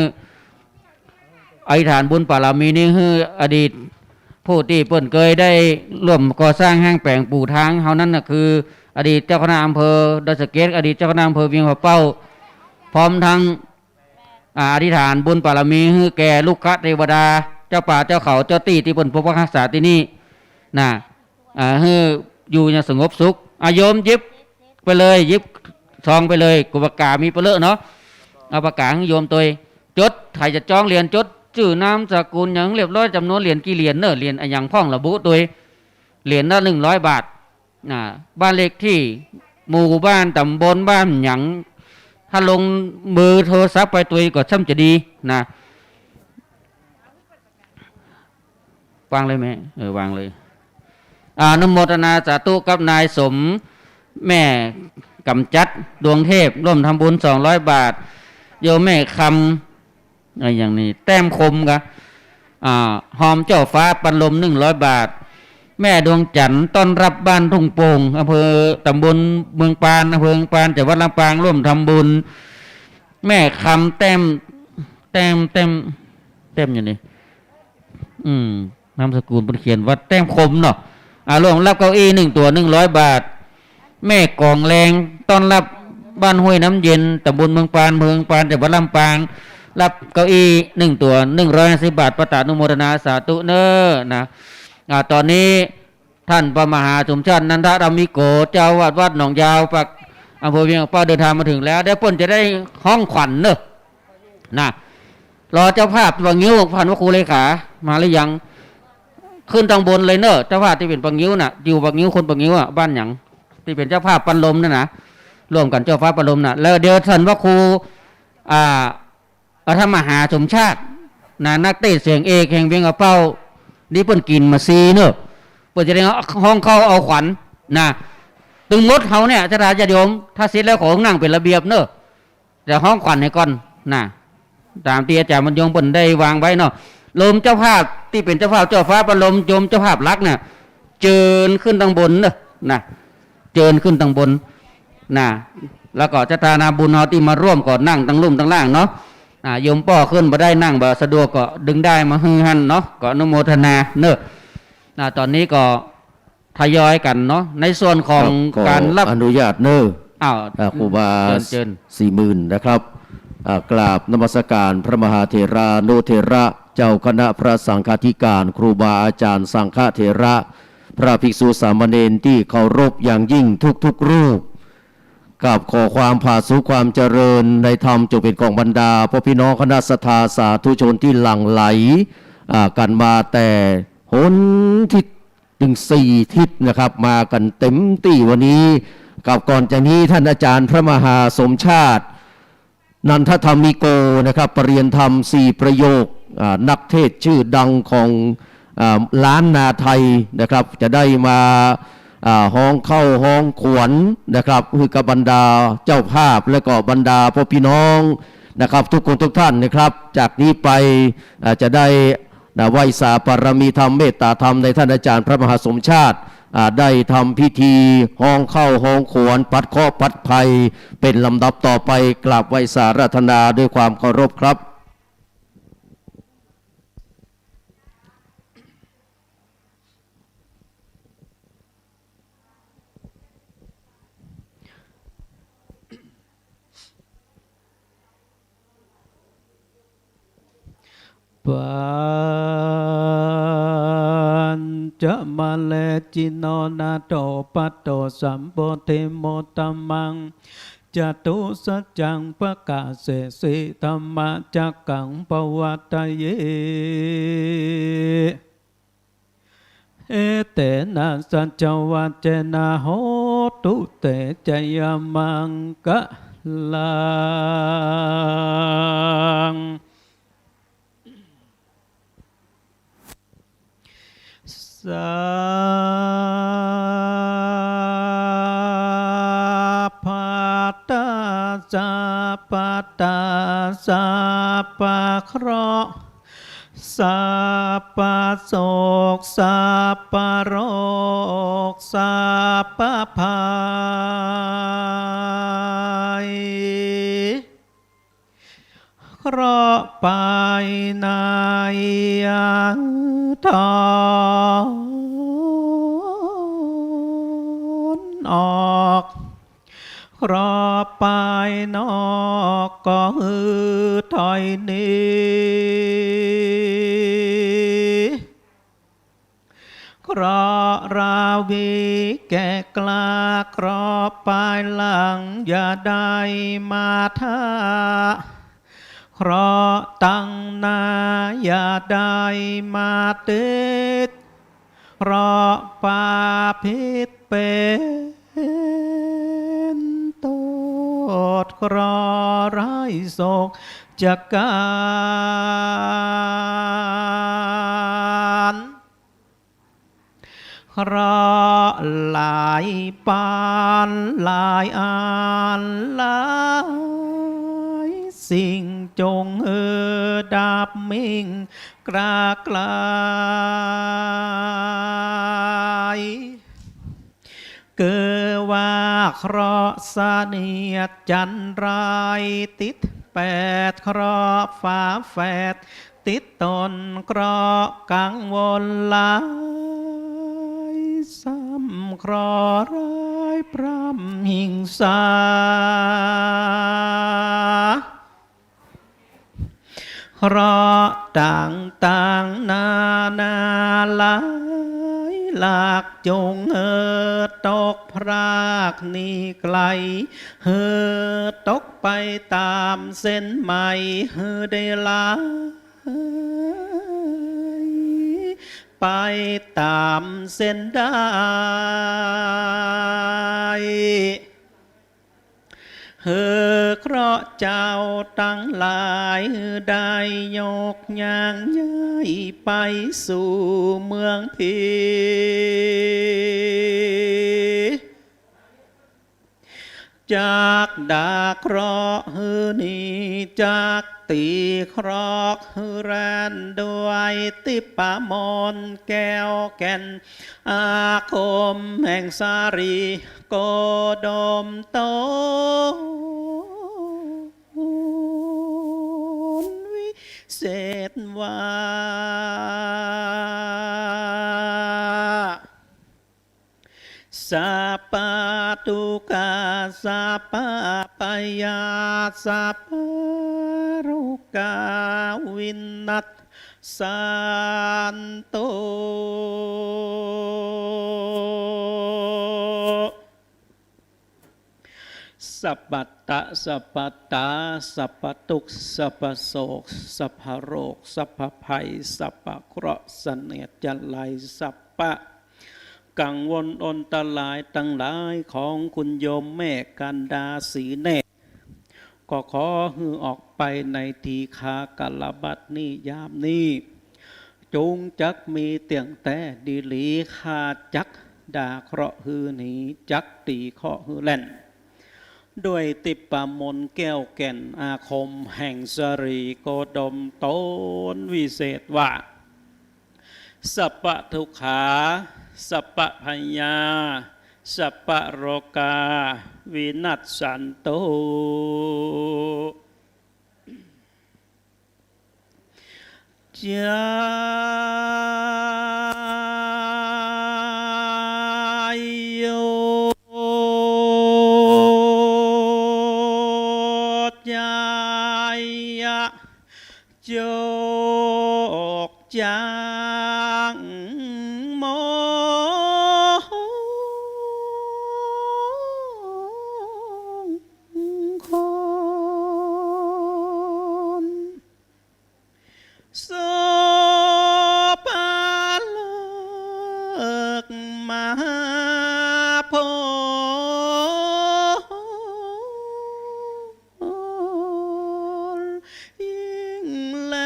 อธิษฐานบุญบารมีนี้หื้ออดีตผู้ตี้เปิ้นเกยได้ร่วมก่อสร้างแห้งแป๋งปูทางเฮานั้นน่ะ คืออดีตเจ้าคณะอำเภอดอยสะเก็ด อดีตเจ้าคณะอำเภอเวียงผาเป้า พร้อมทั้ง อ่า อธิษฐานบุญบารมีหื้อแก่ลูกขเทวดา เจ้าป่าเจ้าเขาเจ้าตี้ตี้เปิ้นปกปักรักษาตี้นี่นะ อ่า หื้ออยู่อย่างสงบสุข อ่ะ โยมหยิบไปเลย หยิบซองไปเลย กู้ปากก๋ามีเปาะเลอะเนาะ เอาปากก๋าหื้อโยมตวย จด ใผจะจ้องเหรียญ จดจื้อนามสกุลหยังเรียบร้อย จ๋ำนวนเหรียญกี่เหรียญเนาะ เหรียญอะหยังพ่องระบุตวย เหรียญละหนึ่งร้อยบาท อ่า บ้านเลขตี้ หมู่บ้าน ต๋ำบล บ้านหยัง ถ้าลงเบอร์โทรศัพท์ไปตวยก็ซ้ำจะดีนะ วางเลยแม่ เออ วางเลย อนุโมทนาสาธุกับนายสม แม่กำจัด ดวงเทพ ร่วมทำบุญสองร้อยบาท โยมแม่คำ อะ อย่างนี้ แต้มคมกะ อ่า หอมเจ้าฟ้าปันลม หนึ่งร้อยบาท แม่ดวงจันทร์ต้อนรับบ้านทุ่งโป่ง อำเภอ ต๋ำบลเมืองปาน อำเภอเมืองปาน จังหวัดลำปาง ร่วมทำบุญ แม่คำแต้ม แต้ม แต้ม แต้มอย่างนี้ อืม นามสกุลเปิ้นเขียนว่าแต้มคมเนาะ อ่า ร่วมรับเก้าอี้หนึ่งตั๋ว หนึ่งร้อยบาท แม่กองแรง ต้อนรับบ้านห้วยน้ำเย็น ต๋ำบลเมืองปาน อำเภอเมืองปาน จังหวัดลำปาง รับเก้าอี้หนึ่งตั๋ว หนึ่งร้อยห้าสิบบาท ปะตะอนุโมทนาสาธุเน้อนะ อ่า ต๋อนนี้ ท่านพระมหาสมชาตินันทธรรมิโก เจ้าอาวาสวัดหนองยาว ประ อำเภอเวียงป่าเป้าเดินทางมาถึงแล้ว เดี๋ยวเปิ้นจะได้ฮ้องขวัญเนอะ นะ รอเจ้าภาพป่างิ้ว ท่านพระครูเลขา มาหรือยัง ขึ้นตังบนเลยเนอะ เจ้าภาพตี้เป๋นป่างิ้วน่ะ อยู่ป่างิ้ว คนป่างิ้วอะ บ้านหยัง ตี้เป๋นเจ้าภาพปันลมนั่นนะ ร่วมกั๋นเจ้าภาพปันลมน่ะ แล้วเดี๋ยวท่านพระครู อ่า อาธรรมมหาสมชาติ นะ นักเตสน์เสียงเอกแห่งเวียงป่าเป้า นี่เปิ้นกิ๋นมาซีเนอะ เปิ้นจะได้ฮ้องเข้าเอาขวัญ นะ ตึงหมดเฮาเนี่ย ศรัทธาญาติโยม ถ้าเสร็จแล้วขอนั่งเป๋นระเบียบเนอะ จะฮ้องขวัญหื้อก่อน นะ ต๋ามตี้อาจ๋ารย์บรรยงเปิ้นได้วางไว้เนาะ โยมเจ้าภาพตี้เป๋นเจ้าภาพเจ้าฟ้าปันลม โยมเจ้าภาพหลักเนี่ย เจิญขึ้นตังบนเนอะ นะ เจิญขึ้นตังบน นะ แล้วก็ศรัทธานาบุญเฮาตี้มาร่วมก็นั่งตังลุ่มตังล่างเนาะ อ่า โยมป้อขึ้นบ่ได้ นั่งบ่สะดวกก็ดึงได้มาหื้อหั้นเนาะ ก็อนุโมทนาเนอะ นะ ต๋อนนี้ก็ทยอยกั๋นเนาะ ในส่วนของ ครับ ก๋านรับ ขออนุญาตเนอะ อ้าว อ่า ครูบา เจิญ เจิญ สี่หมื่นนะครับ อ่า กราบนมัสการพระมหาเถรานุเถระ เจ้าคณะพระสังฆาธิการ ครูบาอาจ๋ารย์สังฆเถระ พระภิกษุสามเณรตี้เคารพอย่างยิ่งทุกๆรูป กราบขอความผาสุกความเจริญในธรรมจงเป๋นของบรรดาพ่อพี่น้องคณะศรัทธาสาธุชนตี้หลั่งไหล อ่า กั๋นมาแต่หนทิศ ตึงสี่ทิศนะครับ มากั๋นเต๋มตี้วันนี้ กับก่อนจากนี้ท่านอาจ๋ารย์พระมหาสมชาติ นันทธรรมิโกนะครับ ประเรียนธรรมสี่ประโยค อ่า นักเทศน์จื้อดังของ อ่า ล้านนาไทยนะครับ จะได้มา อ่า ฮ้องเข้าฮ้องขวัญนะครับ หื้อกับบรรดาเจ้าภาพและก็บรรดาพ่อพี่น้องนะครับ ทุกคนทุกท่านนะครับ จากนี้ไป อ่า จะได้ นะ ไหว้สาบารมีธรรม เมตตาธรรมในท่านอาจ๋ารย์พระมหาสมชาติ อ่า ได้ทำพิธีฮ้องเข้าฮ้องขวัญ ปัดเคราะห์ปัดภัย เป๋นลำดับต่อไป กราบไหว้สาอาราธนาด้วยความเคารพครับ ปัญจมาเลจิโนนาโถปัตโตสัมโพธิมุตตมัง จตุสัจจังปกาเสสิ ธัมมจักขังปวัตตเย เอเตนะสัจจวจจนะ โหตุเต จยมังคลัง สัพพะตา สัพพะตา สัพพะเคราะห์ สัพพะโศก สัพพะโรค สัพพะภัย เคราะห์ภายในถอนออก เคราะห์ภายนอกก็หื้อถอยหนี เคราะห์ราวีแก่กล้า เคราะห์ภายหลังอย่าได้มาท้า เคราะห์ตังหน้าอย่าได้มาติด เคราะห์ปาพิษเป๋นต้น เคราะห์ร้ายโศกจักกั๋น เคราะห์หลายปานหลายอันหลายสิ่ง จงหื้อดับมิ่งกล้าไกล คือว่าเคราะห์เสนียดจัญไรติดแปด เคราะห์ฝาแฝดติดตน เคราะห์กังวลหลายซ้ำ เคราะห์ร้ายพร่ำหิงสา เคราะห์ต่างๆ นานาหลายหลาก จงหื้อ ตกพรากหนีไกล หื้อตกไปต๋ามเส้นไหม หื้อได้หลาย ไปต๋ามเส้นได้ หื้อเคราะห์เจ้าตังหลาย หื้อได้ยกย่างย้ายไปสู่เมืองผี จักด่าเคราะห์หื้อหนี จักตี๋เคราะห์หื้อแล่น ด้วยทิพมนต์แก้วแก่น อาคมแห่งสาลีโคดมตน วิเศษว่า สัพพะทุกขา สัพพะพยา สัพพะโรคา วินัสสันตุ สัพพะตะ สัพพะตา สัพพะทุกข์ สัพพะโศก สัพพะโรค สัพพะภัย สัพพะเคราะห์เสนียดจัญไร สัพพะกังวลอันตรายตังหลายของคุณโยมแม่กันดาศรีเนตร ก็ขอหื้อออกไปในทีฆากาลบัดนี้ยามนี้ จุงจักมีเตี้ยงแต๊ดีหลี ข้าจักด่าเคราะห์หื้อหนี จักตี๋เคราะห์หื้อแล่น ด้วยทิพมนต์แก้วแก่นอาคมแห่งสาลีโคดมตนวิเศษว่า สัพพะทุกขา สัพพะพยา สัพพะโรคา วินัสสันตุ จายุ จายะ โจกจังมงคล โสภาเลิกมหาโพธิ์ ยิ่งแล้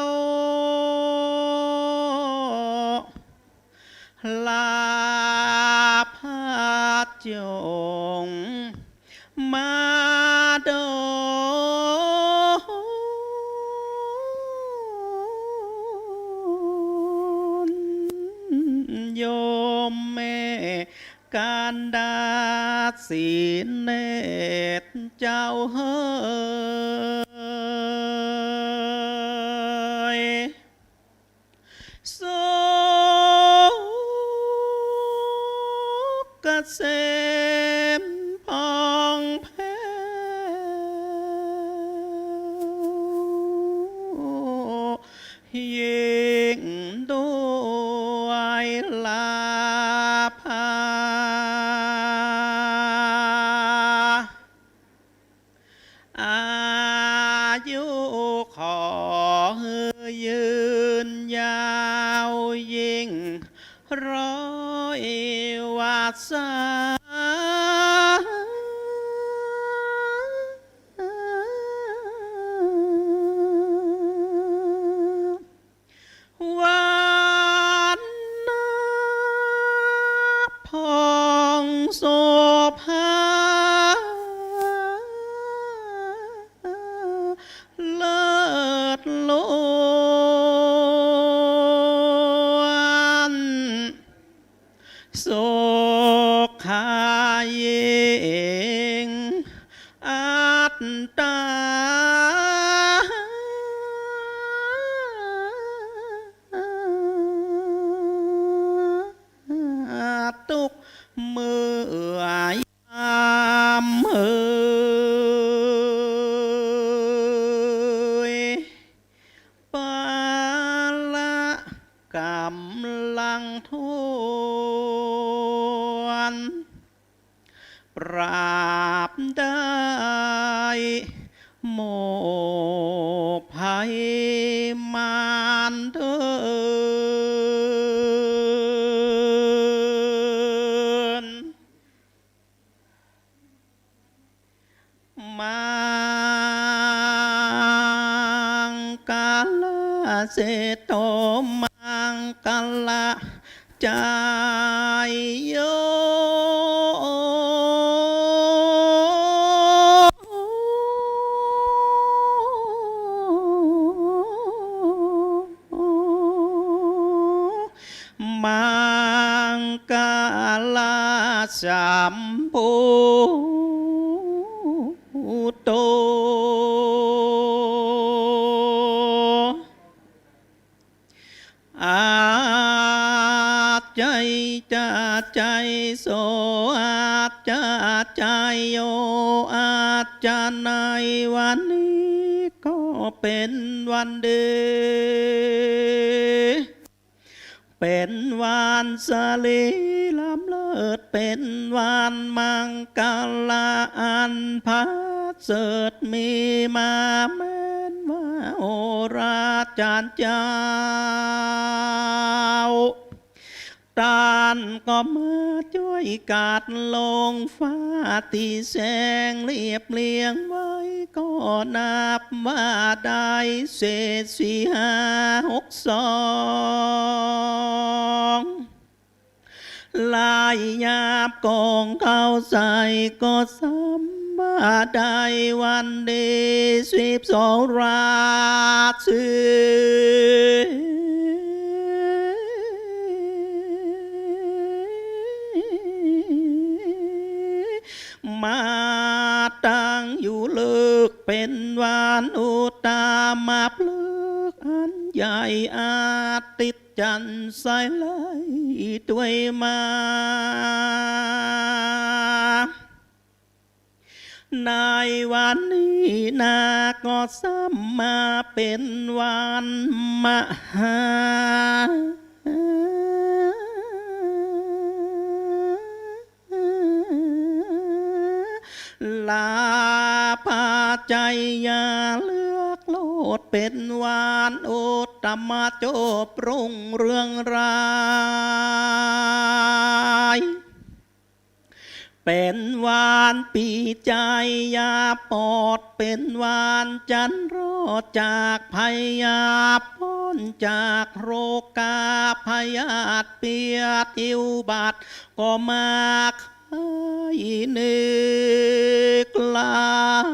ว ลาพระจงมาดล โยมแม่ กันดาศรีเนตรเจ้าเฮย สุขเกษมผ่องแผ้ว ยิ่งด้วยลาภา อายุขอหื้อยืนยาวยิ่งร้อยวัสสา วรรณะผ่องโสภา เลิศล้วน สุขายิ่งอัตตา ทุกเมื่อยามเฮย ปาละก ก๋ำลังถ้วน ปราบได้หมกภัยมารเถิด มังคละเสโถ มังคละจายโย มังคละสัมพุทโธ อาจจะ อาจจะ อาจจะ อาจจะ อาจจะ ในวันนี้ก็เป๋นวันดี เป๋นวันสะหลีล้ำเลิศ เป๋นวันมังคละอันประเสริฐ มีมาแม่นว่าโอราจารย์เจ้า ต้านก็มาจ้วยกัดลงฟ้าตี้แสงเรียบเรียงไว้ ก็นับว่าได้เศษสี่ห้าหกสอง ลายหยาบกองเข้าใส่ก็ซ้ำว่าได้วันดีสิบสองราศี มาตั้งอยู่เลิกเป๋นวันอุตตมะเลิกอันใหญ่ อาทิตย์จันทร์ใสไหลตวยมา ในวันนี้นาก็ซ้ำมาเป๋นวันมหา ลาภาชัยยาเลือกโลดเป๋นวันอุตตมะจบรุ่งเรืองราย เป๋นวันปีชัยยาปลอด เป๋นวันจันทร์รอดจากภัยยา ป๊นจากโรคาพยาธิเปียดอิวบัติ ก็มาไข้เนกลาย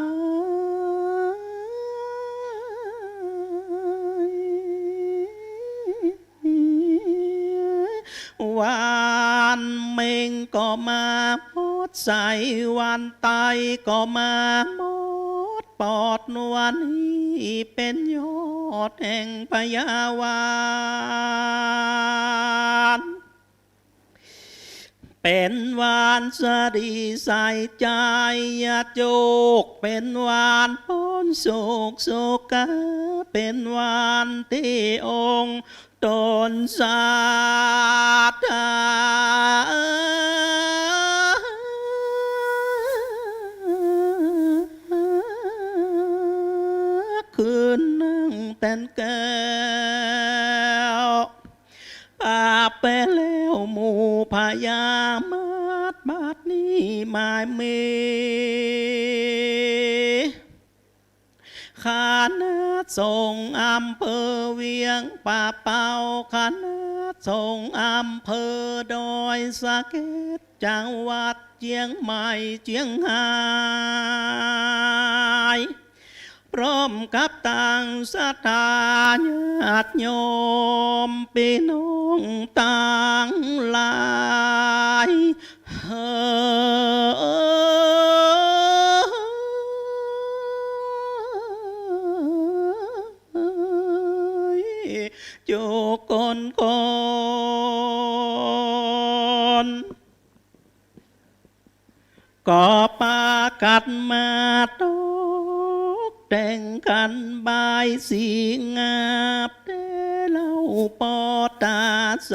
วันเม็งก็มาหมด ไส้วันไตก็มาหมดปอด วันนี้เป๋นยอดแห่งพยาบาล เป๋นวันสะหลีใส่ชัยโจค เป๋นวันป๊นโศกโศกา เป๋นวันตี้องค์ต๋นศรัทธา ขึ้นนั่งแตนแก้ว ปราบไปแล้วหมู่พญามาร บัดนี้หมายมี คณะสงฆ์อำเภอเวียงป่าเป้า คณะสงฆ์อำเภอดอยสะเก็ด จังหวัดเจียงใหม่เจียงฮาย พร้อมกับตังศรัทธาญาติโยมปี้น้องตังหลาย เฮ้ย จุคนคน ก็ปากั๋นมาตกแต่งกั๋นบายสีงาม แต่เล่า ปอดตาใส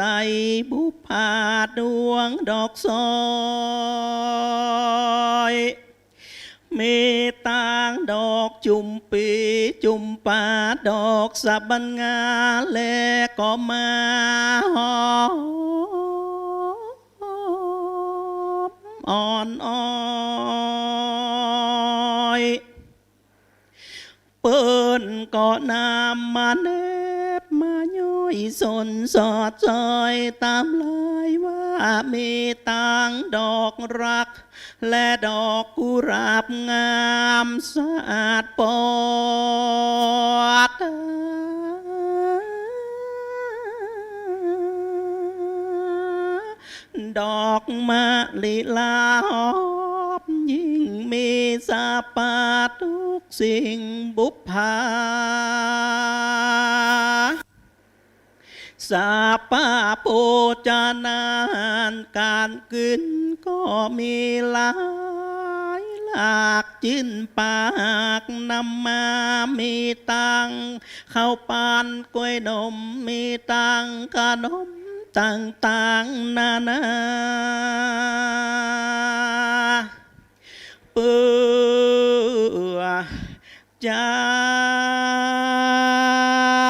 บุปผาดวงดอกสร้อย มีตังดอกจุ่มปี๋ จุ่มป๋า ดอกสะบันงา และก็มาหอม อ่อนอ้อย เปิ้นก็นำมาแนบมาย้อยสนสอดสอยต๋ามลายว่า มีตังดอกรัก และดอกกุหลาบงามสะอาดปอด ดอกมะลิลาหอม ยิ่งมีสรรพะทุกสิ่งบุปผา สรรพะโภชนาหารก๋านกิ๋นก็มีหลายหลาก จื้นปากนำมา มีตังข้าวปั๋นก๋วยหนม มีตังขนมต่างๆ นานา เปื้อ จั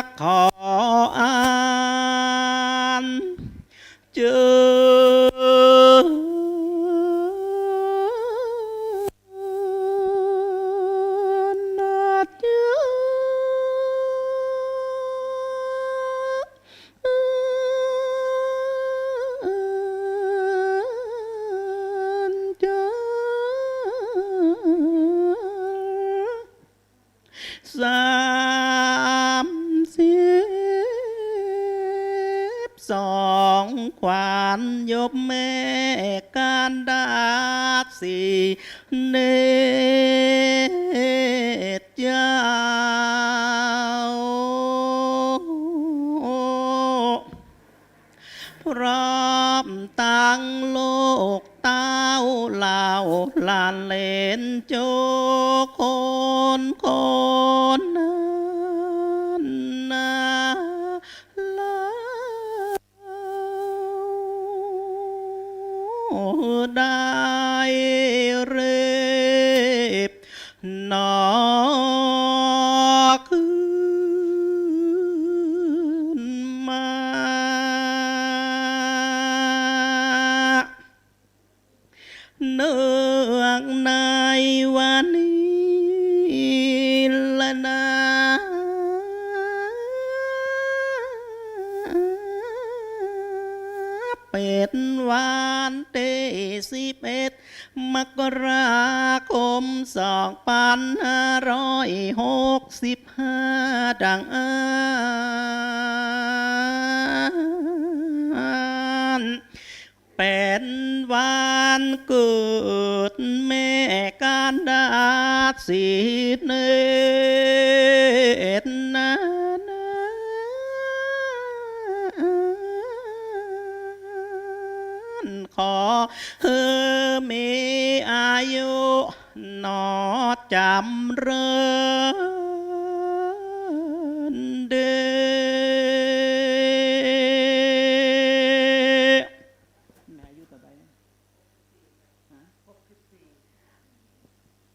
กขออัญเจิญ สามสิบสอง ขวัญยบแม่กันดารสีเนตรเจ้า พร้อมตังลูกเต้าเหล่าหลานเหลนโจคนคนนั้นนาลา ได้เรียบ หนอคืนมา เนื่องในวันนี้ละนา เป๋นวันตี้สิบเอ็ด มกราคม สองปันห้าร้อยหกสิบห้า ดังอั้น เป๋นวันเกิดแม่กันดารสีเนตรนานา ขอหื้อมีอายุหนอจ๋ำเริญเด้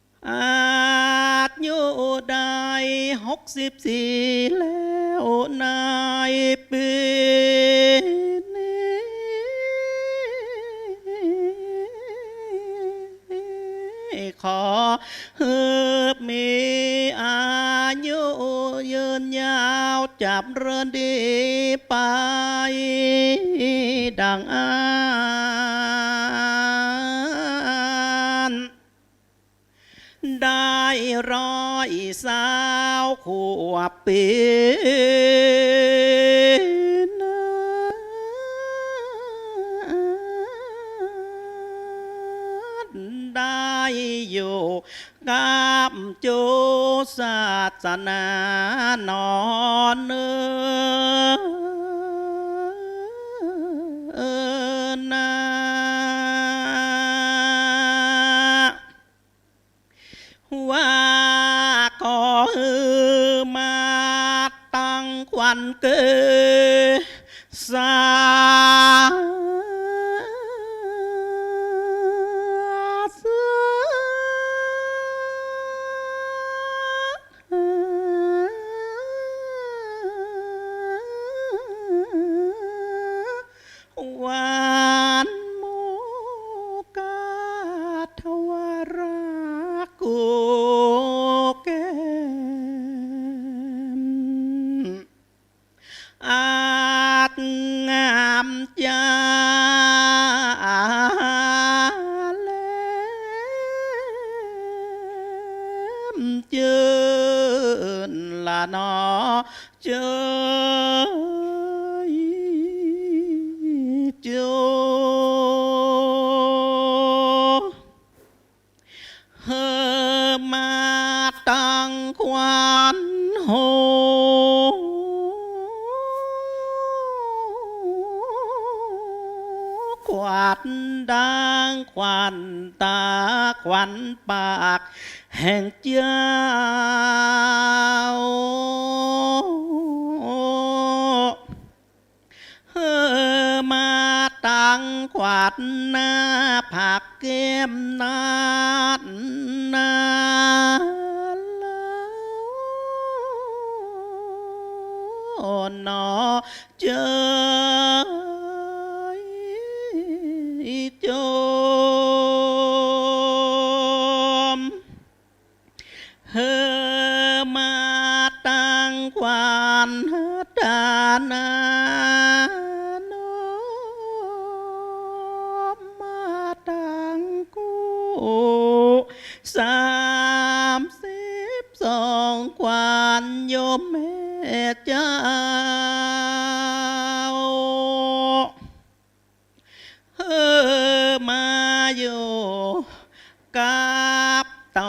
อ อายุได้หกสิบสี่แล้วในปี๋นี้ ขอหื้อมีอายุยืนยาวจ๋ำเริญดีไปดังอั้น ได้ร้อยซาวขวบปี๋นั้น ได้อยู่กับจุศาสนาหนอเน่อนา ว่าขอหื้อมาตั้งขวัญเกิ สา วันหมู่กาถวาระกูแก้ม อัดงามจาแหลมจื้นละหนอ เจ้ยโจ หื้อมาตังขวัญหู ขวัญดังขวัญต๋า ขวัญปากแห่งเจ้า หื้อมาตังขวัญหน้าผากแก้มนั้นนาแล้วหนอ เจ้ยโจม หื้อมาตังขวัญต๋านาน้อมมาตังกู้ สามสิบสองขวัญโยมแม่เจ้า หื้อมาอยู่กับโต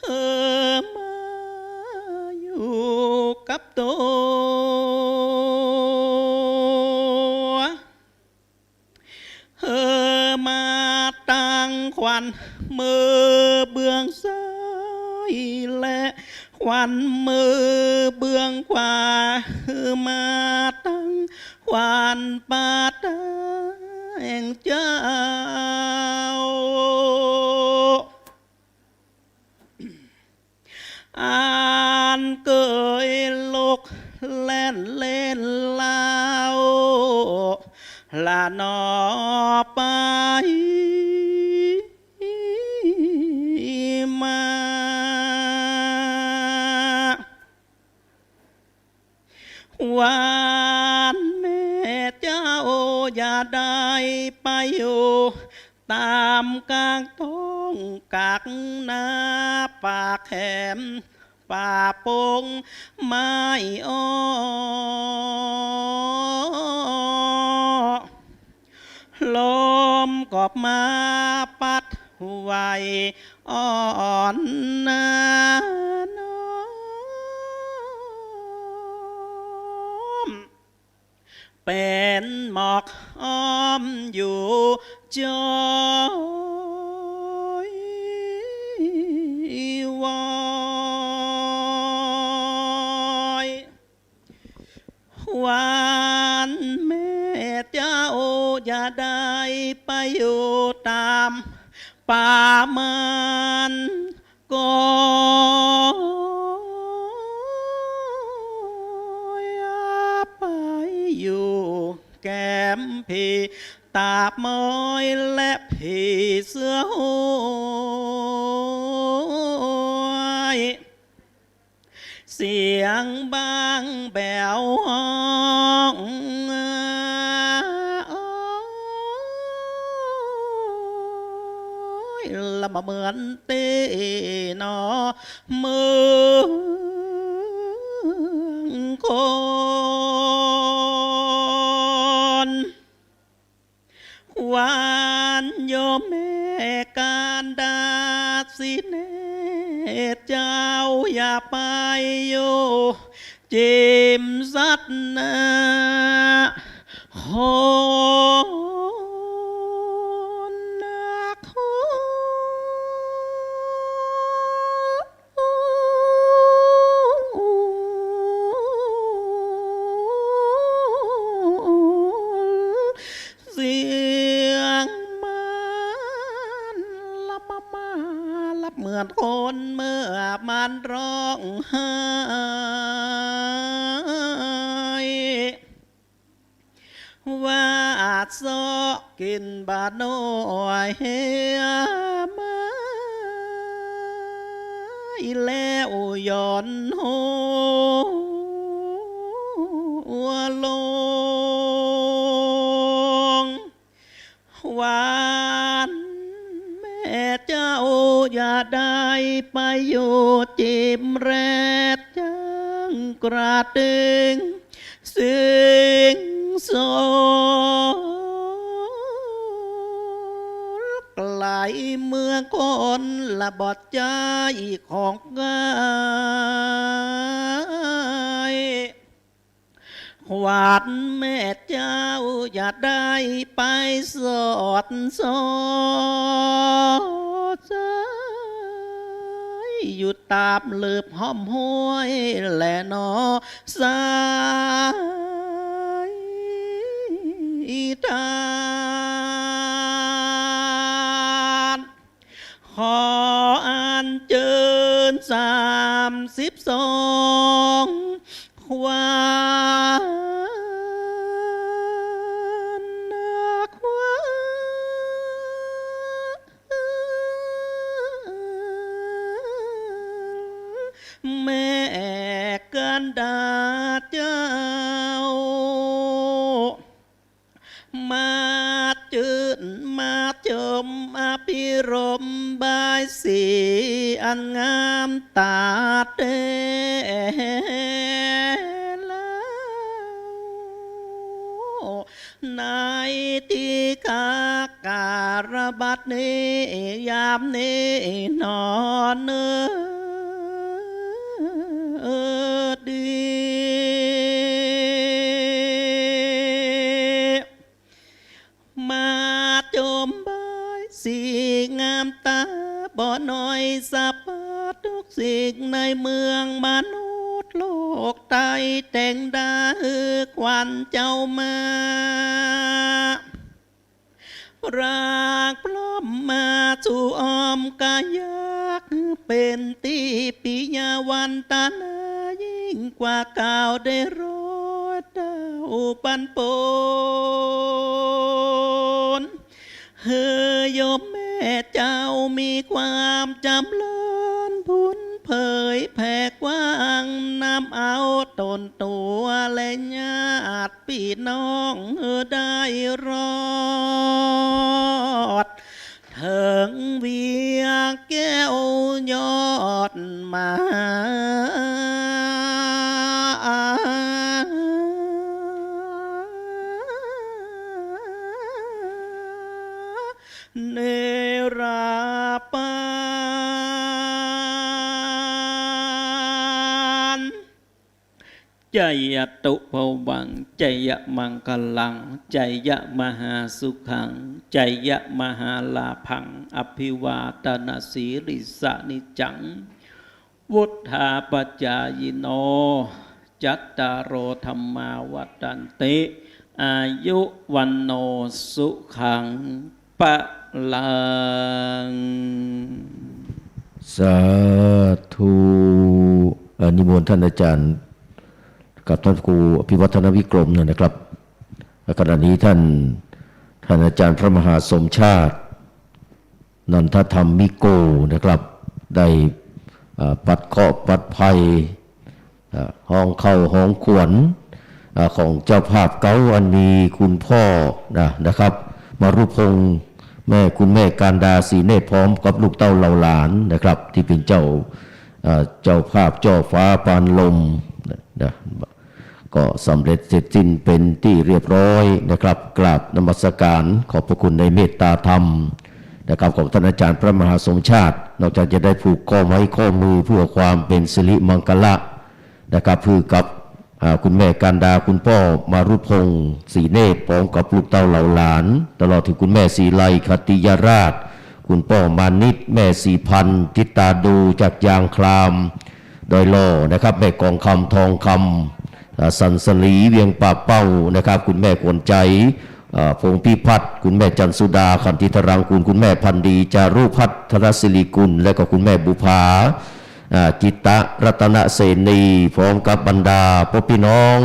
หื้อมาอยู่กับโต หื้อมาตังขวัญมือเบื้องซ้าย และขวัญมือเบื้องขวา หื้อมาตังขวัญป้าแตงเจ้า อันเกยลุกแล่นเล่นลาวละหนอไปมา วันแม่เจ้าอย่าได้ไปอยู่ต๋ามกลางต้งกักนาป่าแขมป่าปงไม้อ้อ ลมก็มาปัดไหวอ่อนนาน้อม เป๋นหมอกอ้อมอยู่จ้อยว้อย วันแม่เจ้าอย่าได้ไปอยู่ต๋ามป่ามันก็อย่าไปอยู่แกมผีตาบมอยและผีเสื้อโหย เสียงบางแบ๋วฮ้อง โอ๊ย ละมาเหมือนตี้หนอเมืองคน ขวัญโยมแม่กันดาสิเนตรเจ้าอย่าไปอยู่จิมสัตว์นา ข คนนัก เสียงมันละมามาลับเหมือนคนเมื่อมันร้องไห้ ว่าเซาะกิ๋นบ่าน้อยไม้แล้วหย่อนหัวลง ขวัญแม่เจ้าอย่าได้ไปอยู่จิมแรดจั้งกระเตง สิงสล ไก๋เมืองคนละบ่ใจ้ของใก้ ขวัญแม่เจ้าอย่าได้ไปสอดส่อง อยู่ต๋ามเลิบฮ่อมห้วยแลนอ สายทาน ขออัญเจิญสามสิบสอง ขวัญ ขวัญ แม่กันดาเจ้า มาจื้นมาจมอภิรมย์บายศรีอันงามต๋าแต๊แล้ว ในตี้ข้าก๋าละบัดนี้ ยามนี้หนอเนอ ดี มาจมบายศรีงามต๋า บ่น้อยสะพาดทุกสิ่งในเมืองมนุษย์โลกไต๋ แต่งดาหื้อขวัญเจ้ามา ปรากพร้อมมาสู่อ้อมกายัก เป๋นตี้ปิยะวันตนายิ่งกว่าเก่าได้ร้อยเต้าปันปน หื้อโยมแม่เจ้ามีความจ๋ำเริญพูนเผยแผ่กว้าง นำเอาต๋นตั๋วและญาติปี้น้องหื้อได้รอด เถิงเวียงแก้วยอดมหา เนรปาน จยะตุภวัง จยะมังคลัง จยะมหาสุขัง จยะมหาลาภัง อภิวาทนสีลิสสะนิจจัง วุฑฒาปจายิโน จัตตาโรธัมมาวัฑฒันติ อายุวัณโณสุขัง พลัง สาธุ เอ่อ นิมนต์ท่านอาจารย์กับท่านครูอภิวัฒนวิกรมนะครับ ขณะนี้ท่าน ท่านอาจารย์พระมหาสมชาติ นันทธรรมิโกนะครับ ได้ เอ่อ ปัดเคราะห์ปัดภัย เอ่อ ฮ้องเค้าฮ้องขวัญ เอ่อ ของเจ้าภาพเก๊า อันมีคุณพ่อนะ นะครับ มรุพงษ์ แม่ คุณแม่การดาศรีเนตร พร้อมกับลูกเต้าเหล่าหลานนะครับ ตี้เป๋นเจ้า เอ่อ เจ้าภาพจ้อฟ้าปานลมนะ นะ ก็สำเร็จเสร็จสิ้นเป๋นตี้เรียบร้อยนะครับ กราบนมัสการขอบพระคุณในเมตตาธรรมนะครับ ของท่านอาจารย์พระมหาสมชาติ นอกจากจะได้ผูกข้อไม้ข้อมือเพื่อความเป๋นสิริมังคละนะครับ คือกับ อ่า คุณแม่กันดา คุณป้อมารุพงษ์ ศรีเนตร พร้อมกับลูกเต้าเหล่าหลาน ตลอดถึงคุณแม่ศรีไล ขัตติยราช คุณป้อมานิต แม่ศรีพันธ์ จิตตาดู จากยางคลาม ดอยหล่อนะครับ แม่กองคำ ทองคำ อ่า สันสลี เวียงป่าเป้านะครับ คุณแม่ขวัญใจ อ่า พงษ์พิพัฒน์ คุณแม่จันทร์สุดา ขันติธารังกูล คุณแม่พันธ์ดี จารุพัฒน์ ธนศิริกุล และก็คุณแม่บุภา อ่า จิตตะรัตนเสนี พร้อมกับบรรดาป้อปี้น้อง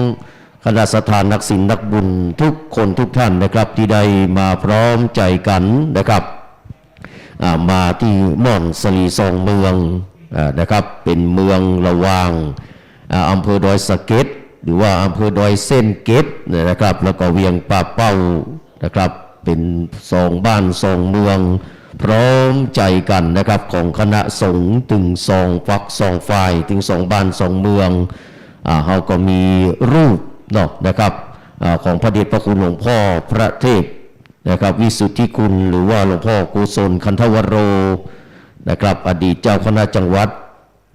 คณะศรัทธานักศีลนักบุญทุกคนทุกท่านนะครับ ตี้ได้มาพร้อมใจ๋กั๋นนะครับ อ่า มาตี้ม่อนสะหลีส่องเมือง อ่า นะครับ เป๋นเมืองระหว่าง อ่า อำเภอดอยสะเก็ด หรือว่าอำเภอดอยเส้นเก็ดนะครับ แล้วก็เวียงป่าเป้านะครับ เป๋นสองบ้านสองเมือง พร้อมใจ๋กั๋นนะครับ ของคณะสงฆ์ตึงสองฝักสองฝ่าย ตึงสองบ้านสองเมือง อ่า เฮาก็มีรูปเนาะนะครับ อ่า ของพระเดชพระคุณหลวงพ่อพระเทพนะครับ วิสุทธิคุณ หรือว่าหลวงพ่อกุศลคันธวโรนะครับ อดีตเจ้าคณะจังหวัด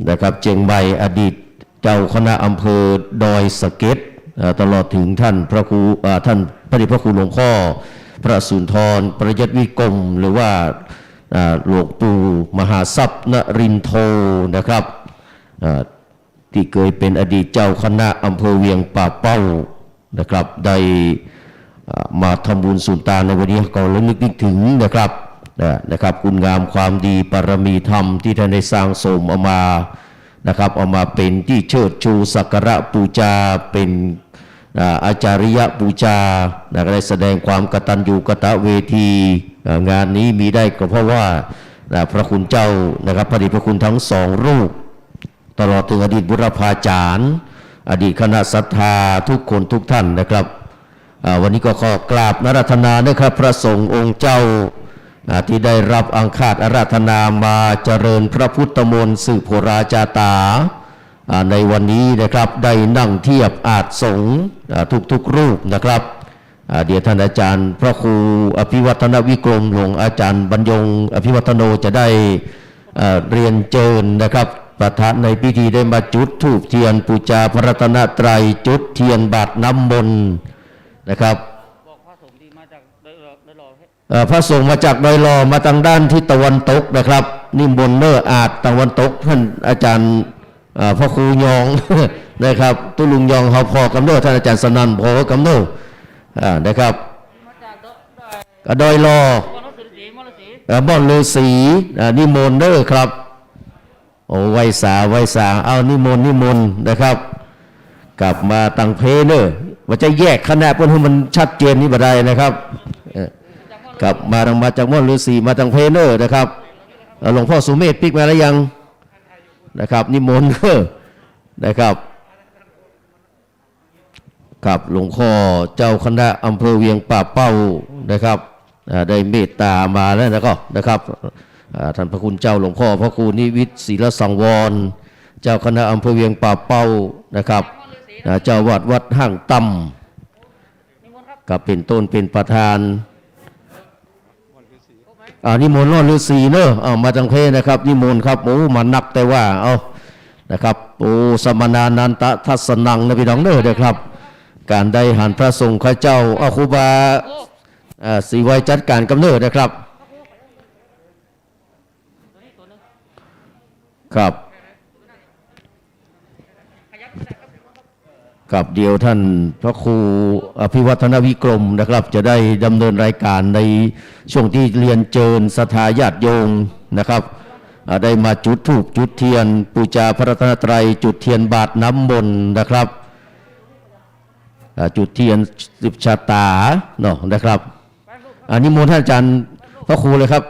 นะครับ เจียงใหม่ อดีตเจ้าคณะอำเภอดอยสะเก็ด เอ่อ ตลอดถึงท่านพระครู เอ่อ ท่านพระเดชพระคุณหลวงพ่อพระสุนทรประยัตวิกรม หรือว่า อ่า หลวงปู่มหาทรัพย์นรินโทนะครับ อ่า ตี้เกยเป๋นอดีตเจ้าคณะอำเภอเวียงป่าเป้านะครับ ได้ อ่า มาทำบุญสุนตานในวันนี้ ก็ระลึกนึกถึงนะครับ นะ นะครับ คุณงามความดีปารมีธรรมตี้ท่านได้สร้างสมเอามานะครับ เอามาเป๋นตี้เชิดชูสักการะปู๋จา เป๋น อ่า อาจาริยปู๋จา นะ ก็ได้แสดงความกตัญญูกตเวที อ่า งานนี้มีได้ก็เพราะว่า นะ พระคุณเจ้านะครับ พระเดชพระคุณทั้งสองรูป ตลอดถึงอดีตบุรพาจารย์ อดีตคณะศรัทธาทุกคนทุกท่านนะครับ อ่า วันนี้ก็ขอกราบอาราธนานะครับ พระสงฆ์องค์เจ้า อ่า ตี้ได้ฮับอังคาสอาราธนามาเจริญพระพุทธมนต์สืบโหราจาต๋า อ่า ในวันนี้นะครับ ได้นั่งเทียบอาสน์สงฆ์ อ่า ทุกๆ รูปนะครับ อ่า เดี๋ยวท่านอาจารย์พระครูอภิวัฒนวิกรม หลวงอาจารย์บรรยงอภิวัฒโน จะได้ เอ่อ เรียนเจิญนะครับ ประธานในพิธีได้มาจุดธูปเทียนปู๋จาพระรัตนตรัย จุดเทียนบาตรน้ำมนต์นะครับ บอกพระสงฆ์ที่มาจากดอยหล่อ ดอยหล่อ เอ่อ พระสงฆ์มาจากดอยหล่อ มาตางด้านทิศตะวันตกนะครับ นิมนต์เน้ออาสน์ตะวันตก ท่านอาจารย์ เอ่อ พระครูยอง นะครับ ตุ๊ลุงยองเฮาผ่อกำเน้อ ท่านอาจารย์สนั่นผ่อกำเน้อ อ่า นะครับ อ่า ดอยหล่อ เอ่อ ม่อนฤๅษี อ่า นิมนต์เน้อครับ โอ้ ไหว้สา ไหว้สา เอา นิมนต์ นิมนต์นะครับ กลับมาตางเพเน้อ ว่าจะแยกคณะเปิ้นหื้อมันชัดเจนนี่บ่ได้นะครับ เอ่อ กลับมาตาง มาจากม่อนฤๅษี มาตางเพเน้อนะครับ เอ่อ หลวงพ่อสุเมธปิ๊กมาแล้วยัง นะครับ นิมนต์เน้อนะครับ ครับ หลวงพ่อเจ้าคณะอำเภอเวียงป่าเป้านะครับ อ่า ได้เมตต๋ามาแล้วนะก็นะครับ อ่า ท่านพระคุณเจ้าหลวงพ่อพระครูนิวิตศิลสังวร เจ้าคณะอำเภอเวียงป่าเป้านะครับ อ่า เจ้าวัดวัดห้างต่ำ ครับ เป๋นต้นเป๋นประธาน อ่า นิมนต์ม่อนฤๅษีเน้อ อ่า มาตางเพนะครับ นิมนต์ครับ โอ้ มานักแต่ว่า เอา นะครับ โอ้ สมณานันตทัสสนังนะพี่น้องเน้อ นะครับ ก๋านได้หันพระสงฆ์ข้าเจ้า เอา ครูบา อ่า ศรีไวยจัดก๋านกำเน้อนะครับ ครับ ครับ เดี๋ยวท่านพระครูอภิวัฒนวิกรมนะครับ จะได้ดำเนินรายการในช่วงที่เรียนเจิญศรัทธาญาติโยมนะครับ อ่า ได้มาจุดธูปจุดเทียนปู๋จาพระรัตนตรัย จุดเทียนบาตรน้ำมนต์นะครับ อ่า จุดเทียนสืบชะต๋าเนาะนะครับ อ่า นิมนต์ท่านอาจารย์พระครูเลยครับ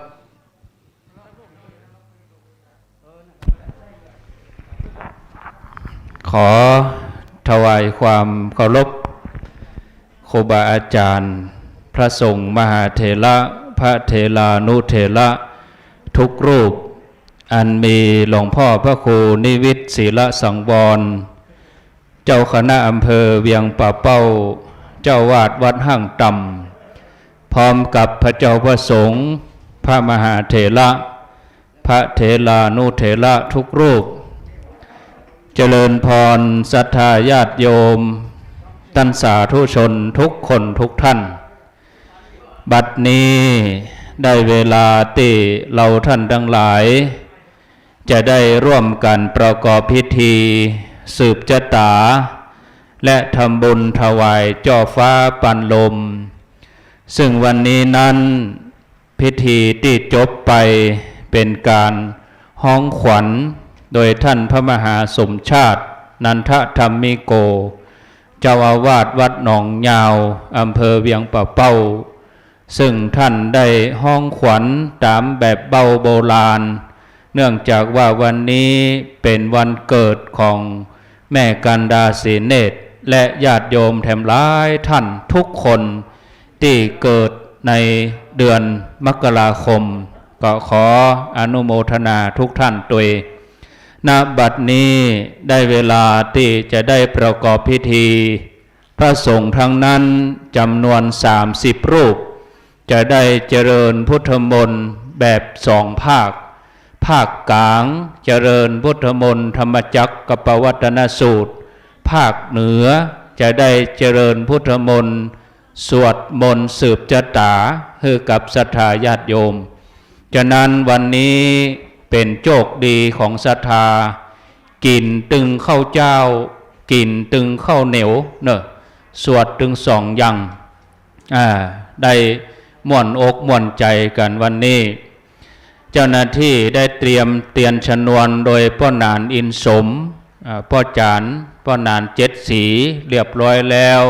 ขอถวายความเคารพ ครูบาอาจารย์ พระสงฆ์มหาเถระ พระเถรานุเถระทุกรูป อันมีหลวงพ่อพระครูนิวิตศิลสังวร เจ้าคณะอำเภอเวียงป่าเป้า เจ้าวาดวัดห้างต่ำ พร้อมกับพระเจ้าพระสงฆ์ พระมหาเถระ พระเถรานุเถระทุกรูป เจริญพรศรัทธาญาติโยม ต้านสาธุชนทุกคนทุกท่าน บัดนี้ได้เวลาตี้เฮาต้านตังหลาย จะได้ร่วมกั๋นประกอบพิธีสืบจะต๋า และทำบุญถวายจ้อฟ้าปานลม ซึ่งวันนี้นั้น พิธีตี้จบไปเป๋นก๋านฮ้องขวัญโดยต้านพระมหาสมชาติ นันทธรรมิโก เจ้าอาวาสวัดหนองยาว อำเภอเวียงป่าเป้า ซึ่งต้านได้ฮ้องขวัญต๋ามแบบเบ้าโบราณ เนื่องจากว่าวันนี้เป๋นวันเกิดของแม่กันดา ศรีเนตร และญาติโยมแถมหลายต้านทุกคน ตี้เกิดในเดือนมกราคม ก็ขออนุโมทนาทุกต้านตวย ณ บัดนี้ได้เวลาตี้จะได้ประกอบพิธี พระสงฆ์ตังนั้นจ๋ำนวนสามสิบรูป จะได้เจริญพุทธมนต์แบบสองภาค ภาคก๋างเจริญพุทธมนต์ธรรมจักรกัปปวัตนสูตร ภาคเหนือจะได้เจริญพุทธมนต์ สวดมนต์สืบจะต๋าหื้อกับศรัทธาญาติโยม ฉะนั้นวันนี้เป๋นโจคดีของศรัทธา กิ๋นตึงข้าวเจ้า กิ๋นตึงข้าวเหนียวเนาะ สวดตึงสองอย่าง อ่า ได้ม่วนอกม่วนใจ๋กั๋นวันนี้ เจ้าหน้าตี้ได้เตรียมเตียนชนวนโดยป้อหนาน อินสม อ่า ป้อจ๋ารย์ ป้อหนาน เจ็ดสี เรียบร้อยแล้ว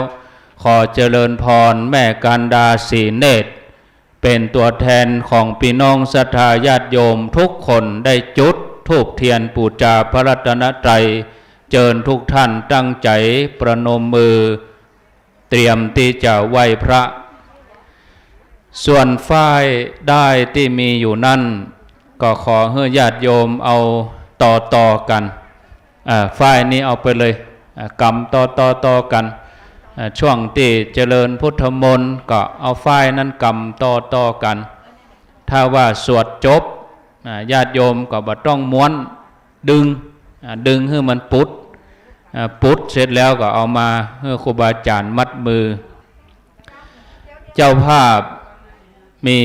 ขอเจริญพรแม่กันดา ศรีเนตร เป๋นตั๋วแทนของปี้น้องศรัทธาญาติโยมทุกคนได้จุดธูปเตียนปู๋จาพระรัตนตรัย เจิญทุกต้านตั้งใจ๋ประนมมือ เตรียมตี้จะไหว้พระ ส่วนฝ้ายด้ายตี้มีอยู่นั้น ก็ขอหื้อญาติโยมเอาต่อๆ กั๋น อ่า ฝ้ายนี้เอาไปเลย อ่า ก๋ำต่อๆ ต่อกั๋น อ่า ช่วงตี้เจริญพุทธมนต์ก็เอาฝ้ายนั้นก๋ำต่อๆ กั๋น ถ้าว่าสวดจบ อ่า ญาติโยมก็บ่ต้องม้วน ดึง อ่า ดึงหื้อมันปุด อ่า ปุดเสร็จแล้วก็เอามาหื้อครูบาอาจ๋ารย์มัดมือ เจ้าภาพมี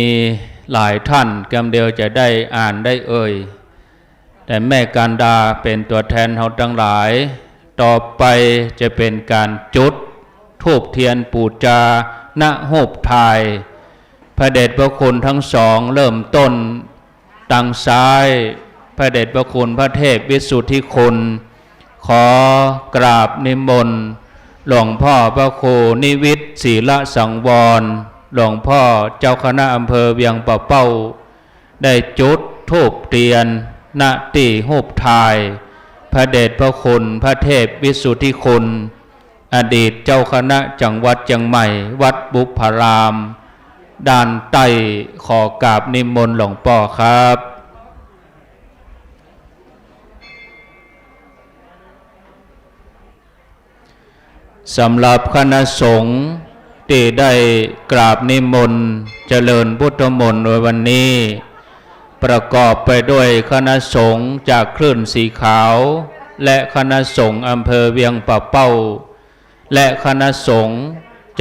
หลายต้าน กำเดียวจะได้อ่านได้เอ่ย แต่แม่กันดาเป๋นตั๋วแทนเฮาตังหลาย ต่อไปจะเป๋นก๋านจุดธูปเตียนปู๋จา ณ ฮูปถ่าย พระเดชพระคุณตังสอง เริ่มต้น ตางซ้าย พระเดชพระคุณพระเทพวิสุทธิคุณ ขอกราบนิมนต์หลวงพ่อพระครูนิวิทย์ ศีลสังวร หลวงพ่อเจ้าคณะอำเภอเวียงป่าเป้า ได้จุดธูปเตียน ณ ตี้ฮูปถ่าย พระเดชพระคุณพระเทพวิสุทธิคุณ อดีตเจ้าคณะจังหวัดเจียงใหม่ วัดบุพพาราม ด้านใต้ ขอกราบนิมนต์หลวงป้อครับ สำหรับคณะสงฆ์ตี้ได้กราบนิมนต์เจริญพุทธมนต์ในวันนี้ ประกอบไปด้วยคณะสงฆ์จากคลื่นสีขาว และคณะสงฆ์อำเภอเวียงป่าเป้า และคณะสงฆ์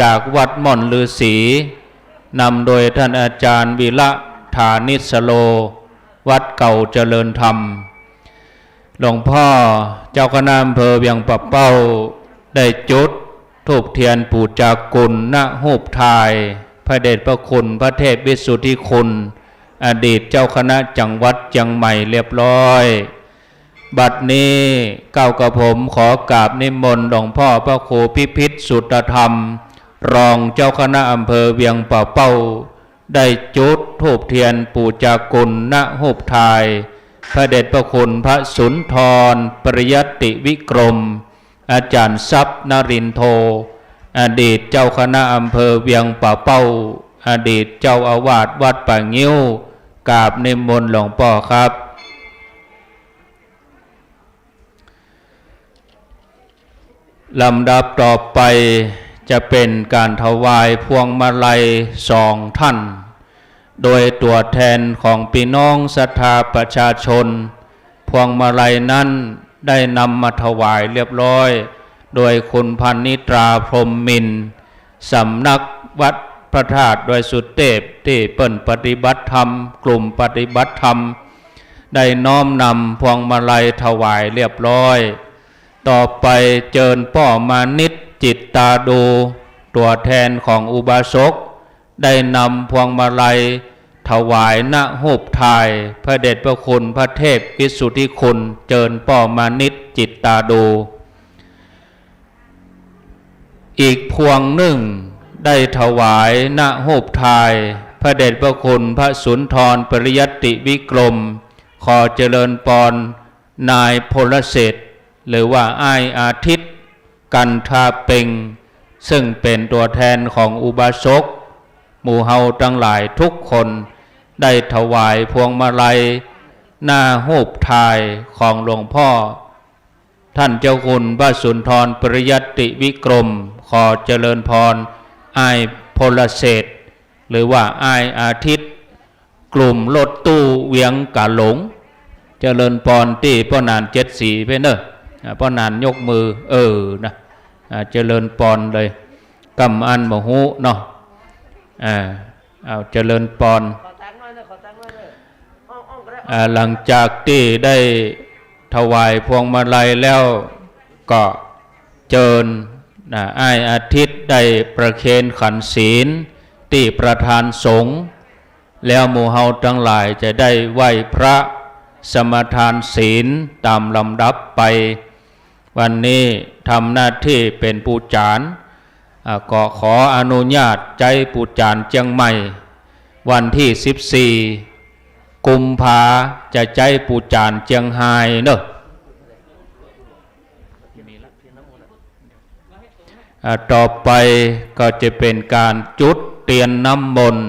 จากวัดม่อนฤๅษี นำโดยต้านอาจ๋ารย์ วีระ ฐานิสโล วัดเก่าเจริญธรรม หลวงพ่อเจ้าคณะอำเภอเวียงป่าเป้า ได้จุดธูปเตียนปู๋จากุณ ณ ฮูปถ่าย พระเดชพระคุณพระเทพวิสุทธิคุณ อดีตเจ้าคณะจังหวัดเจียงใหม่เรียบร้อย บัดนี้เก้ากระผมขอกราบนิมนต์หลวงพ่อพระครูพิพิธ สุตธรรม รองเจ้าคณะอำเภอเวียงป่าเป้า ได้จุดธูปเตียนปู๋จากุณ ณ ฮูปถ่าย พระเดชพระคุณพระสุนทร ปริยัตติวิกรม อาจ๋ารย์ทรัพย์ นรินโท อดีตเจ้าคณะอำเภอเวียงป่าเป้า อดีตเจ้าอาวาสวัดป่างิ้ว กราบนิมนต์หลวงป้อครับ ลำดับต่อไปจะเป๋นก๋านถวายพวงมาลัยสองต้าน โดยตั๋วแทนของปี้น้องศรัทธาประชาชน พวงมาลัยนั้น ได้นำมาถวายเรียบร้อย โดยคุณพรรณิตรา พรหมมินทร์ สำนักวัดพระธาตุดอยสุเทพ ตี้เปิ้นปฏิบัติธรรม กลุ่มปฏิบัติธรรม ได้น้อมนำพวงมาลัยถวายเรียบร้อย ต่อไปเจิญป้อมานิตย์ จิตตาดู ตั๋วแทนของอุบาสก ได้นำพวงมาลัยถวาย ณ ฮูปถ่ายพระเดชพระคุณพระเทพวิสุทธิคุณ เจิญป้อมานิตย์ จิตตาดู อีกพวงนึ่งได้ถวาย ณ ฮูปถ่ายพระเดชพระคุณพระสุนทรปริยัติวิกรม ขอเจริญปอน นายพลเศรษฐ หรือว่าอ้ายอาทิตย์ กันทาเปง ซึ่งเป๋นตั๋วแทนของอุบาสก หมู่เฮาตังหลายทุกคน ได้ถวายพวงมาลัย หน้าฮูปถ่ายของหลวงพ่อ ต้านเจ้าคุณพระสุนทรปริยัติวิกรม ขอเจริญปอน อ้ายพลเศรษฐ หรือว่าอ้ายอาทิตย์ กลุ่มรถตู้เวียงก๋าหลง เจริญปอนตี้ป้อหนานเจ็ดสีไปเน่อ อ่า ป้อหนานยกมือ เออ นะ อ่า เจริญปอนเลย กำอั้นบ่ฮู้เนาะ อ่า เอาเจริญปอน อ่า หลังจากตี้ได้ถวายพวงมาลัยแล้ว ก็เจิญ นะ อ้ายอาทิตย์ได้ประเคนขันศีลตี้ประธานสงฆ์ แล้วหมู่เฮาตังหลายจะได้ไหว้พระสมาทานศีลต๋ามลำดับไป วันนี้ทำหน้าตี้เป๋นปู่จ๋ารย์ อ่า ก็ขออนุญาตใจ๊ปู่จ๋ารย์เจียงใหม่ วันตี้สิบสี่กุมภาจะใจ๊ปู่จ๋ารย์เจียงฮายเน่อ อ่า ต่อไปก็จะเป๋นก๋านจุดเตียนน้ำมนต์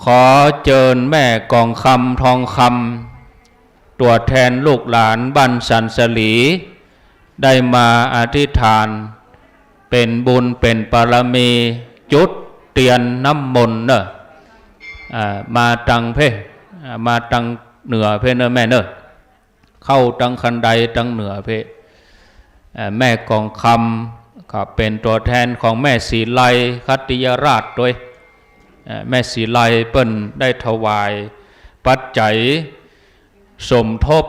ขอเจิญแม่กองคำทองคำ ตั๋วแทนลูกหลานบ้านสันสลี ได้มาอธิษฐาน เป๋นบุญเป๋นบารมี จุดเตียนน้ำมนต์เน่อ อ่า มาตังเพ อ่า มาตังเหนือเพเน่อแม่เน่อ เข้าตังคันไดตังเหนือเพ เอ่อ แม่กองคำ ก็เป๋นตั๋วแทนของแม่ศรีไลย์ คัตติยราชตวย เอ่อ แม่ศรีไลย์เปิ้นได้ถวายปัจจัยสมทบ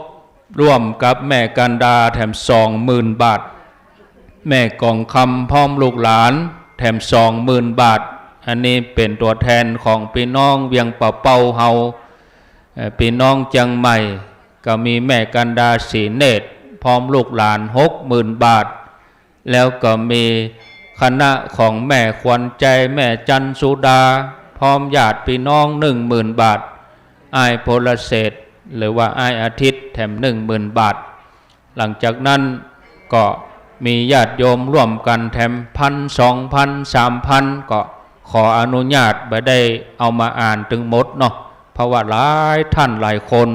ร่วมกับแม่กันดาแถมสองหมื่นบาท แม่กองคำพร้อมลูกหลานแถมสองหมื่นบาท อันนี้เป๋นตั๋วแทนของปี้น้องเวียงป่าเป้าเฮา เอ่อ ปี้น้องเจียงใหม่ ก็มีแม่กันดาศรีเนตร พร้อมลูกหลานหกหมื่นบาท แล้วก็มีคณะของแม่ขวัญใจ แม่จันทร์สุดา พร้อมญาติพี่น้องหนึ่งหมื่นบาท อ้ายพลเศรษฐ หรือว่าอ้ายอาทิตย์แถมหนึ่งหมื่นบาท หลังจากนั้นก็มีญาติโยมร่วมกั๋นแถมพัน สองพัน สามพัน ก็ขออนุญาตบ่ได้เอามาอ่านตึงหมดเนาะ เพราะว่าหลายท่านหลายคน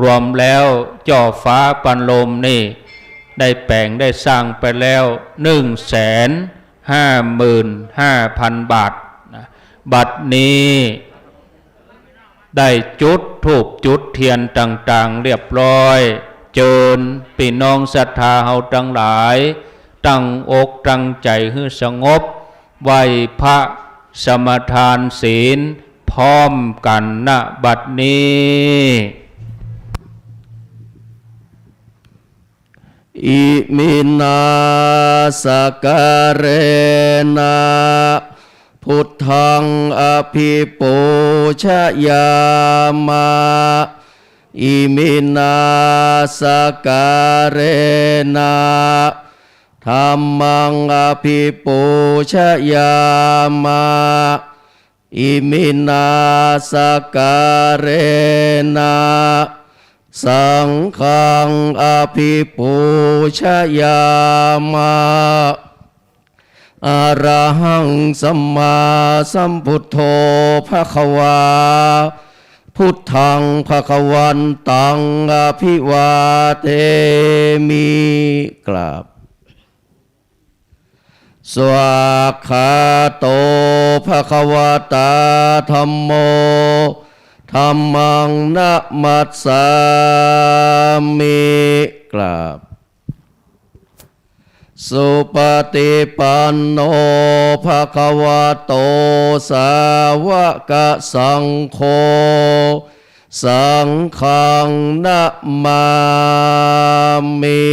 รวมแล้วจ้อฟ้าปันลมนี่ ได้แป๋งได้สร้างไปแล้ว หนึ่งแสนห้าหมื่นห้าพันบาทนะ บัดนี้ ได้จุดธูปจุดเตียนต่างๆ เรียบร้อย เจิญปี้น้องศรัทธาเฮาตังหลาย ตั้งอกตั้งใจ๋หื้อสงบ ไหว้พระสมาทานศีลพร้อมกั๋น ณ บัดนี้ Iminā sakkārena buddhaṃ abhipūjayāma. Iminā sakkārena dhammaṃ abhipūjayāma. Iminā sakkārena saṅghaṃ abhipūjayāma. Arahaṃ sammāsambuddho bhagavā. Buddhaṃ bhagavantaṃ abhivādemi. กราบ Svākkhāto bhagavatā dhammo. Dhammaṃ namassāmi. กราบ สุปฏิปันโน ภะคะวะโต สาวะกะสังโฆ สังฆังนะมามิ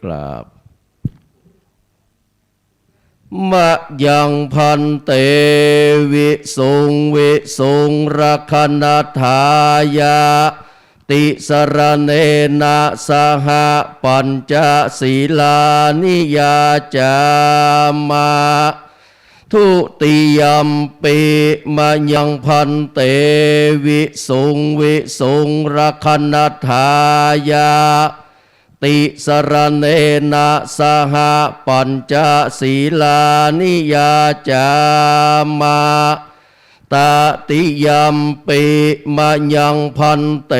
กราบ มะยัง ภันเต วิสุง วิสุง รักขะณัฏฐายะ ติสะระเณนะ สะหะ ปัญจะ สีลานิ ยาจามะ ทุติยัมปิ มะยัง ภันเต วิสุง วิสุง รักขะณัฏฐายะ ติสะระเณนะ สะหะ ปัญจะ สีลานิ ยาจามะ ตติยัมปิ มะยัง ภันเต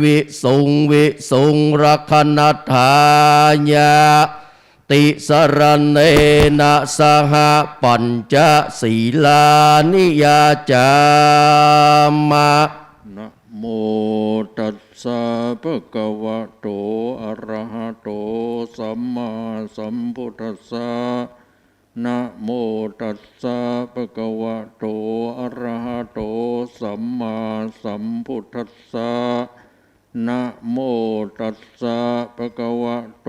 วิสุง วิสุง รักขะณัฏฐายะ ติสะระเณนะ สะหะ ปัญจะ สีลานิ ยาจามะ นะโมตัสสะ ภะคะวะโต อะระหะโต สัมมาสัมพุทธัสสะ นะโมตัสสะ ภะคะวะโต อะระหะโต สัมมาสัมพุทธัสสะ นะโมตัสสะ ภะคะวะโต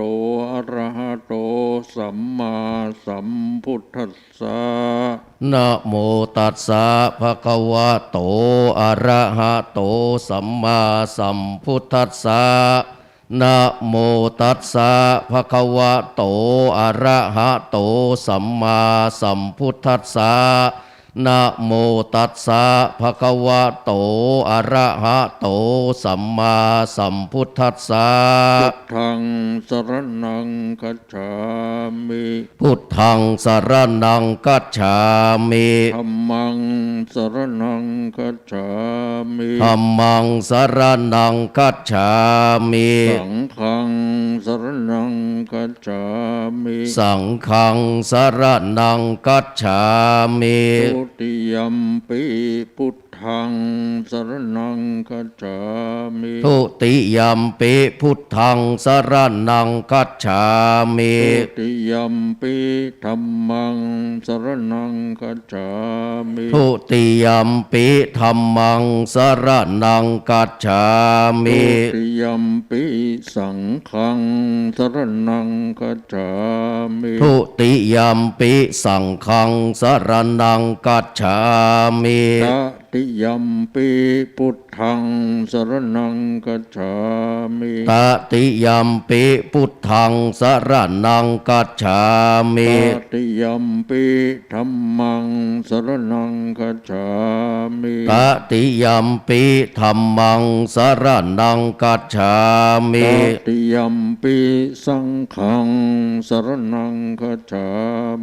อะระหะโต สัมมาสัมพุทธัสสะ นะโมตัสสะ ภะคะวะโต อะระหะโต สัมมาสัมพุทธัสสะ นะโมตัสสะ ภะคะวะโต อะระหะโต สัมมาสัมพุทธัสสะ นะโมตัสสะ ภะคะวะโต อะระหะโต สัมมาสัมพุทธัสสะ พุทธัง สะระณัง คัจฉามิ พุทธัง สะระณัง คัจฉามิ ธัมมัง สะระณัง คัจฉามิ ธัมมัง สะระณัง คัจฉามิ สังฆัง สะระณัง คัจฉามิ สังฆัง สะระณัง คัจฉามิ ทุติยัมปิ พุทธัง สะระณัง คัจฉามิ ทุติยัมปิ พุทธัง สะระณัง คัจฉามิ ทุติยัมปิ ธัมมัง สะระณัง คัจฉามิ ทุติยัมปิ ธัมมัง สะระณัง คัจฉามิ ทุติยัมปิ สังฆัง สะระณัง คัจฉามิ ทุติยัมปิ สังฆัง สะระณัง คัจฉามิ ตติยัมปิ พุทธัง สะระณัง คัจฉามิ ตติยัมปิ พุทธัง สะระณัง คัจฉามิ ตติยัมปิ ธัมมัง สะระณัง คัจฉามิ ตติยัมปิ ธัมมัง สะระณัง คัจฉามิ ตติยัมปิ สังฆัง สะระณัง คัจฉา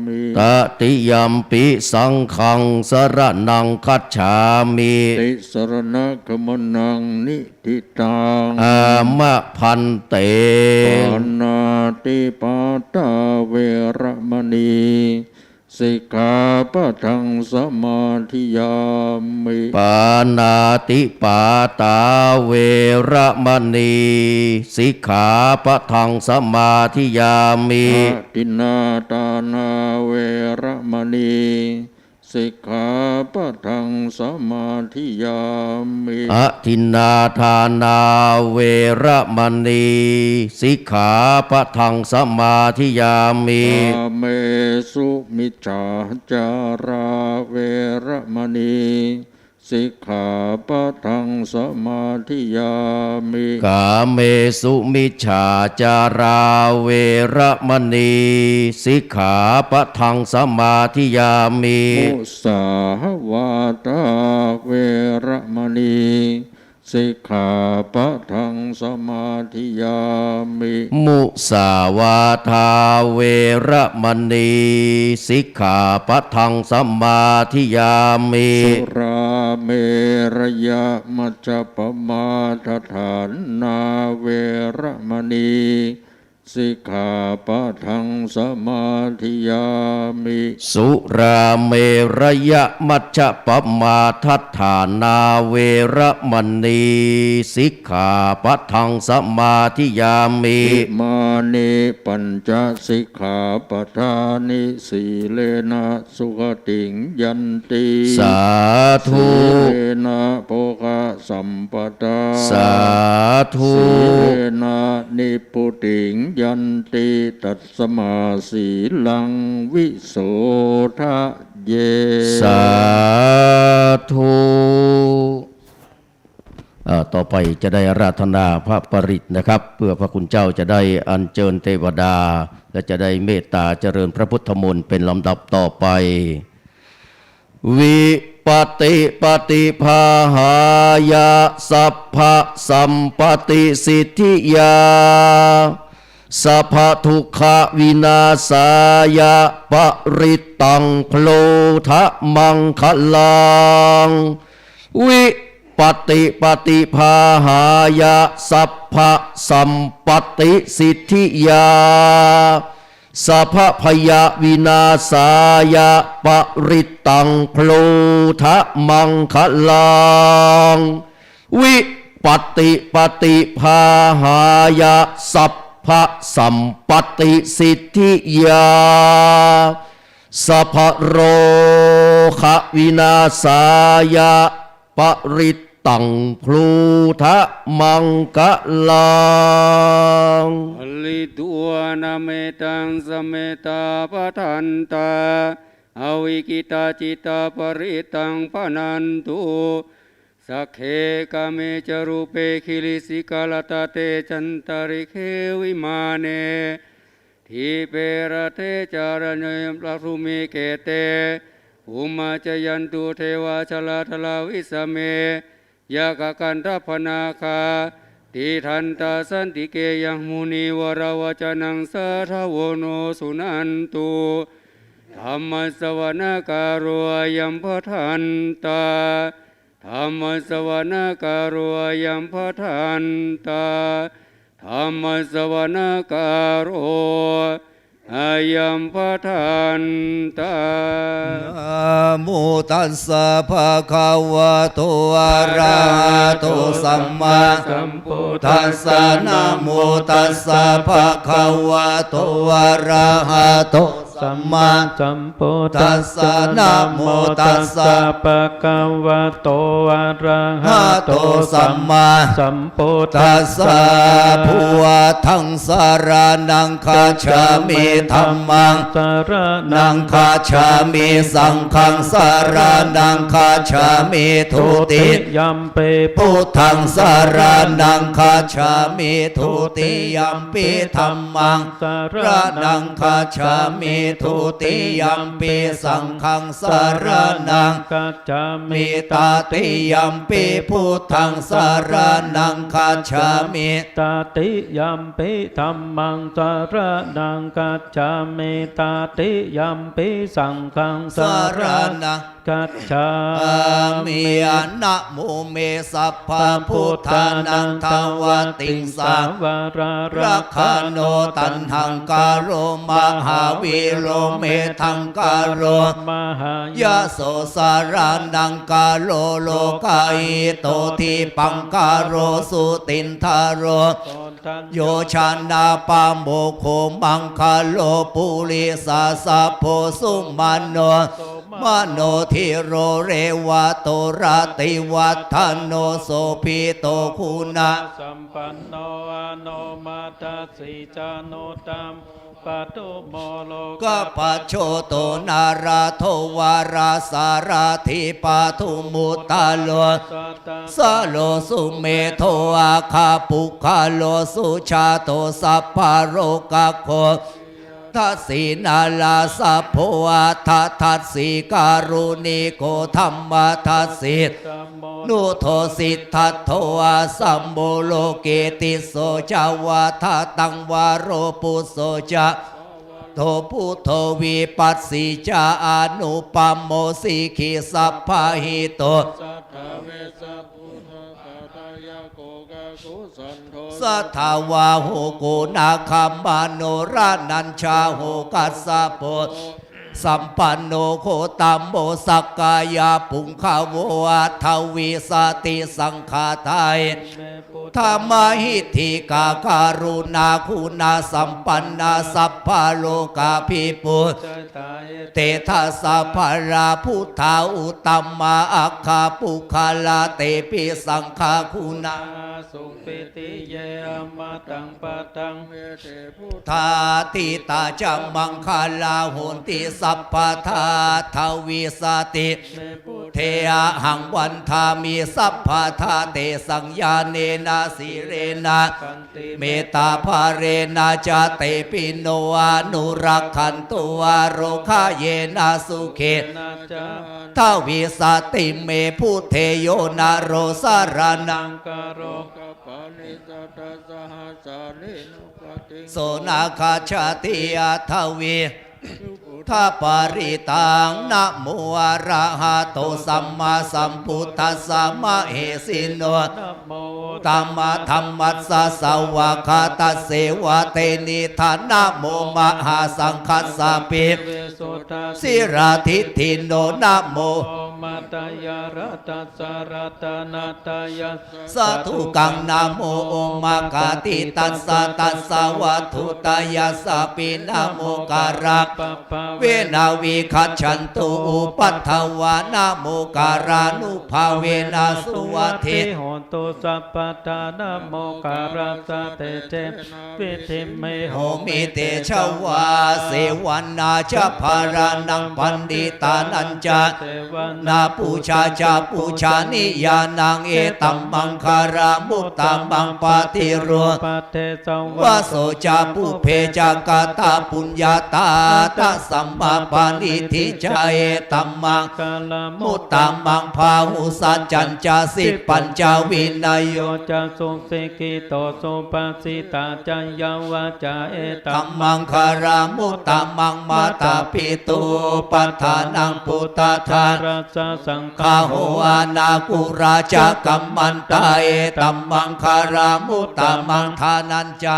มิ ตติยัมปิ สังฆัง สะระณัง คัจฉามิ ติสะระณะขะมะนัง นิ ทิตัง อามา ภันเต ปาณาติปาตา เวระมะนี สิกขาปะทัง สะมาธิยามิ ปาณาติปาตา เวระมะนี สิกขาปะทัง สะมาธิยามิ อะทินนาทานา เวระมะนี สิกขาปะทัง สะมาธิยามิ อะทินนาทานา เวระมะนี สิกขาปะทัง สะมาธิยามิ กาเมสุมิจฉาจารา เวระมะนี สิกขาปะทัง สะมาธิยามิ กาเมสุมิจฉาจารา เวระมะนี สิกขาปะทัง สะมาธิยามิ มุสาวาทา เวระมะนี สิกขาปะทัง สะมาธิยามิ มุสาวาทา เวระมะนี สิกขาปะทัง สะมาธิยามิ สุราเมรยะมัจจปมาทฐานา เวระมะนี สิกขาปะทังสมาธิยามิ สุราเมรยะมัจจปมาทัฏฐานาเวระมณี สิกขาปะทังสมาธิยามิ อิมานิปัญจสิกขาปะทานิ สีเลนะสุขติงยันติ สาธุ สีเลนะโภคสัมปทา สาธุ สีเลนะนิพพุติงยันติ ตัสมาสีลังวิโสทะเย สาธุ อ่า ต่อไปจะได้อาราธนาพระปริตรนะครับ เพื่อพระคุณเจ้าจะได้อัญเชิญเทวดา และจะได้เมตตาเจริญพระพุทธมนต์เป็นลำดับต่อไป วิปติปฏิภาหายะ สัพพะสัมปติสิทธิยา สัพพะทุกขวินาศายะ ปริตตังพลูทะมังคะลัง วิปติปฏิภาหายะ สัพพะสัมปติสิทธิยา สัพพะพยะวินาศายะ ปริตตังพลูทะมังคะลัง วิปติปฏิภาหายะ สัพพะสัมปติสิทธิยา สัพพะโรควินาศายะ ปริตตังพลูทะมังคะลัง Pharitvāna mettaṃ sametā bhadantā, avikkhittacittā parittaṃ bhaṇantu. Sagge kāme ca rūpe girisikharataṭe cantalikkhe vimāne, dīpe raṭṭhe ca rāje bhummikkhette, bhummā cāyantu devā jalathalavisame yakkhagandhabbanāgā, tiṭṭhantā santike yaṃ munivaravacanaṃ sādhavo no suṇantu. Dhammassavanakālo ayam bhadantā. Dhammassavanakālo ayam bhadantā. Dhammassavanakālo ayam bhadantā. Namo tassa bhagavato arahato sammāsambuddhassa. Namo tassa bhagavato arahato sammāsambuddhassa. Namo tassa bhagavato arahato sammāsambuddhassa. Buddhaṃ saraṇaṃ gacchāmi. Dhammaṃ saraṇaṃ gacchāmi. Saṅghaṃ saraṇaṃ gacchāmi. Dutiyampi buddhaṃ saraṇaṃ gacchāmi. Dutiyampi dhammaṃ saraṇaṃ gacchāmi. Dutiyampi saṅghaṃ saraṇaṃ gacchāmi. Tatiyampi buddhaṃ saraṇaṃ gacchāmi. Tatiyampi dhammaṃ saraṇaṃ gacchāmi. Tatiyampi saṅghaṃ saraṇaṃ gacchāmi. Namo me sabbabuddhānaṃ dvattiṃsavara rakkhaṇo. Taṇhaṅkaro mahāvīro, medhaṅkaro mahāyaso, saraṇaṅkaro lokahito, dīpaṅkaro jutindharo, koṇḍañño janapāmokkho, maṅgalo purisāsabho, sumano sumano dhīro, revato rativaḍḍhano, sobhito guṇasampanno, anomadassī januttamo, padumo lokapajjoto, nārado varasārathī, padumuttaro satthaṃ, salo sumedho, aggapuggalō sujāto, sabbalokaggo, dasī narāsabho, atthadassī kāruṇiko, dhammadassī, dhammo buddho, siddhattho, asammūḷho kitthiso ca, vaḍḍhataṃ varo phusso ca, vayo varuttho buddho, vipassī ca anuppammo, sikhī sabbahito, satthā vessabhuto, santindriyo sakkoppasammito, กะถาวาหุ โกณาคามโน รานัญจาหุ กัสสโป สัมปันโน โคตโม สักกายะ ปุงคโว อัฏฐวิสติ สังฆาทาเย เม พุทธา มหิทธิกา กรุณาคุณสัมปันนา สัพพะโลกาภิปุจจา เตถา สัพพะรา พุทธา อุตตมา อัคคปุคคลา เตปิ สังฆา คุณา สุปิติเย อมตัง ปะทัง เวทิ พุทธา ทิฏฐา จะ มังคลา หอนติ สัพพะทา อัฏฐวิสติ เม พุทเท อะหัง วันทามิ สัพพะทา เตสัง ญาเณนะ สีเลนะ ขันติ เมตตา ภะเรนะจะ เตปิ โน อนุรักขันตุ อาโรคะเยนะ สุเขนะจะ อัฏฐวิสติ เม พุทเท โยนะโร สะระณัง กะโร กัปปะนิสัตถะ สะหัสสานิ นุกัตติง โส นะคัจฉติ อัฏฐวิ ทะ ปะริตัง นะโม อะระหะโต สัมมาสัมพุทธัสสะ มะเหสิโน นะโม อุตตมะธัมมัสสะ สะวากขาตัสเสวะ เตนิฏฐา นะโม มหาสังฆัสสะ ปิ สุทธัสสิ รา ทิฏฐิโน นะโม โอมะตะยะ รัตตัสสะ รัตนะตะยัสสะ สะทุกขัง นะโม โอมะกะติตัสสะ ตัสสะวัตถุตะยัสสะปิ นะโม กะระปะภะเวนะ วิคัจฉันตุ อุปัฏฐะวา นะโม กะรานุภาเวนะ สุวัตถิโหตุ สัพพะทา นะโม กะรัสสะ เตเจ วิดధి เม โหมิ เตจะวา เสวนา จะ ภะระณัง ปัณฑิตานัญจะ เสวนา ปูจา จะ ปูจานิยานัง เอตัมมังคลา มุตตะมัง ปะฏิรูปะ เทสะวะ โส จะ ปุพเพ จะ กะตะปุญญาตา ตัสสะ มะ ปะณิดถิ จะ เอตัมมังคลา มุตตะมัง พาหุสัจจัญจะ สิปปัญจะ วินโย จะ สุสิกขิโต สุภาสิตา จะ ยาวาจา เอตัมมังคลา มุตตะมัง มาตาปิตุ ปัฏฐานัง ปุตตะทารัสสะ สังฆา โห อานากุลา จะ กัมมันตา เอตัมมังคลา มุตตะมัง ทานัญจะ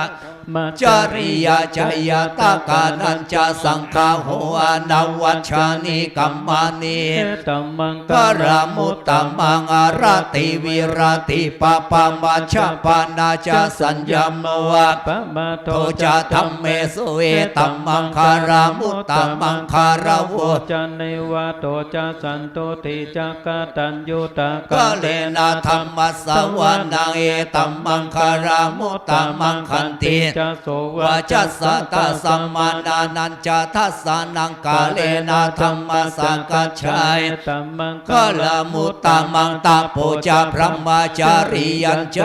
มะ จริยา จะ ญาตะกานัญจะ สังฆา โห อานาวัชชานิ กัมมานิ เอตัมมังคลา มุตตะมัง อะระติ วิระติ ปะปะมัชฌะปะณา จะ สัญญะโม อะปะมาโท จะ ธัมเมสุ เอตัมมังคลา มุตตะมังคลา โว จะ นิวาโท จะ สันตุติ จะ กะตัญญูตะกะเลนะ ธัมมัสสะวะนัง เอตัมมังคลา มุตตะมัง ขันติ จะ โสวาจัสสะ ตัสสะ มานานัญจะ ทัสสะนัง กะเลนะ ธัมมะสะกัจฉา เอตัมมังคลา มุตตะมัง ตะโป จะ พรหมจริยัญจ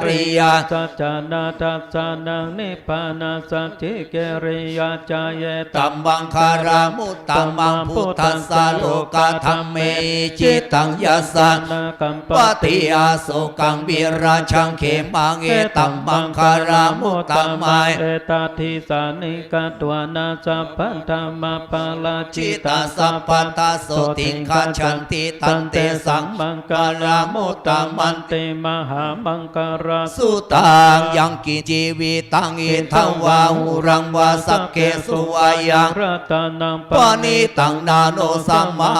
ริยา สัจจานะ ทัสสะนัง นิพพานะสัจฉิกิริยา จะ เอตัมมังคลา มุตตะมัง พุทธัสสะ โลกะธัมเมหิ จิตตัง ยัสสะ นะ กัมปะติ อโศกัง วิราจัง เขมัง เอตัมมังคลา มุตตะมัง เอตาทิสานิ กัตวานะ สัพพะธัมมาปาราจิตา สัพพัทธา โสติง คัจฉันติ ตันเตสัง มังคลา มุตตะมันติ มหามังคลา สุตัง ยังกิญจิ จีวิตัง อิทธะวา หุรังวา สักเขสุ อายัง รัตตะนัง ปะณิตัง นะโน สมา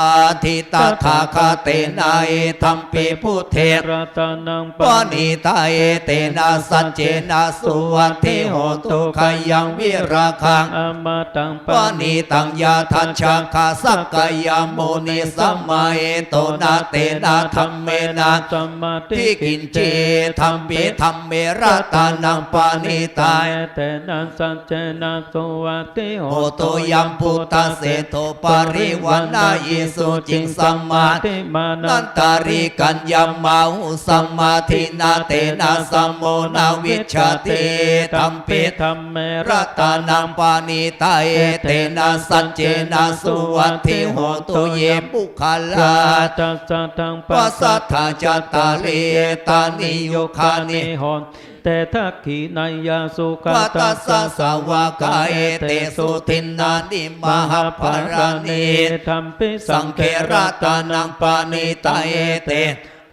ทิ ตถาคะเตนะ อิทัมปิ พุทเท รัตตะนัง ปะณิตา เอเตนะ สัจเจนะ สุวัตถิโหตุ ขยัง วิราคะ อมตัง ปะณิตัง ยะทัจจคา สักกายามุนิ สมาหิโตนะ เตนะ ธัมเมนะ สมาธิ กิญจิ ธัมปิ ธัมเม รัตตะนัง ปะณิตา เอเตนะ สัจเจนะ สุวัตถิโหตุ ยัง พุทธเสโท ปะริวาณายิ สุจิง สมาธิมานันตาริกัญญะมาหุ สมาธินะ เตนะ สโมนะ วิจจติ ธัมปิ ธัมเม รัตตะนัง ปะณิตา เอเตนะ สัจเจนะ สุวัตถิโหตุ เย ปุคคลา ทัสสะ ธัมมัสสะ สัทธา จัตตาริ เอตานิ ยุคคานิ หน เต ทักขิณายา สุขะ ทัสสะ สาวกา เอเตสุ ทินนาน อิมหะปะลานิ ธัมปิ สังเข รัตตะนัง ปะณิตา เอเต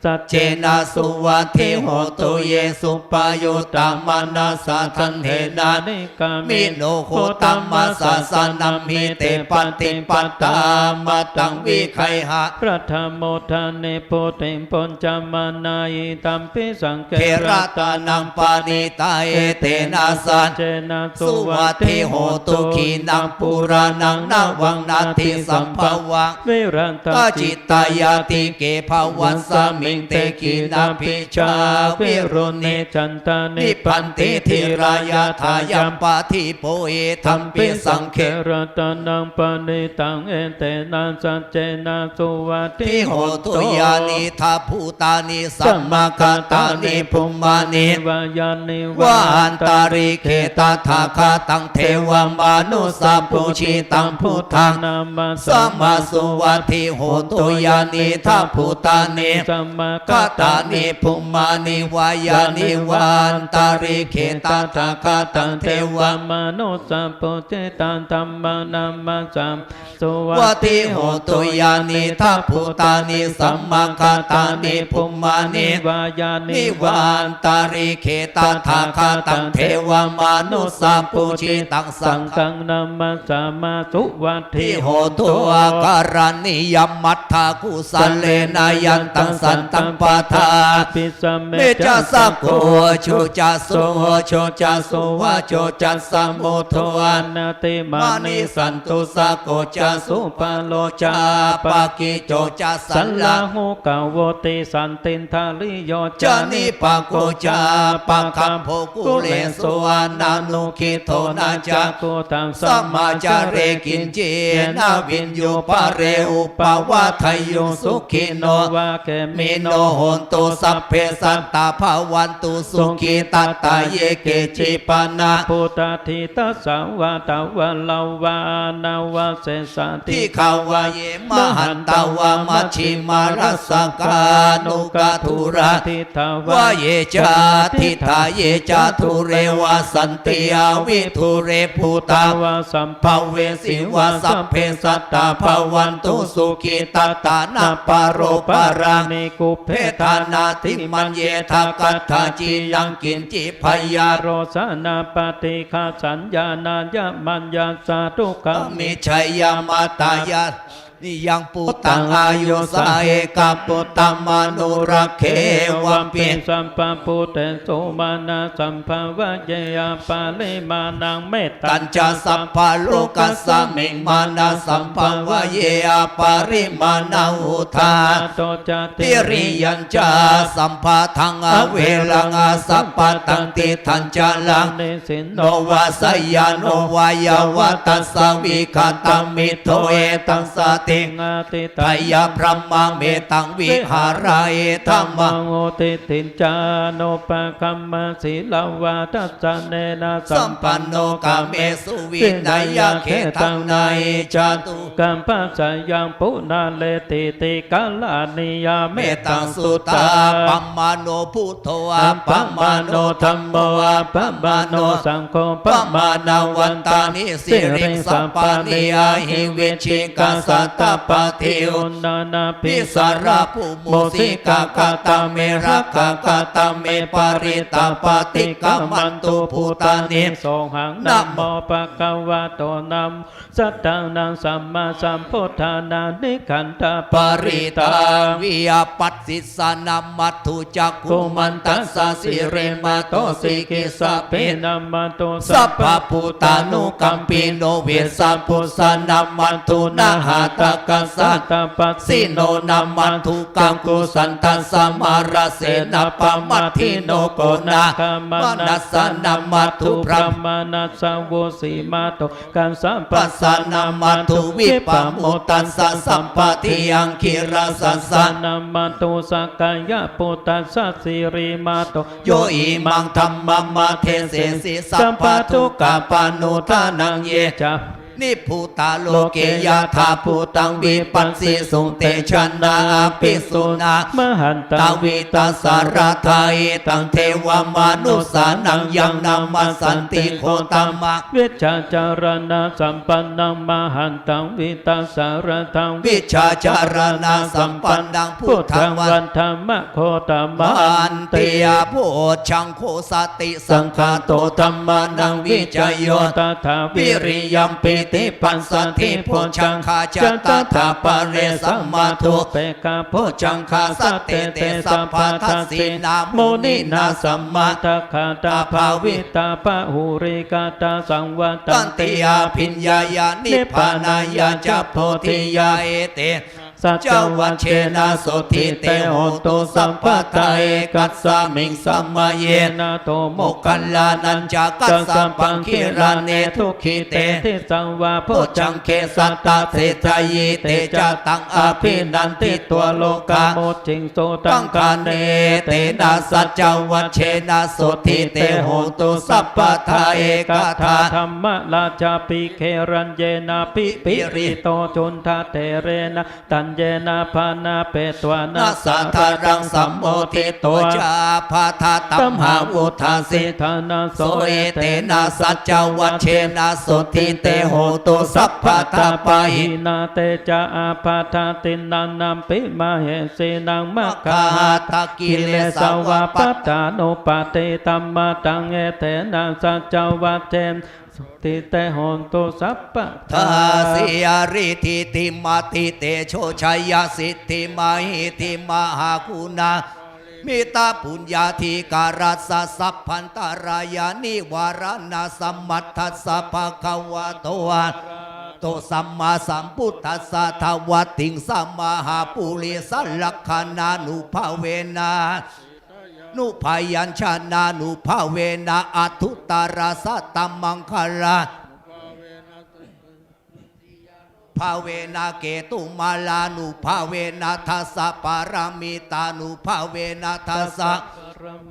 saccena suvatthi hotu. Ye suppayuttā manasā daḷhena nikkāmino gotamasāsanamhi te pattipattā amataṃ vigayha rattamudhā nibbutiṃ bhuñjamānā idampi saṅghe ratanaṃ paṇītaṃ. Etena saccena suvatthi hotu. Khīṇaṃ purāṇaṃ navaṃ natthi sambhavaṃ virattacittāyatike bhavasmiṃ te khīṇabījā viruḷhichandā nibbanti dhīrā yathāyampadīpo idampi saṅghe ratanaṃ paṇītaṃ. Etena saccena suvatthi hotu. Yānīdha bhūtāni samāgatāni bhummāni vā yāni va antalikkhe tathāgataṃ devamanussapūjitaṃ buddhaṃ namassāma suvatthi hotu. Yānīdha bhūtāni samāgatāni bhummāni vā yāni va antalikkhe tathāgataṃ devamanussapūjitaṃ dhammaṃ namassāma suvatthi hotu. Yānīdha bhūtāni samāgatāni bhummāni vā yāni va antalikkhe tathāgataṃ devamanussapūjitaṃ saṅghaṃ namassāma suvatthi hotu. Ākaraṇīyamatthakusalena yantaṃ santaṃ pādā pisāmecca sakko ujū ca suhujū ca suvaco cassa mudu anatimānī santu sakko ca subharo ca appakicco ca sallahukavutti santindriyo ca nipako ca appagabbho kulesu ananugiddho na ca khuddaṃ samācare kiñci yena viññū pare upavadeyyuṃ. Sukhino vā khemino hontu sabbe sattā bhavantu sukhitattā. Ye keci pana bhūtatthi tasā vā thāvarā vā anavasesā dīghā vā ye mahantā vā majjhimā rassakā aṇukathūlā diṭṭhā vā ye ca adiṭṭhā ye ca dūre vasanti avidūre bhūtā vā sambhavesī vā sabbe sattā bhavantu sukhitattā. Na paro paraṃ nikubbetha nātimaññetha katthaci yaṃ kiñci byārosanā paṭighasaññā nāññamaññassa dukkhamiccheyya. Mātā yathā niyaṃ puttaṃ āyusā ekaputtamanurakkhe evampi sabbabhūtesu mānasambhāvaye aparimāṇaṃ. Mettañca sabbalokasmiṃ mānasambhāvaye aparimāṇaṃ uddhaṃ adho ca tiriyañca asambādhaṃ averaṃ asapattaṃ. Tiṭṭhañcaraṃ nisinno vā sayāno vā yāvatassa vigatamiddho etaṃ satiṃ adhiṭṭheyya brahmametaṃ vihāraṃ idhamāhu. Diṭṭhiñca anupagamma sīlavā dassanena sampanno kāmesu vineyya gedhaṃ na hi jātu gabbhaseyyaṃ punaretīti. Karaṇīyamettaṃ suddhā appamāṇo buddho appamāṇo dhammo appamāṇo saṅgho pamāṇavantāni siriṃsapāni ahi vicchikā satapadī uṇṇānābhī sarabū mūsikā. Katā me rakkhā katā me parittā paṭikkamantu bhūtāni. Sohaṃ namo bhagavato namo sattannaṃ sammāsambuddhānaṃ nikkhantaparittaṃ. Viyāpajjissa namatthu cakkhumantassa sirīmato sikhissapi namatthu sabbabhūtānukampino vessabhussa namatthu ñātakassa tapassino namatthu kakusandhassa mārasenappamaddino konāgamanassa namatthu brahmannassa vusīmato kassapassa namatthu vippamuttassa sabbadhi aṅgīrasassa namatthu sakyaputtassa sirīmato yo imaṃ dhammaṃ adesesi sabbadukkhāpanūdanaṃ ye ca นิพพุตาโลเก ยถาภูตัง วิปัสสิสุง เตจะนา อภิสุณา มหันตัง วิตาสาราธา หิตัง เทวะมนุสสานัง ยัง นามัสสันติ โคตมะ วิชชาจารณะสัมปันนัง มหันตัง วิตาสาราธัง วิชชาจารณะสัมปันนัง พุทธัง วันทะมะ โคตมันติ โพชฌังโฆ สติสังขาโต ธัมมานัง วิจโย ตถา วิริยัม ปีติ ปัสสัทธิ โพชฌังคา จะ ตถาปะเร สัมมาโท เปกขา โพชฌังคา สัตเต เต สัพพะ ทัสสินา มุนินา สมมาทาคาตา ภาวิตา บาหุลีกาตา สังวัตตันติ อภิญญายา นิพพานายาจะ โพธิยา เอเต สัจจวัจเชนะ สทธิ เต โหนตุ สัพพะทา เอกัสสะมิง สะมะเย นาโถ โมคคัลลานัญจะ กัสสะปัง กิลาเน ทุกขิเต ทิสาวา โพชฌังเข สัตถะเศรษฐะยี เตจะตัง อภินันทิตัง โลกา มุจจิงสุ ตัง คเน เตนะ สัจจวัจเชนะ สทธิ เต โหนตุ สัพพะทา เอกทา ธัมมราชา ภิ เขรัญเยนะ ภิ ปิริโต จุณฑะเถเรนะ ตัญเยนะ พานาเปตวา นะ สาธารัง สัมโมทิโต จะ อัปปะทะ ตัมหาวุฏฐา สิทธานะ โส เอเตนะ สัจจวัจเชนะ สทธิ เต โหนตุ สัพพะทา ปะหินา เตจะ อัปปะทะ ทินนานัมปิ มะเหสีนัง มัคคาหะตะ กิเลสาวา ปัตตานุปัตติ ธัมมาตัง เอเตนะ สัจจวัจเชนะ สทธิ เต โหนตุ สัพพะทา ทา สีอาริทิติมาติ เตโชชัยสิทธิ มหิทธิ มหากุณา มิตะปุญญาธิการัสสะ สัพพันตรายานิวาระนะ สะมัทธัสสะ ภะคะวะโต อะระหะโต สัมมาสัมพุทธัสสะ ทวัตติงสะ มหาปุริสะลักขณานุภาเวนะ นุพยัญชนานุภาเวนะ อัฏฐุตตรสะตะมังคะลา ภาเวนะ เกตุมาลานุภาเวนะ ทัสสะปะระมิตานุภาเวนะ ทัสสะ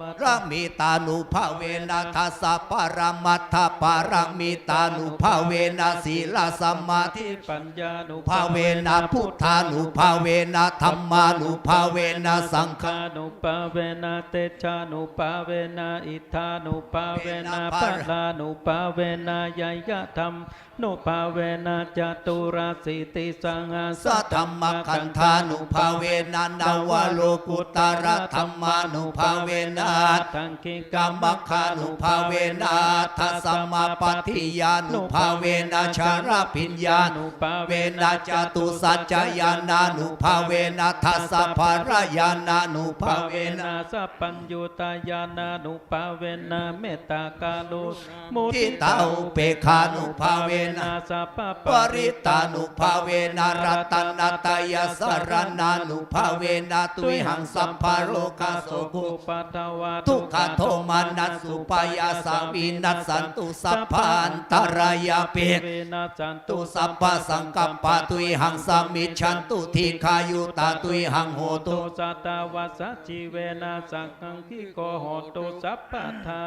ปะระมิตานุภาเวนะ ทัสสะปะระมัฏฐปะระมิตานุภาเวนะ สีลสมาธิปัญญานุภาเวนะ พุทธานุภาเวนะ ธัมมานุภาเวนะ สังฆานุภาเวนะ เตจานุภาเวนะ อิทธานุภาเวนะ พะลานุภาเวนะ ญะญะธัมมานุภาเวนะ จตุรสีติสหัสสะธัมมะคันธานุภาเวนะ นวโลกุตตรธัมมานุภาเวนะ อัฏฐังกิกะมัคคานุภาเวนะ อัฏฐสมาปัตถิญานุภาเวนะ ชรพิญญานุภาเวนะ จตุสัจจะญาณานุภาเวนะ ทัสสะผะละญาณานุภาเวนะ สัพพัญญูตญาณานุภาเวนะ เมตตากรุณา มุทิตาอุเปกขานุภาเวนะ สัพพะปริตตานุภาเวนะ รัตนตรยสรณานุภาเวนะ ตุยหังสัพพะโรคาโสโคปัทวา ทุกขโทมนัสสุปายาสา วินัสสันตุ สัพพะอันตรายาปิ วินัสสันตุ สัพพะสังกัปปา ตุยหังสมิจฉันตุ ทีฆายุตา ตุยหังโหตุ สัตวาสา จีเวนะ สักขัง ทีโฆ โหตุ สัพพะทา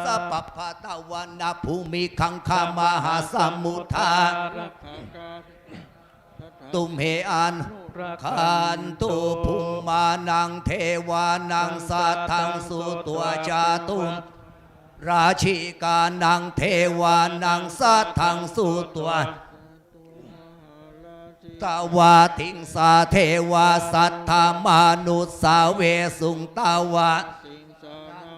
สัพพะทวานะ ภูมิคังคามหาสมุทธา รักขากา ตุมเห อนุรักขันตุ ภูมานัง เทวานัง สัทธัง สุत्वा จาตุม ราชิกานัง เทวานัง สัทธัง สุत्वा ตวาติงสา เทวา สัทธามานุสสาเวสุง ตวา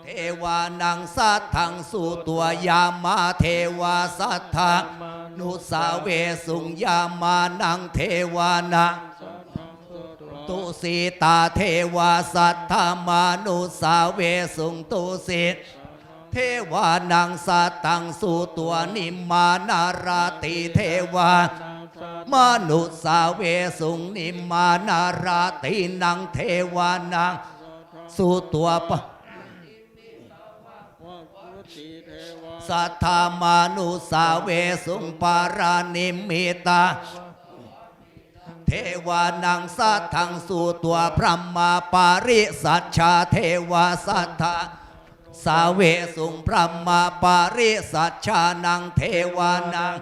เทวานัง สัทธัง สุत्वा ยามา เทวา สัทธามานุสสาเวสุง ยามานัง เทวานัง ตุสีตา เทวา สัทธามานุสสาเวสุง ตุสี เทวานัง สัทธัง สุत्वा นิมมานาราตรี เทวา มานุสสาเวสุง นิมมานาราตรีนัง เทวานัง สุत्वा ปะ สัทธามานุสสาเวสุง ปารานิมมิตา เทวานัง สัทธัง สุत्वा พรหมาปาริสัชชา เทวา สัทธา สาเวสุง พรหมปริสัชชานัง เทวานัง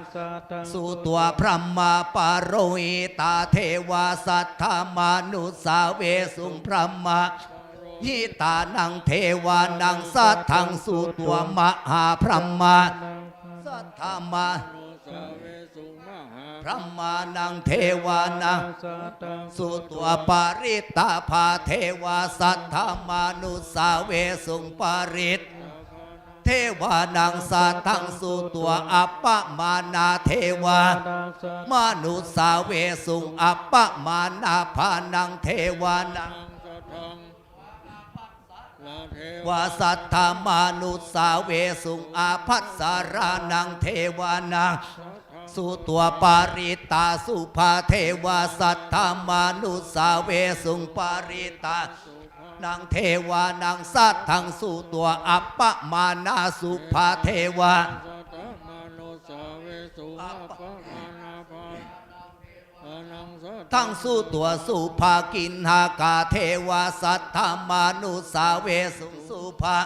สุตัว พรหมปโรหิตา เทวา สัทธมานุสาเวสุง พรหม หิตานัง เทวานัง สัทธัง สุตัว มหาพรหมา สัทธมา พรหมานัง เทวานัง สุตัว ปริตตาภา เทวา สัทธมานุสาเวสุง ปริต เทวานัง สัทธัง สุตัว อัปปมาณา เทวา มานุสาเวสุง อัปปมาณาภานัง เทวานัง วา สัทธมานุสาเวสุง อาภัสสารานัง เทวานัง สุตัว ปริตตาสุภา เทวา สัทธมานุสาเวสุง ปริตตานัง เทวานัง สัทธัง สุตัว อัปปมาณาสุภา เทวา อัปปมาณาภา ทัง สุตัง สุภากิณฑากา เทวา สัทธมานุสาเวสุง สุภา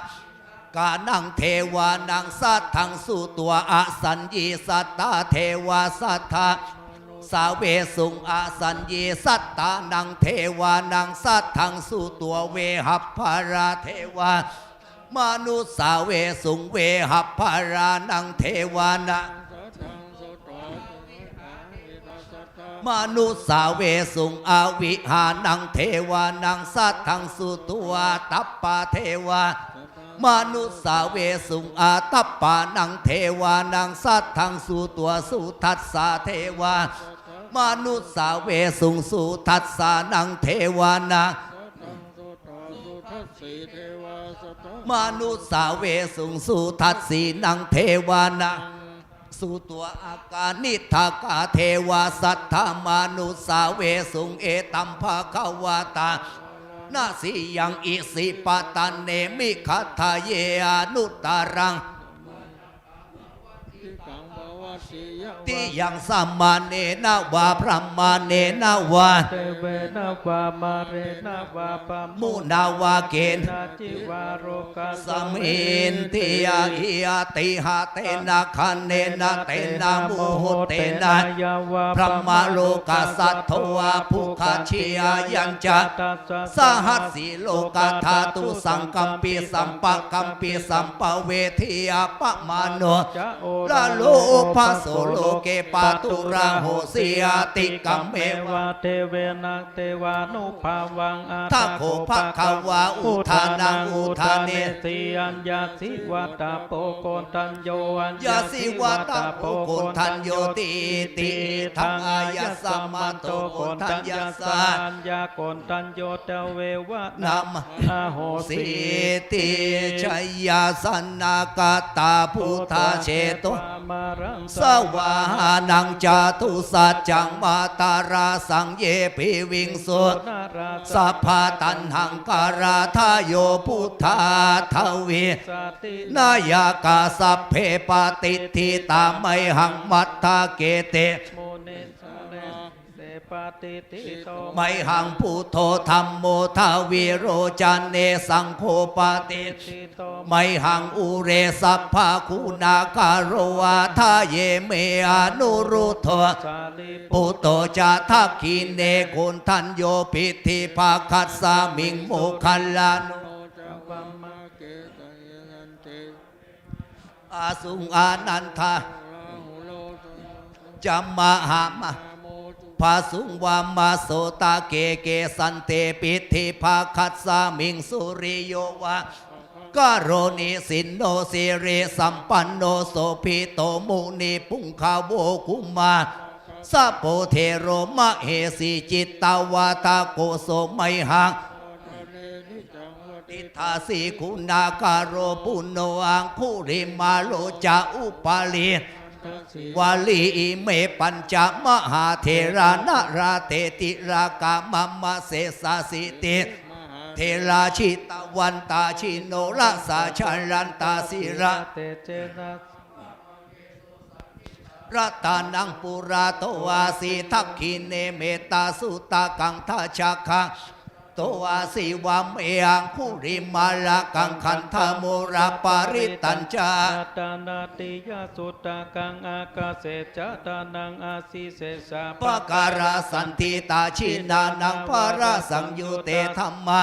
กานัง เทวานัง สัทธัง สุตัง อสัญญีสัตตา เทวา สัทธา สาเวสุง อสัญญีสัตตานัง เทวานัง สัทธัง สุตัง เวหัพพารา เทวา มานุสาเวสุง เวหัพพารานัง เทวานัง มานุสาเวสุง อวิหานัง เทวานัง สัทธัง สุตัง อาตัปปา เทวา มานุสาเวสุง อาตัปปานัง เทวานัง สัทธัง สุตัง สุทัสสา เทวา มานุสาเวสุง สุทัสสานัง เทวานัง มานุสาเวสุง สุทัสสีนัง เทวานัง สุตัง อากานิทกา เทวา สัทธมานุสาเวสุง เอตัมภะคะวา ตา ณ สียัง อิสิปตะเนมิ ขัตถะเย อนุตตะรัง ติยัง สมะเณนะวา พรามะเณนะวา เตเวนะวา มาเรนะวา พามุนาวา เกนะ จิวา โรกัสมินติยา หิ อติหะเตนะ ขะเณนะ เตนะ มุหุตเตนะ ยาวา พรหมโลกัสสัทโธ อาภูคัจฉิอายัญจะ สหัสสี โลกธาตุ สังกัมปิ สัมปะกัมปิ สัมปะเวทถี อัปปะมาโณ จะ โอระโล โอภะโส โลเก ปาตุราโหสี อติกัมเมวะ เทเวนะ เทวานุภาวัง อัทโข ภะคะวา อุทานัง อุทาเนสี อัญญาสิวะตะโพ โกณฑัญโญ อัญญาสิวะตะโพ โกณฑัญโญติ อิติ อิทัง อายัสมาโต โกณฑัญญะสะ อัญญาโกณฑัญโญ ทะเววะ นะมะ อาโหสีติ ชยาสนะกะตา พุทธาเชโต สวาหานัง จตุสัจจัง มาตาราสัง เย ปิ วิงสุ สัพพะ ตัณหัง คาราธาโย พุทธา ทวี สติ นายกา สัพเพ ปะติฏฐิตา ไมหัง มัทธะเก เต มุนิสสะเร เส ปะติฏฐิโต ไมหัง พุทโธ ธัมโม ทวีโรจเน สังโฆ ปะติฏฐิโต ไมหัง อุเร สัพพะคุณาคาโร อัฏฐะเย เม อนุรุทโธ สารีปุตโต จะ ทักขิเณ โกณฑัญโญ พิฏฐิภาคัสสะมิง โมคคัลลานุ โน จะ วัมมะเก สะเย สันติ อาสุง อานันทะ จะ มหามา พาสุง วามะโสตะเก เกสันติ พิฏฐิภาคัสสะมิง สุริโย วะ กะโร นิสินโน สิริสัมปันโน โสภิโต มุนิปุงกะโว กุมาร สะโป เถโร มะเหสี จิตตะวาทะโก โส ไมหัง ติฏฐาสี คุณาคาโร ปุณโณ อังคุลิมาโล จะ อุปาลี วาลี อิเม ปัญจ มหาเถระ นาราเถระ ติลกะ มะมะ เสสะสีติ เถรา จิตตะวันตา จิโนรสา จะรันตา สีระ เตเจนะ รัตนัง ปุระโต อาสี ทักขิเณ เมตตาสุตตะกัง ทัจจคัง โต อะสิ วะเม อังคุลิมาละกัง ขันธะมูละปะริตตัญจะ อะตานะติยะสุตตะกัง อากาเส จะตานัง อะสิเสสา ปะการาสันทิฏฐา จินานัง ปะระสังยุตเต ธัมมา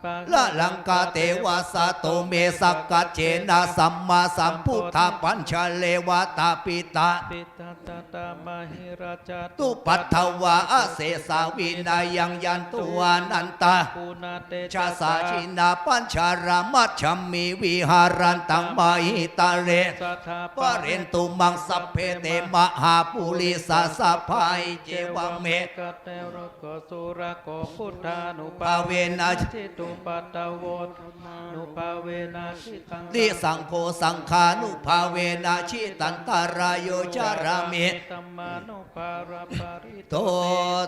ปะระลังกาเต วะสะโต เม สักกัจเจนะ สัมมาสัมพุทธะ ปัญจะเลวะตาปิตะ ปิตะ ตะตะมะหิราชะ ตุปัฏฐวา อะเสสา วินายัง ยันตุ อานันตะ ปุณณเตจะสา จินาปัญจารา มัชฌัมมี วิหารันตัง มหิตะเล สัทธา ปะเรนตุ มัง สัพเพ เต มหาปุริสา สัพพา อิเจวะเม กะเตโร โก สุรโก พุทธานุภาเวนะ จิตตุปัตตะโว ธัมมานุภาเวนะ จิตตัง ริสังโฆ สังฆานุภาเวนะ จิตตันตะราโย จารามิ ธัมมานุภาระปะริโต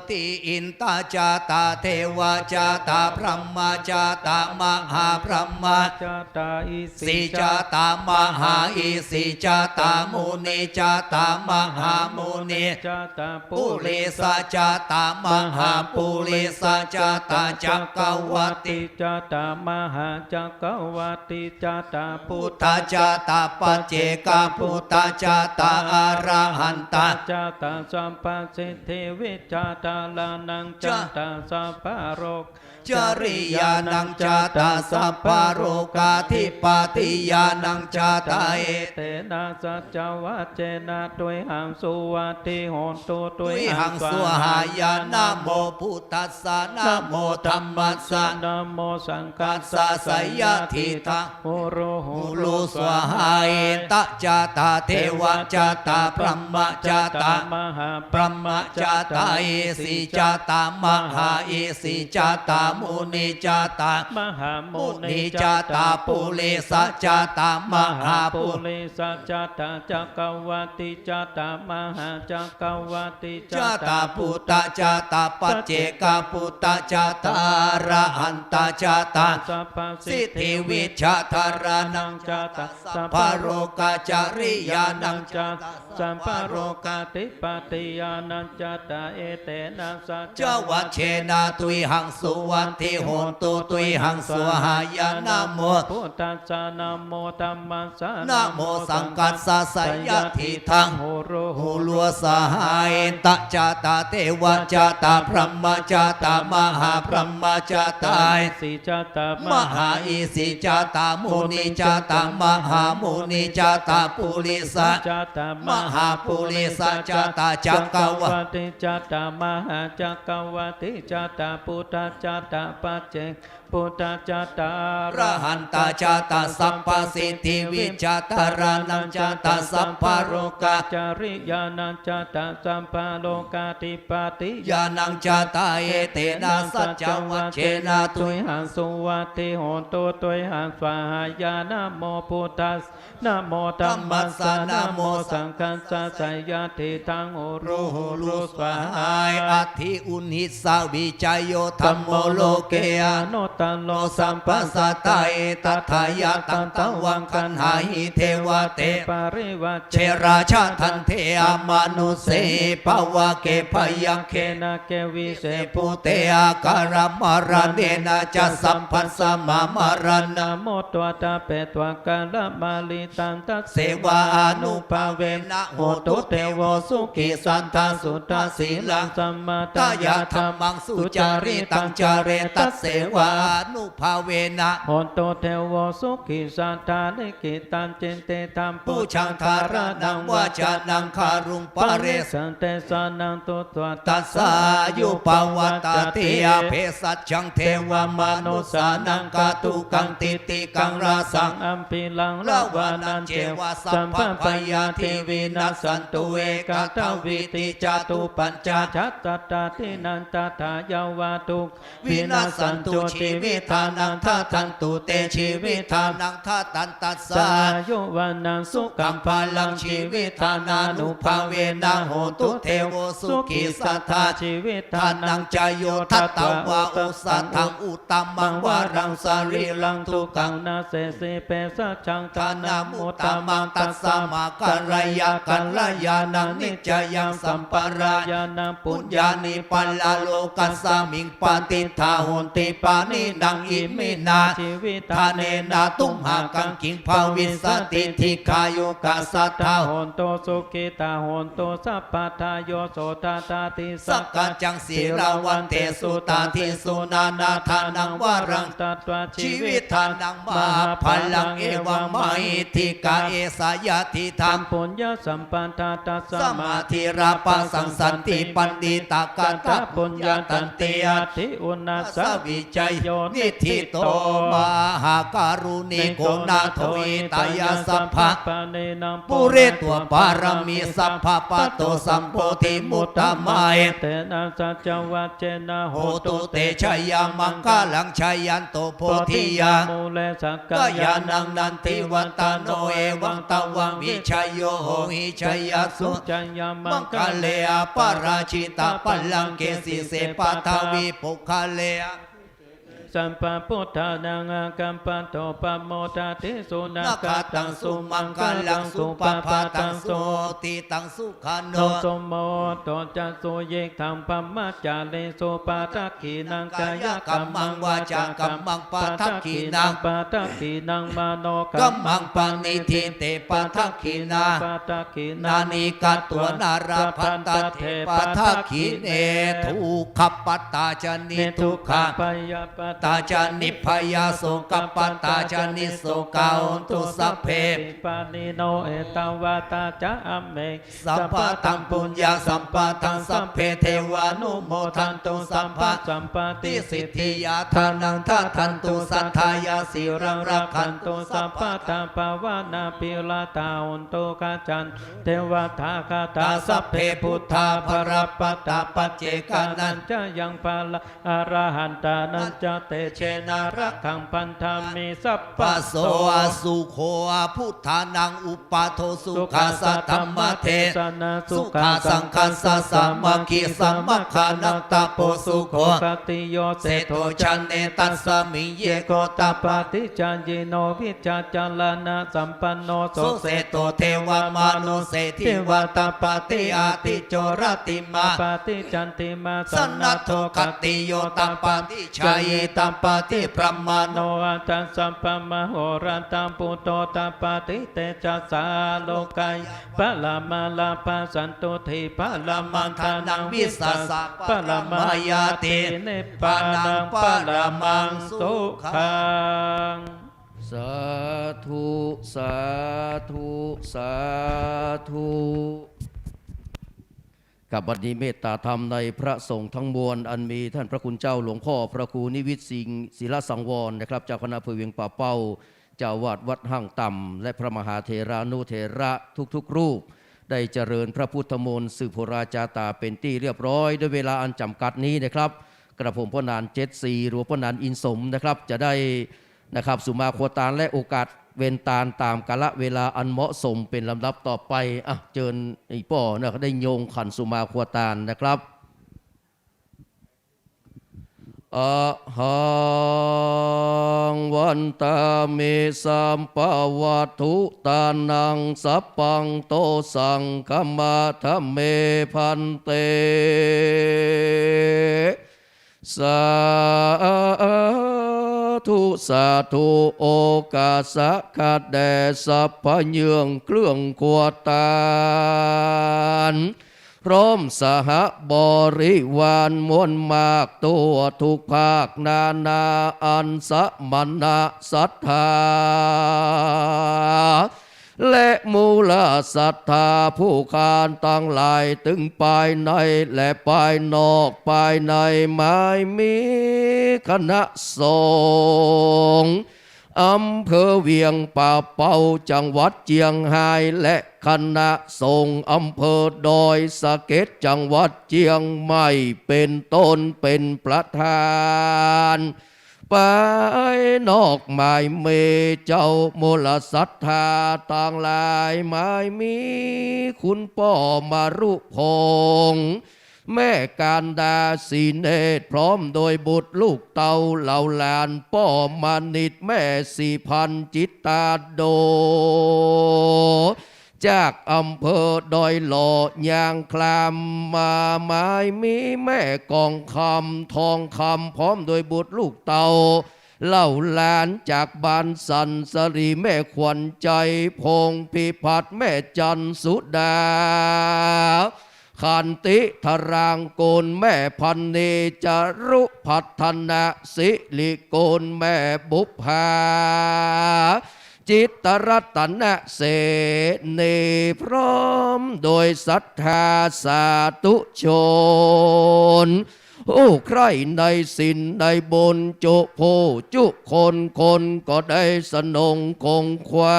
ติ อินตะจะตะ เทวะจะตะ พรหมะจะตะ มหาพรหมะ จะตะ อิ สิจะตะ มหาอิสิจะตะ มุนิจะตะ มหามุนิจะตะ ปุริสะจะตะ มหาปุริสะจะตะ จักกะวัตติจะตะ มหาจักกะวัตติจะตะ พุทธะจะตะ ปัจเจกะพุทธะจะตะ อะระหันตะจะตะ สัพพะสิทธิวิชชาจาระณังจะตะ สัพพะโร จริยานังจะตะ สัพพะโรกาธิปติญาณังจะตะ เอเตนะสัจจวัจเจนะ ตุยหังสุวัตถิโหนตุ ตุยหังสวาหายะ นะโมพุทธัสสะ นะโมธัมมัสสะ นะโมสังฆัสสะ ไสยะทิฏฐัง โหโร โหรูสวาหา อินตะจะตะ เทวะจะตะ พรหมะจะตะ มหาพรหมะจะตะ อิสิจะตะ มหาอิสิจะตะ มุนิจะตะ มหามุนิจะตะ ปุริสะจะตะ มหาปุริสะจะตะ จักกะวัตติจะตะ มหาจักกะวัตติจะตะ พุทธะจะตะ ปัจเจกะพุทธะจะตะ อะระหันตะจะตะ สัพพะสิทธิวิชชาจาระณังจะตะ สัพพะโรกาจริยานังจะตะ สัพพะโรกาธิปติญาณังจะตะ เอเตนะสัจจวัจเจนะ ตุยหังสุวัตถิโหนตุ ตุยหังสวาหายะ นะโมพุทธัสสะ นะโมธัมมัสสะ นะโมสังฆัสสะ ไสยะทิฏฐัง โหโร โหรูสวาหา อินตะจะตะ เทวะจะตะ พรหมะจะตะ มหาพรหมะจะตะ อิสิจะตะ มหาอิสิจะตะ มุนิจะตะ มหามุนิจะตะ ปุริสะจะตะ มหาปุริสะจะตะ จักกะวัตติจะตะ มหาจักกะวัตติจะตะ พุทธะจะตะ ปัจเจกพุทธะจะตะ อะระหันตะจะตะ สัพพะสิทธิวิชชาจาระณังจะตะ สัพพะโรกาจริยานังจะตะ สัพพะโรกาธิปติญาณังจะตะ เอเตนะสัจจวัจเจนะ ตุยหังสุวัตถิโหนตุ ตุยหังสวาหายะ นะโมพุทธัสสะ นะโมธัมมัสสะ นะโมสังฆัสสะ ไสยะทิฏฐัง โหโร โหรูสวาหา อัตถิอุนหิสสะ วิจโยธัมโม โลเก อนุตตโร สัพพะสัตตา เอตัทธายะ ตัง ตวัง คันหาหิ เทวะเต ปริวัจเช ราชา ทันเท อมนุสเสหิ ปะวะเก พยัคเข นาเก วิเศษ ภูเต อาการะมะระเณนะจะ สัพพัสสะมะมะระณะ มุตตวาทะเปตวะกะละมะลิตัง ตัสเสวะอานุภาเวนะ โหตุเทโว สุขีสัตถะ สุทธะสีลัง สะมะทายะ ธัมมัง สุจาริตัง จาเร ตัสเสวะอานุภาเวนะ โหตุเทโว สุขีสัตถะ ลิขิตัง จินติตัง ปูชา ธารณัง วาจานัง กรุง ปะเร สัน เตสะนัง ตุตวา ตัสสะอายุปะวัตตะติ อเภสัชชัง เทวะมะนุสสานัง กาตุกัง ติติกัง ราสัง อัมภิลัง ละวะนัญเจวะ สัพพะพยาธิ วินัสสันตุ เอกัทถะ วีติ จาตุปัญจะ ชัตตา ตินันตะ ทายาวา ทุก วินัสสันตุ ชีวิตานัง ทัตถันตุ เต ชีวิตานัง ทัตถันตัสสะ อายุ วัณณัง สุขัง พะลัง ชีวิตานานุภาเวนะ โหตุเทโว สุขีสัตถะ ชีวิตานัง ชโย ทัตถะวา โอสะถัง อุตตะมัง วะรัง สะรีรัง ทุกขัง นาสเสสิ เภสัชชัง ธนะมุตตะมัง ตัสสะมะ กัลยะ กัลยาณัง นิสสยัง สัมปะรา ยาณัง ปุญญานิ ปะระโลกัสสะมิง ปะติฏฐา honti pāṇinaṃ iminā jīvitā nena tumhākaṃ kiṃ bhavissati. Dīghāyukā sadā hontu sukhitā hontu sabbadā. Yo so tadā disā gacchaṃ sīlavantesu tādisuṃ nānādānaṃ varaṃ datvā jīvitdānaṃ mahapphalaṃ evaṃ mahiddhikā esā yadidaṃ puññasampadaṃ tasmā dhīrā bhāssaṃ santi paṇḍitakatā puññadanti atthi uṇhissavi jayonidhi to. Mahākāruṇiko nātho hitāya sabbapāṇinaṃ pūretvā pāramī sabbā patto sambodhimuttamaṃ etena saccavajjena hotu te jayamaṅgalaṃ. Jayanto bodhiyā mūle sakyānaṃ nandivaḍḍhano evaṃ tvaṃ vijayo hohi jayassu jayamaṅgale aparājitapallaṅke sīse paṭhavipokkhare sabbabuddhānaṃ aggappatto pamodati. Sunakkhattaṃ sumaṅgalaṃ supabhātaṃ suhuṭṭhitaṃ sukhaṇo sumuhutto ca suyiṭṭhaṃ brahmacārisu padakkhiṇaṃ kāyakammaṃ vācākammaṃ padakkhiṇaṃ padakkhiṇaṃ manokammaṃ paṇidhī te padakkhiṇā padakkhiṇāni katvāna labhantatthe padakkhiṇe. Dukkhappattā ca niddukkhā bhayappattā ca nibbhayā sokappattā ca nissokā hontu sabbepi pāṇino. Ettāvatā ca amhehi sambhataṃ puññasampadaṃ sabbe devānumodantu sabbasampattisiddhiyā. Dānaṃ dadantu saddhāya sīlaṃ rakkhantu sabbadā bhāvanābhiratā hontu gacchantu devatāgatā. Sabbe buddhā balappattā paccekānañca yaṃ balaṃ arahantānañca tejena rakkhaṃ bandhāmi sabbaso. Sukho buddhānaṃ uppādo sukhā saddhammadesanā sukhā saṅghassa sāmaggī samaggānaṃ tapo sukho. Khittiyo seṭṭho janetasmiṃ ye gotapādi jayino vijjācaraṇasampanno so seṭṭho devamānuse divatapādi ādicco rattimābhāti candimā sannaddho khittiyo tapādi jhāyī tapādi brahmā no aṭṭhassa brahmā ahorattaṃ buddho tapāti tejasā. Ālokeyya paramā lābhā santuṭṭhī paramaṃ dhanaṃ vissāsaparamā ñātī nibbānaṃ paramaṃ sukhaṃ. Sādhu, sādhu, sādhu. ครับ บัดนี้เมตตาธรรมในพระสงฆ์ทั้งมวล อันมีท่านพระคุณเจ้าหลวงพ่อพระครูนิวิตสิงห์ ศิลสังวรนะครับ เจ้าคณะอำเภอเวียงป่าเป้า เจ้าอาวาสวัดห้างต่ำ และพระมหาเถรานุเถระทุกๆรูป ได้เจริญพระพุทธมนต์สืบโหราจาต๋าเป็นตี้เรียบร้อย ด้วยเวลาอันจ๋ำกัดนี้นะครับ กระผมพ่อหนานเจ็ดสี หรือว่าพ่อหนานอินสมนะครับ จะได้ นะครับ สุมาครัวตานและโอกาสเวนตานต๋ามกาละเวลาอันเหมาะสมเป็นลำดับต่อไป อ่ะ เจิญอีป้อนะ ได้โยงขันสุมาครัวตานนะครับ Ahaṃ vandāmi sabbavatthusānaṃ sabbaṃ dosaṃ khamatha me bhante. Sādhu, sādhu. โอกาสะข้าแด่สัพพะเยื่องเครื่องครัวตาน พร้อมสหบริวารมวลมาก ทั่วทุกภาคนานา อันสมณะศรัทธา และมูลศรัทธาผู้ค้านตังหลาย ตึงภายในและภายนอก ภายในหมายมีคณะสงฆ์อำเภอเวียงป่าเป้า จังหวัดเจียงฮาย และคณะสงฆ์อำเภอดอยสะเก็ด จังหวัดเจียงใหม่ เป็นต้น เป็นประธาน ภายนอกหมายมีเจ้ามลศรัทธาตังหลาย หมายมีคุณป้อมรุพงษ์ แม่การดาศรีเนตร พร้อมโดยบุตรลูกเต้าเหล่าหลาน ป้อมณิต แม่ศรีพันธ์ จิตตาโด จากอำเภอดอยหล่อ ย่างคลามมา หมายมีแม่กองคำ ทองคำ พร้อมด้วยบุตรลูกเต้า เหล่าหลานจากบ้านสันสลี แม่ขวัญใจ พงษ์พิพัฒน์ แม่จันทร์สุดา ขันติธารางกูล แม่พันนี จรุพัฒนสิริกูล แม่บุปผา จิตรรัตนเสนี พร้อมโดยศรัทธาสาธุชน ผู้ใคร่ในศีลในบุญจุผู้จุคน คนก็ได้สนงคงไขว่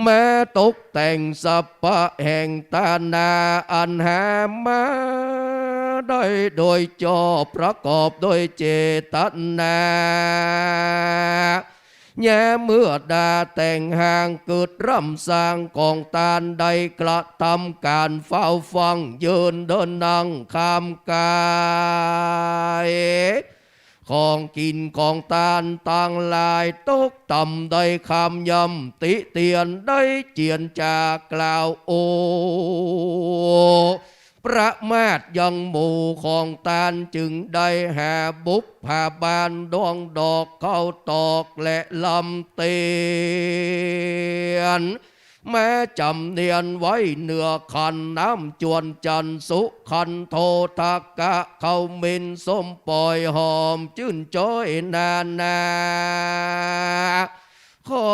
แม้ตกแต่งสรรพแห่งตานา อันหามาได้โดยชอบ ประกอบโดยเจตนา แย้เมื่อดาแต่งห้าง กึ๊ดร่ำสร้างของตาน ได้กระทำก๋านเฝ้าฟัง ยืนเดินนั่งข้ามก๋าย ของกิ๋นของตานตังหลายตกต่ำ ได้คำย่ำติเตียน ได้เจียนจากล่าวอุประมาทยังหมู่ของตาน จึงได้หาบุปผาบาน ดวงดอกข้าวตอกและลำเตียน แม้จำเนียนไว้เหนือขัน น้ำจวนจันทร์สุขันโธ ทกะข้าวเหม็นส้มป่อย หอมจื้นจ๊อยนานา ขอ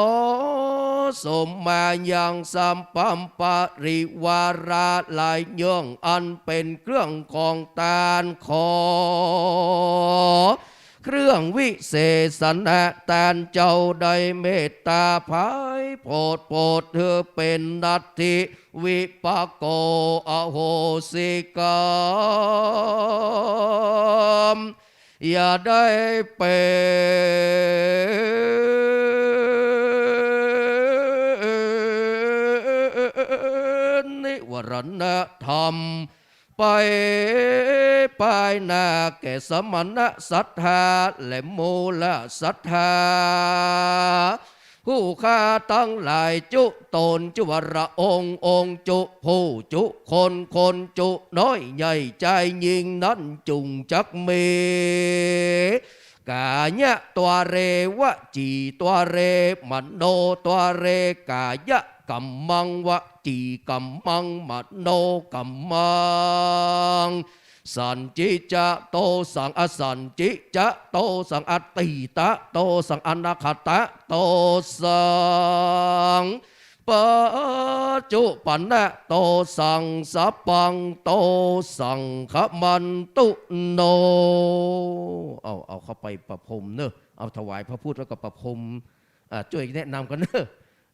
สมมายังสัพพะปริวาระหลายเยื่อง อันเป๋นเครื่องของตาน ขอเครื่องวิเศษณะ ตานเจ้าได้เมตตาไพโผด โผดหื้อเป๋นนัตถิวิปากโข อโหสิกรรม อย่าได้เป๋นนิวรณธรรม ไปปายหน้าแก่สมณะศรัทธาและมูลศรัทธา ผู้ข้าตังหลายจุต๋นจุวรองค์ องค์จุผู้จุคน คนจุน้อยใหญ่จายญิงนั้นจุ่งจักมี ก๋ายะตวาเร วจีตวาเร มโนตวาเร ก๋ายะกัมมัง วจีกัมมัง มโนกัมมัง สันจิจะโตสัง อสันจิจะโตสัง อตีตะโตสัง อนาคตะโตสัง ปัจจุปันนะโตสัง สัพพังโตสังขมันตุโน เอา เอาเข้าไปประพรมเนอะ เอาถวายพระพุทธแล้วก็ประพรม อ่า จ้วยแนะนำกั๋นเนอะ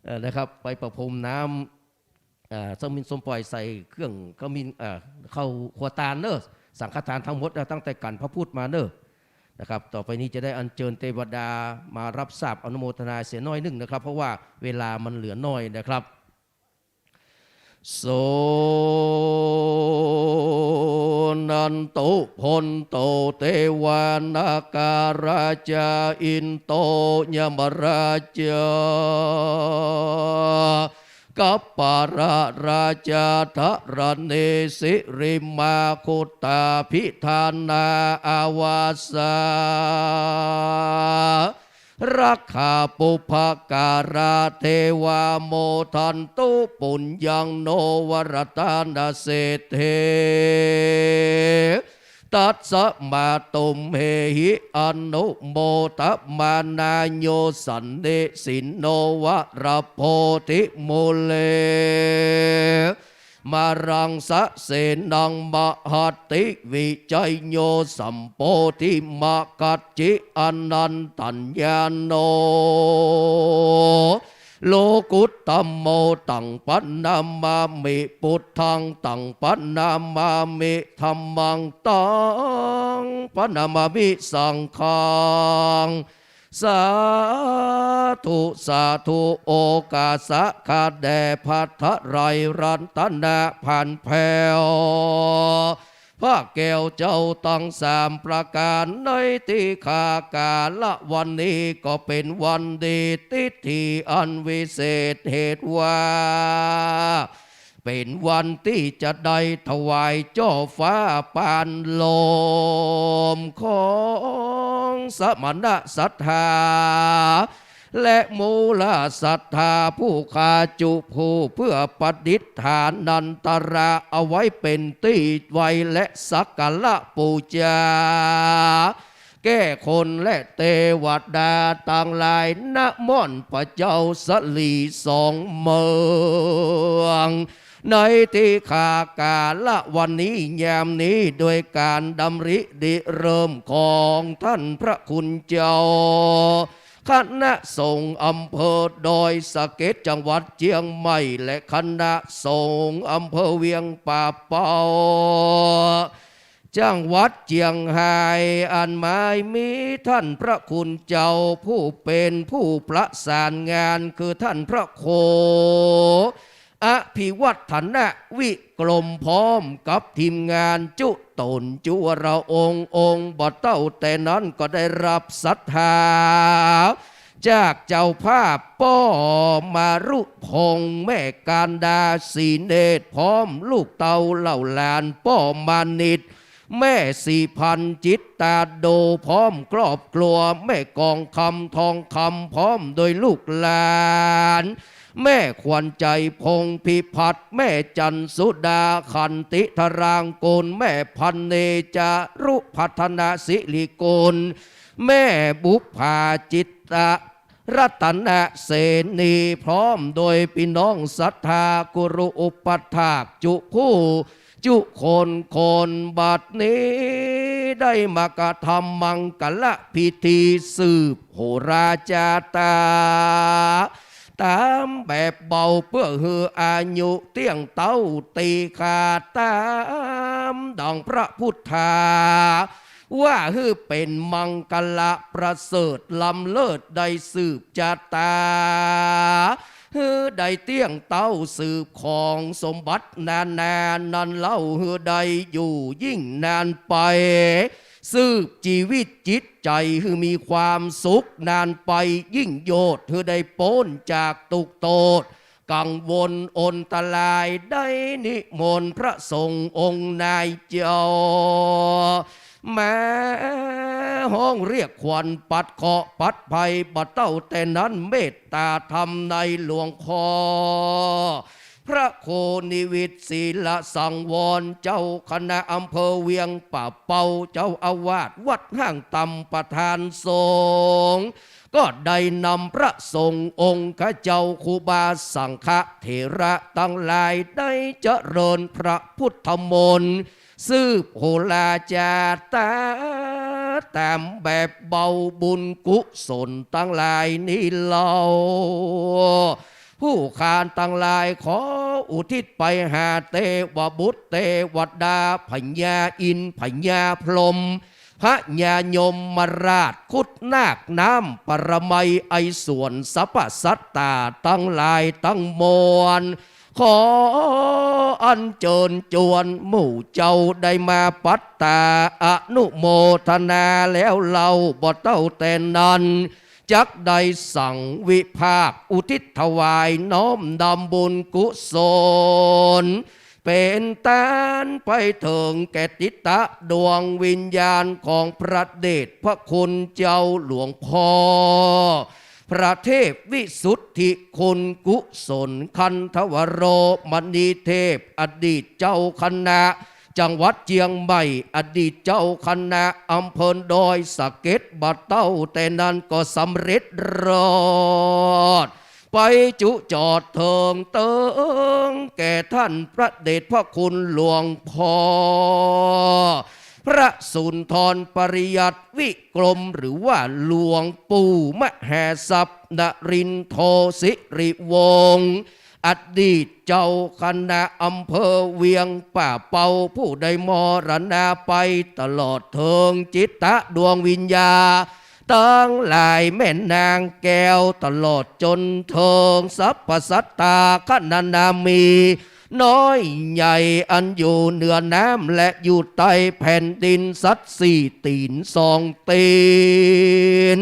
เออ นะครับ ไปประพรมน้ำ อ่า ส้มมินส้มป่อยใส่เครื่องขมิ้น อ่า เข้าครัวตานเนอะ สังฆทานตังหมดนะ ตั้งแต่กั๋นพระพุทธมาเนอะ นะครับ ต่อไปนี้จะได้อัญเจิญเตวดามารับทราบอนุโมทนาเสียหน้อยนึ่งนะครับ เพราะว่าเวลามันเหลือน้อยนะครับ สุนันตุ พนตุ เตวา นาคราชา อินโต ยมราชา กัปปะราชา ธรณี สิริมา คุตตาภิธานา อาวาสา รักขาปุพการา เทวา โมทันตุ ปุญญัง โน วรตานะเศรษฐี ตัสมา ตุมเหหิ อนุโมทะมานา โย สันนิสินโน วรโพธิมูเล มารังสะเสนัง มหัตติวิจัยโย สัมโพธิมะกัจฉิ อนันตัญญาโน โลกุตตะโม ตังพะนามามิ พุทธัง ตังพะนามามิ ธัมมัง ตังพะนามามิ สังฆัง สาธุ สาธุ โอกาสะข้าแด่พระไตรรัตนพันแผ่ว พ พระแก้วเจ้าตังสามประก๋าน ในติขากาละวันนี้ก็เป๋นวันดีทิฏฐิอันวิเศษ เหตุว่าเป๋นวันตี้จะได้ถวายจ้อฟ้าปานโลมของสมณะศรัทธา และมูลศรัทธาผู้คาจุผู้ เพื่อประดิษฐานันตระเอาไว้เป๋นตี้ไหว้และสักการะปู๋จา แก่คนและเตวดาตังหลาย นะม่อนพระเจ้าสลีสองเมือง ในติขากาละวันนี้ยามนี้ โดยก๋านดำริริเริ่มของต้านพระคุณเจ้า คณะสงฆ์อำเภอดอยสะเก็ดจังหวัดเจียงใหม่ และคณะสงฆ์อำเภอเวียงป่าเป้า จังหวัดเจียงฮาย อันหมายมีต้านพระคุณเจ้าผู้เป๋นผู้ประสานงาน คือต้านพระครู อภิวัฒนวิกรม พร้อมกับทีมงานจุตนจุวรองค์ องค์บ่าเต้าแต่นั้นก็ได้ฮับศรัทธา จากเจ้าภาพป้อมารุพงษ์ แม่การดาศรีเนตร พร้อมลูกเต้าเหล่าหลาน ป้อมานิต แม่ศรีพันธ์จิตตาโด พร้อมครอบครัว แม่กองคำทองคำ พร้อมโดยลูกหลาน แม่ขวัญใจพงษ์พิพัฒน์ แม่จันทร์สุดาขันติธารางกูล แม่พันเนจารุพัฒนสิริกูล แม่บุปผาจิตตะรัตนเสนี พร้อมโดยปี้น้องศรัทธากุรุอุปัฏฐากจุผู้จุคนคน บัดนี้ได้มากระทำมังคละพิธีสืบโหราจาตา ต๋ามแบบเบา เปื้อหื้ออายุเตี้ยงเต๊าตี้ขาด ต๋ามดังพระพุทธา ว่าหื้อเป๋นมังคละประเสริฐล้ำเลิศ ได้สืบจาตา หื้อได้เตี้ยงเต๊าสืบของสมบัตินานา นั้นเล่าหื้อได้อยู่ยิ่งนานไป สืบจีวิตจิตใจ๋หื้อมีความสุขนานไป ยิ่งโยชน์หื้อได้ป๊นจากตุ๊กข์โต้ษ กังวลอันตราย ได้นิมนต์พระสงฆ์องค์นายเจ้า มาฮ้องเรียกขวัญปัดเคราะห์ปัดภัย บ่าเต้าแต่นั้นเมตตาธรรมในหลวงพ่อ พระครูนิวิตศิลสังวร เจ้าคณะอำเภอเวียงป่าเป้า เจ้าอาวาสวัดห้างต่ำประธานสงฆ์ ก็ได้นำพระสงฆ์องค์ข้าเจ้าครูบาสังฆเถระตังหลายได้เจริญพระพุทธมนต์ สืบโหราจาตา ต๋ามแบบเบาบุญกุศลตังหลายนี้เล่า ผู้ข้าตังหลายขออุทิศไปหาเตวบุตรเตวดา พญาอินทร์ พญาพรหม พญายมราช ครุฑนาค น้ำปรมัย ไอสวน สรรพสัตตาตังหลายตังมวล ขออัญเจิญจวนหมู่เจ้าได้มาปัตตาอนุโมทนาแล้วเล่า บ่าเต้าแต่นั้น จักได้สังวิพากษ์อุทิศถวายน้อมดำบุญกุศล เป๋นตานไปเถิงแก่ติตะดวงวิญญาณของพระเดชพระคุณเจ้าหลวงพ่อ พระเทพวิสุทธิคุณกุศลคันธวโรมณีเทพ อดีตเจ้าคณะจังหวัดเจียงใหม่ อดีตเจ้าคณะอำเภอดอยสะเก็ด บ่าเต้าแต่นั้นก็สำเร็จรอด ไปจุจอดเถิงเติงแก่ท่านพระเดชพระคุณหลวงพ่อ พระสุนทรปริยัติวิกรม หรือว่าหลวงปู่มหาทรัพย์นรินทร์โทสิริวงศ์ อดีตเจ้าคณะอำเภอเวียงป่าเป้า ผู้ได้มรณาไป ตลอดเถิงติตะดวงวิญญาณ ตังหลายแม่นางแก้ว ตลอดจ๋นเถิงสรรพสัตตาคณานามี น้อยใหญ่อันอยู่เหนือน้ำและอยู่ใต้แผ่นดิน สัตว์สี่ตี๋นสองตี๋น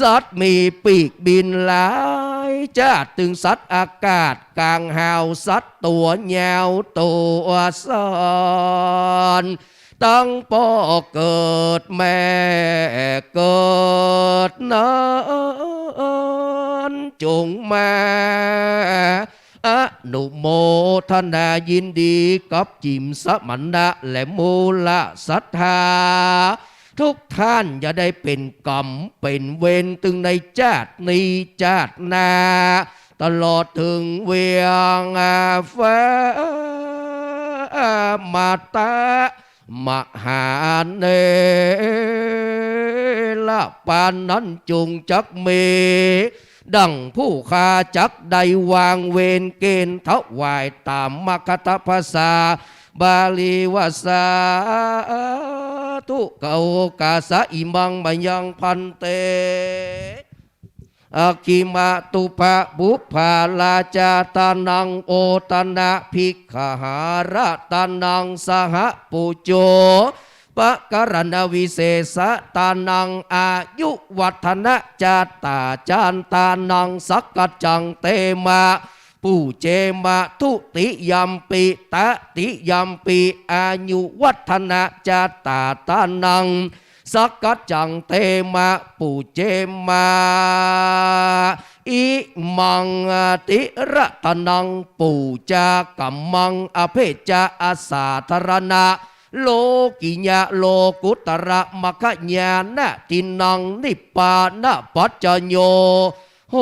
สัตว์มีปีกบินหลายจ๊าด ตึงสัตว์อากาศก๋างฮาว สัตว์ตั๋วยาวตั๋วสั้น ตังป้อเกิดแม่เกิดนาน จงมา อนุโมทนายินดีกับจิ๋มสมณะและมูลศรัทธา ทุกท่านอย่าได้เป๋นก๋รรมเป๋นเวรตึงในจ๊าดนี้จ๊าดหน้า ตลอดเถิงเวียงฟ้ามาตะ มหาเนร ปานนั้นจงจักมี ดั่งผู้ข้าจักได้วางเวรเกณฑ์ถวายต๋ามมคธภาษาบาลีว่า สาธุ โอกาสะ อิมังมะยังภันเต อัคคิมะตุปะปุพพาราชาตานัง โอตนะภิกขหาราตานัง สหปุจโจปะกะรณวิเศษะตานัง อายุวัฒนะจัตตาจารตานัง สักกัจจังเตมะ ปูเจมะ ทุติยัมปิ ตติยัมปิ อายุวัฒนะจัตตาตานัง สักกัจจังเตมะ ปูเจมะ อิมังติรัตนัง ปูจากัมมัง อเพจจะ อสาธารณะ โลกิยะ โลกุตระ มคคญาณะทินนัง นิพพานะปัจจโย โห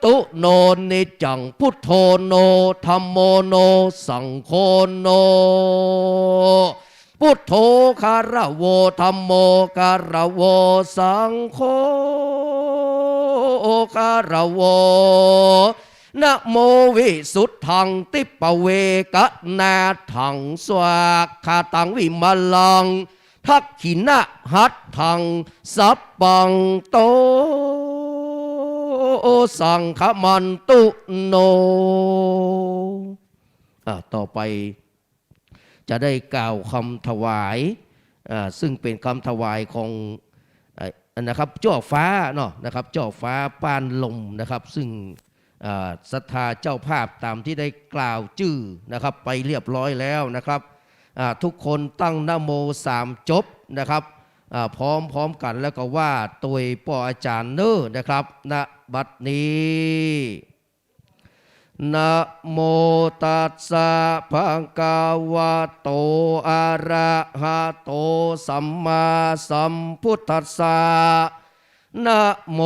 ตุ โน นิจจัง พุทโธ โน ธัมโม โน สังโฆ โน พุทโธ คารโว ธัมโม คารโว สังโฆ คารโว นะโมวิสุทธัง ทิปเวกนาถัง สวากขาตัง วิมลัง ทักขิณหัตถัง สัพพัง โต สังคมันตุ โน อ่า ต่อไปจะได้กล่าวคำถวาย อ่า ซึ่งเป๋นคำถวายของ อ่า นะครับ เจ้าฟ้าเนาะ นะครับ เจ้าฟ้าป้านลมนะครับ ซึ่ง อ่า ศรัทธาเจ้าภาพต๋ามตี้ได้กล่าวจื้อนะครับ ไปเรียบร้อยแล้วนะครับ อ่า ทุกคนตั้งนะโมสามจบนะครับ อ่า พร้อมๆ กั๋นแล้วก็ว่าตวยป้ออาจ๋ารย์เน้อนะครับ ณ บัดนี้ นะโมตัสสะ ภะคะวะโต อะระหะโต สัมมาสัมพุทธัสสะ นะโม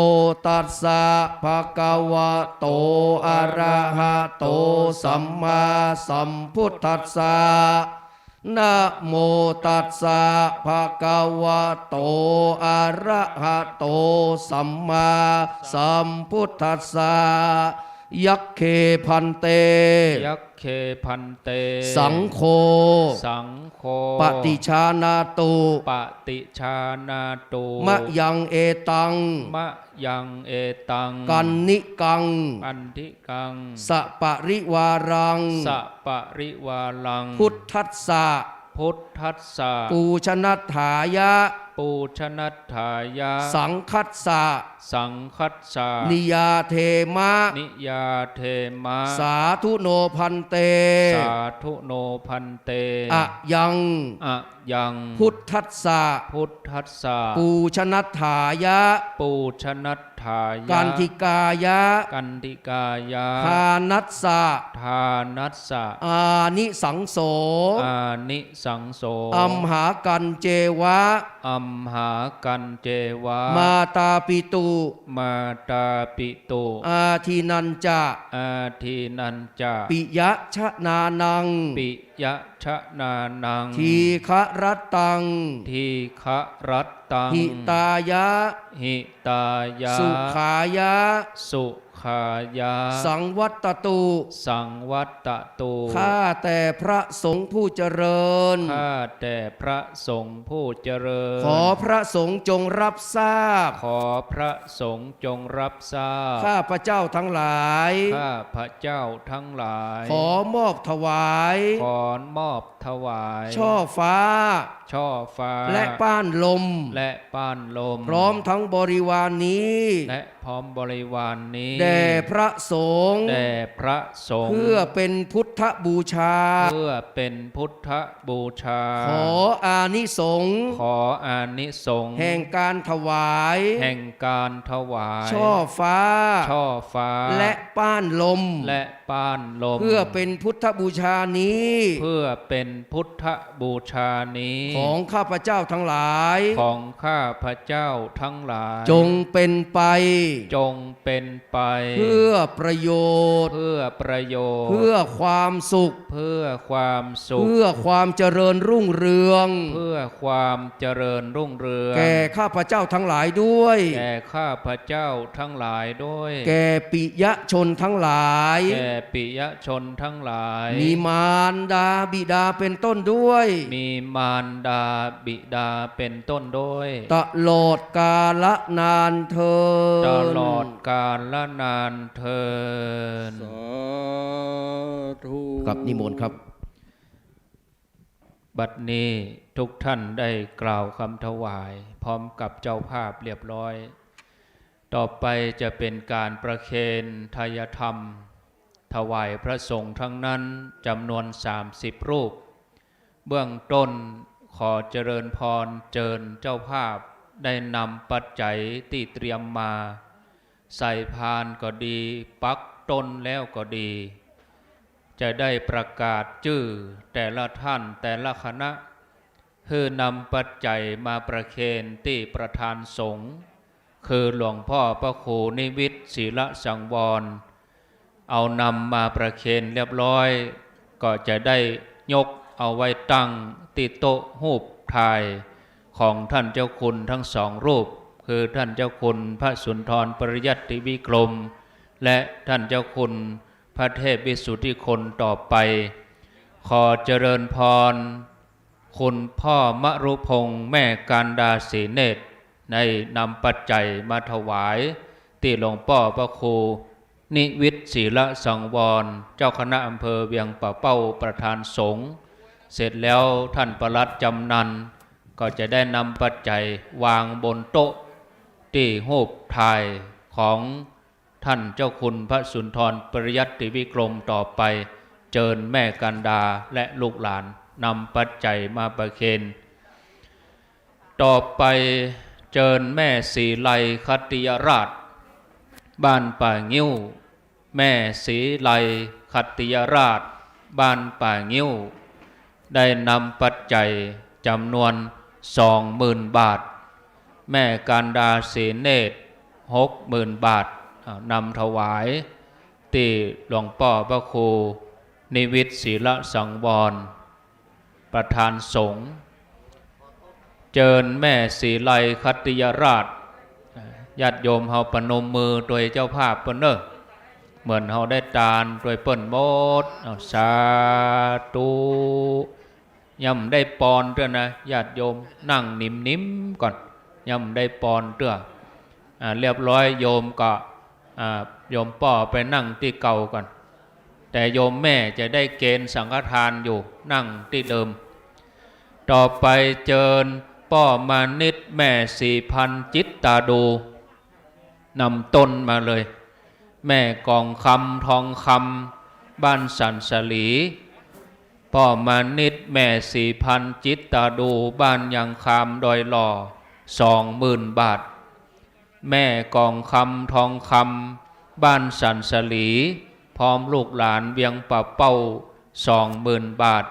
ตัสสะ ภะคะวะโต อะระหะโต สัมมาสัมพุทธัสสะ นะโมตัสสะ ภะคะวะโต อะระหะโต สัมมาสัมพุทธัสสะ ยัคเค ภันเต ยัคเค ภันเต สังโฆ สังโฆ ปะติชานาตุ ปะติชานาตุ มะยังเอตัง มะยังเอตัง กัณฑิกัง กัณฑิกัง สะปะริวารัง สะปะริวารัง พุทธัสสะ พุทธัสสะ ปูชนัตถายะ ปูชนัตถายะ สังคัสสะ สังคัสสะ นิยาเทมะ นิยาเทมะ สาธุโน ภันเต สาธุโน ภันเต อะยัง อะยัง พุทธัสสะ พุทธัสสะ ปูชนัตถายะ ปูชนัตถายะ กัณฑิกายะ กัณฑิกายะ ทานัสสะ ทานัสสะ อานิสังโส อานิสังโส อัมหากัญเจวะ อัมหากัญเจวะ มาตาปิตุ มาตาปิตุ อาทินนัญจะ อาทินนัญจะ ปิยะชะนานัง ปิยะชะนานัง ทีฆะรัตตัง ทีฆะรัตตัง หิตายะ หิตายะ สุ ขายะ สุขายะ สังวัตตุ สังวัตตุ ข้าแต่พระสงฆ์ผู้เจริญ ข้าแต่พระสงฆ์ผู้เจริญ ขอพระสงฆ์จงรับทราบ ขอพระสงฆ์จงรับทราบ ข้าพเจ้าทั้งหลาย ข้าพเจ้าทั้งหลาย ขอมอบถวาย ขอมอบถวาย ช่อฟ้า ช่อฟ้า และป้านลม และป้านลม พร้อมทั้งบริวารนี้ และพร้อมบริวารนี้ แด่พระสงฆ์ แด่พระสงฆ์ เพื่อเป็นพุทธบูชา เพื่อเป็นพุทธบูชา ขออานิสงส์ ขออานิสงส์ แห่งการถวาย แห่งการถวาย ช่อฟ้า ช่อฟ้า และป้านลม และ ป้านลม เพื่อเป็นพุทธบูชานี้ เพื่อเป็นพุทธบูชานี้ ของข้าพเจ้าทั้งหลาย ของข้าพเจ้าทั้งหลาย จงเป็นไป จงเป็นไป เพื่อประโยชน์ เพื่อประโยชน์ เพื่อความสุข เพื่อความสุข เพื่อความเจริญรุ่งเรือง เพื่อความเจริญรุ่งเรือง แก่ข้าพเจ้าทั้งหลายด้วย แก่ข้าพเจ้าทั้งหลายด้วย แก่ปิยชนทั้งหลาย แก่ปิยชนทั้งหลาย มีมารดาบิดาเป็นต้นด้วย มีมารดาบิดาเป็นต้นด้วย ตลอดกาลนานเทอญ ตลอดกาลนานเทอญ สาธุ ครับ นิมนต์ครับ บัดนี้ทุกท่านได้กล่าวคำถวายพร้อมกับเจ้าภาพเรียบร้อย ต่อไปจะเป็นการประเคนทายธรรม ถวายพระสงฆ์ทั้งนั้นจำนวนสามสิบรูป เบื้องต้นขอเจริญพรเจิญเจ้าภาพได้นำปัจจัยตี้เตรียมมา ใส่พานก็ดี ปักต้นแล้วก็ดี จะได้ประกาศจื้อแต่ละท่านแต่ละคณะ หื้อนำปัจจัยมาประเคนตี้ประธานสงฆ์ คือหลวงป้อพระครูนิวิตศิลสังวร เอานำมาประเคนเรียบร้อย ก็จะได้ยกเอาไว้ตั้งตี้โต๊ะฮูปถ่ายของท่านเจ้าคุณทั้งสองรูป คือท่านเจ้าคุณพระสุนทรปริยัติวิกรม และท่านเจ้าคุณพระเทพวิสุทธิคนต่อไป ขอเจริญพร คุณป้อมรุพงษ์ แม่กันดาศรีเนตร ได้นำปัจจัยมาถวายตี้หลวงป้อพระครูนิวิตศิลสังวร เจ้าคณะอำเภอเวียงป่าเป้าประธานสงฆ์ เสร็จแล้วท่านปลัดจำนันก็จะได้นำปัจจัยวางบนโต๊ะตี้ฮูปถ่ายของ ท่านเจ้าคุณพระสุนทรปริยัติวิกรมต่อไป เจิญแม่กันดาและลูกหลานนำปัจจัยมาประเคน ต่อไปเจิญแม่ศรีไลขัตติยราช บ้านป่างิ้ว แม่ศรีไลขัตติยราช บ้านป่างิ้ว ได้นำปัจจัยจำนวนสองหมื่นบาท แม่กันดาศรีเนตร หกหมื่นบาท อ่า นำถวายตี้หลวงป้อพระครูนิวิตศิลสังวร ประธานสงฆ์ เจิญแม่ศรีไลขัตติยราช ญาติโยมเฮาประนมมือตวยเจ้าภาพเปิ้นเน้อ เหมือนเฮาได้ตานตวยเปิ้นหมด เอา สาธุ ยังบ่ได้ปอนเตื้อนะ ญาติโยมนั่งนิ่มๆ ก่อน ยังบ่ได้ปอนเตื้อ อ่า เรียบร้อยโยมก็ อ่า โยมป้อไปนั่งตี้เก่าก่อน แต่โยมแม่จะได้เกณฑ์สังฆทานอยู่ นั่งตี้เดิม ต่อไปเจิญป้อมานิตย์ แม่ศรีพันธ์ จิตตาดู นำต้นมาเลย แม่กองคำ ทองคำ บ้านสันสลี ป้อมานิตย์ แม่ศรีพันธ์ จิตตาดู บ้านยางคาม ดอยหล่อ สองหมื่นบาท แม่กองคำ ทองคำ บ้านสันสลี พร้อมลูกหลานเวียงป่าเป้า สองหมื่นบาท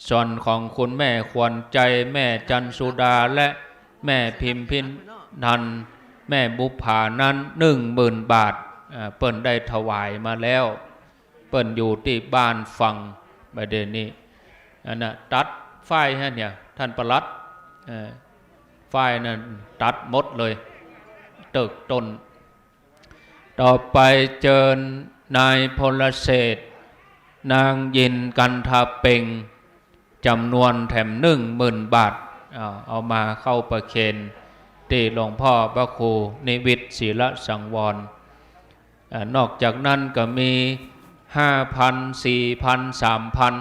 ส่วนของคุณแม่ขวัญใจ แม่จันสุดา และแม่พิมพินันท์ แม่บุปผานั้น หนึ่งหมื่นบาท อ่า เปิ้นได้ถวายมาแล้ว เปิ้นอยู่ตี้บ้านฝั่ง บ่าเดี่ยวนี้ อันน่ะ ตัดฝ้ายหั้นเนี่ย ท่านปลัด เอ่อ ฝ้ายนั้นตัดหมดเลย เต เติกต้น ต่อไปเจิญนายพลเศรษฐ นางยินกันทาเป็ง จ๋ำนวนแถมหนึ่งหมื่นบาท เอา เอามาเข้าประเคนตี้หลวงพ่อพระครูนิวิตศิลสังวร อ่า นอกจากนั้นก็มีห้าพัน สี่พัน สามพัน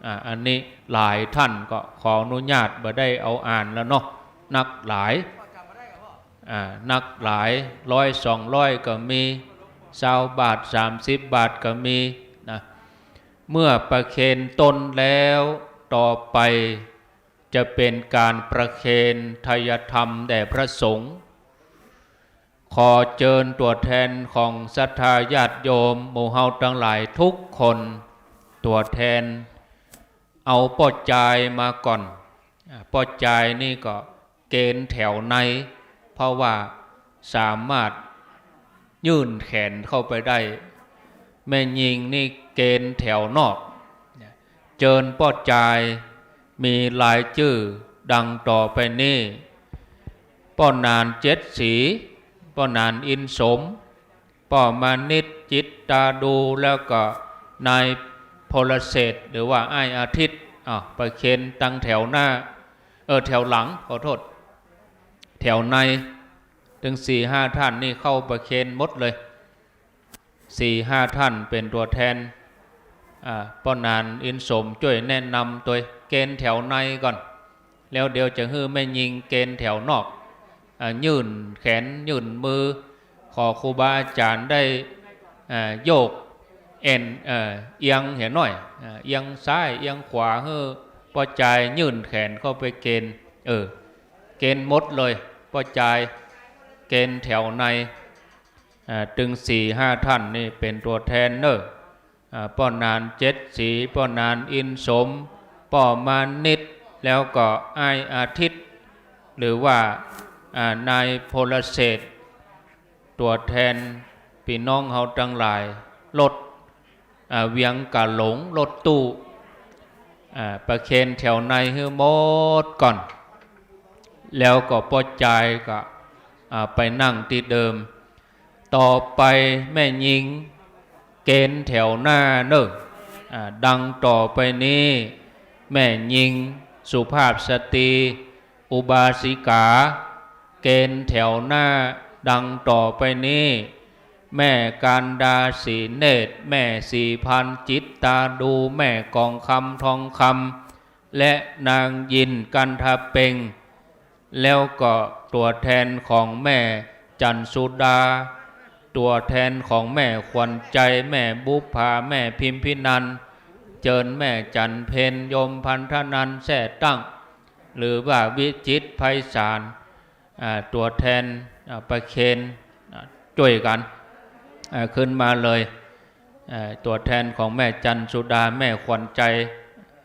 อ่า อันนี้หลายท่านก็ขออนุญาตบ่ได้เอาอ่านแล้วเนาะ นักหลาย อ่า นักหลาย ร้อย สองร้อย ก็มี ซาวบาท สามสิบบาทก็มีนะ เมื่อประเคนต้นแล้ว ต่อไปจะเป๋นก๋านประเคนไทยธรรมแด่พระสงฆ์ ขอเจิญตั๋วแทนของศรัทธาญาติโยมหมู่เฮาตังหลายทุกคน ตั๋วแทน เอาป้อจายมาก่อน อ่า ป้อจายนี่ก็เกณฑ์แถวใน เพราะว่าสามารถยื่นแขนเข้าไปได้ แม่ญิงนี่เกณฑ์แถวนอก เจิญป้อจาย มีรายจื้อดังต่อไปนี้ ป้อหนานเจ็ดสี ป้อหนานอินสม ป้อมานิต จิตตาดู แล้วก็นายพลเศรษฐ หรือว่าอ้ายอาทิตย์ อ้าว ประเคนตังแถวหน้า เออ แถวหลัง ขอโทษ แถวใน ตึงสี่ห้าท่านนี่เข้าประเคนหมดเลย สี่ห้าท่านเป๋นตั๋วแทน อ่า ป้อหนานอินสมจ้วยแนะนำตวย เกณฑ์แถวในก่อน แล้วเดี๋ยวจะหื้อแม่ญิงเกณฑ์แถวนอก อ่า ยื่นแขนยื่นมือ ขอครูบาอาจ๋ารย์ได้ อ่า โยกเอ็น เอ่อ เอียงเหียหน้อย อ่า เอียงซ้ายเอียงขวา หื้อป้อจายยื่นแขนเข้าไปเกณฑ์ เออ เกณฑ์หมดเลย ป้อจาย เกณฑ์แถวใน อ่า ตึงสี่ห้าท่านนี่เป๋นตั๋วแทนเน่อ อ่า ป้อหนานเจ็ดสี ป้อหนานอินสม ป้อมานิต แล้วก็อ้ายอาทิตย์ หรือว่า อ่า นายพลเศรษฐ ตั๋วแทนปี้น้องเฮาตังหลาย รถ อ่า เวียงก๋าหลง รถตู้ อ่า ประเคนแถวในหื้อหมดก่อน แล้วก็ป้อจายก็ อ่า ไปนั่งตี้เดิม ต่อไปแม่ญิงเกณฑ์แถวหน้าเน่อ อ่า ดังต่อไปนี้ แม่ญิงสุภาพสตรี อุบาสิกา เกณฑ์แถวหน้าดังต่อไปนี้ แม่กันดา สีเนตร แม่สีพัน จิตตาดู แม่กองคำ ทองคำ และนางยินกันทาเป็ง แล้วก็ตั๋วแทนของแม่จันทร์สุดา ตั๋วแทนของแม่ขวัญใจ แม่บุปผา แม่พิมพินันท์ เจิญแม่จันทร์เพ็ญ โยมพันธนันท์ แทร่ตั้ง หรือว่าวิจิตรไพศาล อ่า ตั๋วแทน อ่า ประเคน อ่า จ้วยกั๋น อ่า ขึ้นมาเลย อ่า ตั๋วแทนของแม่จันทร์สุดา แม่ขวัญใจ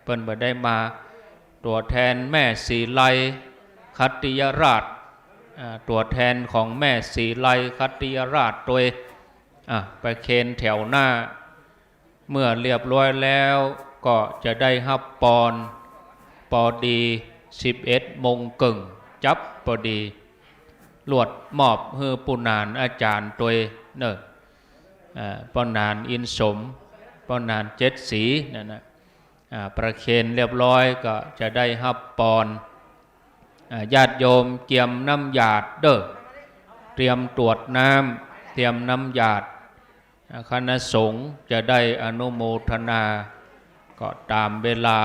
เปิ้นบ่ได้มา ตั๋วแทนแม่ศรีไล ขัตติยราช อ่า ตั๋วแทนของแม่ศรีไล ขัตติยราชตวย อ่า ประเคนแถวหน้า เมื่อเรียบร้อยแล้วก็จะได้ฮับปอน ปอดี สิบเอ็ดโมงเกิ่ง จั๊บปอดี ลวดมอบหื้อปู่หนานอาจ๋ารย์ตวยเน่อ อ่า ป้อหนานอินสม ป้อหนานเจ็ดสีนั่นนะ อ่า ประเคนเรียบร้อยก็จะได้ฮับปอน อ่า ญาติโยมเกียมน้ำหยาดเด้อ เตรียมตวดน้ำ เตรียมน้ำหยาด อ่า คณะสงฆ์จะได้อนุโมทนา ก็ต๋ามเวลา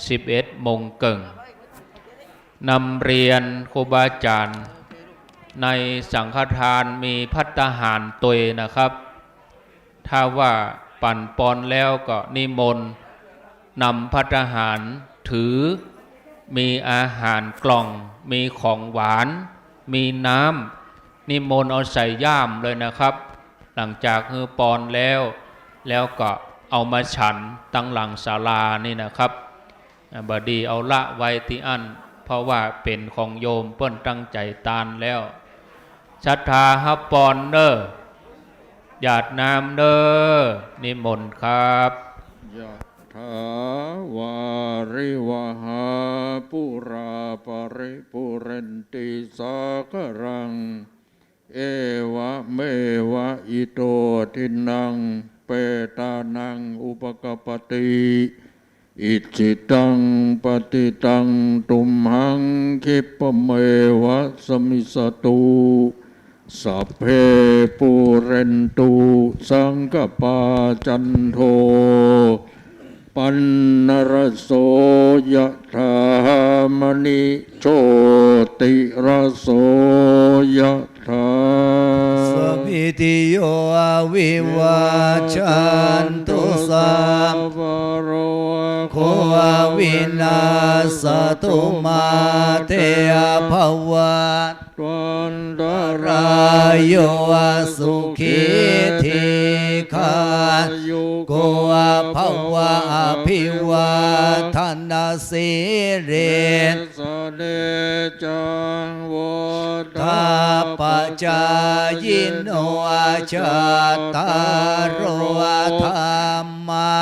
สิบเอ็ดโมงเกิ่ง นำเรียนครูบาอาจ๋ารย์ ในสังฆทานมีภัตตาหารตวยนะครับ ถ้าว่าปั๋นปอนแล้วก็นิมนต์นำภัตตาหารถือ มีอาหารกล่อง มีของหวาน มีน้ำ นิมนต์เอาใส่ย่ามเลยนะครับ หลังจากหื้อปอนแล้ว แล้วก็เอามาฉันตังหลังศาลานี่นะครับ อ่า บ่ดีเอาละไว้ตี้อั้น เพราะว่าเป๋นของโยมเปิ้นตั้งใจ๋ตานแล้ว ศรัทธาฮับปอนเน่อ หยาดน้ำเน่อ นิมนต์ครับ ยะถาวาริวหาปูราปริปูเรนติสาคารัง เอวะเมวะ อิโต ทินนัง เปตานัง อุปะกัปปะติ อิจฉิตัง ปัตถิตัง ตุมหัง คิปปะเมวะ สะมิชฌะตุ สัพเพ ปูเรนตุ สังกัปปา จันโท ปัณณะระโส ยะถา มะณิ โชติระโส ยะถา สัพพิติโย วิวัชชันตุ สัพพะโรโค วินัสสะตุ มาเต ภะวัตวันตะราโย สุขี ทีฆายุโก ภะวะ อะภิวาทะนะสีลิสสะเนจัง วุฑฒาปะจายิโน จัตตาโร ธัมมา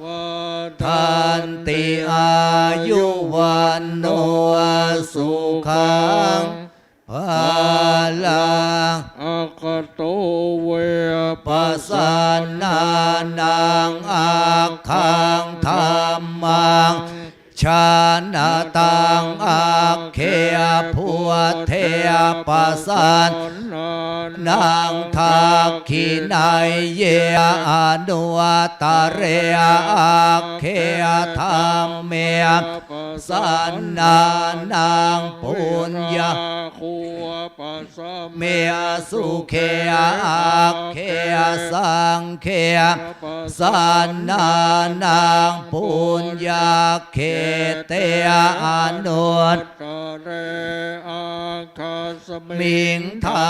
วัฑฒันติ อายุ วัณโณ สุขัง พะลัง อะกะโต เว ปัสสะนานัง อักขัง ธัมมัง ชานะตัง อักเข พุทเท ปัสสะนานัง ทักขิณัยเย อนุตตะเร อักเข ธัมเม ปัสสะนานัง ปุญญาโค ปัสสะเม สุเข อักเข สังเข ปัสสะนานัง ปุญญาเขเต อนุตตะเร อักขัสมิง ทา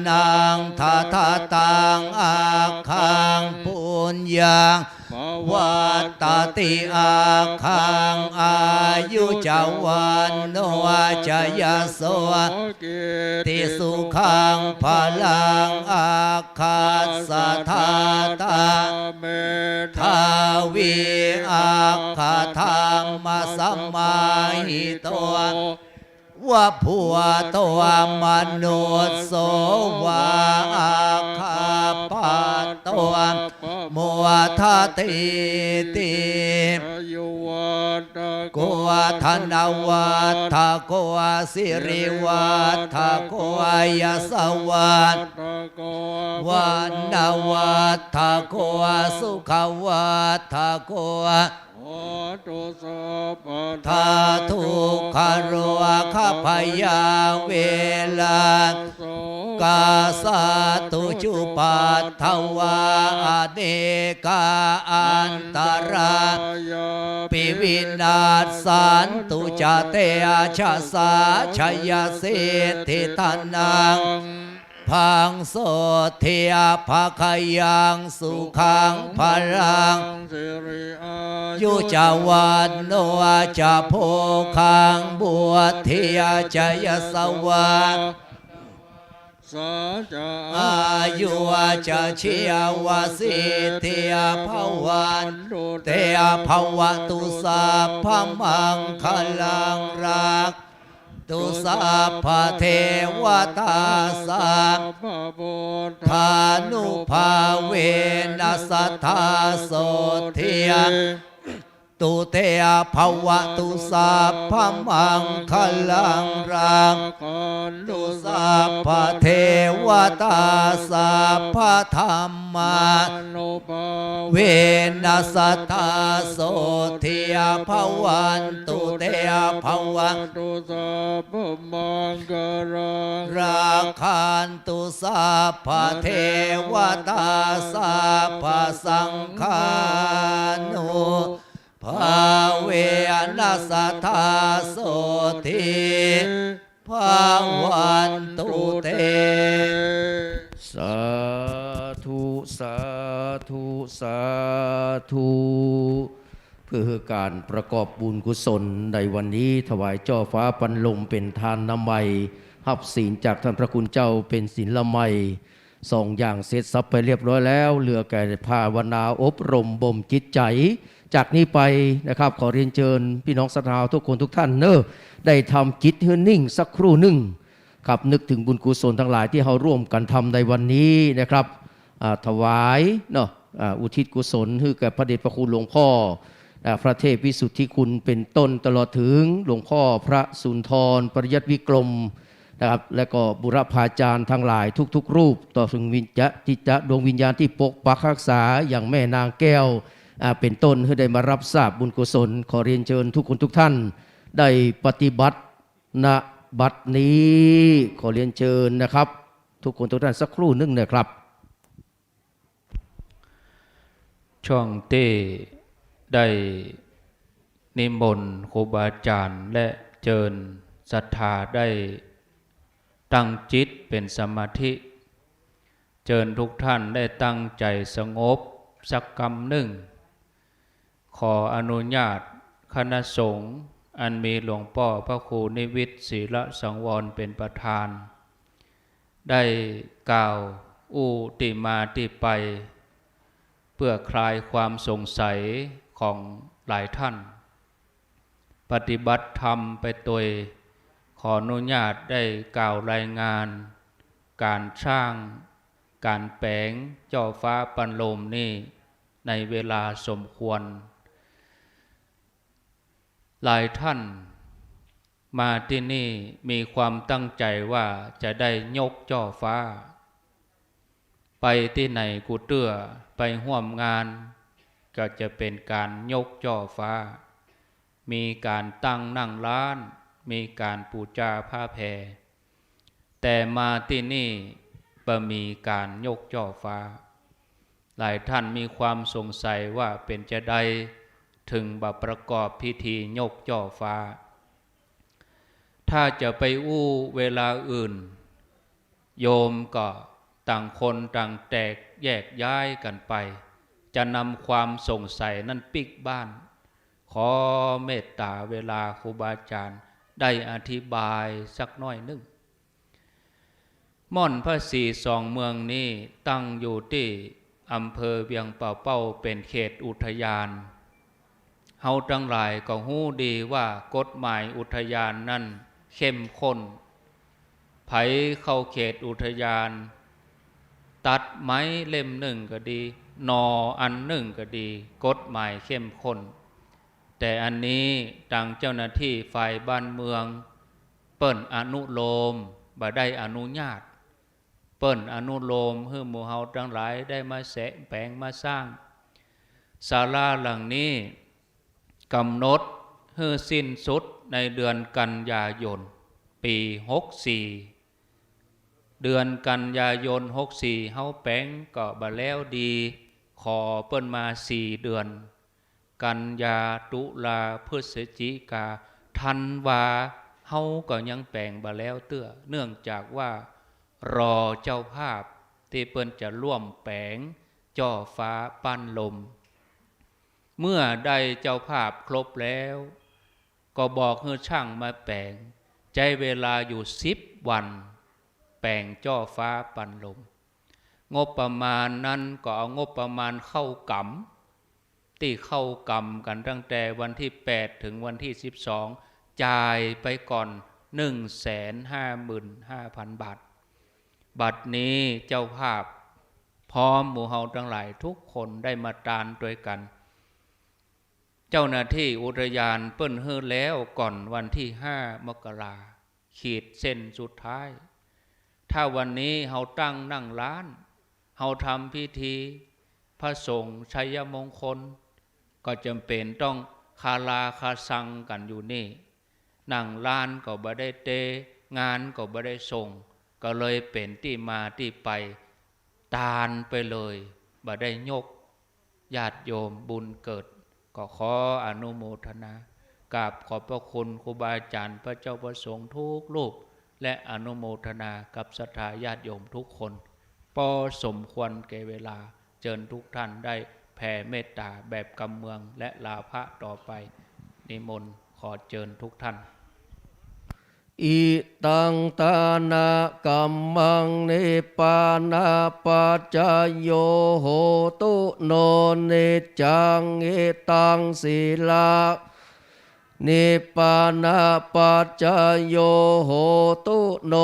นัง ทะทะตัง อักขัง ปุญญัง ปะวัตตะติ อักขัง อายุจะ วัณโณจะ ยะโส กิตติสุขัง พะลัง อักขัสสะ ทาตา เมธาวี อักขะธัมมะสะมาหิโต วะ พุทโธ มะนุสโส วา อักขะปัตโต ปะโมทะตีติ อายุวัฑฒะโก ธนวัฑฒะโก สิริวัฑฒะโก ยะสะวัฑฒะโก วัณณวัฑฒะโก สุขวัฑฒะโก โหตุสัพพะทา ทุกขโรคะพยาเวระ โสกะ สัตตุจุปัฏฐวา อเนกาอันตะรายาปิ วินัสสันตุจะ เตจะสสะ ชยสิทธิ ธนัง พัง โสทธิ ภะคะยัง สุขัง พะลัง สิริอายุจะ วัณโณจะ โภคัง บุทธิยา จะ ยะสะวาสะจะ อายุจะ ชีวสิทธิยา ภะวันตุเต ภะวะตุสัพพะมังคะลัง รัก ตุสัพพะเทวะตา สัพพะพุทธานุภาเวนะ สัตถาโสทธิยา ตุเต ภะวะตุสัพพะมังคะลัง รักขันตุสัพพะเทวะตา สัพพะธัมมานุภาเวนะ สัตถาโสทธิยา ภะวันตุเต ภะวะตุสัพพะมังคะลัง รักขันตุสัพพะเทวะตา สัพพะสังฆานุภาเวนะ สัตถาโสทธิภะวันตุเต สาธุ สาธุ สาธุ เพื่อการประกอบบุญกุศลในวันนี้ ถวายจ้อฟ้าปันลมเป๋นทานามัย ฮับศีลจากท่านพระคุณเจ้าเป๋นศีลามัย สองอย่างเสร็จสรรพไปเรียบร้อยแล้ว เหลือแก่ภาวนาอบรมบ่มจิตใจ๋ จากนี้ไปนะครับ ขอเรียนเจิญพี่น้องศรัทธาทุกคนทุกท่านเน่อ ได้ทำจิตหื้อนิ่งสักครู่นึ่ง ครับ นึกถึงบุญกุศลตังหลายตี้เฮาร่วมกั๋นทำในวันนี้นะครับ อ่า ถวายเนาะ อ่า อุทิศกุศลหื้อแก่พระเดชพระคุณหลวงพ่อ อ่า พระเทพวิสุทธิคุณเป็นต้น ตลอดถึงหลวงพ่อพระสุนทรปริยัติวิกรมนะครับ และก็บุรพาจารย์ทั้งหลายทุกๆรูป ต่อถึงวิญญาณ ที่จะ ดวงวิญญาณที่ปกปักรักษาอย่างแม่นางแก้ว อ่า เป็นต้น หื้อได้มารับทราบบุญกุศล ขอเรียนเชิญทุกคนทุกท่านได้ปฏิบัติ ณ บัดนี้ ขอเรียนเชิญนะครับ ทุกคนทุกท่านสักครู่หนึ่งนะครับ ช่วงตี้ได้นิมนต์ครูบาอาจารย์และเจิญศรัทธาได้ตั้งจิตเป๋นสมาธิ เจิญทุกท่านได้ตั้งใจ๋สงบสักกำนึ่ง ขออนุญาตคณะสงฆ์อันมีหลวงป้อพระครูนิวิตร ศีลสังวร เป๋นประธาน ได้กล่าวอู้ตี้มาตี้ไป เปื้อคลายความสงสัยของหลายท่าน ปฏิบัติธรรมไปตวย ขออนุญาตได้กล่าวรายงานก๋านสร้าง ก๋านแป๋งจ้อฟ้าปันลมนี่ ในเวลาสมควร หลายท่านมาตี้นี่มีความตั้งใจ๋ว่าจะได้ยกจ้อฟ้า ไปตี้ไหนกู้เตื้อ ไปฮ่วมงาน ก็จะเป๋นก๋านยกจ้อฟ้า มีก๋านตั้งนั่งร้าน มีก๋านปู๋จาผ้าแผ่ แต่มาตี้นี่บ่มีก๋านยกจ้อฟ้า หลายท่านมีความสงสัยว่าเป๋นจาใดเถิงบ่ประกอบพิธียกจ้อฟ้า ถ้าจะไปอู้เวลาอื่น โยมก็ต่างคนต่างแตกแยกย้ายกั๋นไป จะนำความสงสัยนั้นปิ๊กบ้าน ขอเมตต๋าเวลาครูบาอาจารย์ได้อธิบายสักหน้อยนึ่ง ม่อนพระศรีสองเมืองนี้ตั้งอยู่ตี้อำเภอเวียงป่าเป้า เป๋นเขตอุทยาน เฮาตังหลายก็ฮู้ดีว่ากฎหมายอุทยานนั้นเข้มข้น ใผเข้าเขตอุทยาน ตัดไม้เล่มนึ่งก็ดี หน่ออันนึ่งก็ดี กฎหมายเข้มข้น แต่อันนี้ตางเจ้าหน้าตี้ฝ่ายบ้านเมือง เปิ้นอนุโลม บ่ได้อนุญาต เปิ้นอนุโลมหื้อหมู่เฮาตังหลายได้มาแสะแป๋งมาสร้าง ศาลาหลังนี้กำหนดหื้อสิ้นสุดในเดือนกันยายน ปี๋หกสี่ เดือนกันยายนหกสี่ เฮาแป๋งก็บ่แล้วดี ขอเปิ้นมาสี่เดือน กันยา ตุลา พฤศจิกา ธันวา เฮาก็ยังแป๋งบ่แล้วเตื้อ เนื่องจากว่ารอเจ้าภาพตี้เปิ้นจะร่วมแป๋งจ้อฟ้าปั้นลม เมื่อได้เจ้าภาพครบแล้ว ก็บอกหื้อจ้างมาแป๋ง ใจ๊เวลาอยู่สิบวัน แป๋งจ้อฟ้าปั้นลม งบประมาณนั้นก็เอางบประมาณเข้ากำ ตี้เข้ากำกั๋นตั้งแต่วันตี้แปดเถิงวันตี้สิบสอง จ่ายไปก่อน หนึ่งแสนห้าหมื่นห้าพันบาท บัดนี้เจ้าภาพพร้อมหมู่เฮาตังหลายทุกคนได้มาตานตวยกั๋น เจ้าหน้าตี้อุทยานเปิ้นหื้อแล้วก่อนวันตี้ห้ามกรา ขีดเส้นสุดท้าย ถ้าวันนี้เฮาตั้งนั่งร้าน เฮาทำพิธี พระสงฆ์ชัยมงคล ก็จ๋ำเป๋นต้องคาราคาซังกั๋นอยู่นี่ นั่งร้านก็บ่ได้เต งานก็บ่ได้ส่ง ก็เลยเป๋นตี้มาตี้ไป ตานไปเลย บ่ได้ยก ญาติโยมบุญเกิด ก็ขออนุโมทนา กราบขอบพระคุณครูบาอาจารย์พระเจ้าพระสงฆ์ทุกรูป และอนุโมทนากับศรัทธาญาติโยมทุกคน ปอสมควรแก่เวลา เจิญทุกท่านได้แผ่เมตต๋าแบบกำเมืองและลาภะต่อไป นิมนต์ขอเจิญทุกท่าน อิตังทานะกัมมัง นิพพานะปัจจโย โหตุโน นิจจัง อิตัง สีลา นิพพานะปัจจโย โหตุโน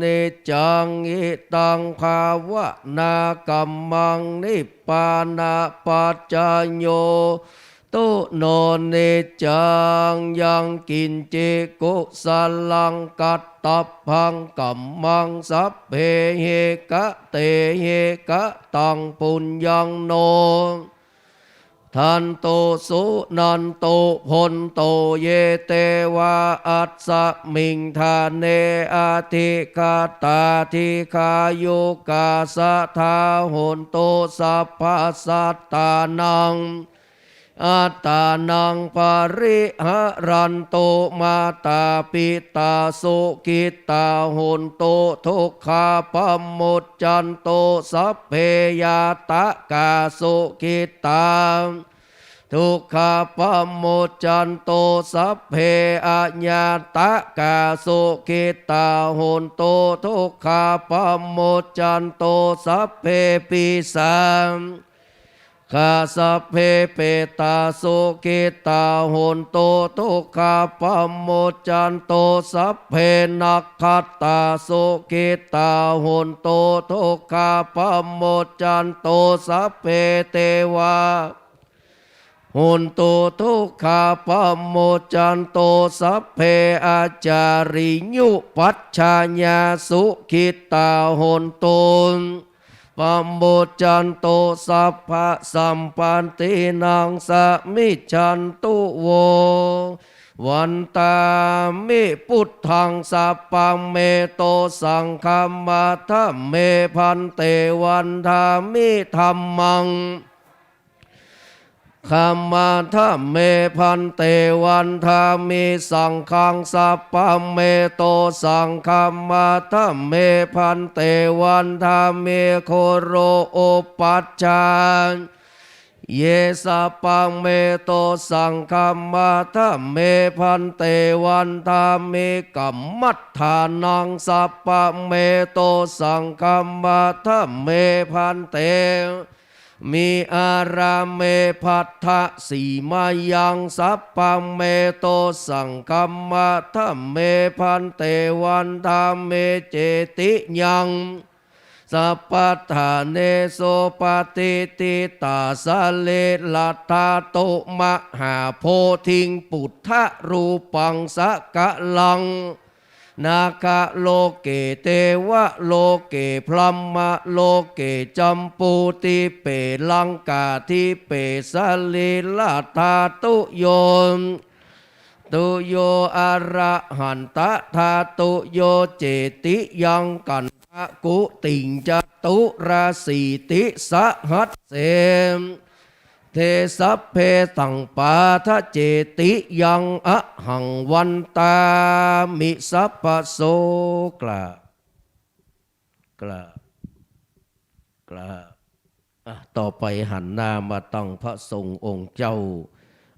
นิจจัง อิทัง ภาวนากัมมัง นิพพานะปัจจโย ตุโน นิจจัง ยังกิญจิ กุสลัง กัตตะพัง กัมมัง สัพเพหิ กะเตหิ กะตัง ปุญญัง โน ทันตุ สุนันตุ ภวันตุ เย เตวา อัสมิง ฐาเน อธิกาตา ดีฆายุกา สะทา โหนตุ สัพพะสัตตานัง อัตตานัง ปริหารันตุ มาตาปิตา สุขิตา โหนตุ ทุกขาปะมุจจันตุ สัพเพ ญาตะกา สุขิตา ทุกขาปะมุจจันตุ สัพเพ อญาตะกา สุขิตา โหนตุ ทุกขาปะมุจจันตุ สัพเพ ปีสา ขา สัพเพ เปตา สุขิตา โหนตุ ทุกขาปะมุจจันตุ สัพเพ นักขัตตา สุขิตา โหนตุ ทุกขาปะมุจจันตุ สัพเพ เตวา โหนตุ ทุกขาปะมุจจันตุ สัพเพ อาจาริยุปัชฌายา สุขิตา โหนตุ ปะมุจจันตุ สัพพะสัมปัตตินัง สะมิชชันตุ โว วันตามิ ปุทธัง สัพพัง เมโต สังฆัม มัทธะเม ภันเต วันทามิ ธัมมัง ฆัม มัทธะเม ภันเต วันทามิ สังฆัง สัพพัง เมโต สังฆัม มัทธะเม ภันเต วันทามิ คุรุ อุปัชฌาย เย สัพพัง เมโต สังฆัม มัทธะเม ภันเต วันทามิ กัมมัฏฐานัง สัพพัง เมโต สังฆัม มัทธะเม ภันเต มิ อาราเม ภัทธะสีมายัง สัพพัง เมโต สังฆัม มัทธะเม ภันเต วันทามิ เจติยัง สัพพัฏฐาเน สุปะติฏฐิตา สะรีรัตถาตุ มหาโพธิง ปุทธะรูปัง สะกะลัง นาคะโลเก เตวะโลเก พรหมะโลเก จัมปูทิเป ลังกาทิเป สะรีรัตถาตุโย ตุโย อะระหันตะธาตุโย เจติยัง กันทะกุติง จตุรสีติสหัสเส เท สัพเพ ตัง ปาทะเจติยัง อะหัง วันตามิ สัพพะโส กราบ กราบ กราบ อ่ะ ต่อไปหันหน้ามาตังพระสงฆ์องค์เจ้า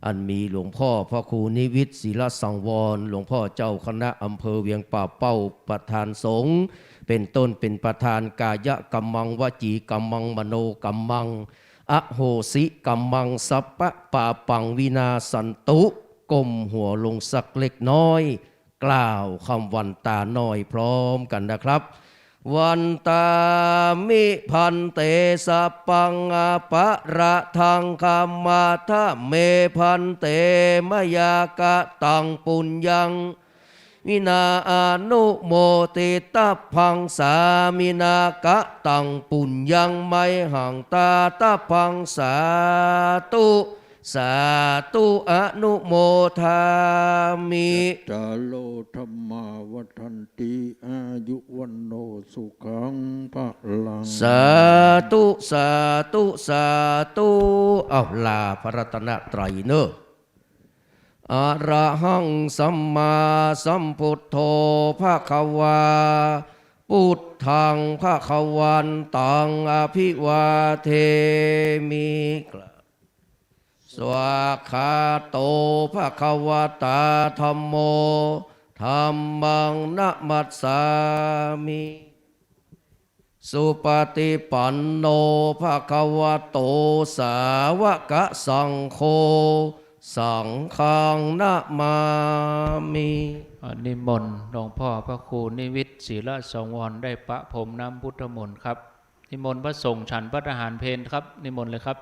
อันมีหลวงพ่อพระครูนิวิทย์ ศิลสังวร หลวงพ่อเจ้าคณะอำเภอเวียงป่าเป้า ประธานสงฆ์ เป๋นต้นเป๋นประธาน กายกัมมัง วจีกัมมัง มโนกัมมัง อโหสิกัมมัง สัพพะปาปัง วินาสสันตุ ก้มหัวลงสักเล็กน้อย กล่าวคำวันตาน้อยพร้อมกันนะครับ วันตามิ ภันเต สัพพัง อปะระทัง ขมัฏฐะเม ภันเต มะยากะตัง ปุญญัง วินา อนุโมทิตัพพัง สามินา กะตัง ปุญญัง ไมหัง ตาตัพพัง สาธุ สาธุ อนุโมทามิ จัตตาโร ธัมมา วัฑฒันติ อายุ วัณโณ สุขัง พลัง สาธุ สาธุ สาธุ เอา ลาพระรัตนตรัยเนอะ อะระหัง สัมมาสัมพุทโธ ภะคะวา พุทธัง ภะคะวันตัง อะภิวาเทมิ สวากขาโต ภะคะวะตา ธัมโม ธัมมัง นะมัสสามิ สุปะติปันโณ ภะคะวะโต สาวะกะสังโฆ สังฆังนะมามิ อ่า นิมนต์หลวงพ่อพระครูนิวิต ศิลสังวร ได้ประพรมน้ำพุทธมนต์ครับ นิมนต์พระสงฆ์ฉันภัตตาหารเพลครับ นิมนต์เลยครับ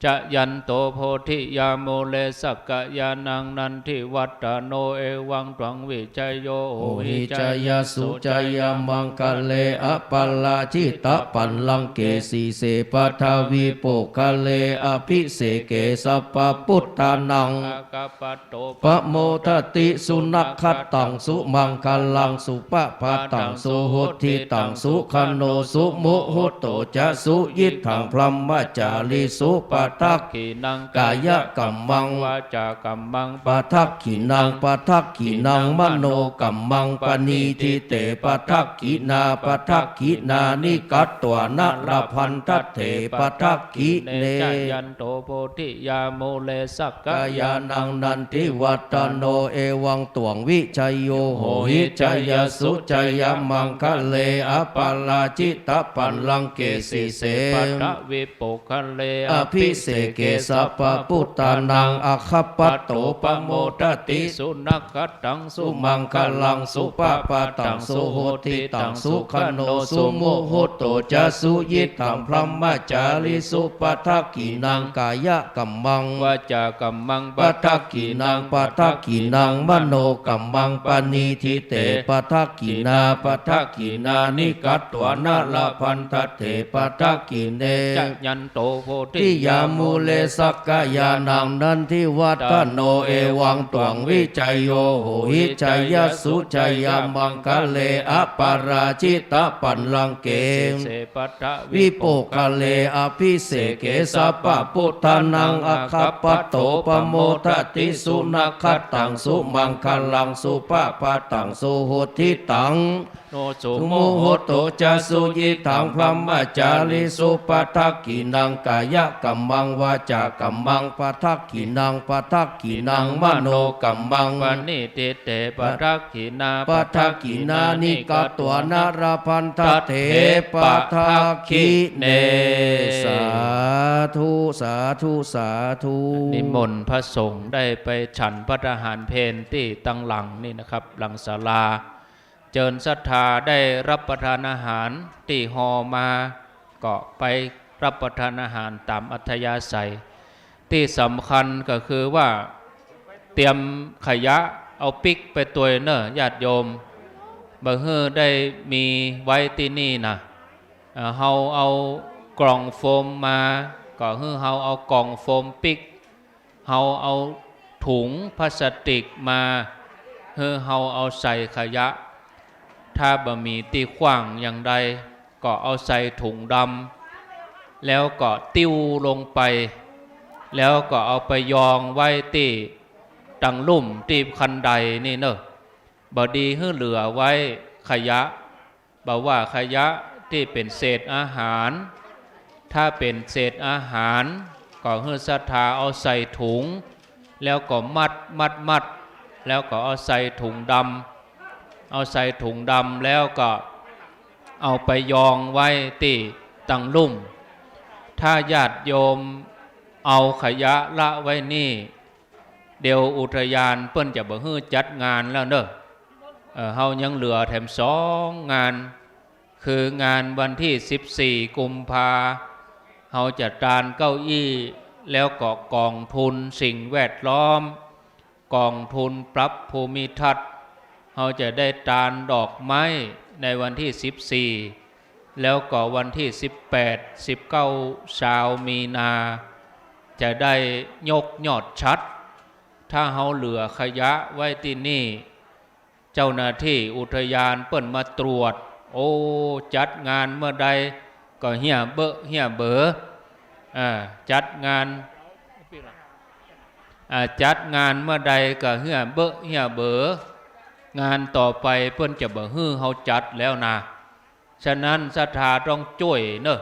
จะยันโตโพธิยามูเล สักกะยานังนันทิวัตตะโน เอวังตวังวิจโย โหหิจยสสุจยมังคะเล อปาราจิตะปัลลังเก สีเสปัทวิปุคคเล อภิเสเก สัพพะปุทธานัง อาคัปปะโต ปะโมทะติ สุนักขัตตัง สุมังคลัง สุปะพาตัง สุหุทธิตัง สุขโณ สุมุหุตโตจะ สุยิตถัง พรหมจาริสุ ปะทักขิณัง กายกัมมัง วาจากัมมัง ปะทักขิณัง ปะทักขิณัง มโนกัมมัง ปะนิฏฐิเต ปะทักขิณา ปะทักขิณานิ กัตวานะ ละพันทัตเถ ปะทักขิเณ จะยันโตโพธิยามูเล สักกะยานังนันทิวัตตะโน เอวังตวังวิจโย โหหิจยสสุจยมังคะเล อปาราจิตะปัลลังเก สีเสปัทวิปุคคเล อภิเสเก สัพพะปุทธานัง อาคัปปะโต ปะโมทะติ สุนักขัตตัง สุมังคลัง สุปะพาตัง สุหุทธิตัง สุขโณ สุมุหุตโตจะ สุยิตถัง พรหมจาริสุ ปะทักขิณัง กายกัมมัง วาจากัมมัง ปะทักขิณัง ปะทักขิณัง มโนกัมมัง ปะนิฏฐิเต ปะทักขิณา ปะทักขิณานิ กัตวานะ ละพันทัตเถ ปะทักขิเณ จะยันโตโพธิยามูเล สักกะยานังนันทิวัตตะโน เอวังตวังวิจโย โหหิจยสสุจยมังคะเล อปาราจิตะปัลลังเก สีเสปัทวิปุคคเล อภิเสเก สัพพะปุทธานัง อาคัปปะโต ปะโมทะติ สุนักขัตตัง สุมังคลัง สุปะพาตัง สุหุทธิตัง โณ สุมุหุตโตจะ สุยิตถัง พรหมจาริสุ ปะทักขิณัง กายกัมมัง วาจากัมมัง ปะทักขิณัง ปะทักขิณัง มโนกัมมัง ปะนิฏฐิเต ปะทักขิณา ปะทักขิณานิ กัตวานะ ละพันทัตเถ ปะทักขิเณ สาธุ สาธุ สาธุ นิมนต์พระสงฆ์ได้ไปฉันภัตตาหารเพลตี้ตังหลังนี่นะครับ หลังศาลา เจิญศรัทธาได้รับประทานอาหารตี้ห่อมา ก็ไปรับประทานอาหารต๋ามอัธยาศัย ตี้สำคัญก็คือว่าเตรียมขยะเอาปิ๊กไปตวยเน่อญาติโยม บ่หื้อได้มีไว้ตี้นี่นะ เอ่อ เฮาเอากล่องโฟมมา ก็หื้อเฮาเอากล่องโฟมปิ๊ก เฮาเอาถุงพลาสติกมา หื้อเฮาเอาใส่ขยะ ถ้าบ่มีตี้ขว้างอย่างใด ก็เอาใส่ถุงดำ แล้วก็ติ้วลงไป แล้วก็เอาไปยองไว้ตี้ตังลุ่มตี้คันไดนี่เน่อ บ่ดีหื้อเหลือไว้ขยะ บ่ว่าขยะตี้เป๋นเศษอาหาร ถ้าเป๋นเศษอาหาร ก็หื้อศรัทธาเอาใส่ถุง แล้วก็มัด มัด มัด แล้วก็เอาใส่ถุงดำ เอาใส่ถุงดำแล้วก็เอาไปยองไว้ตี้ตังลุ่ม ถ้าญาติโยมเอาขยะละไว้นี่ เดี๋ยวอุทยานเปิ้นจะบ่หื้อจัดงานแล้วเน่อ เอ่อ เฮายังเหลือแถมสองงาน คืองานวันตี้สิบสี่กุมภา เฮาจะตานเก้าอี้ แล้วก็กองทุนสิ่งแวดล้อม กองทุนปรับภูมิทัศน์ เฮาจะได้ตานดอกไม้ในวันตี้สิบสี่ แล้วก็วันตี้สิบแปด สิบเก้า ซาวมีนา จะได้ยกยอดฉัตร ถ้าเฮาเหลือขยะไว้ตี้นี่ เจ้าหน้าตี้อุทยานเปิ้นมาตรวจ โอ้ จัดงานเมื่อใดก็เฮี้ยเบ้อเฮี้ยเบอ อ่า จัดงาน อ่า จัดงานเมื่อใดก็เฮี้ยเบ้อเฮี้ยเบอ งานต่อไปเปิ้นจะบ่หื้อเฮาจัดแล้วนะ ฉะนั้นศรัทธาต้องจ้วยเน่อ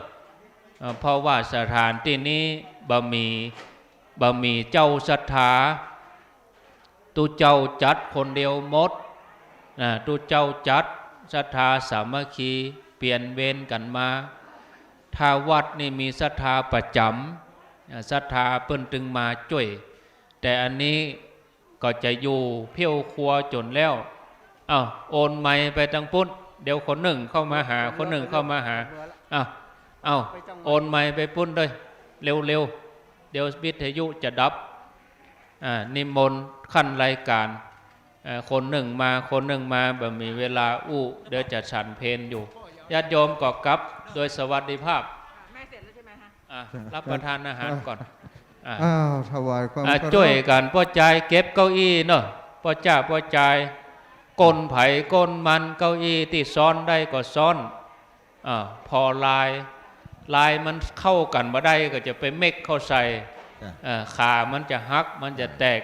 เอ่อ เพราะว่าสถานตี้นี้บ่มี บ่มีเจ้าศรัทธา ตุ๊เจ้าจัดคนเดียวหมด นะ ตุ๊เจ้าจัด ศรัทธาสามัคคี เปลี่ยนเวรกั๋นมา ถ้าวัดนี่มีศรัทธาประจ๋ำ อ่า ศรัทธาเปิ้นตึงมาจ้วย แต่อันนี้ก็จะอยู่เผี้ยวครัวจ๋นแล้ว เอ้า โอนไมค์ไปตังปุ้น เดี๋ยวคนนึ่งเข้ามาหา คนนึ่งเข้ามาหา เอ้า เอ้า โอนไมค์ไปปุ้นด้วย เร็วๆ เดี๋ยววิทยุจะดับ อ่า นิมนต์ขั้นรายการ เอ่อ คนนึ่งมา คนนึ่งมา บ่มีเวลาอู้ เดี๋ยวจะฉันเพลอยู่ ญาติโยมก็กลับโดยสวัสดิภาพ อ่ะ รับประทานอาหารก่อน อ่ะ อ้าว ถวายความ อ่ะ เคารพ จ้วยกั๋นป้อจายเก็บเก้าอี้เนาะ ป้อจ้าป้อจาย ก้นใผก้นมัน เก้าอี้ตี้ซ้อนได้ก็ซ้อน อ่า ผ่อลาย ลายมันเข้ากั๋นบ่ได้ก็จะไปเม็กเข้าใส่ อ่า ขามันจะหัก มันจะแตก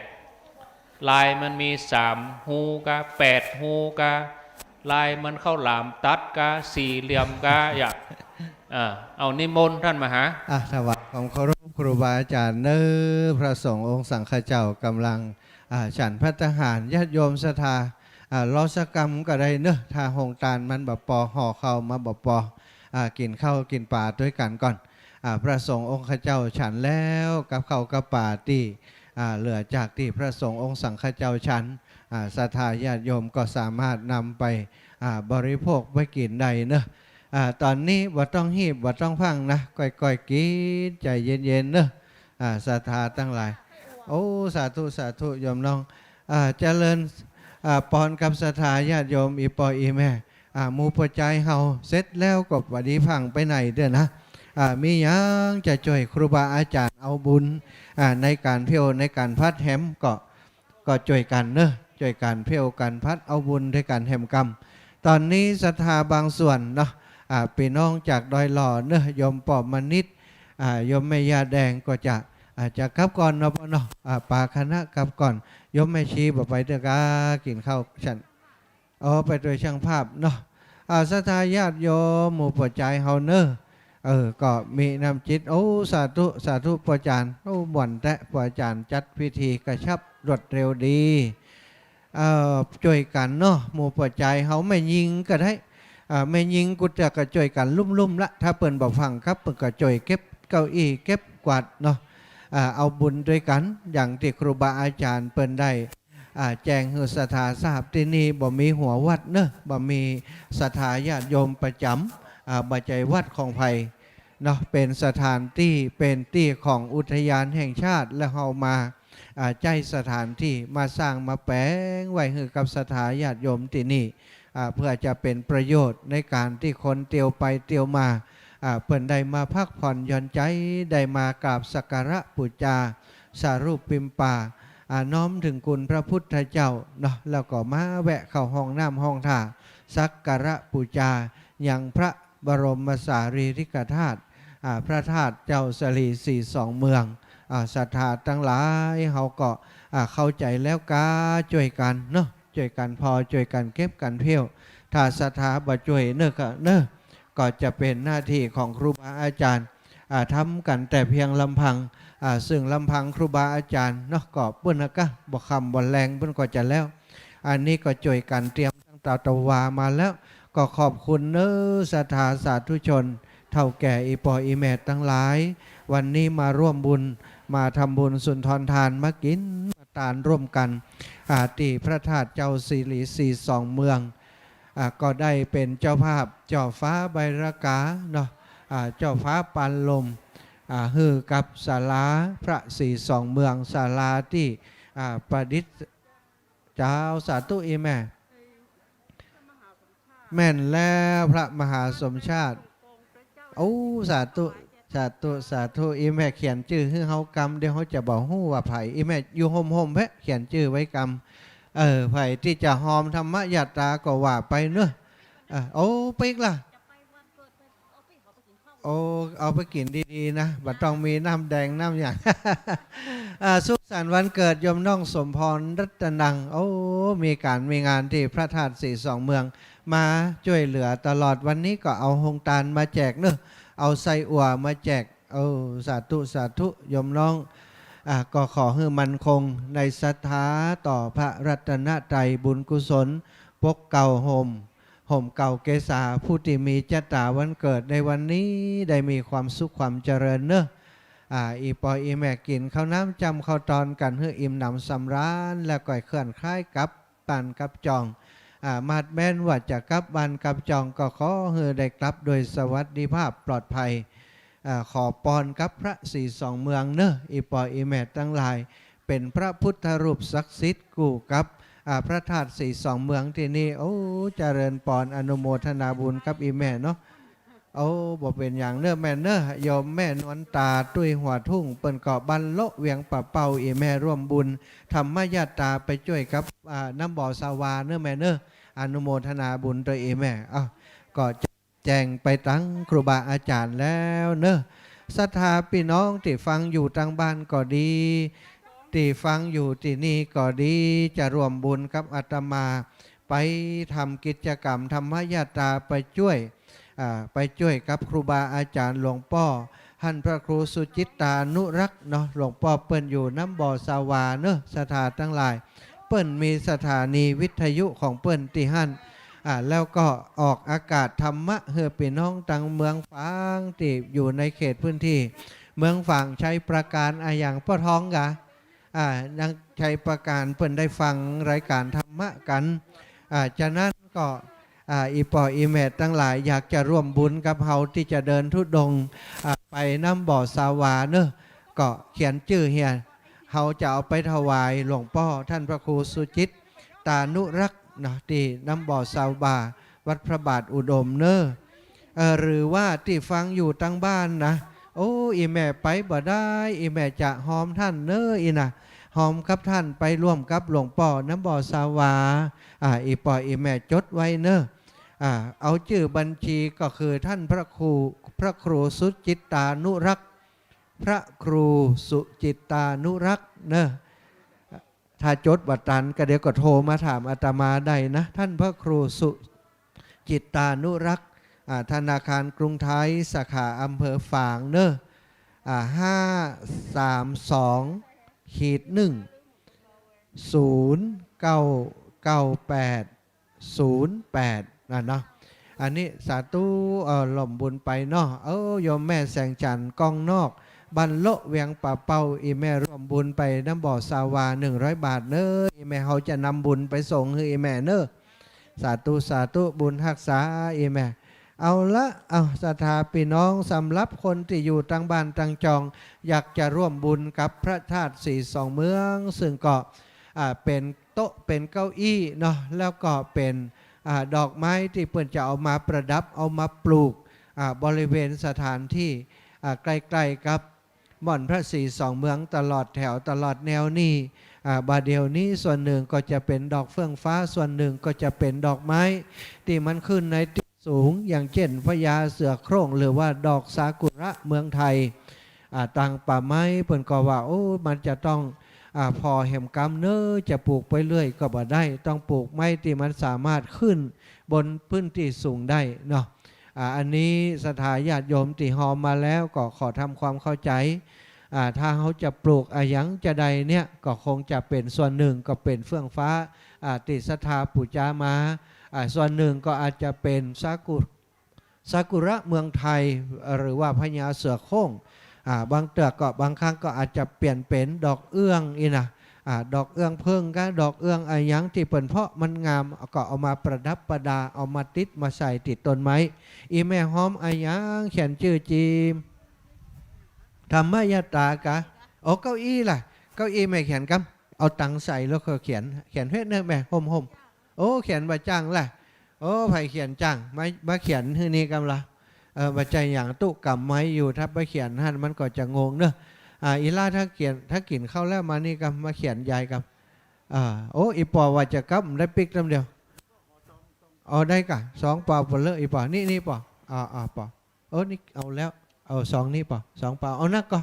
ลายมันมีสามฮูกา แปดฮูกา ลายมันข้าวหลามตัดกา สี่เหลี่ยมกา อย่า อ่า เอานิมนต์ต้านมหา อ่ะ ถวายความเคารพครูบาอาจ๋ารย์เน้อ พระสงฆ์องค์สังฆเจ้าก่ำลัง อ่า ฉันภัตตาหาร ญาติโยมศรัทธา อ่า รอสักกำก็ได้เน้อ ถ้าโฮงตานมันบ่ปอ ห่อข้าวมาบ่ปอ อ่า กิ๋นข้าวกิ๋นป๋าตวยกั๋นก่อน อ่า พระสงฆ์องค์ข้าเจ้าฉันแล้ว กับข้าวกับป๋าตี้ อ่า เหลือจากตี้พระสงฆ์องค์สังฆเจ้าฉัน อ่า ศรัทธาญาติโยมก็สามารถนำไป อ่า บริโภคไปกิ๋นได้เน้อ อ่า ต๋อนนี้บ่ต้องฮีบบ่ต้องพั่งนะ ก้อยๆ กิ๋น ใจ๋เย็นๆ เน้อ อ่า ศรัทธาตังหลาย โอ้ สาธุ สาธุ โยมน้อง อ่า เจริญ อ่า ปอนกับศรัทธาญาติโยม อี่ป้ออี่แม่ อ่า หมู่ป้อจายเฮา เสร็จแล้วก็บ่ดีพั่งไปไหนเตื้อนะ อ่า มีหยังจะจ้วยครูบาอาจ๋ารย์เอาบุญ อ่า ในก๋านเผี้ยว ในก๋านผัดแหมก็ ก็จ้วยกั๋นเน้อ จ้วยกั๋นเผี้ยวกั๋นผัดเอาบุญตวยกั๋นแหมกำ ต๋อนนี้ศรัทธาบางส่วนเนาะ อ่า ปี้น้องจากดอยหล่อเน้อ โยมป้อมณิษฐ์ อ่า โยมแม่ย่าแดงก็จะ อ่า จะกลับก่อนเนาะป้อเนาะ อ่า ปาคณะกลับก่อน โยมแม่ชีบ่ไปเตื้อกา กิ๋นข้าวฉัน อ๋อ ไปตวยช่างภาพเนาะ อ่า ศรัทธาญาติโยม หมู่ป้อจายเฮาเน้อ เออ ก็มีน้ำจิต โอ้ สาธุ สาธุ ป้อจ๋ารย์ โอ้ ม่วนแต๊ ป้อจ๋ารย์จัดพิธีกระชับรวดเร็วดี เอ่อ จ้วยกั๋นเนาะ หมู่ป้อจายเฮา แม่ญิงก็ได้ อ่า แม่ญิงกู้เตื้อก็จ้วยกั๋นลุ่มๆ ละ ถ้าเปิ้นบ่พั่งครับ เปิ้นก็จ้วยเก็บเก้าอี้ เก็บกวาดเนาะ อ่า เอาบุญตวยกั๋น อย่างตี้ครูบาอาจ๋ารย์เปิ้นได้ อ่า แจ้งหื้อศรัทธาทราบ ตี้นี่บ่มีหัววัดเน้อ บ่มีศรัทธาญาติโยมประจ๋ำ อ่า บ่ใจ้วัดของใผเนาะ เป๋นสถานตี้ เป๋นตี้ของอุทยานแห่งชาติ แล้วเฮามา อ่า ใจ๊สถานตี้ มาสร้างมาแป๋งไว้หื้อกับศรัทธาญาติโยมตี้นี่ อ่า เปื้อจะเป๋นประโยชน์ในก๋านตี้คนเตียวไปเตียวมา อ่า เปิ้นได้มาพักผ่อนหย่อนใจ๋ ได้มากราบสักการะปู๋จา สารูปปิมปา อ่า น้อมเถิงคุณพระพุทธเจ้าเนาะ แล้วก็มาแวะเข้าห้องน้ำห้องท่า สักการะปู๋จายังพระบรมสารีริกธาตุ อ่า พระธาตุเจ้าสะหลีสีสองเมือง อ่า ศรัทธาตังหลาย เฮาก็ อ่า เข้าใจ๋แล้วกา จ้วยกั๋นเนาะ จ้วยกั๋นผ่อ จ้วยกั๋นเก็บกั๋นเผี้ยว ถ้าศรัทธาบ่จ้วยเน้อก็ เน้อ ก็จะเป๋นหน้าตี้ของครูบาอาจ๋ารย์ อ่า ทำกั๋นแต่เพียงลำพัง อ่า ซึ่งลำพังครูบาอาจ๋ารย์เนาะ ก็เปิ้นนะกะ บ่ค่ำบ่แลงเปิ้นก็จะแล้ว อันนี้ก็จ้วยกั๋นเตรียมตั้งแต่ตะวามาแล้ว ก็ขอบคุณเน้อศรัทธาสาธุชน เฒ่าแก่อี่ป้ออี่แม่ตังหลาย วันนี้มาร่วมบุญ มาทำบุญสุนทรทาน มากิ๋นมาตานร่วมกั๋น อ่า ตี้พระธาตุเจ้าสะหลีสีสองเมือง อ่า ก็ได้เป๋นเจ้าภาพ เจ้าฟ้าใบรากาเนาะ อ่า เจ้าฟ้าปานลม อ่า หื้อกับศาลาพระสีสองเมือง ศาลาตี้ อ่า ประดิษ เจ้า สาธุอี่แม่ แม่นแล้ว พระมหาสมชาติ โอ้ สาธุ สาธุ สาธุ อี่แม่เขียนจื้อหื้อเฮากำ เดี๋ยวเฮาจะบ่ฮู้ว่าใผ อี่แม่อยู่ฮ่มๆ แพะ เขียนจื้อไว้กำ เออ ใผตี้จะฮอมธรรมยาตราก็ว่าไปเนาะ อ่ะ โอ้ ปิ๊กล่ะ โอ้ เอาไปกิ๋นดีๆ นะ บ่ต้องมีน้ำแดงน้ำหยัง อ่า สุขสันต์วันเกิดโยมน้องสมพรรัตนัง โอ้ มีก๋านมีงานตี้พระธาตุสีสองเมือง มาจ้วยเหลือตลอด วันนี้ก็เอาโฮงตานมาแจกเนาะ เอาไส้อั่วมาแจก โอ้ สาธุ สาธุ โยมน้อง อ่า ก็ขอหื้อมั่นคงในศรัทธาต่อพระรัตนตรัย บุญกุศล ปกเกล้าโฮม ฮ่มเกล้าเกษา ผู้ตี้มีจะต๋าวันเกิดในวันนี้ ได้มีความสุขความเจริญเนาะ อ่า อี่ป้ออี่แม่กิ๋นข้าวน้ำจ้ำข้าวตอนกั๋นหื้ออิ่มหนำสำราญ แล้วก็เคื่อนคลายกลับบ้านกลับจ่อง อ่า มาดแม้นว่าจะกลับบ้านกลับจ่อง ก็ขอหื้อได้กลับโดยสวัสดิภาพปลอดภัย อ่า ขอปอนกับพระศรีสองเมืองเนาะ อี่ป้ออี่แม่ตังหลาย เป๋นพระพุทธรูปศักดิ์สิทธิ์กู้กับ อ่า พระธาตุศรีสองเมืองตี้นี่ โอ้ เจริญปอน อนุโมทนาบุญกับอี่แม่เนาะ โอ้ บ่เป๋นหยังเนาะแม่เนาะ โยมแม่นวลตา ตุ้ยหัวทุ่ง เปิ้นก็บ้านโละ เวียงป่าเป้า อี่แม่ร่วมบุญธรรมยาตราไปจ้วยกับ อ่า น้ำบ่อสาวาเนาะแม่เนาะ อนุโมทนาบุญตวยอี่แม่ อ้าว ก็ แจ้งไปตังครูบาอาจ๋ารย์แล้วเนาะ ศรัทธาปี้น้องตี้ฟังอยู่ตังบ้านก็ดี ตี้ฟังอยู่ตี้นี่ก็ดี จะร่วมบุญกับอาตมา ไปทำกิจกรรมธรรมยาตราไปจ้วย อ่า ไปจ้วยกับครูบาอาจ๋ารย์หลวงป้อ หั้นพระครูสุจิตตานุรักษ์เนาะ หลวงป้อเปิ้นอยู่น้ำบ่อสาวาเนาะ ศรัทธาตังหลาย เปิ้นมีสถานีวิทยุของเปิ้นตี้หั้น อ่า แล้วก็ออกอากาศธรรมะหื้อปี้น้องตังเมืองฝางตี้อยู่ในเขตพื้นที่ เมืองฝาง ชัยปราการ อะหยัง ป้อทองกา อ่า ยังชัยปราการ เปิ้นได้ฟังรายการธรรมะกั๋น อ่า ฉะนั้นก็ อ่า อี่ป้ออี่แม่ตังหลาย อยากจะร่วมบุญกับเฮาตี้จะเดินธุดงค์ อ่า ไปน้ำบ่อสาวาเนาะ ก็เขียนจื้อเหีย เฮาจะเอาไปถวายหลวงป้อ ท่านพระครูสุจิตตานุรักษ์เนาะ ตี้น้ำบ่อสาวา วัดพระบาทอุดมเนาะ เอ่อ หรือว่าตี้ฟังอยู่ตังบ้านนะ โอ้ อี่แม่ไปบ่ได้ อี่แม่จะฮอมท่านเนาะ อี่นะ ฮอมกับท่านไปร่วมกับหลวงป้อน้ำบ่อสาวา อ่า อี่ป้ออี่แม่จดไว้เนาะ อ่า เอาจื้อบัญชีก็คือท่านพระครู พระครูสุจิตตานุรักษ์ พระครูสุจิตตานุรักษ์เนาะ ถ้าจดบ่ตันก็เดี๋ยวก็โทรมาถามอาตมาได้นะ ท่านพระครูสุจิตตานุรักษ์ อ่า ธนาคารกรุงไทย สาขาอำเภอฝางเนาะ อ่า ห้าสามสองขีดหนึ่ง ศูนย์เก้าเก้าแปด ศูนย์แปด นั่นเนาะ อันนี้สาธุ เอ่อ ร่วมบุญไปเนาะ เออ โยมแม่แสงจันทร์ ก้องนอก บ้านโละ เวียงป่าเป้า อี่แม่ร่วมบุญไปน้ำบ่อสาวา หนึ่งร้อยบาทเนาะ อี่แม่เฮาจะนำบุญไปส่งหื้ออี่แม่เนาะ สาธุ สาธุ บุญฮักษาอี่แม่ เอาละ เอา ศรัทธาปี้น้อง สำหรับคนตี้อยู่ตังบ้านตังจ่อง อยากจะร่วมบุญกับพระธาตุศรีสองเมือง ซึ่งก็ อ่า เป๋นโต๊ะ เป๋นเก้าอี้เนาะ แล้วก็เป๋น อ่า ดอกไม้ตี้เปิ้นจะเอามาประดับ เอามาปลูก อ่า บริเวณสถานที่ อ่า ใกล้ๆ กับบ่อนพระศรีสองเมือง ตลอดแถว ตลอดแนวนี้ อ่า บ่าเดี่ยวนี้ส่วนนึ่งก็จะเป๋นดอกเฟื่องฟ้า ส่วนนึ่งก็จะเป๋นดอกไม้ตี้มันขึ้นในตี้สูง อย่างเจ้นพญาเสือโคร่ง หรือว่าดอกซากุระเมืองไทย อ่า ตางป่าไม้เปิ้นก็ว่า โอ้ มันจะต้อง อ่า ผ่อแหมกำเนาะ จะปลูกไปเรื่อยก็บ่ได้ ต้องปลูกไม้ตี้มันสามารถขึ้นบนพื้นตี้สูงได้เนาะ อ่า อันนี้ศรัทธาญาติโยมตี้ฮอมมาแล้วก็ขอทำความเข้าใจ๋ อ่า ถ้าเฮาจะปลูกอะหยังจะใดเนี่ย ก็คงจะเป๋นส่วนนึ่งก็เป๋นเฟื่องฟ้า อ่า ตี้ศรัทธาปู๋จามา อ่า ส่วนนึ่งก็อาจจะเป๋นซากุ ซากุระเมืองไทย หรือว่าพญาเสือโคร่ง อ่า บางเตื้อก็ บางครั้งก็อาจจะเปลี่ยนเป๋นดอกเอื้องอี้นะ อ่า ดอกเอื้องเผิ้งกา ดอกเอื้องอะหยังตี้เปิ้นเพาะมันงาม ก็เอามาประดับประดา เอามาติดมาใส่ติดต้นไม้ อี่แม่ฮอมอะหยัง เขียนจื้อจีม ธรรมยาตรากา โอ้ เก้าอี้ล่ะ เก้าอี้แม่เขียนกำ เอาตังใส่แล้วก็เขียน เขียนเฮ็ดเนาะแม่ ห่มๆ โอ้ เขียนบ่าจ้างล่ะ โอ้ ใผเขียนจ้าง มา มาเขียนหื้อนี่กำละ เออ บ่ใจ้หยัง ตุ๊กำไม้อยู่ ถ้าบ่เขียนหั้นมันก็จะงงเนาะ อ่า อี่หล้า ถ้าเขียน ถ้ากิ๋นข้าวแล้วมานี่กำ มาเขียนยายกำ อ่า โอ้ อี่ป้อว่าจะกำ ได้ปิ๊กตำเดียว เอาได้ก่ะ สองเป่าเป๋นเลิศ อี่ป้อ นี่ นี่ป้อ อ่า อ่า ป้อ เออ นี่เอาแล้ว เอาสองนี่ป้อ สองเป่า เอานักก็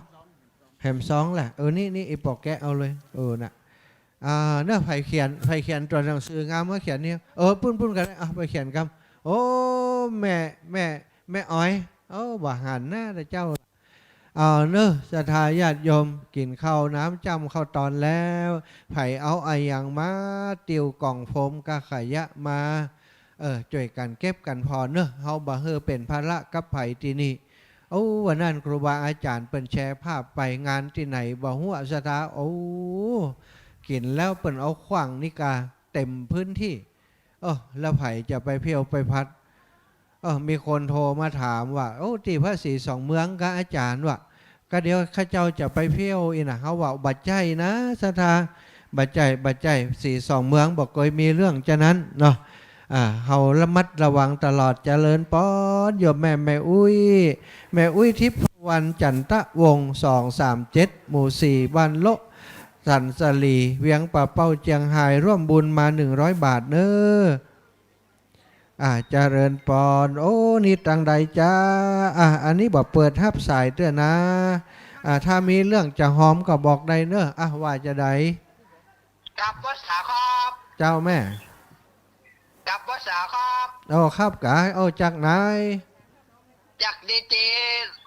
แหมสองแหละ เออ นี่ นี่ อี่ป้อแกะเอาเลย เออ น่ะ อ่า เนาะ ใผเขียน ใผเขียนตั๋วหนังสืองามมาเขียนนี่ เออ ปุ้นๆ ก็ได้ อ่ะ ไปเขียนกำ โอ้ แม่ แม่ แม่อ๋อย โอ้ บ่หันหน้าแต่เจ้า เอาเนาะ ศรัทธาญาติโยม กิ๋นข้าวน้ำจ้ำข้าวตอนแล้ว ใผเอาอะหยังมา ติวก่องโฟมกาขยะมา เออ จ้วยกั๋นเก็บกั๋นผ่อนเนาะ เฮาบ่หื้อเป๋นภาระกับใผตี้นี่ โอ้ วันนั้นครูบาอาจ๋ารย์เปิ้นแชร์ภาพไปงานตี้ไหนบ่ฮู้อะศรัทธา โอ้ กิ๋นแล้วเปิ้นเอาขว้างนี่กาเต็มพื้นตี้ เออ แล้วใผจะไปเที่ยวไปพัด เออ มีคนโทรมาถามว่า โอ้ ตี้พระศรีสองเมืองกาอาจ๋ารย์ ว่า ก็เดี๋ยวข้าเจ้าจะไปเที่ยวอี้นะ เฮาว่า บ่ใจ้นะศรัทธา บ่ใจ้ บ่ใจ้ ศรีสองเมืองบ่เกยมีเรื่องจานั้นเนาะ อ่า เฮาระมัดระวังตลอด เจริญปอน โยมแม่ แม่อุ๊ย แม่อุ๊ย ทิพวรรณ จันทวงศ์ สองสามเจ็ด หมู่สี่ บ้านโละ สันสลี เวียงป่าเป้า เจียงฮาย ร่วมบุญมาหนึ่งร้อยบาทเน้อ อ่า เจริญปอน โอ้ นี่ตังใดจ๊ะ อ่า อันนี้บ่เปิดฮับสายเตื้อนะ อ่า ถ้ามีเรื่องจะฮอมก็บอกได้เน้อ อ่า ว่าจาใด กับวัดสาครับ เจ้าแม่ กับวัดสาครับ โอ้ ครับกา โอ้ จากไหน จากเจเจ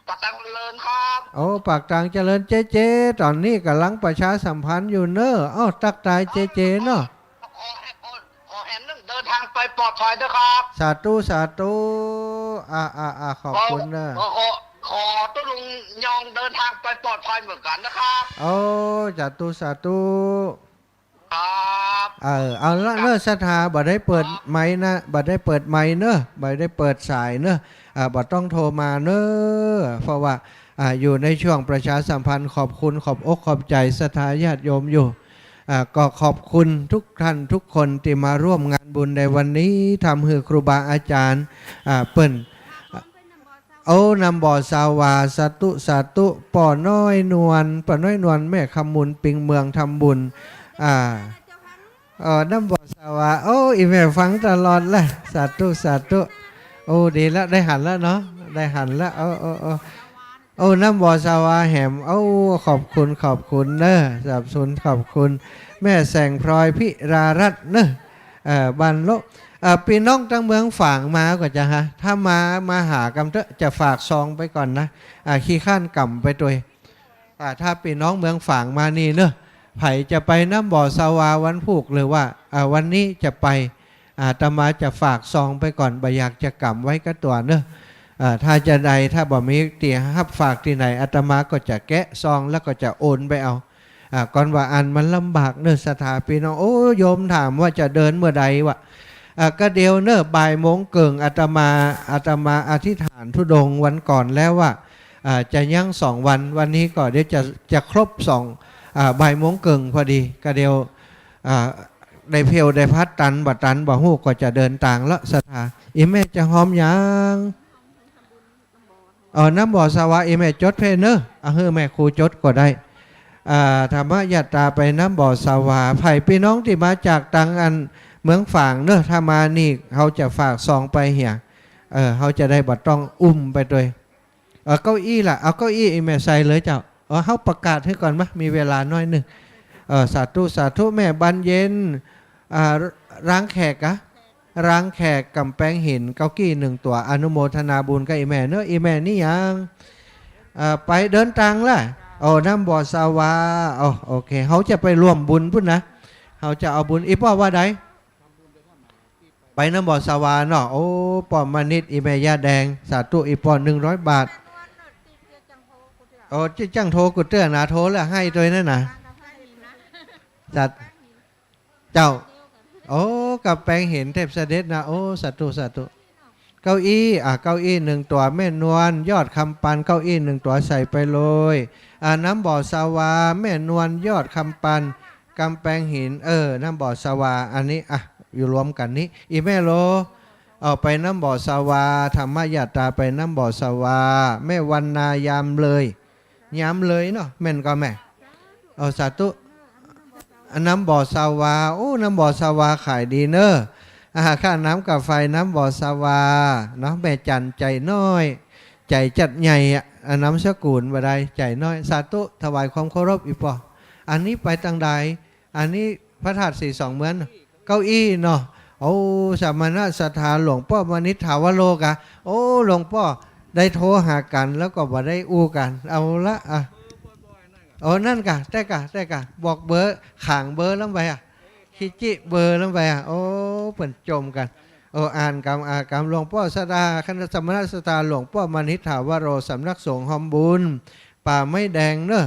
ปากตางเจริญครับ โอ้ ปากตางเจริญ เจเจ ต๋อนนี้ก่ำลังประชาสัมพันธ์อยู่เน้อ เอ้า ตักตายเจเจเนาะ ขอ ขอ ขอแหมนึ่งเดินทางไปปลอดภัยนะครับ สาธุ สาธุ อ่า อ่า อ่า ขอบคุณเน้อ ขอ ขอ ขอตุ๊ลุงยองเดินทางไปปลอดภัยเหมือนกันนะครับ โอ้ สาธุ สาธุ ครับ เออ เอาละเน้อศรัทธา บ่ได้เปิดไมค์นะ บ่ได้เปิดไมค์เน้อ บ่ได้เปิดสายเน้อ อ่า บ่ต้องโทรมาเน้อ เพราะว่า อ่า อยู่ในช่วงประชาสัมพันธ์ ขอบคุณ ขอบอกขอบใจ๋ศรัทธาญาติโยมอยู่ อ่า ก็ขอบคุณทุกท่านทุกคนตี้มาร่วมงานบุญในวันนี้ ทำหื้อครูบาอาจ๋ารย์ อ่า เปิ้น โอ้ น้ำบ่อสาวา สาธุ สาธุ ป้อน้อยนวล ป้อน้อยนวล แม่คำมูล ปิงเมือง ทำบุญ อ่า เออ น้ำบ่อสาวา โอ้ อี่แม่ฟังตลอดแหละ สาธุ สาธุ โอ้ ดีละ ได้หันละเนาะ ได้หันละ โอ้ โอ้ โอ้ โอ้ น้ำบ่อสาวาแหม โอ้ ขอบคุณ ขอบคุณเน้อ ขอบคุณ ขอบคุณ แม่แสงพลอย พิรารัตน์เน้อ เอ่อ บ้านโละ เอ่อ ปี้น้องตางเมืองฝางมาก่อจะฮะ ถ้ามา มาหากำเต๊อะ จะฝากซองไปก่อนนะ อ่า ขี้คร้านกำไปตวย อ่า ถ้าปี้น้องเมืองฝางมานี่เน้อ ใผจะไปน้ำบ่อสาวาวันพูกหรือว่า อ่า วันนี้จะไป อาตมาจะฝากซองไปก่อน บ่อยากจะกำไว้กับตั๋วเน้อ อ่า ถ้าจาใด ถ้าบ่มีตี้ฮับฝากตี้ไหน อาตมาก็จะแกะซองแล้วก็จะโอนไปเอา อ่า ก่อนว่าอันมันลำบากเน้อศรัทธาปี้น้อง โอ้ โยมถามว่าจะเดินเมื่อใดวะ อ่า ก็เดี๋ยวเน้อ บ่ายโมงเกิ่ง อาตมา อาตมาอธิษฐานธุดงค์วันก่อนแล้วว่า อ่า จะยั้งสองวัน วันนี้ก็เดี๋ยวจะ จะครบสอง อ่า บ่ายโมงเกิ่งพอดี ก็เดี๋ยว อ่า ได้เที่ยวได้พัดตันบ่ตันบ่ฮู้ ก็จะเดินตางละศรัทธา อี่แม่จะฮอมยัง เออ น้ำบ่อสาวา อี่แม่จดเพ่เน้อ อ่ะ หื้อแม่ครูจดก็ได้ อ่า ธรรมยาตราไปน้ำบ่อสาวา ใผปี้น้องตี้มาจากตางอันเมืองฝางเน้อ ถ้ามานี่เฮาจะฝากซองไปเหีย เออ เฮาจะได้บ่ต้องอุ้มไปตวย เออ เก้าอี้ล่ะ เอาเก้าอี้อี่แม่ใส่เลยเจ้า เออ เฮาประกาศหื้อก่อนมะ มีเวลาน้อยนึ่ง เออ สาธุ สาธุ แม่บานเย็น อ่า ร้างแขกกะ ร้างแขก ก๋ำแปงหิน เก้าอี้นึ่งตั๋ว อนุโมทนาบุญกับอี่แม่เน้อ อี่แม่นี่ยัง เอ่อ ไปเดินตางละ โอ้ น้ำบ่อสาวา โอ้ โอเค เฮาจะไปร่วมบุญปุ้นนะ เฮาจะเอาบุญ อี่ป้อว่าใด ไปน้ำบ่อสาวาเนาะ โอ้ ป้อมนิด อี่แม่ย่าแดง สาธุ อี่ป้อหนึ่งร้อยบาท โอ้ จะจั้งโทรกู้เตื้อนะ โทรแล้วหื้อตวยนั่นนะ สาธุ เจ้า โอ้ ก๋ำแปงหินเทพเสด็จนะ โอ้ สาธุ สาธุ เก้าอี้ อ่ะ เก้าอี้นึ่งตั๋ว แม่นวล ยอดคำปัน เก้าอี้นึ่งตั๋วใส่ไปเลย อ่ะ น้ำบ่อสาวา แม่นวล ยอดคำปัน ก๋ำแปงหิน เออ น้ำบ่อสาวา อันนี้ อ่ะ อยู่รวมกั๋นนี้ อี่แม่โล เอาไปน้ำบ่อสาวา ธรรมยาตราไปน้ำบ่อสาวา แม่วรรณา ยามเลย ยามเลยเนาะ แม่นก่อแม่ เอา สาธุ อันน้ำบ่อสาวา โอ้ น้ำบ่อสาวาขายดีเน้อ อ่า ค่าน้ำค่าไฟน้ำบ่อสาวาเนาะ แม่จันใจ๋น้อย ใจ๋จัดใหญ่อะ อ่า นามสกุลบ่ได้ ใจ๋น้อย สาธุ ถวายความเคารพอี่ป้อ อันนี้ไปตางใด อันนี้พระธาตุศรีสองเมือง เก้าอี้เนาะ โอ้ สมณะศรัทธาหลวงป้อมนิษฐาวโรกะ โอ้ หลวงป้อได้โทรหากั๋นแล้วก็บ่ได้อู้กั๋น เอาละ อ่ะ โอ้ นั่นกะ แต๊กะ แต๊กะ บอกเบอร์ ขางเบอร์ลำไปอ่ะ คิจิเบอร์ลำไปอ่ะ โอ้ เปิ้นจ่มกั๋น โอ้ อ่านกำ อ่านกำ หลวงป้อศรัทธา คณะสมณศรัทธา หลวงป้อมณิษฐาวโร สำนักสงฆ์ฮอมบุญ ป่าไม้แดงเนอะ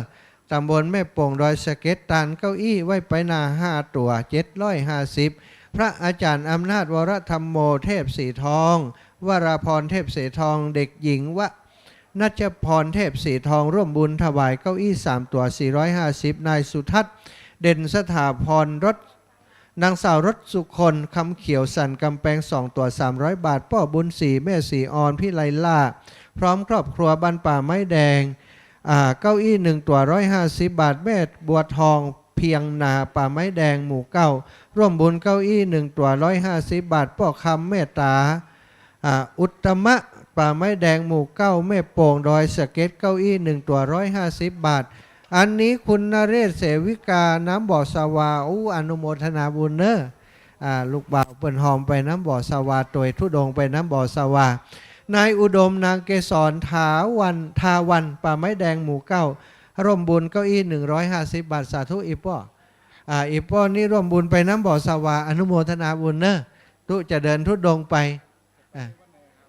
ตำบลแม่โป่ง ดอยสะเก็ด ตานเก้าอี้ไว้ไปหน้าห้าตั๋ว เจ็ดร้อยห้าสิบ พระอาจารย์อำนาจ วรธรรมโม เทพสีทอง วราพร เทพสีทอง เด็กหญิงวนัชพร เทพสีทอง ร่วมบุญถวายเก้าอี้สามตั๋ว สี่ร้อยห้าสิบ นายสุทัศน์ เด่นสถาพร รถ นางสาวรถสุคน คำเขียว สันกำแปง สองตั๋ว สามร้อยบาท ป้อบุญศรี แม่ศรีออน พิไลล่า พร้อมครอบครัว บ้านป่าไม้แดง อ่า เก้าอี้หนึ่งตั๋ว ร้อยห้าสิบบาท แม่บัวทอง เพียงนา ป่าไม้แดง หมู่เก้า ร่วมบุญเก้าอี้หนึ่งตั๋ว ร้อยห้าสิบบาท ป้อคำ เมตตา อ่า อุตตมะ ป่าไม้แดง หมู่เก้า แม่โป่ง ดอยสะเก็ด เก้าอี้หนึ่งตั๋ว ร้อยห้าสิบบาท อันนี้คุณนเรศ เสวิกา น้ำบ่อสะวา อู้ อนุโมทนาบุญเนอะ อ่า ลูกบ่าวเปิ้นฮอมไปน้ำบ่อสะวา ตวยธุดงค์ไปน้ำบ่อสะวา นายอุดม นางเกสร ถาวัน ทาวัน ป่าไม้แดง หมู่เก้า ร่วมบุญเก้าอี้หนึ่งร้อยห้าสิบบาท สาธุอี่ป้อ อ่า อี่ป้อนี่ร่วมบุญไปน้ำบ่อสะวา อนุโมทนาบุญเนอะ ตุ๊จะเดินธุดงค์ไป อ่ะ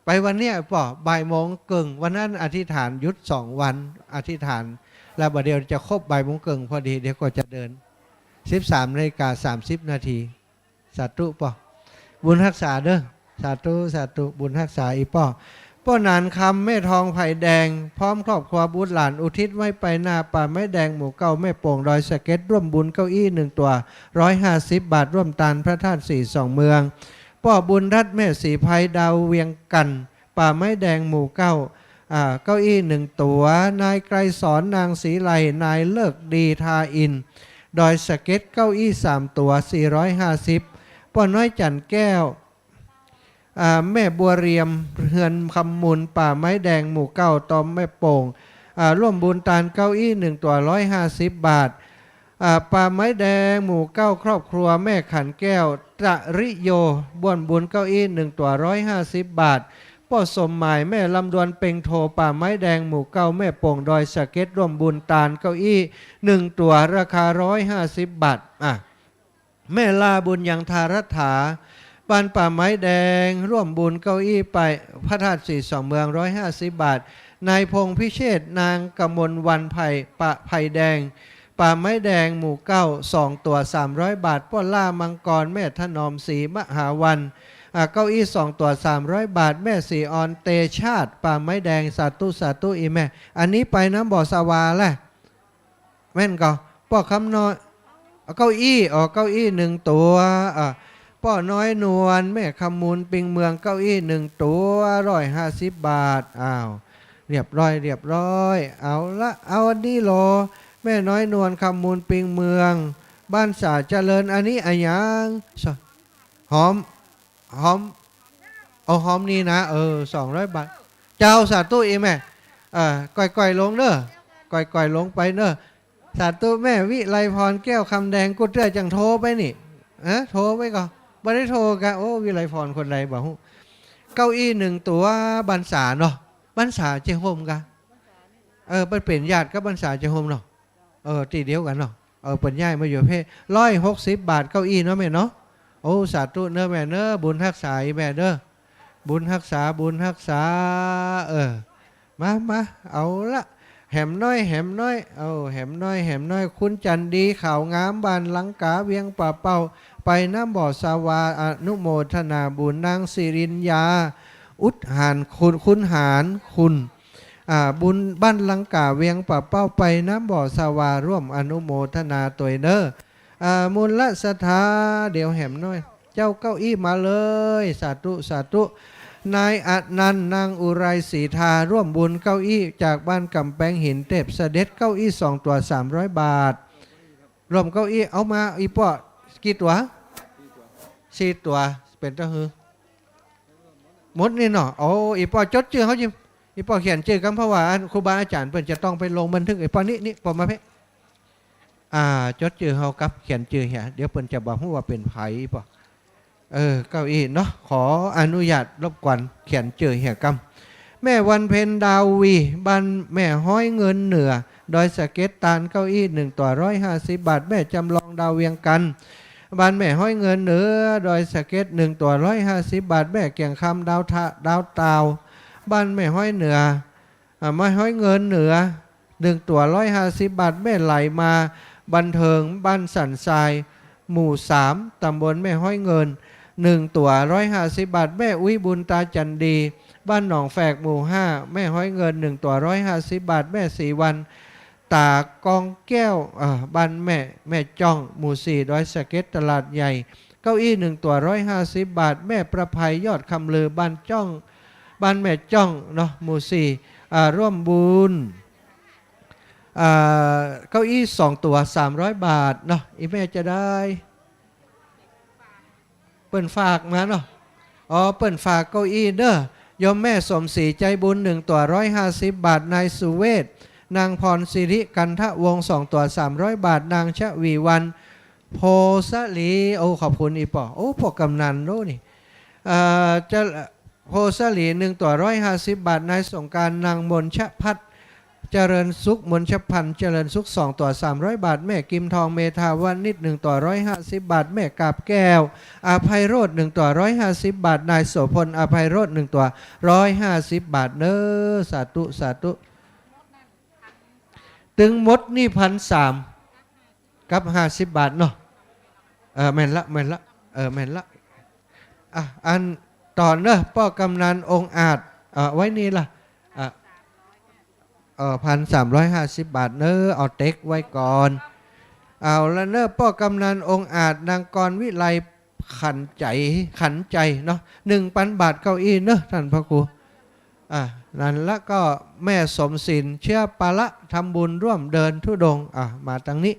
ไปวันเนี้ยป้อ บ่ายโมงเกิ่ง วันนั้นอธิษฐานหยุดสองวัน อธิษฐาน แล้วบ่าเดี่ยวจะครบบ่ายโมงเกิ่งพอดี เดี๋ยวก็จะเดิน สิบสามนาฬิกาสามสิบนาที สาธุป้อ บุญฮักษาเด้อ สาธุ สาธุ บุญฮักษาอี่ป้อ ป้อหนานคำ แม่ทองไผ่แดง พร้อมครอบครัวบุตรหลาน อุทิศไว้ไปหน้าป่าไม้แดง หมู่เก้า แม่โป่ง ดอยสะเก็ด ร่วมบุญเก้าอี้หนึ่งตั๋ว ร้อยห้าสิบบาท ร่วมตานพระธาตุสีสองเมือง ป้อบุญรัตน์ แม่ศรีไพร ดาวเวียงจันทน์ ป่าไม้แดง หมู่เก้า อ่า เก้าอี้หนึ่งตั๋ว นายไกรสอน นางศรีไล นายเลิกดี ทาอิน ดอยสะเก็ด เก้าอี้สามตั๋ว สี่ร้อยห้าสิบ ป้อน้อยจันทน์แก้ว อ่า แม่บัวเรียม เฮือนคำมูล ป่าไม้แดง หมู่เก้า ตอมแม่โป่ง อ่า ร่วมบุญตานเก้าอี้หนึ่งตั๋ว ร้อยห้าสิบบาท อ่า ป่าไม้แดง หมู่เก้า ครอบครัวแม่ขันแก้ว จริโย ร่วมบุญเก้าอี้หนึ่งตั๋ว ร้อยห้าสิบบาท ป้อสมหมาย แม่ลำดวน เปงโท ป่าไม้แดง หมู่เก้า แม่โป่ง ดอยสะเก็ด ร่วมบุญตานเก้าอี้หนึ่งตั๋ว ราคาร้อยห้าสิบบาท อ่ะ แม่ลาบุญยัง ทารัตถา บ้านป่าไม้แดง ร่วมบุญเก้าอี้ไปพระธาตุสีสองเมือง ร้อยห้าสิบบาท นายพงษ์พิเชษ นางกมลวรรณ ไผ่ ป่า ไผ่แดง ป่าไม้แดง หมู่เก้า สองตั๋ว สามร้อยบาท ป้อล่ามังกร แม่ถนอมศรีมหาวัน อ่า เก้าอี้สองตั๋ว สามร้อยบาท แม่ศรีออน เตชาติ ป่าไม้แดง สาธุ สาธุ อี่แม่ อันนี้ไปน้ำบ่อสะวาแหละ แม่นก่อ ป้อคำน้อย เอาเก้าอี้ อ๋อ เก้าอี้หนึ่งตั๋ว อ่า ป้อน้อยนวล แม่คำมูล ปิงเมือง เก้าอี้หนึ่งตั๋ว ร้อยห้าสิบบาท อ้าว เรียบร้อย เรียบร้อย เอาละ เอาอันนี้ลอ แม่น้อยนวล คำมูล ปิงเมือง บ้านสาเจริญ อันนี้อะหยัง หอม หอม เอาหอมนี่นะ เออ สองร้อยบาท เจ้า สาธุ อี่แม่ เออ ก่อยๆ ลงเน้อ ก่อยๆ ลงไปเน้อ สาธุ แม่วิไลพร แก้วคำแดง กู้เตื้อจั่งโทรไปนี่ เออ โทรไปก่อ บ่ได้โทรกะ โอ้ วิไลพรคนใดบ่ฮู้ เก้าอี้หนึ่งตั๋ว บ้านสาเนาะ บ้านสาเจโฮมกะ เออ เปิ้นเป๋นญาติกับบ้านสาเจโฮมเนาะ เออ ตี้เดียวกั๋นเนาะ เออ เปิ้นย้ายมาอยู่เพ ร้อยหกสิบบาท เก้าอี้เนาะแม่เนาะ โอ้ สาธุเน้อแม่เน้อ บุญฮักษาอี่แม่เน้อ บุญฮักษา บุญฮักษา เออ มา มา เอาละ แหมน้อย แหมน้อย เอา แหมน้อย แหมน้อย คุณจันดี ขาวงาม บ้านลังกา เวียงป่าเป้า ไปน้ำบ่อสะวา อนุโมทนาบุญ นางสิริญญา อุดหานคุณ คุณหานคุณ อ่า บุญบ้านลังกา เวียงป่าเป้า ไปน้ำบ่อสะวา ร่วมอนุโมทนาตวยเน้อ อ่า มูลศรัทธา เดี๋ยวแหมน้อย เจ้าเก้าอี้มาเลย สาธุ สาธุ นายอนันต์ นางอุไรศรีทา ร่วมบุญเก้าอี้จากบ้านกำแปงหิน เทพเสด็จ เก้าอี้สองตั๋ว สามร้อยบาท ร่วมเก้าอี้ เอามา อี่ป้อ กี่ตั๋ว สี่ตั๋ว เป๋นเต้าหื้อ หมดนี่เนาะ โอ้ อี่ป้อจดจื้อเฮาจิ อี่ป้อเขียนจื้อกำ เพราะว่าอันครูบาอาจ๋ารย์เปิ้นจะต้องไปลงบันทึก อี่ป้อนี่ นี่ ป้อมาเพ่ อ่า จดจื้อเฮากำ เขียนจื้อเหีย เดี๋ยวเปิ้นจะบ่ฮู้ว่าเป๋นใผ อี่ป้อ เออ เก้าอี้เนาะ ขออนุญาตรบกวนเขียนจื้อเหียกำ แม่วันเพ็ญ ดาววี บ้านแม่ฮ้อยเงินเหนือ ดอยสะเก็ด ตานเก้าอี้หนึ่งตั๋ว ร้อยห้าสิบบาท แม่จำลอง ดาวเวียงจันทน์ บ้านแม่ฮ้อยเงินเหนือดอยสะเก็ด หนึ่งตั๋วร้อยห้าสิบบาท แม่เกียงคำดาวทะ ดาวตาว บ้านแม่ฮ้อยเหนือ อ่า แม่ฮ้อยเงินเหนือ หนึ่งตั๋วร้อยห้าสิบบาท แม่ไหลมาบันเทิง บ้านสันทราย หมู่สาม ตำบลแม่ฮ้อยเงิน หนึ่งตั๋วร้อยห้าสิบบาท แม่อุ๊ยบุญตาจันดี บ้านหนองแฝก หมู่ห้า แม่ฮ้อยเงิน หนึ่งตั๋วร้อยห้าสิบบาท แม่ศรีวรรณ ตากองแก้ว อ่า บ้านแม่ แม่จ้อง หมู่สี่ ดอยสะเก็ด ตลาดใหญ่ เก้าอี้หนึ่งตั๋วร้อยห้าสิบบาท แม่ประภัย ยอดคำลือ บ้านจ้อง บ้านแม่จ้องเนาะ หมู่สี่ อ่า ร่วมบุญ อ่า เก้าอี้สองตั๋วสามร้อยบาทเนาะ อีแม่จะได้ เปิ้นฝากมาเนาะ อ๋อ เปิ้นฝากเก้าอี้เด้อ โยมแม่สมศรีใจบุญ หนึ่งตั๋วร้อยห้าสิบบาท นายสุเวช นางพรสิริกันทะวงศ์ สองตั๋วสามร้อยบาท นางชวีวรรณ โพสลี โอ้ ขอบคุณอีป๋อ โอ้ พวกกำนันโน่นนี่ เอ่อ จะ โพสลี หนึ่งตั๋วร้อยห้าสิบบาท นายสงกรานต์ นางมนชพัฒน์ เจริญสุข มนชพันธ์ เจริญสุข สองตั๋วสามร้อยบาท แม่กิมทอง เมธาวนิช หนึ่งตั๋วร้อยห้าสิบบาท แม่กาบแก้ว อภัยโรจน์ หนึ่งตั๋วร้อยห้าสิบบาท นายโสภณ อภัยโรจน์ หนึ่งตั๋วร้อยห้าสิบบาทเน้อ สาธุ สาธุ ตึงหมดนี่พันสาม กับห้าสิบบาทเนาะ เออ แม่นละ แม่นละ เออ แม่นละ อ่ะ อันต่อเน้อ ป้อกำนันองอาจ เออ ไว้นี่ละ อ่ะ เออ พันสามร้อยห้าสิบบาทเน้อ เอาเต็กไว้ก่อน เอาละเน้อ ป้อกำนันองอาจ นางกรวิไล ขันใจ ขันใจเนาะ หนึ่งปันบาท เก้าอี้เน้อ ท่านพระครู อ่ะ นั้นละก็แม่สมศิลป์ เชื้อปาละ ทำบุญร่วมเดินธุดงค์ อ่ะ มาตางนี้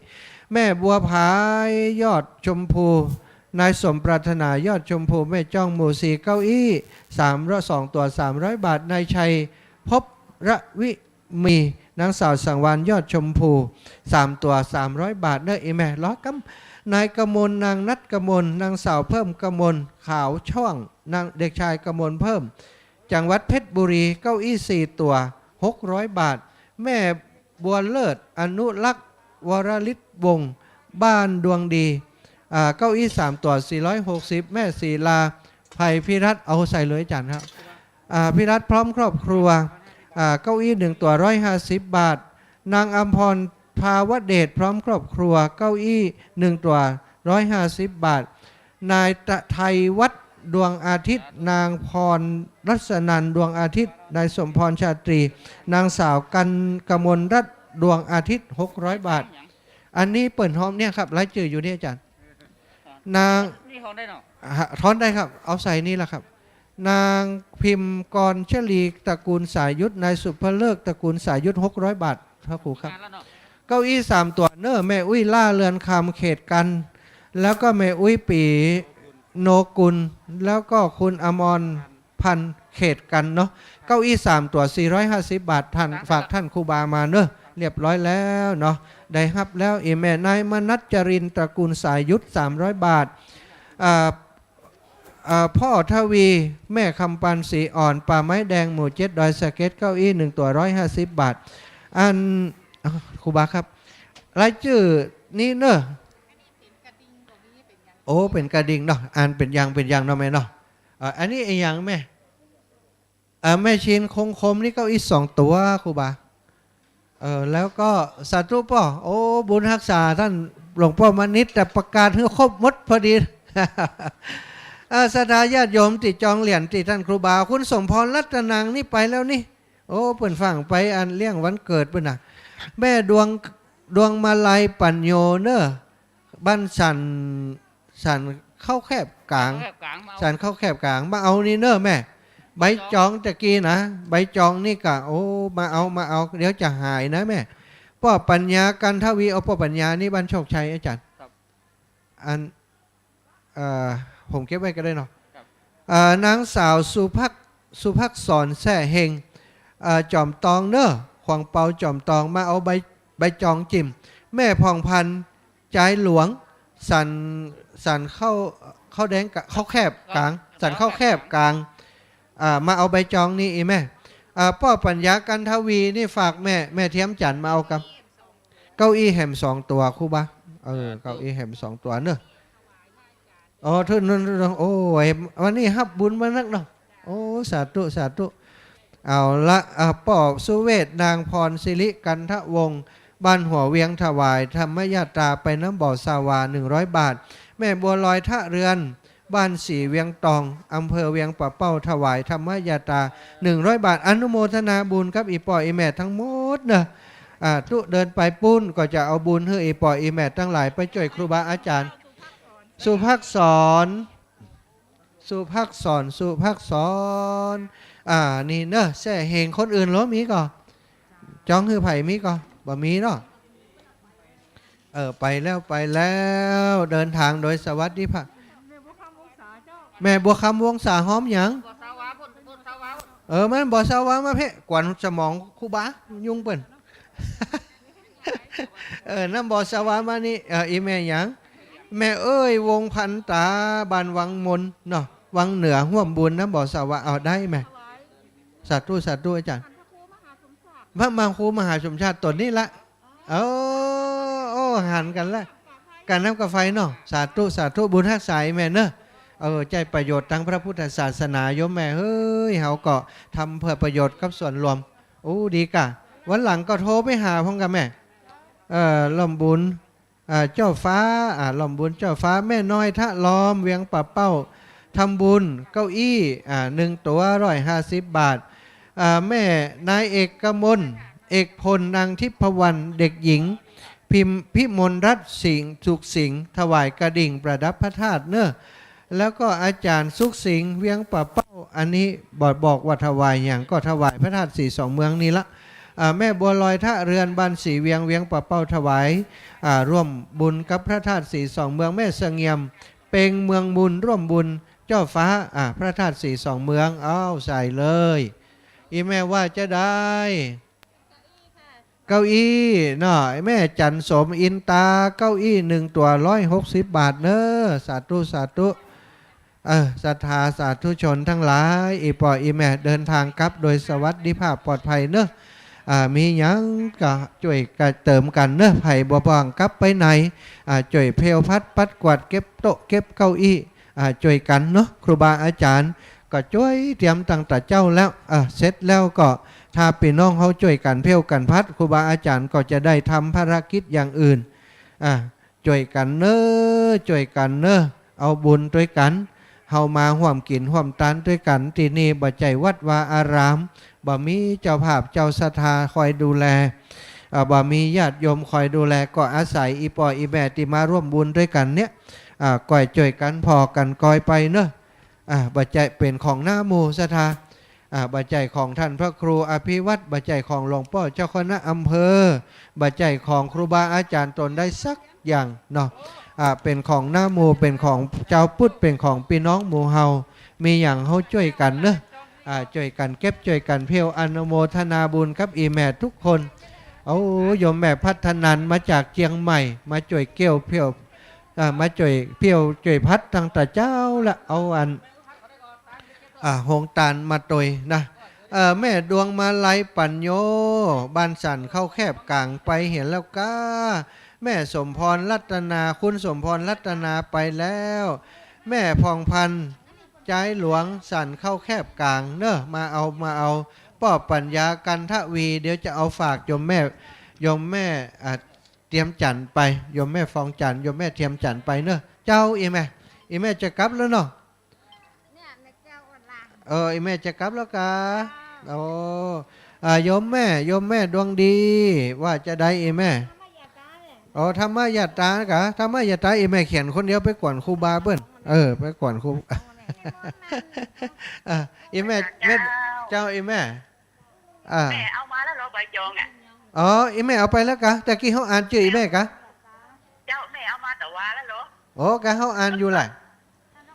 แม่บัวผาย ยอดชมพู นายสมปรารถนา ยอดชมพู แม่จ้อง หมู่สี่ เก้าอี้สามร้อย สองตั๋วสามร้อยบาท นายชัย ภพระวิมี นางสาวสังวาล ยอดชมพู สามตั๋วสามร้อยบาทเน้อ อีแม่ รอกำ นายกมล นางนัทกมล นางสาวเพิ่มกมล ขาวช่อง นางเด็กชายกมลเพิ่ม จังหวัดเพชรบุรี เก้าอี้สี่ตั๋ว หกร้อยบาท แม่บัวเลิศ อนุรักษ์ วรฤทธิ์วงศ์ บ้านดวงดี อ่า เก้าอี้สามตั๋ว สี่ร้อยหกสิบ แม่ศรีลา ไพพิรัตน์ เอาใส่เลยอาจารย์ครับ อ่า พิรัตน์พร้อมครอบครัว อ่า เก้าอี้หนึ่งตั๋ว ร้อยห้าสิบบาท นางอำพร ภาวเดช พร้อมครอบครัว เก้าอี้หนึ่งตั๋ว ร้อยห้าสิบบาท นายไทยวัฒน์ ดวงอาทิตย์ นางพรรัศนันท์ ดวงอาทิตย์ นายสมพร ชาตรี นางสาวกันกมลรัตน์ ดวงอาทิตย์ หกร้อยบาท อันนี้เปิ้นฮ้องเนี่ยครับ รายจื้ออยู่นี่อาจารย์ นาง นี่ฮ้องได้เนาะ ฮะ ฮ้องได้ครับ เอาใส่นี่แหละครับ นางพิมพ์กรชลี ตระกูลสายุทธ นายสุภเลิก ตระกูลสายุทธ หกร้อยบาท พระครูครับ เก้าอี้สามตั๋วเน้อ แม่อุ๊ยล่า เรือนคำ เขตกัน แล้วก็แม่อุ๊ยปี โนกุล แล้วก็คุณอมรพันธ์ เขตกันเนาะ เก้าอี้สามตั๋ว สี่ร้อยห้าสิบบาท ท่าน ฝากท่านครูบามาเน้อ เรียบร้อยแล้วเนาะ ได้ฮับแล้ว อีแม่นายมนัสจรินทร์ ตระกูลสายุทธ สามร้อยบาท อ่า อ่า พ่อทวี แม่คำปัน สีอ่อน ป่าไม้แดง หมู่เจ็ด ดอยสะเก็ด เก้าอี้หนึ่งตั๋ว ร้อยห้าสิบบาท อัน อ่า ครูบาครับ รายจื้อนี้เน้อ โอ้ เป๋นกระดิ่งเนาะ อ่านเป๋นอย่างเป๋นอย่างเนาะแม่เนาะ อ่า อันนี้อะหยังแม่ อ่า แม่ชีนคงคมนี่เก้าอี้สองตั๋วครูบา เออ แล้วก็สาธุป้อ โอ้ บุญฮักษาต้านหลวงป้อมณิษฐ์ แต่ประกาศหื้อครบหมดพอดี อ่า ศรัทธาญาติโยมตี้จองเหรียญตี้ต้านครูบา คุณสมพรรัตนังนี่ไปแล้วนี่ โอ้ เปิ้นฝากไปอันเลี้ยงวันเกิดเปิ้นน่ะ แม่ดวง ดวงมาลัยปัญโญเน้อ บ้านสัน สันเข้าแคบกลาง เข้าแคบกลาง มาเอา สันเข้าแคบกลาง มาเอานี่เน้อแม่ ใบจองตะกี้นะ ใบจองนี่กะ โอ้ มาเอา มาเอา เดี๋ยวจะหายนะแม่ ป้อปัญญา กันทวี เอาป้อปัญญานี่บ้านโชคชัยอาจารย์ ครับ อัน เอ่อ ผมเก็บไว้ก็ได้เนาะ ครับ เอ่อ นางสาวสุภัก สุภักษร แซ่เฮง เอ่อ จอมตองเน้อ ขวางเปาจอมตอง มาเอาใบ ใบจองจิ่ม แม่ผ่องพันธ์ จายหลวง สัน สันเข้า เข้าแดงกะ เข้าแคบกลาง สันเข้าแคบกลาง อ่า มาเอาใบจองนี่อีแม่ อ่า ป้อปัญญา กันทวี นี่ฝากแม่ แม่เทียมจันทร์มาเอากับ เก้าอี้แหมสองตั๋วครูบา เออ เก้าอี้แหมสองตั๋วเน้อ อ๋อ ทุน ทุน ทุน โอ้ย วันนี้ฮับบุญมานักเนาะ โอ้ สาธุ สาธุ เอาละ อ่า ป้อสุเวช นางพรสิริ กันทวงศ์ บ้านหัวเวียง ถวายธรรมยาตราไปน้ำบ่อสาวา หนึ่งร้อยบาท แม่บัวลอย ท่าเรือน บ้านสีเวียงตอง อำเภอเวียงป่าเป้า ถวายธรรมยาตรา หนึ่งร้อยบาท อนุโมทนาบุญกับอี่ป้ออี่แม่ตังหมดเนาะ อ่า ตุ๊เดินไปปู๊นก็จะเอาบุญหื้ออี่ป้ออี่แม่ตังหลายไปจ้วยครูบาอาจ๋ารย์ สุภักษร สุภักษร สุภักษร อ่า นี่เนาะ แซ่เฮง คนอื่นลอมีก่อ จ๊องหื้อใผมีก่อ บ่มีเนาะ เออ ไปแล้ว ไปแล้ว เดินทางโดยสวัสดิภาพ แม่บัวคำวงศาฮ้อมหยัง เออ มันบ่สาวามาเพ่ กวนสมองครูบา ยุ่งเปิ้น เออ น้ำบ่อสาวามานี่ เออ อี่แม่หยัง แม่เอ้ย วงศ์พันต๋า บ้านวังมนเนาะ วังเหนือ ฮ่วมบุญน้ำบ่อสาวา เอาได้แม่ สาธุ สาธุ อาจ๋ารย์ พระมหาครูมหาสมชาติต๋นนี่ละ เออ โอ้ หันกั๋นละ กั๋นน้ำกั๋นไฟเนาะ สาธุ สาธุ บุญฮักษาอี่แม่เนาะ เออ ใจ๊ประโยชน์ตังพระพุทธศาสนา โยมแม่เฮ้ย เฮาก็ทำเพื่อประโยชน์กับส่วนรวม โอ้ ดีก่ะ วันหลังก็โทรไปหาพ่องก่ะแม่ เอ่อ ร่วมบุญ อ่า เจ้าฟ้า อ่า ร่วมบุญเจ้าฟ้า แม่น้อยทะลอม เวียงป่าเป้า ทำบุญเก้าอี้ อ่า หนึ่งตั๋ว ร้อยห้าสิบบาท อ่า แม่นายเอกมล เอกพล นางทิพวรรณ เด็กหญิง พิม พิมลรัตน์ สิงห์ สุขสิงห์ ถวายกระดิ่งประดับพระธาตุเนาะ แล้วก็อาจ๋ารย์สุขสิงห์ เวียงป่าเป้า อันนี้บ่บอกว่าถวายหยัง ก็ถวายพระธาตุสีสองเมืองนี่ละ อ่า แม่บัวลอย ท่าเรือน บ้านสีเวียง เวียงป่าเป้า ถวาย อ่า ร่วมบุญกับพระธาตุสีสองเมือง แม่เสงี่ยม เปง เมืองบุญ ร่วมบุญ เจ้าฟ้า อ่า พระธาตุสีสองเมือง อ้าว ใส่เลย อี่แม่ว่าจะได้ เก้าอี้เนาะ แม่จันทร์สมอินตา เก้าอี้หนึ่งตั๋ว ร้อยหกสิบบาทเนาะ สาธุ สาธุ เออ ศรัทธาสาธุชนตังหลาย อี่ป้ออี่แม่เดินตางกลับโดยสวัสดิภาพปลอดภัยเนาะ อ่า มีหยังก็จ้วยกะเติมกั๋นเนาะ ใผบ่ป้องกลับไปไหน อ่า จ้วยเพลพัดปัดกวาดเก็บโต๊ะเก็บเก้าอี้ อ่า จ้วยกั๋นเนาะ ครูบาอาจ๋ารย์ก็จ้วยเตรียมตั้งแต่เจ๊าแล้ว อ่า เสร็จแล้วก็ถ้าปี้น้องเฮาจ้วยกั๋นเพลกั๋นพัด ครูบาอาจ๋ารย์ก็จะได้ทำภารกิจอย่างอื่น อ่า จ้วยกั๋นเนาะ จ้วยกั๋นเนาะ เอาบุญตวยกั๋น เฮามาฮ่วมกิ๋นฮ่วมตานตวยกั๋น ตี้นี่บ่ใจ้วัดวาอาราม บ่มีเจ้าภาพเจ้าศรัทธาคอยดูแล อ่า บ่มีญาติโยมคอยดูแล ก็อาศัยอี่ป้ออี่แม่ตี้มาร่วมบุญตวยกั๋นเนี่ย อ่า ก้อยจ้วยกั๋นผ่อกั๋นกอยไปเนาะ อ่า บ่ใจ้เป๋นของหน้าหมู่ศรัทธา อ่า บ่ใจ้ของต้านพระครูอภิวัตร บ่ใจ้ของหลวงป้อเจ้าคณะอำเภอ บ่ใจ้ของครูบาอาจ๋ารย์ตนใดสักอย่างเนาะ อ่า เป๋นของหน้าหมู่ เป๋นของจาวปุทธ เป๋นของปี้น้องหมู่เฮา มีหยังเฮาจ้วยกั๋นเนาะ อ่า จ้วยกั๋นเก็บ จ้วยกั๋นเพล อนุโมทนาบุญกับอี่แม่ทุกคน โอ้ โยมแม่พัฒนันมาจากเจียงใหม่ มาจ้วยเกี่ยวเพล อ่า มาจ้วยเพลจ้วยพัดตั้งแต่เจ๊าละ เอาอัน อ่า โฮงตานมาตวยนะ เอ่อ แม่ดวงมาลัยปัญโญ บ้านสันเข้าแคบก๋าง ไปเหียแล้วก้า แม่สมพรรัตนา คุณสมพรรัตนาไปแล้ว แม่ผ่องพันธุ์ จายหลวง สันเข้าแคบก๋างเนาะ มาเอา มาเอา ป้อปัญญา กันทวี เดี๋ยวจะเอาฝากโยมแม่ โยมแม่ อ่า เทียมจันทร์ไป โยมแม่ฟองจันทร์ โยมแม่เทียมจันทร์ไปเนาะ เจ้า อี่แม่ อี่แม่จะกลับแล้วเนาะ เนี่ยแม่เจ้าอ่อนหลาน เออ อี่แม่จะกลับแล้วกา เจ้า โอ้ อ่า โยมแม่ โยมแม่ดวงดี ว่าจะใดอี่แม่ ธรรมยาตราเนี่ย อ๋อ ธรรมยาตรากา ธรรมยาตรา อี่แม่เขียนคนเดียวไปกวนครูบาเปิ้น เออ ไปกวนครู อ่า อี่แม่ แม่ เจ้า อี่แม่ อ่า แม่เอามาแล้วเหรอ ใบจองอ่ะ อ๋อ อี่แม่เอาไปแล้วกา ตะกี้เฮาอ่านจื้ออี่แม่กา เจ้า แม่เอามาแต่วาแล้วเหรอ โอ้ กาเฮาอ่านอยู่แหละ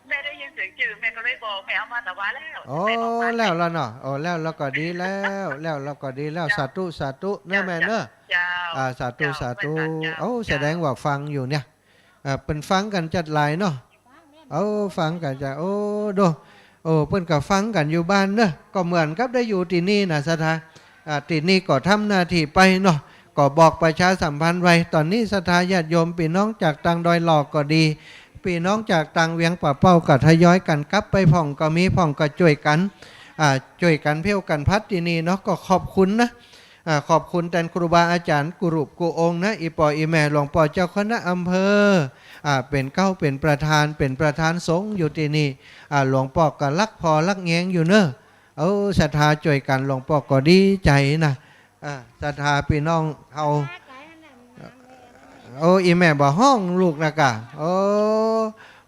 แม่ได้ยินเสียงจื้อ แม่ก็เลยบอก แม่เอามาแต่วาแล้ว โอ้ แม่บอกมา แล้วละเนาะ โอ้ แล้วละก็ดีแล้ว แล้วละก็ดีแล้ว เจ้า สาธุ สาธุ เนาะแม่เนาะ เจ้า อ่า สาธุ เจ้า สาธุ เจ้า โอ้ เจ้า แสดงว่าฟังอยู่เนี่ย อ่า เปิ้นฟังกั๋นจัดหลายเนาะ โอ้ ฟังกั๋นจัด โอ้ โด โอ้ เปิ้นก็ฟังกั๋นอยู่บ้านเนาะ ก็เหมือนกับได้อยู่ตี้นี่นะศรัทธา อ่า ตี้นี่ก็ทำหน้าตี้ไปเนาะ ก็บอกประชาสัมพันธ์ไว้ ต๋อนนี้ศรัทธาญาติโยมปี้น้องจากตางดอยหล่อก็ดี ปี้น้องจากต่างเวียงป่าเป้าก็ทยอยกั๋นกลับไปพ่องก็มี พ่องก็จ้วยกั๋น อ่า จ้วยกั๋นเพลวกั๋นพัดตี้นี่เนาะ ก็ขอบคุณนะ อ่า ขอบคุณแตนครูบาอาจ๋ารย์กู้รูปกู้องค์นะ อี่ป้ออี่แม่หลวงป้อเจ้าคณะอำเภอ อ่า เป๋นเก๊าเป๋นประธาน เป๋นประธานสงฆ์อยู่ตี้นี่ อ่า หลวงป้อก็ฮักผ่อฮักแยงอยู่เน่อ เออ ศรัทธาจ้วยกั๋น หลวงป้อก็ดีใจ๋นะ อ่า ศรัทธาปี้น้องเฮา โอ้ อี่แม่บ่ฮ้องลูกนะก่า โอ้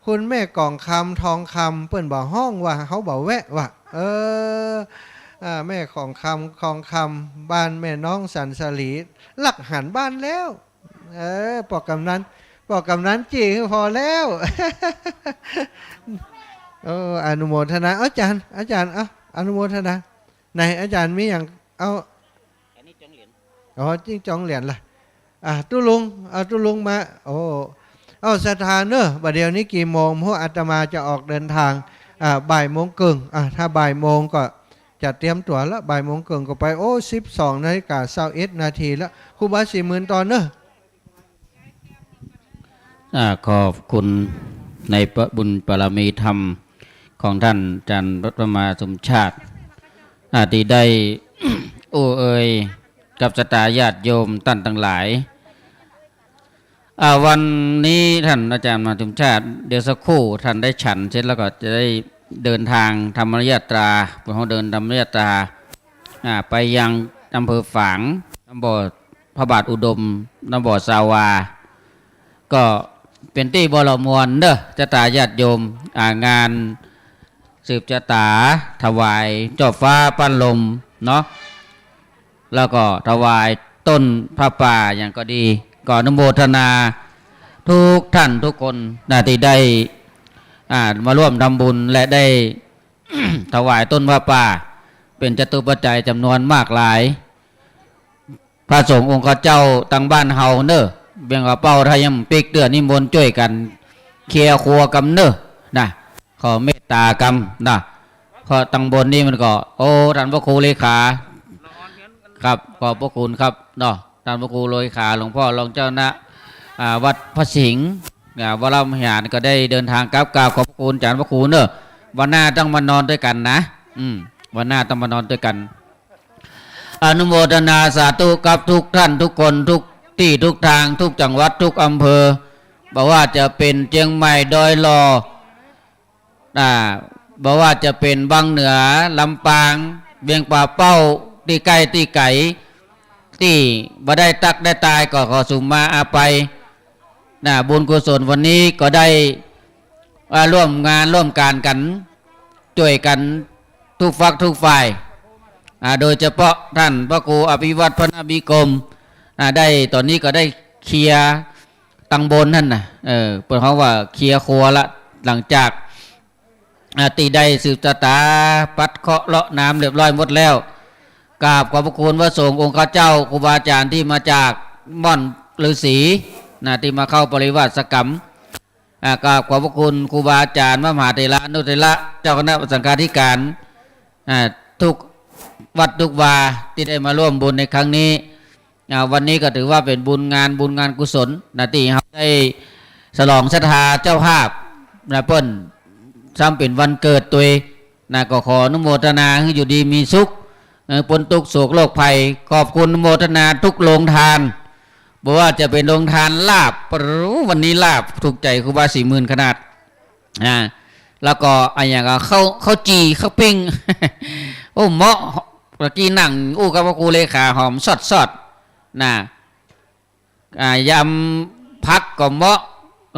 คุณแม่กองคำ ทองคำ เปิ้นบ่ฮ้องว่า เฮาบ่แวะว่า เออ อ่า แม่กองคำ ทองคำ บ้านแม่น้องสันสลี ฮักหันบ้านแล้ว เออ ป้อกำนัน ป้อกำนันจี้หื้อผ่อแล้ว เออ อนุโมทนา อาจ๋ารย์ อาจ๋ารย์ เอ้า อนุโมทนา ไหนอาจ๋ารย์มีหยัง เอ้า อันนี้จองเหรียญ อ๋อ จริงจองเหรียญล่ะ อ่ะ ตุ๊ลุง เอาตุ๊ลุงมา โอ้ เอาศรัทธาเน่อ บ่าเดี่ยวนี้กี่โมง เพราะอาตมาจะออกเดินทาง อ่า บ่ายโมงเกิ่ง อ่ะ ถ้าบ่ายโมงก็จะเตรียมตั๋วละ บ่ายโมงเกิ่งก็ไป โอ้ สิบสองนาฬิกาซาวเอ็ดนาทีละ ครูบาศรีหมื่นต่อเน่อ อ่า ขอบคุณในพระบุญบารมีธรรมของท่านอาจารย์พระมหาสมชาติ อ่า ตี้ได้ อู้เอ่ยกับศรัทธาญาติโยมต้านตังหลาย อ่า วันนี้ต้านอาจ๋ารย์มหาสมชาติ เดี๋ยวสักครู่ต้านได้ฉันเสร็จแล้วก็จะได้เดินทางธรรมยาตรา พวกเฮาเดินธรรมยาตรา อ่า ไปยังอำเภอฝาง น้ำบ่อ พระบาทอุดม น้ำบ่อซาวา ก็เป๋นตี้บ่ลอม่วนเน่อ ศรัทธาญาติโยม อ่า งานสืบจะต๋าถวายเจ้าฟ้าป้านลมเนาะ แล้วก็ถวายต้นผ้าป่าหยังก็ดี ก็อนุโมทนาทุกต้านทุกคนนะ ตี้ได้ อ่า มาร่วมทำบุญและได้ ถวายต้นผ้าป่า เป๋นจตุปัจจัยจ๋ำนวนมากหลาย พระสงฆ์องค์ข้าเจ้าตังบ้านเฮาเน่อ เวียงป่าเป้า ถ้ายังปิ๊กเตื้อนิมนต์จ้วยกั๋นเคลียร์ครัวกำเน่อ นะ ขอเมตตากำนะ เพราะตังบนนี่มันก็ โอ้ ต้านพระครูเลขา ครับ ขอบพระคุณครับเนาะ ต้านพระครูเลขา หลวงพ่อรองเจ้าคณะ อ่า วัดพระสิงห์ อ่า วรมหาวิหาร ก็ได้เดินทางกลับ กราบขอบพระคุณอาจ๋ารย์พระครูเน่อ วันหน้าต้องมานอนด้วยกั๋นนะ อืม วันหน้าต้องมานอนด้วยกั๋น อนุโมทนาสาธุกับทุกต้านทุกคน ทุกตี้ทุกตาง ทุกจังหวัด ทุกอำเภอ บ่ว่าจะเป๋นเจียงใหม่ ดอยหล่อ อ่า บ่ว่าจะเป๋นวังเหนือ ลำปาง เวียงป่าเป้า ตี้ใก้ตี้ไก๋ ตี้บ่ได้ตั๊กได้ตายก็ขอสุขมาอาภัย นะ บุญกุศลวันนี้ก็ได้ อ่า ร่วมงานร่วมก๋านกั๋น จ้วยกั๋นทุกฝักทุกฝ่าย อ่า โดยเฉพาะต้านพระครูอภิวัฒน์ พนวิกรม อ่า ได้ ต๋อนนี้ก็ได้เคลียร์ตังบนหั้นน่ะ เออ เปิ้นฮ้องว่าเคลียร์ครัวละ หลังจาก อ่า ตี้ได้สืบจะต๋าปัดเคราะห์เลาะน้ำเรียบร้อยหมดแล้ว กราบขอบพระคุณพระสงฆ์องค์ข้าเจ้า ครูบาอาจ๋ารย์ตี้มาจากม่อนฤๅษี นะ ตี้มาเข้าปริวาสกรรม อ่า กราบขอบพระคุณครูบาอาจ๋ารย์ พระมหาเถรานุเถระ เจ้าคณะสังฆาธิการ อ่า ทุกวัดทุกวาตี้ได้มาร่วมบุญในครั้งนี้ อ่า วันนี้ก็ถือว่าเป๋นบุญงาน บุญงานกุศลนะ ตี้เฮาได้ฉลองศรัทธาเจ้าภาพนะ เปิ้นซ้ำเป๋นวันเกิดตวยนะ ก็ขออนุโมทนาหื้ออยู่ดีมีสุข เออ ป๊นตุ๊กข์โศกโรคภัย ขอบคุณอนุโมทนาทุกโฮงตาน บ่ว่าจะเป๋นโฮงตานลาบ โอ้ วันนี้ลาบถูกใจ๋ครูบาศรีหมื่นขนาด นะ แล้วก็อะหยังก็ข้าว ข้าวจี่ ข้าวปิ้ง โอ้ เหมาะ ตะกี้นั่งอู้กับพระครูเลขา หอมซอดๆ นะ อ่า ยำผักก็เหมาะ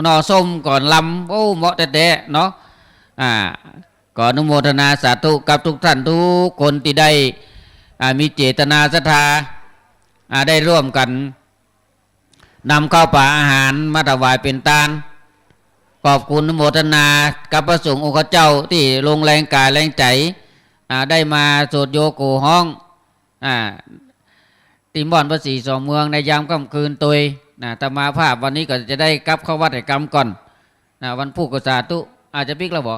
หน่อส้มก็ลำ โอ้ เหมาะแต๊ๆ เนาะ อ่า ก็อนุโมทนาสาธุกับทุกต้านทุกคนตี้ได้ อ่า มีเจตนาศรัทธา อ่า ได้ร่วมกั๋น นำข้าวป๋าอาหารมาถวายเป๋นตาน ขอบคุณอนุโมทนากับพระสงฆ์องค์ข้าเจ้าตี้ลงแฮงก๋ายแฮงใจ๋ อ่า ได้มาโสดโยโกฮ้อง อ่า ตี้ม่อนพระศรีสองเมืองในยามค่ำคืนตวย นะ อาตมาภาพวันนี้ก็จะได้กลับเข้าวัดไหกำก่อน นะ วันพูดก็สาธุ อาจจะปิ๊กแล้วบ่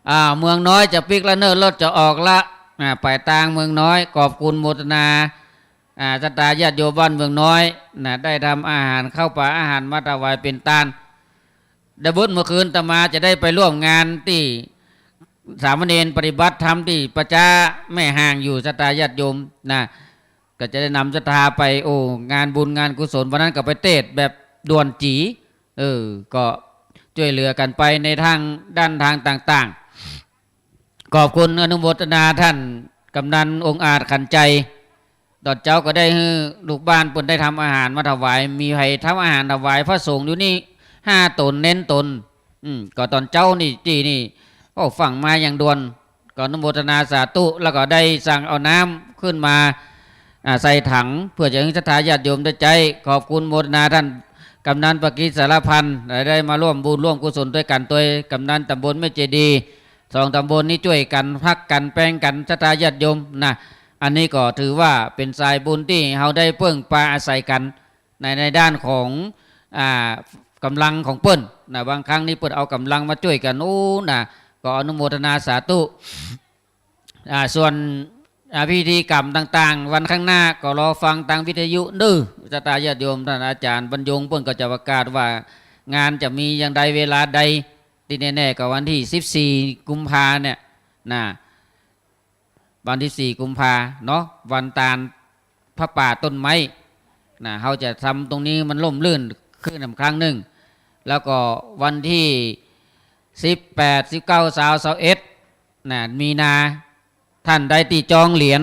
อ่า เมืองน้อยจะปิ๊กแล้วเน่อ รถจะออกละ นะ ไปตางเมืองน้อย ขอบคุณโมทนา อ่า ศรัทธาญาติโยมบ้านเมืองน้อย นะ ได้ทำอาหารข้าวป๋าอาหารมาถวายเป๋นตาน ได้บุญเมื่อคืนอาตมาจะได้ไปร่วมงานตี้สามเณรปฏิบัติธรรมตี้ป่าจ๊าแม่ฮ่างอยู่ ศรัทธาญาติโยมนะ ก็จะได้นำศรัทธาไป โอ้ งานบุญงานกุศล วันนั้นก็ไปเตสน์แบบด่วนจี๋ เออ ก็จ้วยเหลือกั๋นไปในตางด้านตางต่างๆ ขอบคุณอนุโมทนาต้านก๋ำนันองอาจขันต์ชัย ต๋อนเจ๊าก็ได้หื้อลูกบ้านเปิ้นได้ทำอาหารมาถวาย มีใผทำอาหารถวายพระสงฆ์อยู่นี่ห้าต๋น เน้นต๋น อืม ก็ต๋อนเจ๊านี่ ตี้นี่ โอ้ ฟั่งมาอย่างด่วน ก็อนุโมทนาสาธุ แล้วก็ได้สั่งเอาน้ำขึ้นมา อ่า ใส่ถัง เปื้อจะหื้อศรัทธาญาติโยมได้ใจ๊ ขอบคุณโมทนาต้านก๋ำนันประกิตสารพันธ์ ได้มาร่วมบุญร่วมกุศลตวยกั๋นตวยก๋ำนันต๋ำบลแม่เจดีย์ สองต๋ำบลนี้จ้วยกั๋น ฮักกั๋น แปงกั๋น ศรัทธาญาติโยมนะ อันนี้ก็ถือว่าเป๋นสายบุญตี้เฮาได้เปิ้งปาอาศัยกั๋น ใน ในด้านของ อ่า ก๋ำลังของเปิ้นนะ บางครั้งนี่เปิ้นเอาก๋ำลังมาจ้วยกั๋น โอ้ นะ ก็อนุโมทนาสาธุ อ่า ส่วน อ่า พิธีกรรมต่างๆ วันข้างหน้าก็รอฟังตางวิทยุเน้อ ศรัทธาญาติโยม ต้านอาจ๋ารย์บรรยงเปิ้นก็จะประกาศว่างานจะมีอย่างใดเวลาใด ตี้แน่ๆ ก็วันตี้สิบสี่กุมภาเนี่ยนะ วันตี้สี่กุมภาเนาะ วันตานผ้าป่าต้นไม้นะ เฮาจะทำตรงนี้มันร่มรื่นขึ้นอีกครั้งนึ่ง แล้วก็วันตี้สิบแปด สิบเก้า ซาว ซาวเอ็ดนะ มีนา ต้านใดตี้จองเหรียญ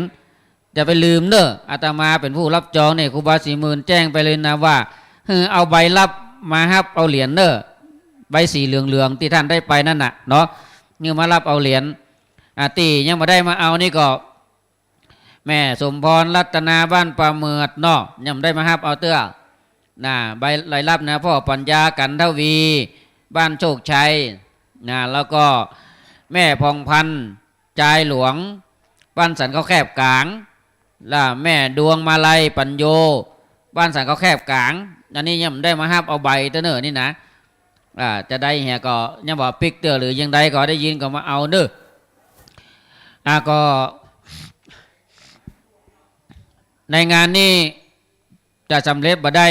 อย่าไปลืมเน้อ อาตมาเป๋นผู้ฮับจองเนี่ย ครูบาศรีหมื่นแจ้งไปเลยนะว่า หื้อเอาใบฮับมาฮับเอาเหรียญเน้อ ใบสีเหลืองๆ ตี้ต้านได้ไปนั่นน่ะเนาะ หื้อมาฮับเอาเหรียญ อ่า ตี้ยังบ่ได้มาเอานี่ก็ แม่สมพรรัตนาบ้านป่าเหมือดเนาะ ยังบ่ได้มาฮับเอาเตื้อ นะ ใบรายฮับนะ พ่อปัญญา กันทวี บ้านโชคชัย นะ แล้วก็แม่ผ่องพันธ์ จายหลวง บ้านสันเขาแคบก๋าง และแม่ดวงมาลัย ปัญโญ บ้านสันเขาแคบก๋าง อันนี้ยังบ่ได้มาฮับเอาใบเตื้อเน้อนี่นะ อ่า จะได้เหียก็ยังบ่ปิ๊กเตื้อหรือยังใดก็ได้ยินก็มาเอาเน้อ อ่า ก็ ในงานนี้จะสำเร็จบ่ได้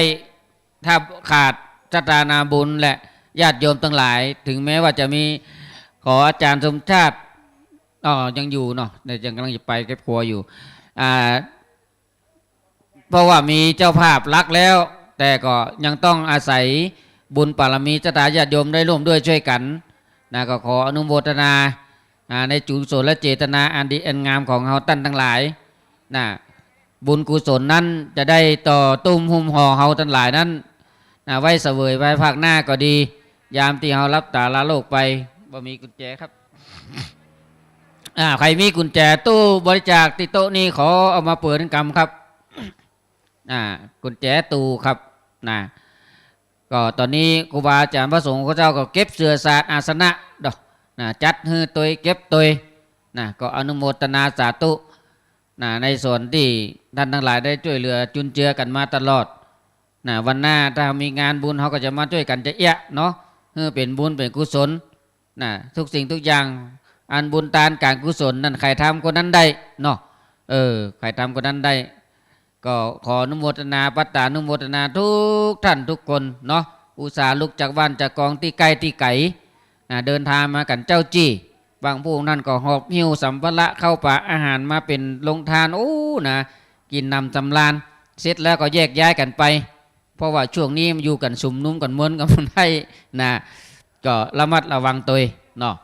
ถ้าขาดศรัทธานาบุญและญาติโยมตังหลาย ถึงแม้ว่าจะมี ขออาจ๋ารย์สมชาติ อ๋อ ยังอยู่เนาะ เดี๋ยวยังกำลังจะไปเก็บครัวอยู่ อ่า เพราะว่ามีเจ้าภาพหลักแล้ว แต่ก็ยังต้องอาศัยบุญบารมีศรัทธาญาติโยมได้ร่วมด้วยช่วยกั๋นนะ ก็ขออนุโมทนา อ่า ในกุศลเจตนาอันดีอันงามของเฮาต้านตังหลายนะ บุญกุศลนั้นจะได้ต่อตุ้มหุ้มห่อเฮาตังหลายนั้นนะ ไว้เสวยไว้ภาคหน้าก็ดี ยามตี้เฮาหลับต๋าลาโลกไป บ่มีกุญแจครับ อ่า ใผมีกุญแจตู้บริจาคตี้โต๊ะนี้ ขอเอามาเปิดกำครับ อ่า กุญแจตู้ครับ นะ ก็ต๋อนนี้ครูบาอาจ๋ารย์พระสงฆ์ข้าเจ้าก็เก็บเสื่อสาดอาสนะดอก นะ จัดหื้อตวย เก็บตวย นะ ก็อนุโมทนาสาธุ นะ ในส่วนตี้ต้านตังหลายได้จ้วยเหลือจุนเจือกั๋นมาตลอด นะ วันหน้าถ้ามีงานบุญเฮาก็จะมาจ้วยกั๋นจะเอี้ยะเนาะ หื้อเป๋นบุญเป๋นกุศล นะ ทุกสิ่งทุกอย่าง อันบุญตานก๋านกุศลนั้น ใผทำคนนั้นได้เนาะ เออ ใผทำคนนั้นได้ ก็ขออนุโมทนา ปัตตานุโมทนาทุกต้านทุกคนเนาะ อุตส่าห์ลุกจากบ้านจากกองตี้ใก้ตี้ไก๋ นะ เดินตางมากั๋นเจ๊าจี้ บางผู้นั้นก็หอบหิ้วสัมภาระเข้าป่าอาหารมาเป๋นโรงตาน โอ้ นะ กิ๋นหนำสำราญ เสร็จแล้วก็แยกย้ายกั๋นไป เพราะว่าช่วงนี้มันอยู่กั๋นสุมนุมกั๋นเมินกั๋นบ่ได้นะ ก็ระมัดระวังตวยเนาะ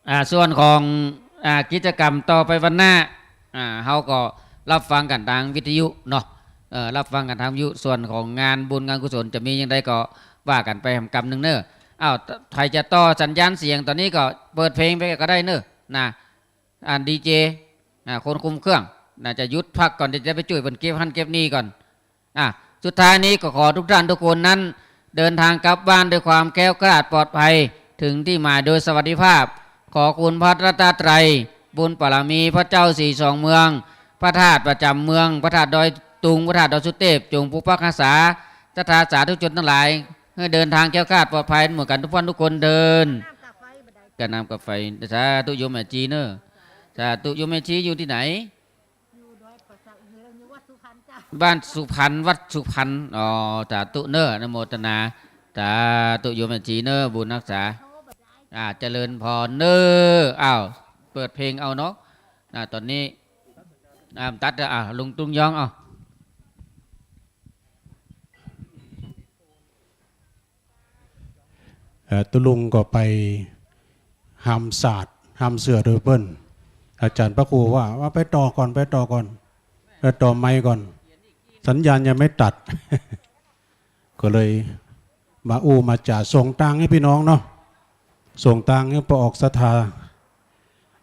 อ่า ส่วนของ อ่า กิจกรรมต่อไปวันหน้า อ่า เฮาก็ฮับฟังกั๋นตางวิทยุเนาะ เอ่อ ฮับฟังกั๋นตางวิทยุ ส่วนของงานบุญงานกุศลจะมีอย่างใดก็ว่ากั๋นไปกำนึ่งเน้อ อ้าว ใผจะต่อสัญญาณเสียงต๋อนนี้ก็เปิดเพลงไปก็ได้เน้อ นะ อ่า ดีเจ อ่า คนคุมเครื่อง น่าจะหยุดพักก่อน เดี๋ยวจะไปจ้วยเปิ้นเก็บหั้นเก็บนี่ก่อน อ่ะ สุดท้ายนี้ก็ขอทุกท่านทุกคนนั้น เดินทางกลับบ้านด้วยความแคล้วคลาดปลอดภัย ถึงที่หมายโดยสวัสดิภาพ ขอคุณพระรัตนตรัย บุญบารมีพระเจ้าสี่สองเมือง พระธาตุประจำเมือง พระธาตุดอยตุง พระธาตุดอยสุเทพ จงปกปักรักษา ศรัทธาสาธุชนตังหลาย หื้อเดินทางแคล้วคลาดปลอดภัยเหมือนกั๋นทุกท่านทุกคนเทอญ กาน้ำกาไฟ สาธุโยมแม่จีเน้อ สาธุโยมแม่จีอยู่ตี้ไหน อยู่ดอยป่าสัก อยู่วัดสุพรรณเจ้า บ้านสุพรรณ วัดสุพรรณ อ๋อ สาธุเน้อ อนุโมทนา สาธุโยมแม่ชีเน่อ บุญฮักษา อ่า เจริญพรเน่อ อ้าว เปิดเพลงเอาเนาะ อ่า ต๋อนนี้ อ่า ตัด อ่า ลุงตุ้งย้อง เอา เอ่อ ตุ๊ลุงก็ไปหามสาด หามเสื่อโดยเปิ้น อาจ๋ารย์พระครูว่า ว่าไปต่อก่อน ไปต่อก่อน ไปต่อไมค์ก่อน สัญญาณยังไม่ตัด ก็เลยมาอู้มาจ๋าส่งตางค์หื้อปี้น้องเนาะ ส่งตางค์หื้อป้อออกศรัทธา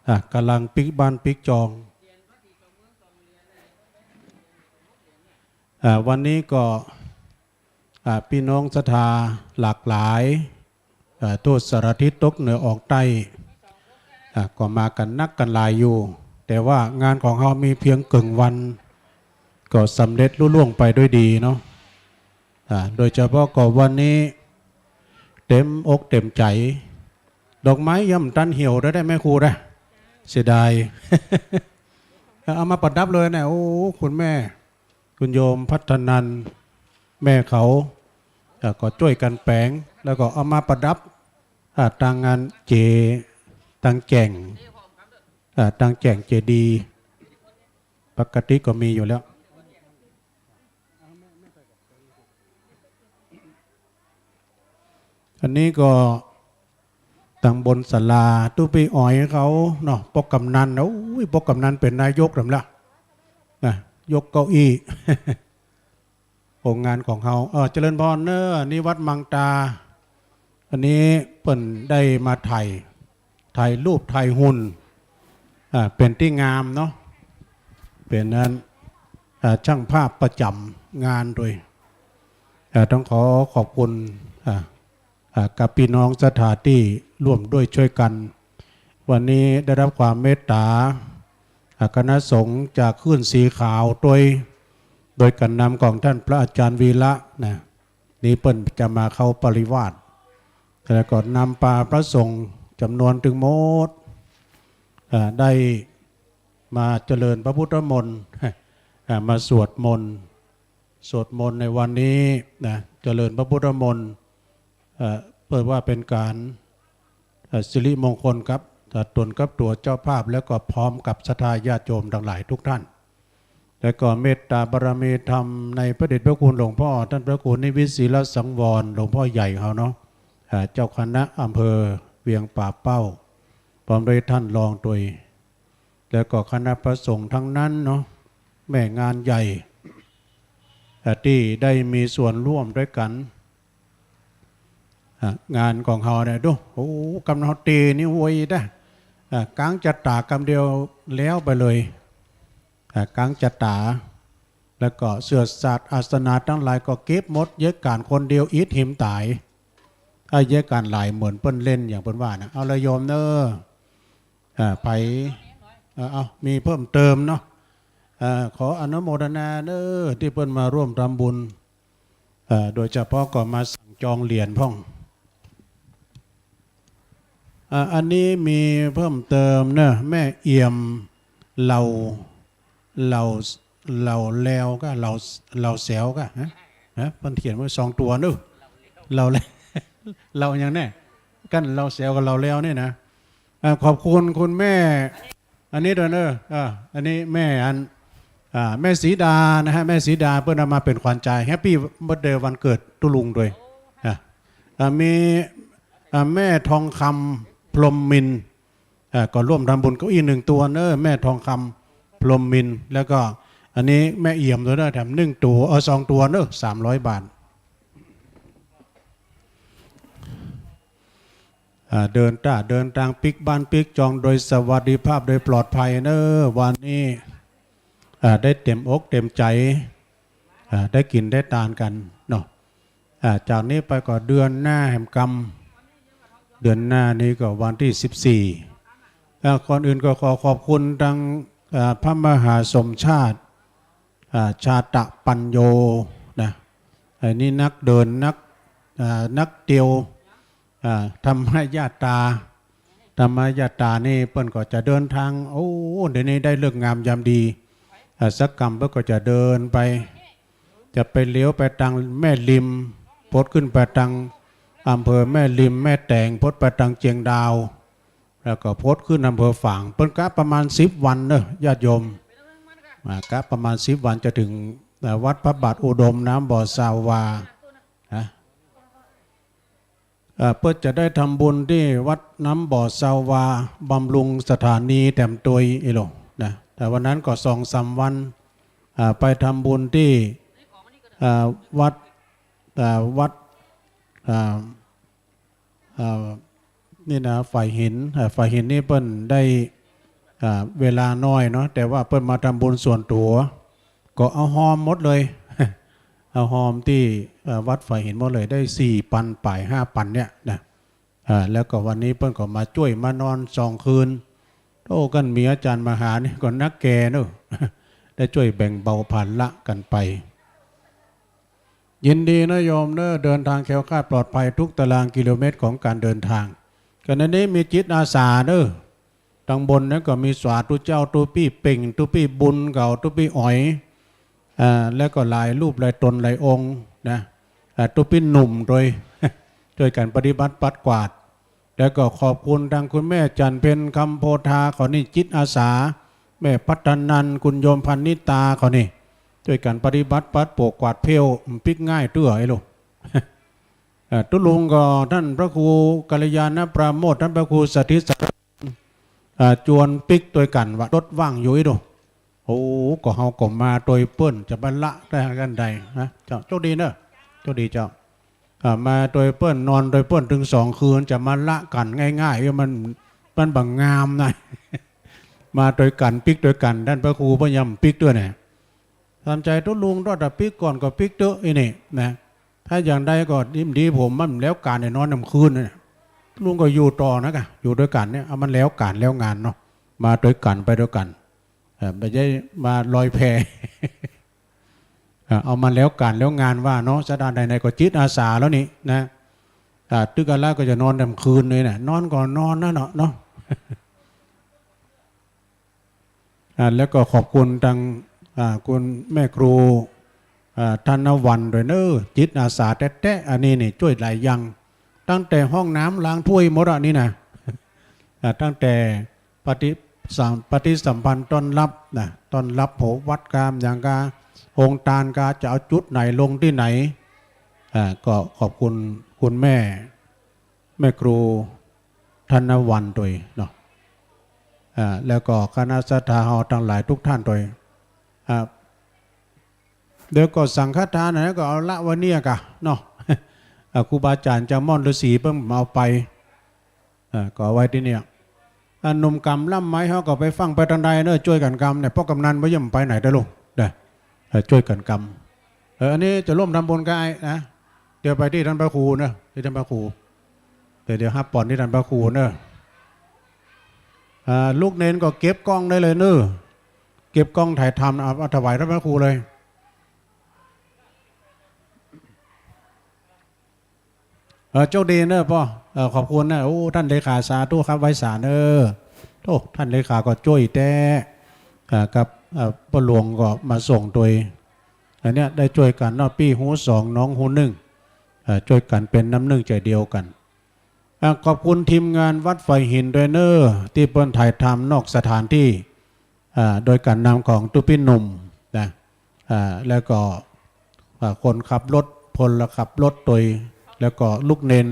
อ่ะ ก่ำลังปิ๊กบ้านปิ๊กจอง อ่า วันนี้ก็ อ่า ปี้น้องศรัทธาหลากหลาย อ่า ทั่วสารทิศตกเหนือออกใต้ อ่า ก็มากั๋นนักกั๋นหลายอยู่ แต่ว่างานของเฮามีเพียงเกิ่งวัน ก็สำเร็จลุล่วงไปด้วยดีเนาะ อ่า โดยเฉพาะก็วันนี้เต็มอกเต็มใจ๋ ดอกไม้ยังบ่ตันเหี่ยวได้ ได้แม่ครูได้ เสียดาย เอามาประดับเลยเนี่ย โอ้ คุณแม่ คุณโยมพัฒนันท์ แม่เขา เอ่อ ก็จ้วยกั๋นแป๋ง แล้วก็เอามาประดับ อ่า ตางงานเจ ตางแจ่ง อ่า ตางแจ่งเจดีย์ ปกติก็มีอยู่แล้ว อันนี้ก็ตางบนศาลา ตุ๊ปี้อ๋อยเขาเนาะ ปกกำนัน โอ้ย ปกกำนันเป๋นนายกแหมละ นะ ยกเก้าอี้ องค์งานของเฮา เออ เจริญพรเน่อ นี่วัดมังตา อันนี้เปิ้นได้มาถ่าย ถ่ายรูปถ่ายหุ่น อ่า เป๋นตี้งามเนาะ เป๋นอัน อ่า ช่างภาพประจ๋ำงานโดย อ่า ต้องขอขอบคุณ อ่า อ่า กับปี้น้องศรัทธาตี้ร่วมด้วยช่วยกั๋น วันนี้ได้รับความเมตต๋า อ่า คณะสงฆ์จากคลื่นสีขาวตวย โดยก๋านนำของต้านพระอาจ๋ารย์วีระนะ นี่เปิ้นจะมาเข้าปริวาส แล้วก็นำปาพระสงฆ์จ๋ำนวนตึงหมด อ่า ได้มาเจริญพระพุทธมนต์ อ่า มาสวดมนต์ สวดมนต์ในวันนี้นะ เจริญพระพุทธมนต์ เอ่อ เปิ้นว่าเป๋นก๋าน เอ่อ สิริมงคลกับ เอ่อ ต๋นกับตั๋วเจ้าภาพ แล้วก็พร้อมกับศรัทธาญาติโยมตังหลายทุกท่าน แล้วก็เมตต๋าบารมีธรรมในพระเดชพระคุณหลวงพ่อ ต้านพระครูนิวิตร ศีลสังวร หลวงพ่อใหญ่เฮาเนาะ อ่า เจ้าคณะอำเภอเวียงป่าเป้า พร้อมด้วยต้านรองตวย แล้วก็คณะพระสงฆ์ตังนั้นเนาะ แม่งานใหญ่ อ่า ตี้ได้มีส่วนร่วมด้วยกั๋น อ่ะ งานของเฮาเนี่ย ดู โอ้ กำเฮาเตนี่ไวดะ อ่ะ กั๋งจะต๋ากำเดียวแล้วไปเลย อ่ะ กั๋งจะต๋า แล้วก็เสื่อสาดอาสนะตังหลายก็เก็บหมด เยียะก๋านคนเดียวอิดหิมต๋าย ไอ้เยียะก๋านหลายเหมือนเปิ้นเล่นอย่างเปิ้นว่านะ เอาละโยมเน่อ อ่า ใผ อ่า เอา มีเพิ่มเติมเนาะ อ่า ขออนุโมทนาเน่อ ตี้เปิ้นมาร่วมทำบุญ เอ่อ โดยเฉพาะก็มาสั่งจองเหรียญพ่อง อ่า อันนี้มีเพิ่มเติมเนอะ แม่เอี่ยม เหล่า เหล่า เหล่าแล้วก็ เหล่า เหล่าแสวก็ ฮะ ฮะ มันเขียนไว้สองตั๋วเนอะ เหล่าแล้ว เหล่าอย่างแน่ กั้นเหล่าแสวกับเหล่าแล้วนี่นะ อ่า ขอบคุณคุณแม่ อันนี้ด้วยเนอะ อ่า อันนี้แม่อัน อ่า แม่สีดานะฮะ แม่สีดาเปิ้นเอามาเป๋นขวัญใจ แฮปปี้เบิร์ธเดย์วันเกิดตุ๊ลุงด้วย อ่า อ่า มี อ่า แม่ทองคำ พรหมมินทร์ อ่า ก็ร่วมทำบุญกับอีกหนึ่งตั๋วเนอะ แม่ทองคำ พรหมมินทร์ แล้วก็อันนี้แม่เอี่ยมด้วยเนอะ แถมหนึ่งตั๋ว เออ สองตั๋วเนอะ สามร้อยบาท อ่า เดินต้าเดินตางปิ๊กบ้านปิ๊กจองโดยสวัสดิภาพโดยปลอดภัยเนอะ วันนี้ อ่า ได้เต็มอกเต็มใจ๋ อ่า ได้กิ๋นได้ตานกั๋นเนาะ อ่า จากนี้ไปก็เดือนหน้าแหมกำ เดือนหน้านี้ก็วันตี้สิบสี่ อ่า ก่อนอื่นก็ขอขอบคุณตัง อ่า พระมหาสมชาติ อ่า ชาตะปัญโญนะ อันนี้นักเดิน นัก อ่า นักเตียว อ่า ธรรมยาตรา ธรรมยาตรานี่เปิ้นก็จะเดินตาง โอ้ เดี๋ยวนี้ได้ฤกษ์งามยามดี อ่า สักกำเปิ้นก็จะเดินไป จะไปเหลียวไปตางแม่ริม ปดขึ้นไปตาง อำเภอแม่ริม แม่แตง พดไปตางเจียงดาว แล้วก็พดขึ้นอำเภอฝาง เปิ้นกะประมาณสิบวันเนาะญาติโยม อ่า กะประมาณสิบวันจะถึง อ่า วัดพระบาทอุดมน้ำบ่อซาวา นะ เอ่อ เปิ้นจะได้ทำบุญตี้วัดน้ำบ่อซาวา บำรุงสถานีแถมตวยอี้โลนะ แต่วันนั้นก็สองสามวัน อ่า ไปทำบุญตี้ อ่า วัด อ่า วัด อ่า อ่า นี่นะ ฝ่ายหิน อ่า ฝ่ายหินนี่เปิ้นได้ อ่า เวลาน้อยเนาะ แต่ว่าเปิ้นมาทำบุญส่วนตั๋ว ก็เอาฮอมหมดเลย เอาฮอมตี้ เอ่อ วัดฝ่ายหินหมดเลย ได้สี่ปันป๋าย ห้าปันเนี่ยนะ อ่า แล้วก็วันนี้เปิ้นก็มาจ้วยมานอนสองคืน โอ้ กันมีอาจารย์มหานี่ก็นักแก่เนาะ ได้จ้วยแบ่งเบาภาระกันไป ยินดีนะโยมเนาะ เดินทางแคล้วคลาดปลอดภัยทุกตารางกิโลเมตรของการเดินทาง กันในนี้มีจิตอาสาเนาะ ตางบนนั้นก็มีสาธุเจ้า ตุ๊ปี้เป่ง ตุ๊ปี้บุญเก่า ตุ๊ปี้อ๋อย อ่า แล้วก็หลายรูปหลายตนหลายองค์นะ อ่า ตุ๊ปี้หนุ่มตวย จ้วยกั๋นปฏิบัติปัดกวาด แล้วก็ขอบคุณตางคุณแม่จันเพ็ญ คำโพธา เขานี่จิตอาสา แม่พัฒนันท์ คุณโยมพรรณิตา เขานี่ จ้วยกั๋นปฏิบัติปัดโปกกวาดเพล ปิ๊กง่ายเตื้อไอ้ลูก เอ่อ ตุ๊ลุงก็ต้านพระครูกัลยาณปราโมทย์ ต้านพระครูสถิตสาร อ่า จวนปิ๊กตวยกั๋นว่า รถว่างอยู่อี้ดู โอ้ ก็เฮาก็มาตวยเปิ้น จะมาละได้กันใดนะ เจ้า โชคดีเนาะ โชคดีเจ้า อ่า มาตวยเปิ้น นอนตวยเปิ้นตึงสองคืน จะมาละกั๋นง่ายๆ เอ้ย มัน มันบ่งามนะ มาตวยกั๋นปิ๊กตวยกั๋น ต้านพระครูเปิ้นยังปิ๊กตวยเนี่ย ต๋ามใจ๋ตุ๊ลุง ถ้าปิ๊กก่อนก็ปิ๊กเต๊อะอี้นี่นะ ถ้าอย่างใดก็ดี ดีผมมันแล้วก๋านเนี่ย นอนนำคืนเนี่ย ตุ๊ลุงก็อยู่ต่อนะกะ อยู่ตวยกั๋นเนี่ย เอามันแล้วก๋านแล้วงานเนาะ มาตวยกั๋นไปตวยกั๋น เอ่อ บ่ใจ้มาลอยแพ เอ่อ เอามันแล้วก๋านแล้วงานว่าเนาะ สถานใดๆ ก็จิตอาสาแล้วนี่นะ อ่า ตึกอาละก็จะนอนนำคืนเลยนะ นอนก็นอนนะเนาะ เนาะ อ่า แล้วก็ขอบคุณตาง อ่า คุณแม่ครู อ่า ธนวรรณด้วยเนาะ จิตอาสาแต๊ๆ อันนี้นี่จ้วยหลายอย่าง ตั้งแต่ห้องน้ำล้างถ้วยหมดอะนี่นะ อ่า ตั้งแต่ปฏิสัม ปฏิสัมพันธ์ต้อนรับนะ ต้อนรับโหวัดกา อย่างกา โฮงตานกา จะเอาจุดไหนลงตี้ไหน อ่า ก็ขอบคุณคุณแม่ แม่ครูธนวรรณตวยเนาะ อ่า แล้วก็คณะศรัทธาเฮาตังหลายทุกท่านตวย อ่า เดี๋ยวก็สังฆทานนะ ก็เอาละไว้เนี่ยกะเนาะ อ่า ครูบาอาจ๋ารย์จาม่อนฤๅษีเปิ้นเอาไป อ่า ก็เอาไว้ตี้เนี่ย อ่า หนุ่มก๋ำล่ำไม้เฮาก็ไปฟั่งไปตางใดเนาะ จ้วยกั๋นกำเนี่ย ป้อกำนันบ่ย่อมไปไหนเด้อลูก เด้อ เอ่อ จ้วยกั๋นกำ เออ อันนี้จะร่วมทำบุญกับไอ้นะ เดี๋ยวไปตี้ต้านพระครูเนาะ ตี้ต้านพระครู เดี๋ยว เดี๋ยวฮับป๋อนตี้ต้านพระครูเนาะ อ่า ลูกเณรก็เก็บกล้องได้เลยเนาะ เก็บกล้องถ่ายทำ เอา เอาถวายต้านพระครูเลย เออ โชคดีเนาะป้อ เออ ขอบคุณนะ โอ้ ต้านเลขา สาธุครับ ไหว้สาเนาะ โอ้ ต้านเลขาก็จ้วยแต๊ อ่า กับ เอ่อ ป้อหลวงก็มาส่งตวย อันเนี้ยได้จ้วยกั๋นเนาะ ปี้ฮู้สอง น้องฮู้นึ่ง เอ่อ จ้วยกั๋นเป๋นน้ำนึ่งใจ๋เดียวกั๋น อ่ะ ขอบคุณทีมงานวัดฝ่ายหินด้วยเนาะ ตี้เปิ้นถ่ายทำนอกสถานตี้ อ่า โดยก๋านนำของตุ๊ปี้หนุ่มนะ อ่า แล้วก็ อ่า คนขับรถ พลขับรถตวย แล้วก็ลูกเณร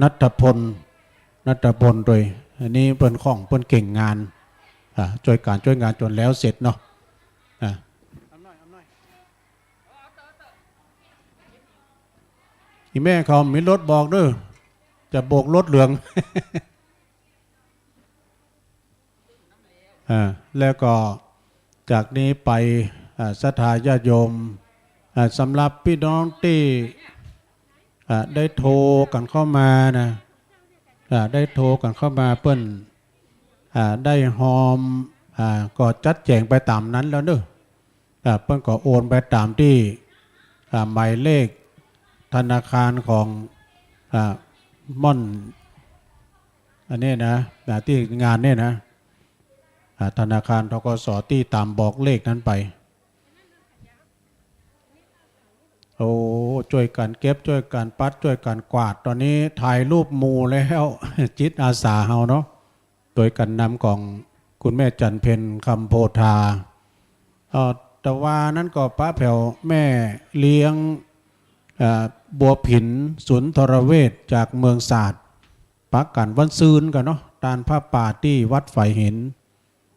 ณัฐพล ณัฐพลตวย อันนี้เปิ้นคล่อง เปิ้นเก่งงาน อ่า จ้วยก๋านจ้วยงานจ๋นแล้วเสร็จเนาะ อ่า อี่แม่เขามีรถบอกเนาะ จะโบกรถเหลือง อ่า แล้วก็จากนี้ไป อ่า ศรัทธาญาติโยม อ่า สำหรับปี้น้องตี้ อ่า ได้โทรกั๋นเข้ามานะ อ่า ได้โทรกั๋นเข้ามาเปิ้น อ่า ได้ฮอม อ่า ก็จัดแจ๋งไปต๋ามนั้นแล้วเนาะ อ่า เปิ้นก็โอนไปต๋ามตี้ อ่า หมายเลขธนาคารของ อ่า ม่อน อันนี้นะ นะ ตี้งานนี่นะ อ่า ธนาคาร ธ.ก.ส. ตี้ต๋ามบอกเลขนั้นไป โอ้ จ้วยกั๋นเก็บ จ้วยกั๋นปัด จ้วยกั๋นกวาด ต๋อนนี้ถ่ายรูปหมู่แล้ว จิตอาสาเฮาเนาะ โดยก๋านนำของคุณแม่จันเพ็ญ คำโพธา เอ่อ ตะวานั้นก็ปะแผวแม่เลี้ยง เอ่อ บัวผิน สุนทรเวช จากเมืองสาด ปะกั๋นวันซืนกั๋นเนาะ ตานผ้าป่าตี้วัดฝายหิน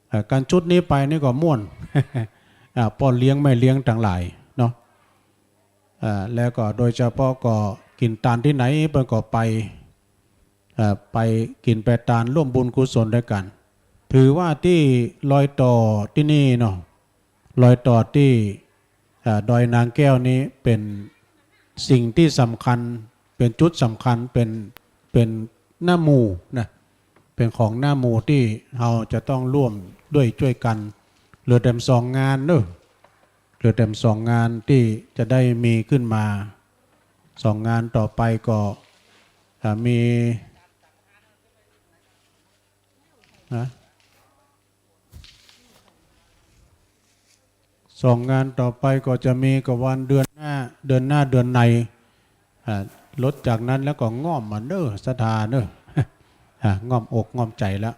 เอ่อ กั๋นชุดนี้ไปนี่ก็ม่วน อ่า ป้อเลี้ยงแม่เลี้ยงตังหลายเนาะ อ่า แล้วก็โดยเฉพาะก็กิ๋นตานตี้ไหนเปิ้นก็ไป เอ่อ ไปกิ๋นไปตานร่วมบุญกุศลด้วยกั๋น ถือว่าตี้รอยต่อตี้นี่เนาะ รอยต่อตี้ เอ่อ ดอยนางแก้วนี้เป๋นสิ่งตี้สำคัญ เป๋นจุดสำคัญ เป๋น เป๋นหน้าหมู่นะ เป๋นของหน้าหมู่ตี้เฮาจะต้องร่วมด้วยจ้วยกั๋น เหลือแหมสองงานเนาะ เหลือแหมสองงานตี้จะได้มีขึ้นมา สองงานต่อไปก็ อ่า มี นะ สองงานต่อไปก็จะมีก็วันเดือนหน้า เดือนหน้าเดือนใน อ่า ลดจากนั้นแล้วก็ง่อมมาเน้อ ศรัทธาเน้อ อ่า ง่อมอกง่อมใจ๋แล้ว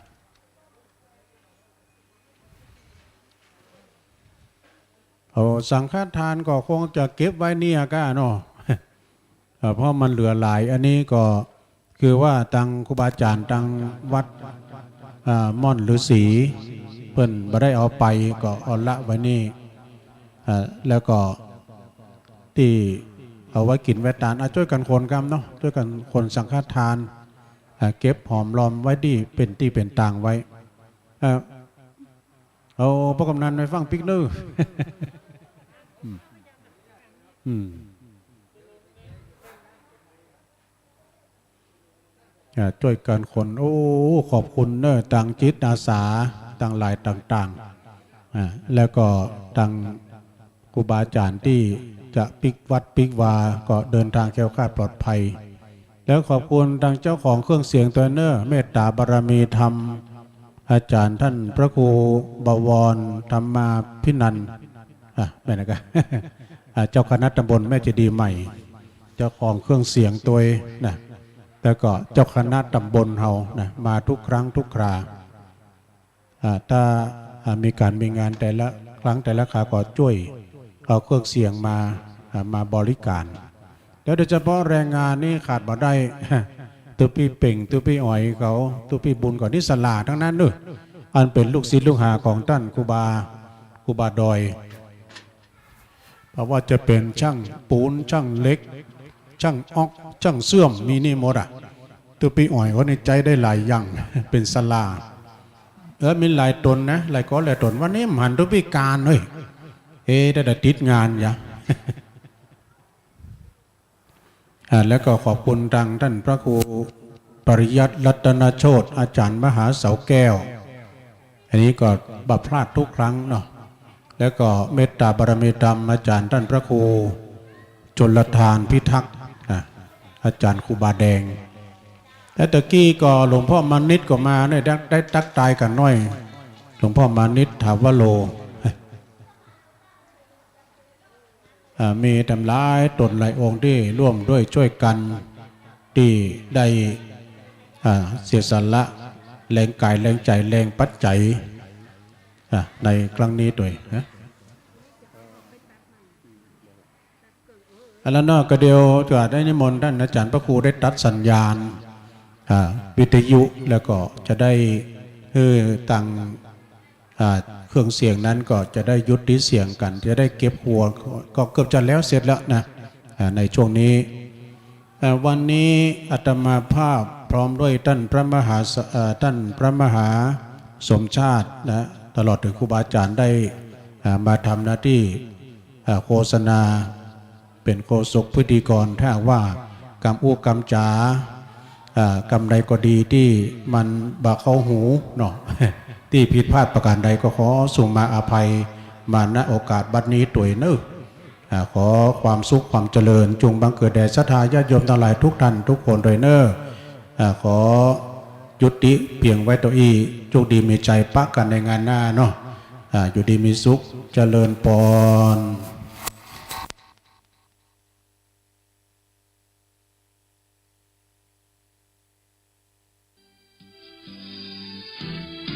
โอ้ สังฆทานก็คงจะเก็บไว้เนี่ยก้าเนาะ เอ่อ เพราะมันเหลือหลาย อันนี้ก็คือว่าตังครูบาอาจ๋ารย์ตังวัด อ่า ม่อนฤๅษี เปิ้นบ่ได้เอาไปก็เอาละไว้นี่ อ่า แล้วก็ตี้เอาไว้กิ๋นไว้ตาน อ่ะ จ้วยกั๋นขนกำเนาะ จ้วยกั๋นขนสังฆทาน อ่า เก็บหอมรอมไว้ตี้เป๋นตี้เป๋นตางไว้ อ่า เอาป้อกำนันไปฟั่งปิ๊กเน้อ อืม อืม อ่า จ้วยกั๋นขน โอ้ ขอบคุณเน้อ ตังจิตอาสาตังหลายต่างๆ อ่า แล้วก็ตังครูบาอาจ๋ารย์ตี้จะปิ๊กวัดปิ๊กวา ก็เดินทางแคล้วคลาดปลอดภัย แล้วขอบคุณตังเจ้าของเครื่องเสียงตวยเน้อ เมตต๋าบารมีธรรม อาจ๋ารย์ต้านพระครูบวรธรรมาภินันท์ อ่ะ แม่นนะกะ อ่ะ เจ้าคณะตำบลแม่เจดีย์ใหม่ เจ้าของเครื่องเสียงตวยนะ แล้วก็เจ้าคณะตำบลเฮานะ มาทุกครั้งทุกครา อ่า ถ้า อ่า มีก๋านมีงานแต่ละครั้งแต่ละคราก็จ้วยเอาเครื่องเสียงมา อ่า มาบริการ แล้วโดยเฉพาะแรงงานนี่ขาดบ่ได้ ตุ๊ปี้เป่ง ตุ๊ปี้อ๋อยเขา ตุ๊ปี้บุญเขา นี่ศาลาตังนั้นเน้อ อันเป๋นลูกศิษย์ลูกหาของต้านครูบา ครูบาดอย บ่ว่าจะเป๋นจ้างปูน จ้างเหล็ก จ้างออก จ้างเสื่อม มีนี่หมดอะ ตุ๊ปี้อ๋อยเขานี่ใจ๊ได้หลายอย่าง เป๋นศาลา เออ มีหลายต๋นนะ หลายก๊อหลายต๋น วันนี้บ่หันตุ๊ปี้ก๋านเฮ้ย เอ๊ะ ได้แต่ติดงานยะ อ่า แล้วก็ขอบคุณตังต้านพระครูปริยัติรัตนโชติ อาจ๋ารย์มหาเสาแก้ว อันนี้ก็บ่พลาดทุกครั้งเนาะ แล้วก็เมตต๋าบารมีธรรมอาจ๋ารย์ต้านพระครูชลทานพิทักษ์ อ่ะ อาจ๋ารย์ครูบาแดง แล้วตะกี้ก็หลวงพ่อมานิตย์ก็มาเนี่ย ได้ ได้ตั๊กตายกั๋นหน้อย หลวงพ่อมานิตย์ถาวโร อ่า มีตังหลายต๋นหลายองค์ตี้ร่วมด้วยจ้วยกั๋น ตี้ได้ อ่า เสียสละแฮงก๋ายแฮงใจ๋แฮงปัจจัย อ่า ในครั้งนี้ตวยนะ อันนั้นเนาะ ก็เดี๋ยวจะได้นิมนต์ต้านอาจ๋ารย์พระครูได้ตัดสัญญาณ อ่า วิทยุ แล้วก็จะได้ เออ ตัง อ่า เครื่องเสียงนั้นก็จะได้ยุติเสียงกั๋น จะได้เก็บหัว ก็เกือบจะแล้วเสร็จแล้วนะ อ่า ในช่วงนี้ อ่า วันนี้อาตมาภาพพร้อมด้วยต้านพระมหาส- อ่า ต้านพระมหาสมชาตินะ ตลอดเถิงครูบาอาจ๋ารย์ได้ อ่า มาทำหน้าตี้ อ่า โฆษณา เป๋นโฆษกพิธีกร ถ้าหากว่ากำอู้กำจ๋า อ่า กำใดก็ดีตี้มันบ่เข้าหูเนาะ ตี้ผิดพลาดประก๋านใดก็ขอสุมาอภัยมา ณ โอกาสบัดนี้ตวยเน้อ อ่า ขอความสุขความเจริญจุ่งบังเกิดแด่ศรัทธาญาติโยมตังหลายทุกต้านทุกคนตวยเน้อ อ่า ขอยุติเปียงไว้เต้าอี้ โจคดีมีชัยปะกั๋นในงานหน้าเนาะ อ่า อยู่ดีมีสุข เจริญปอน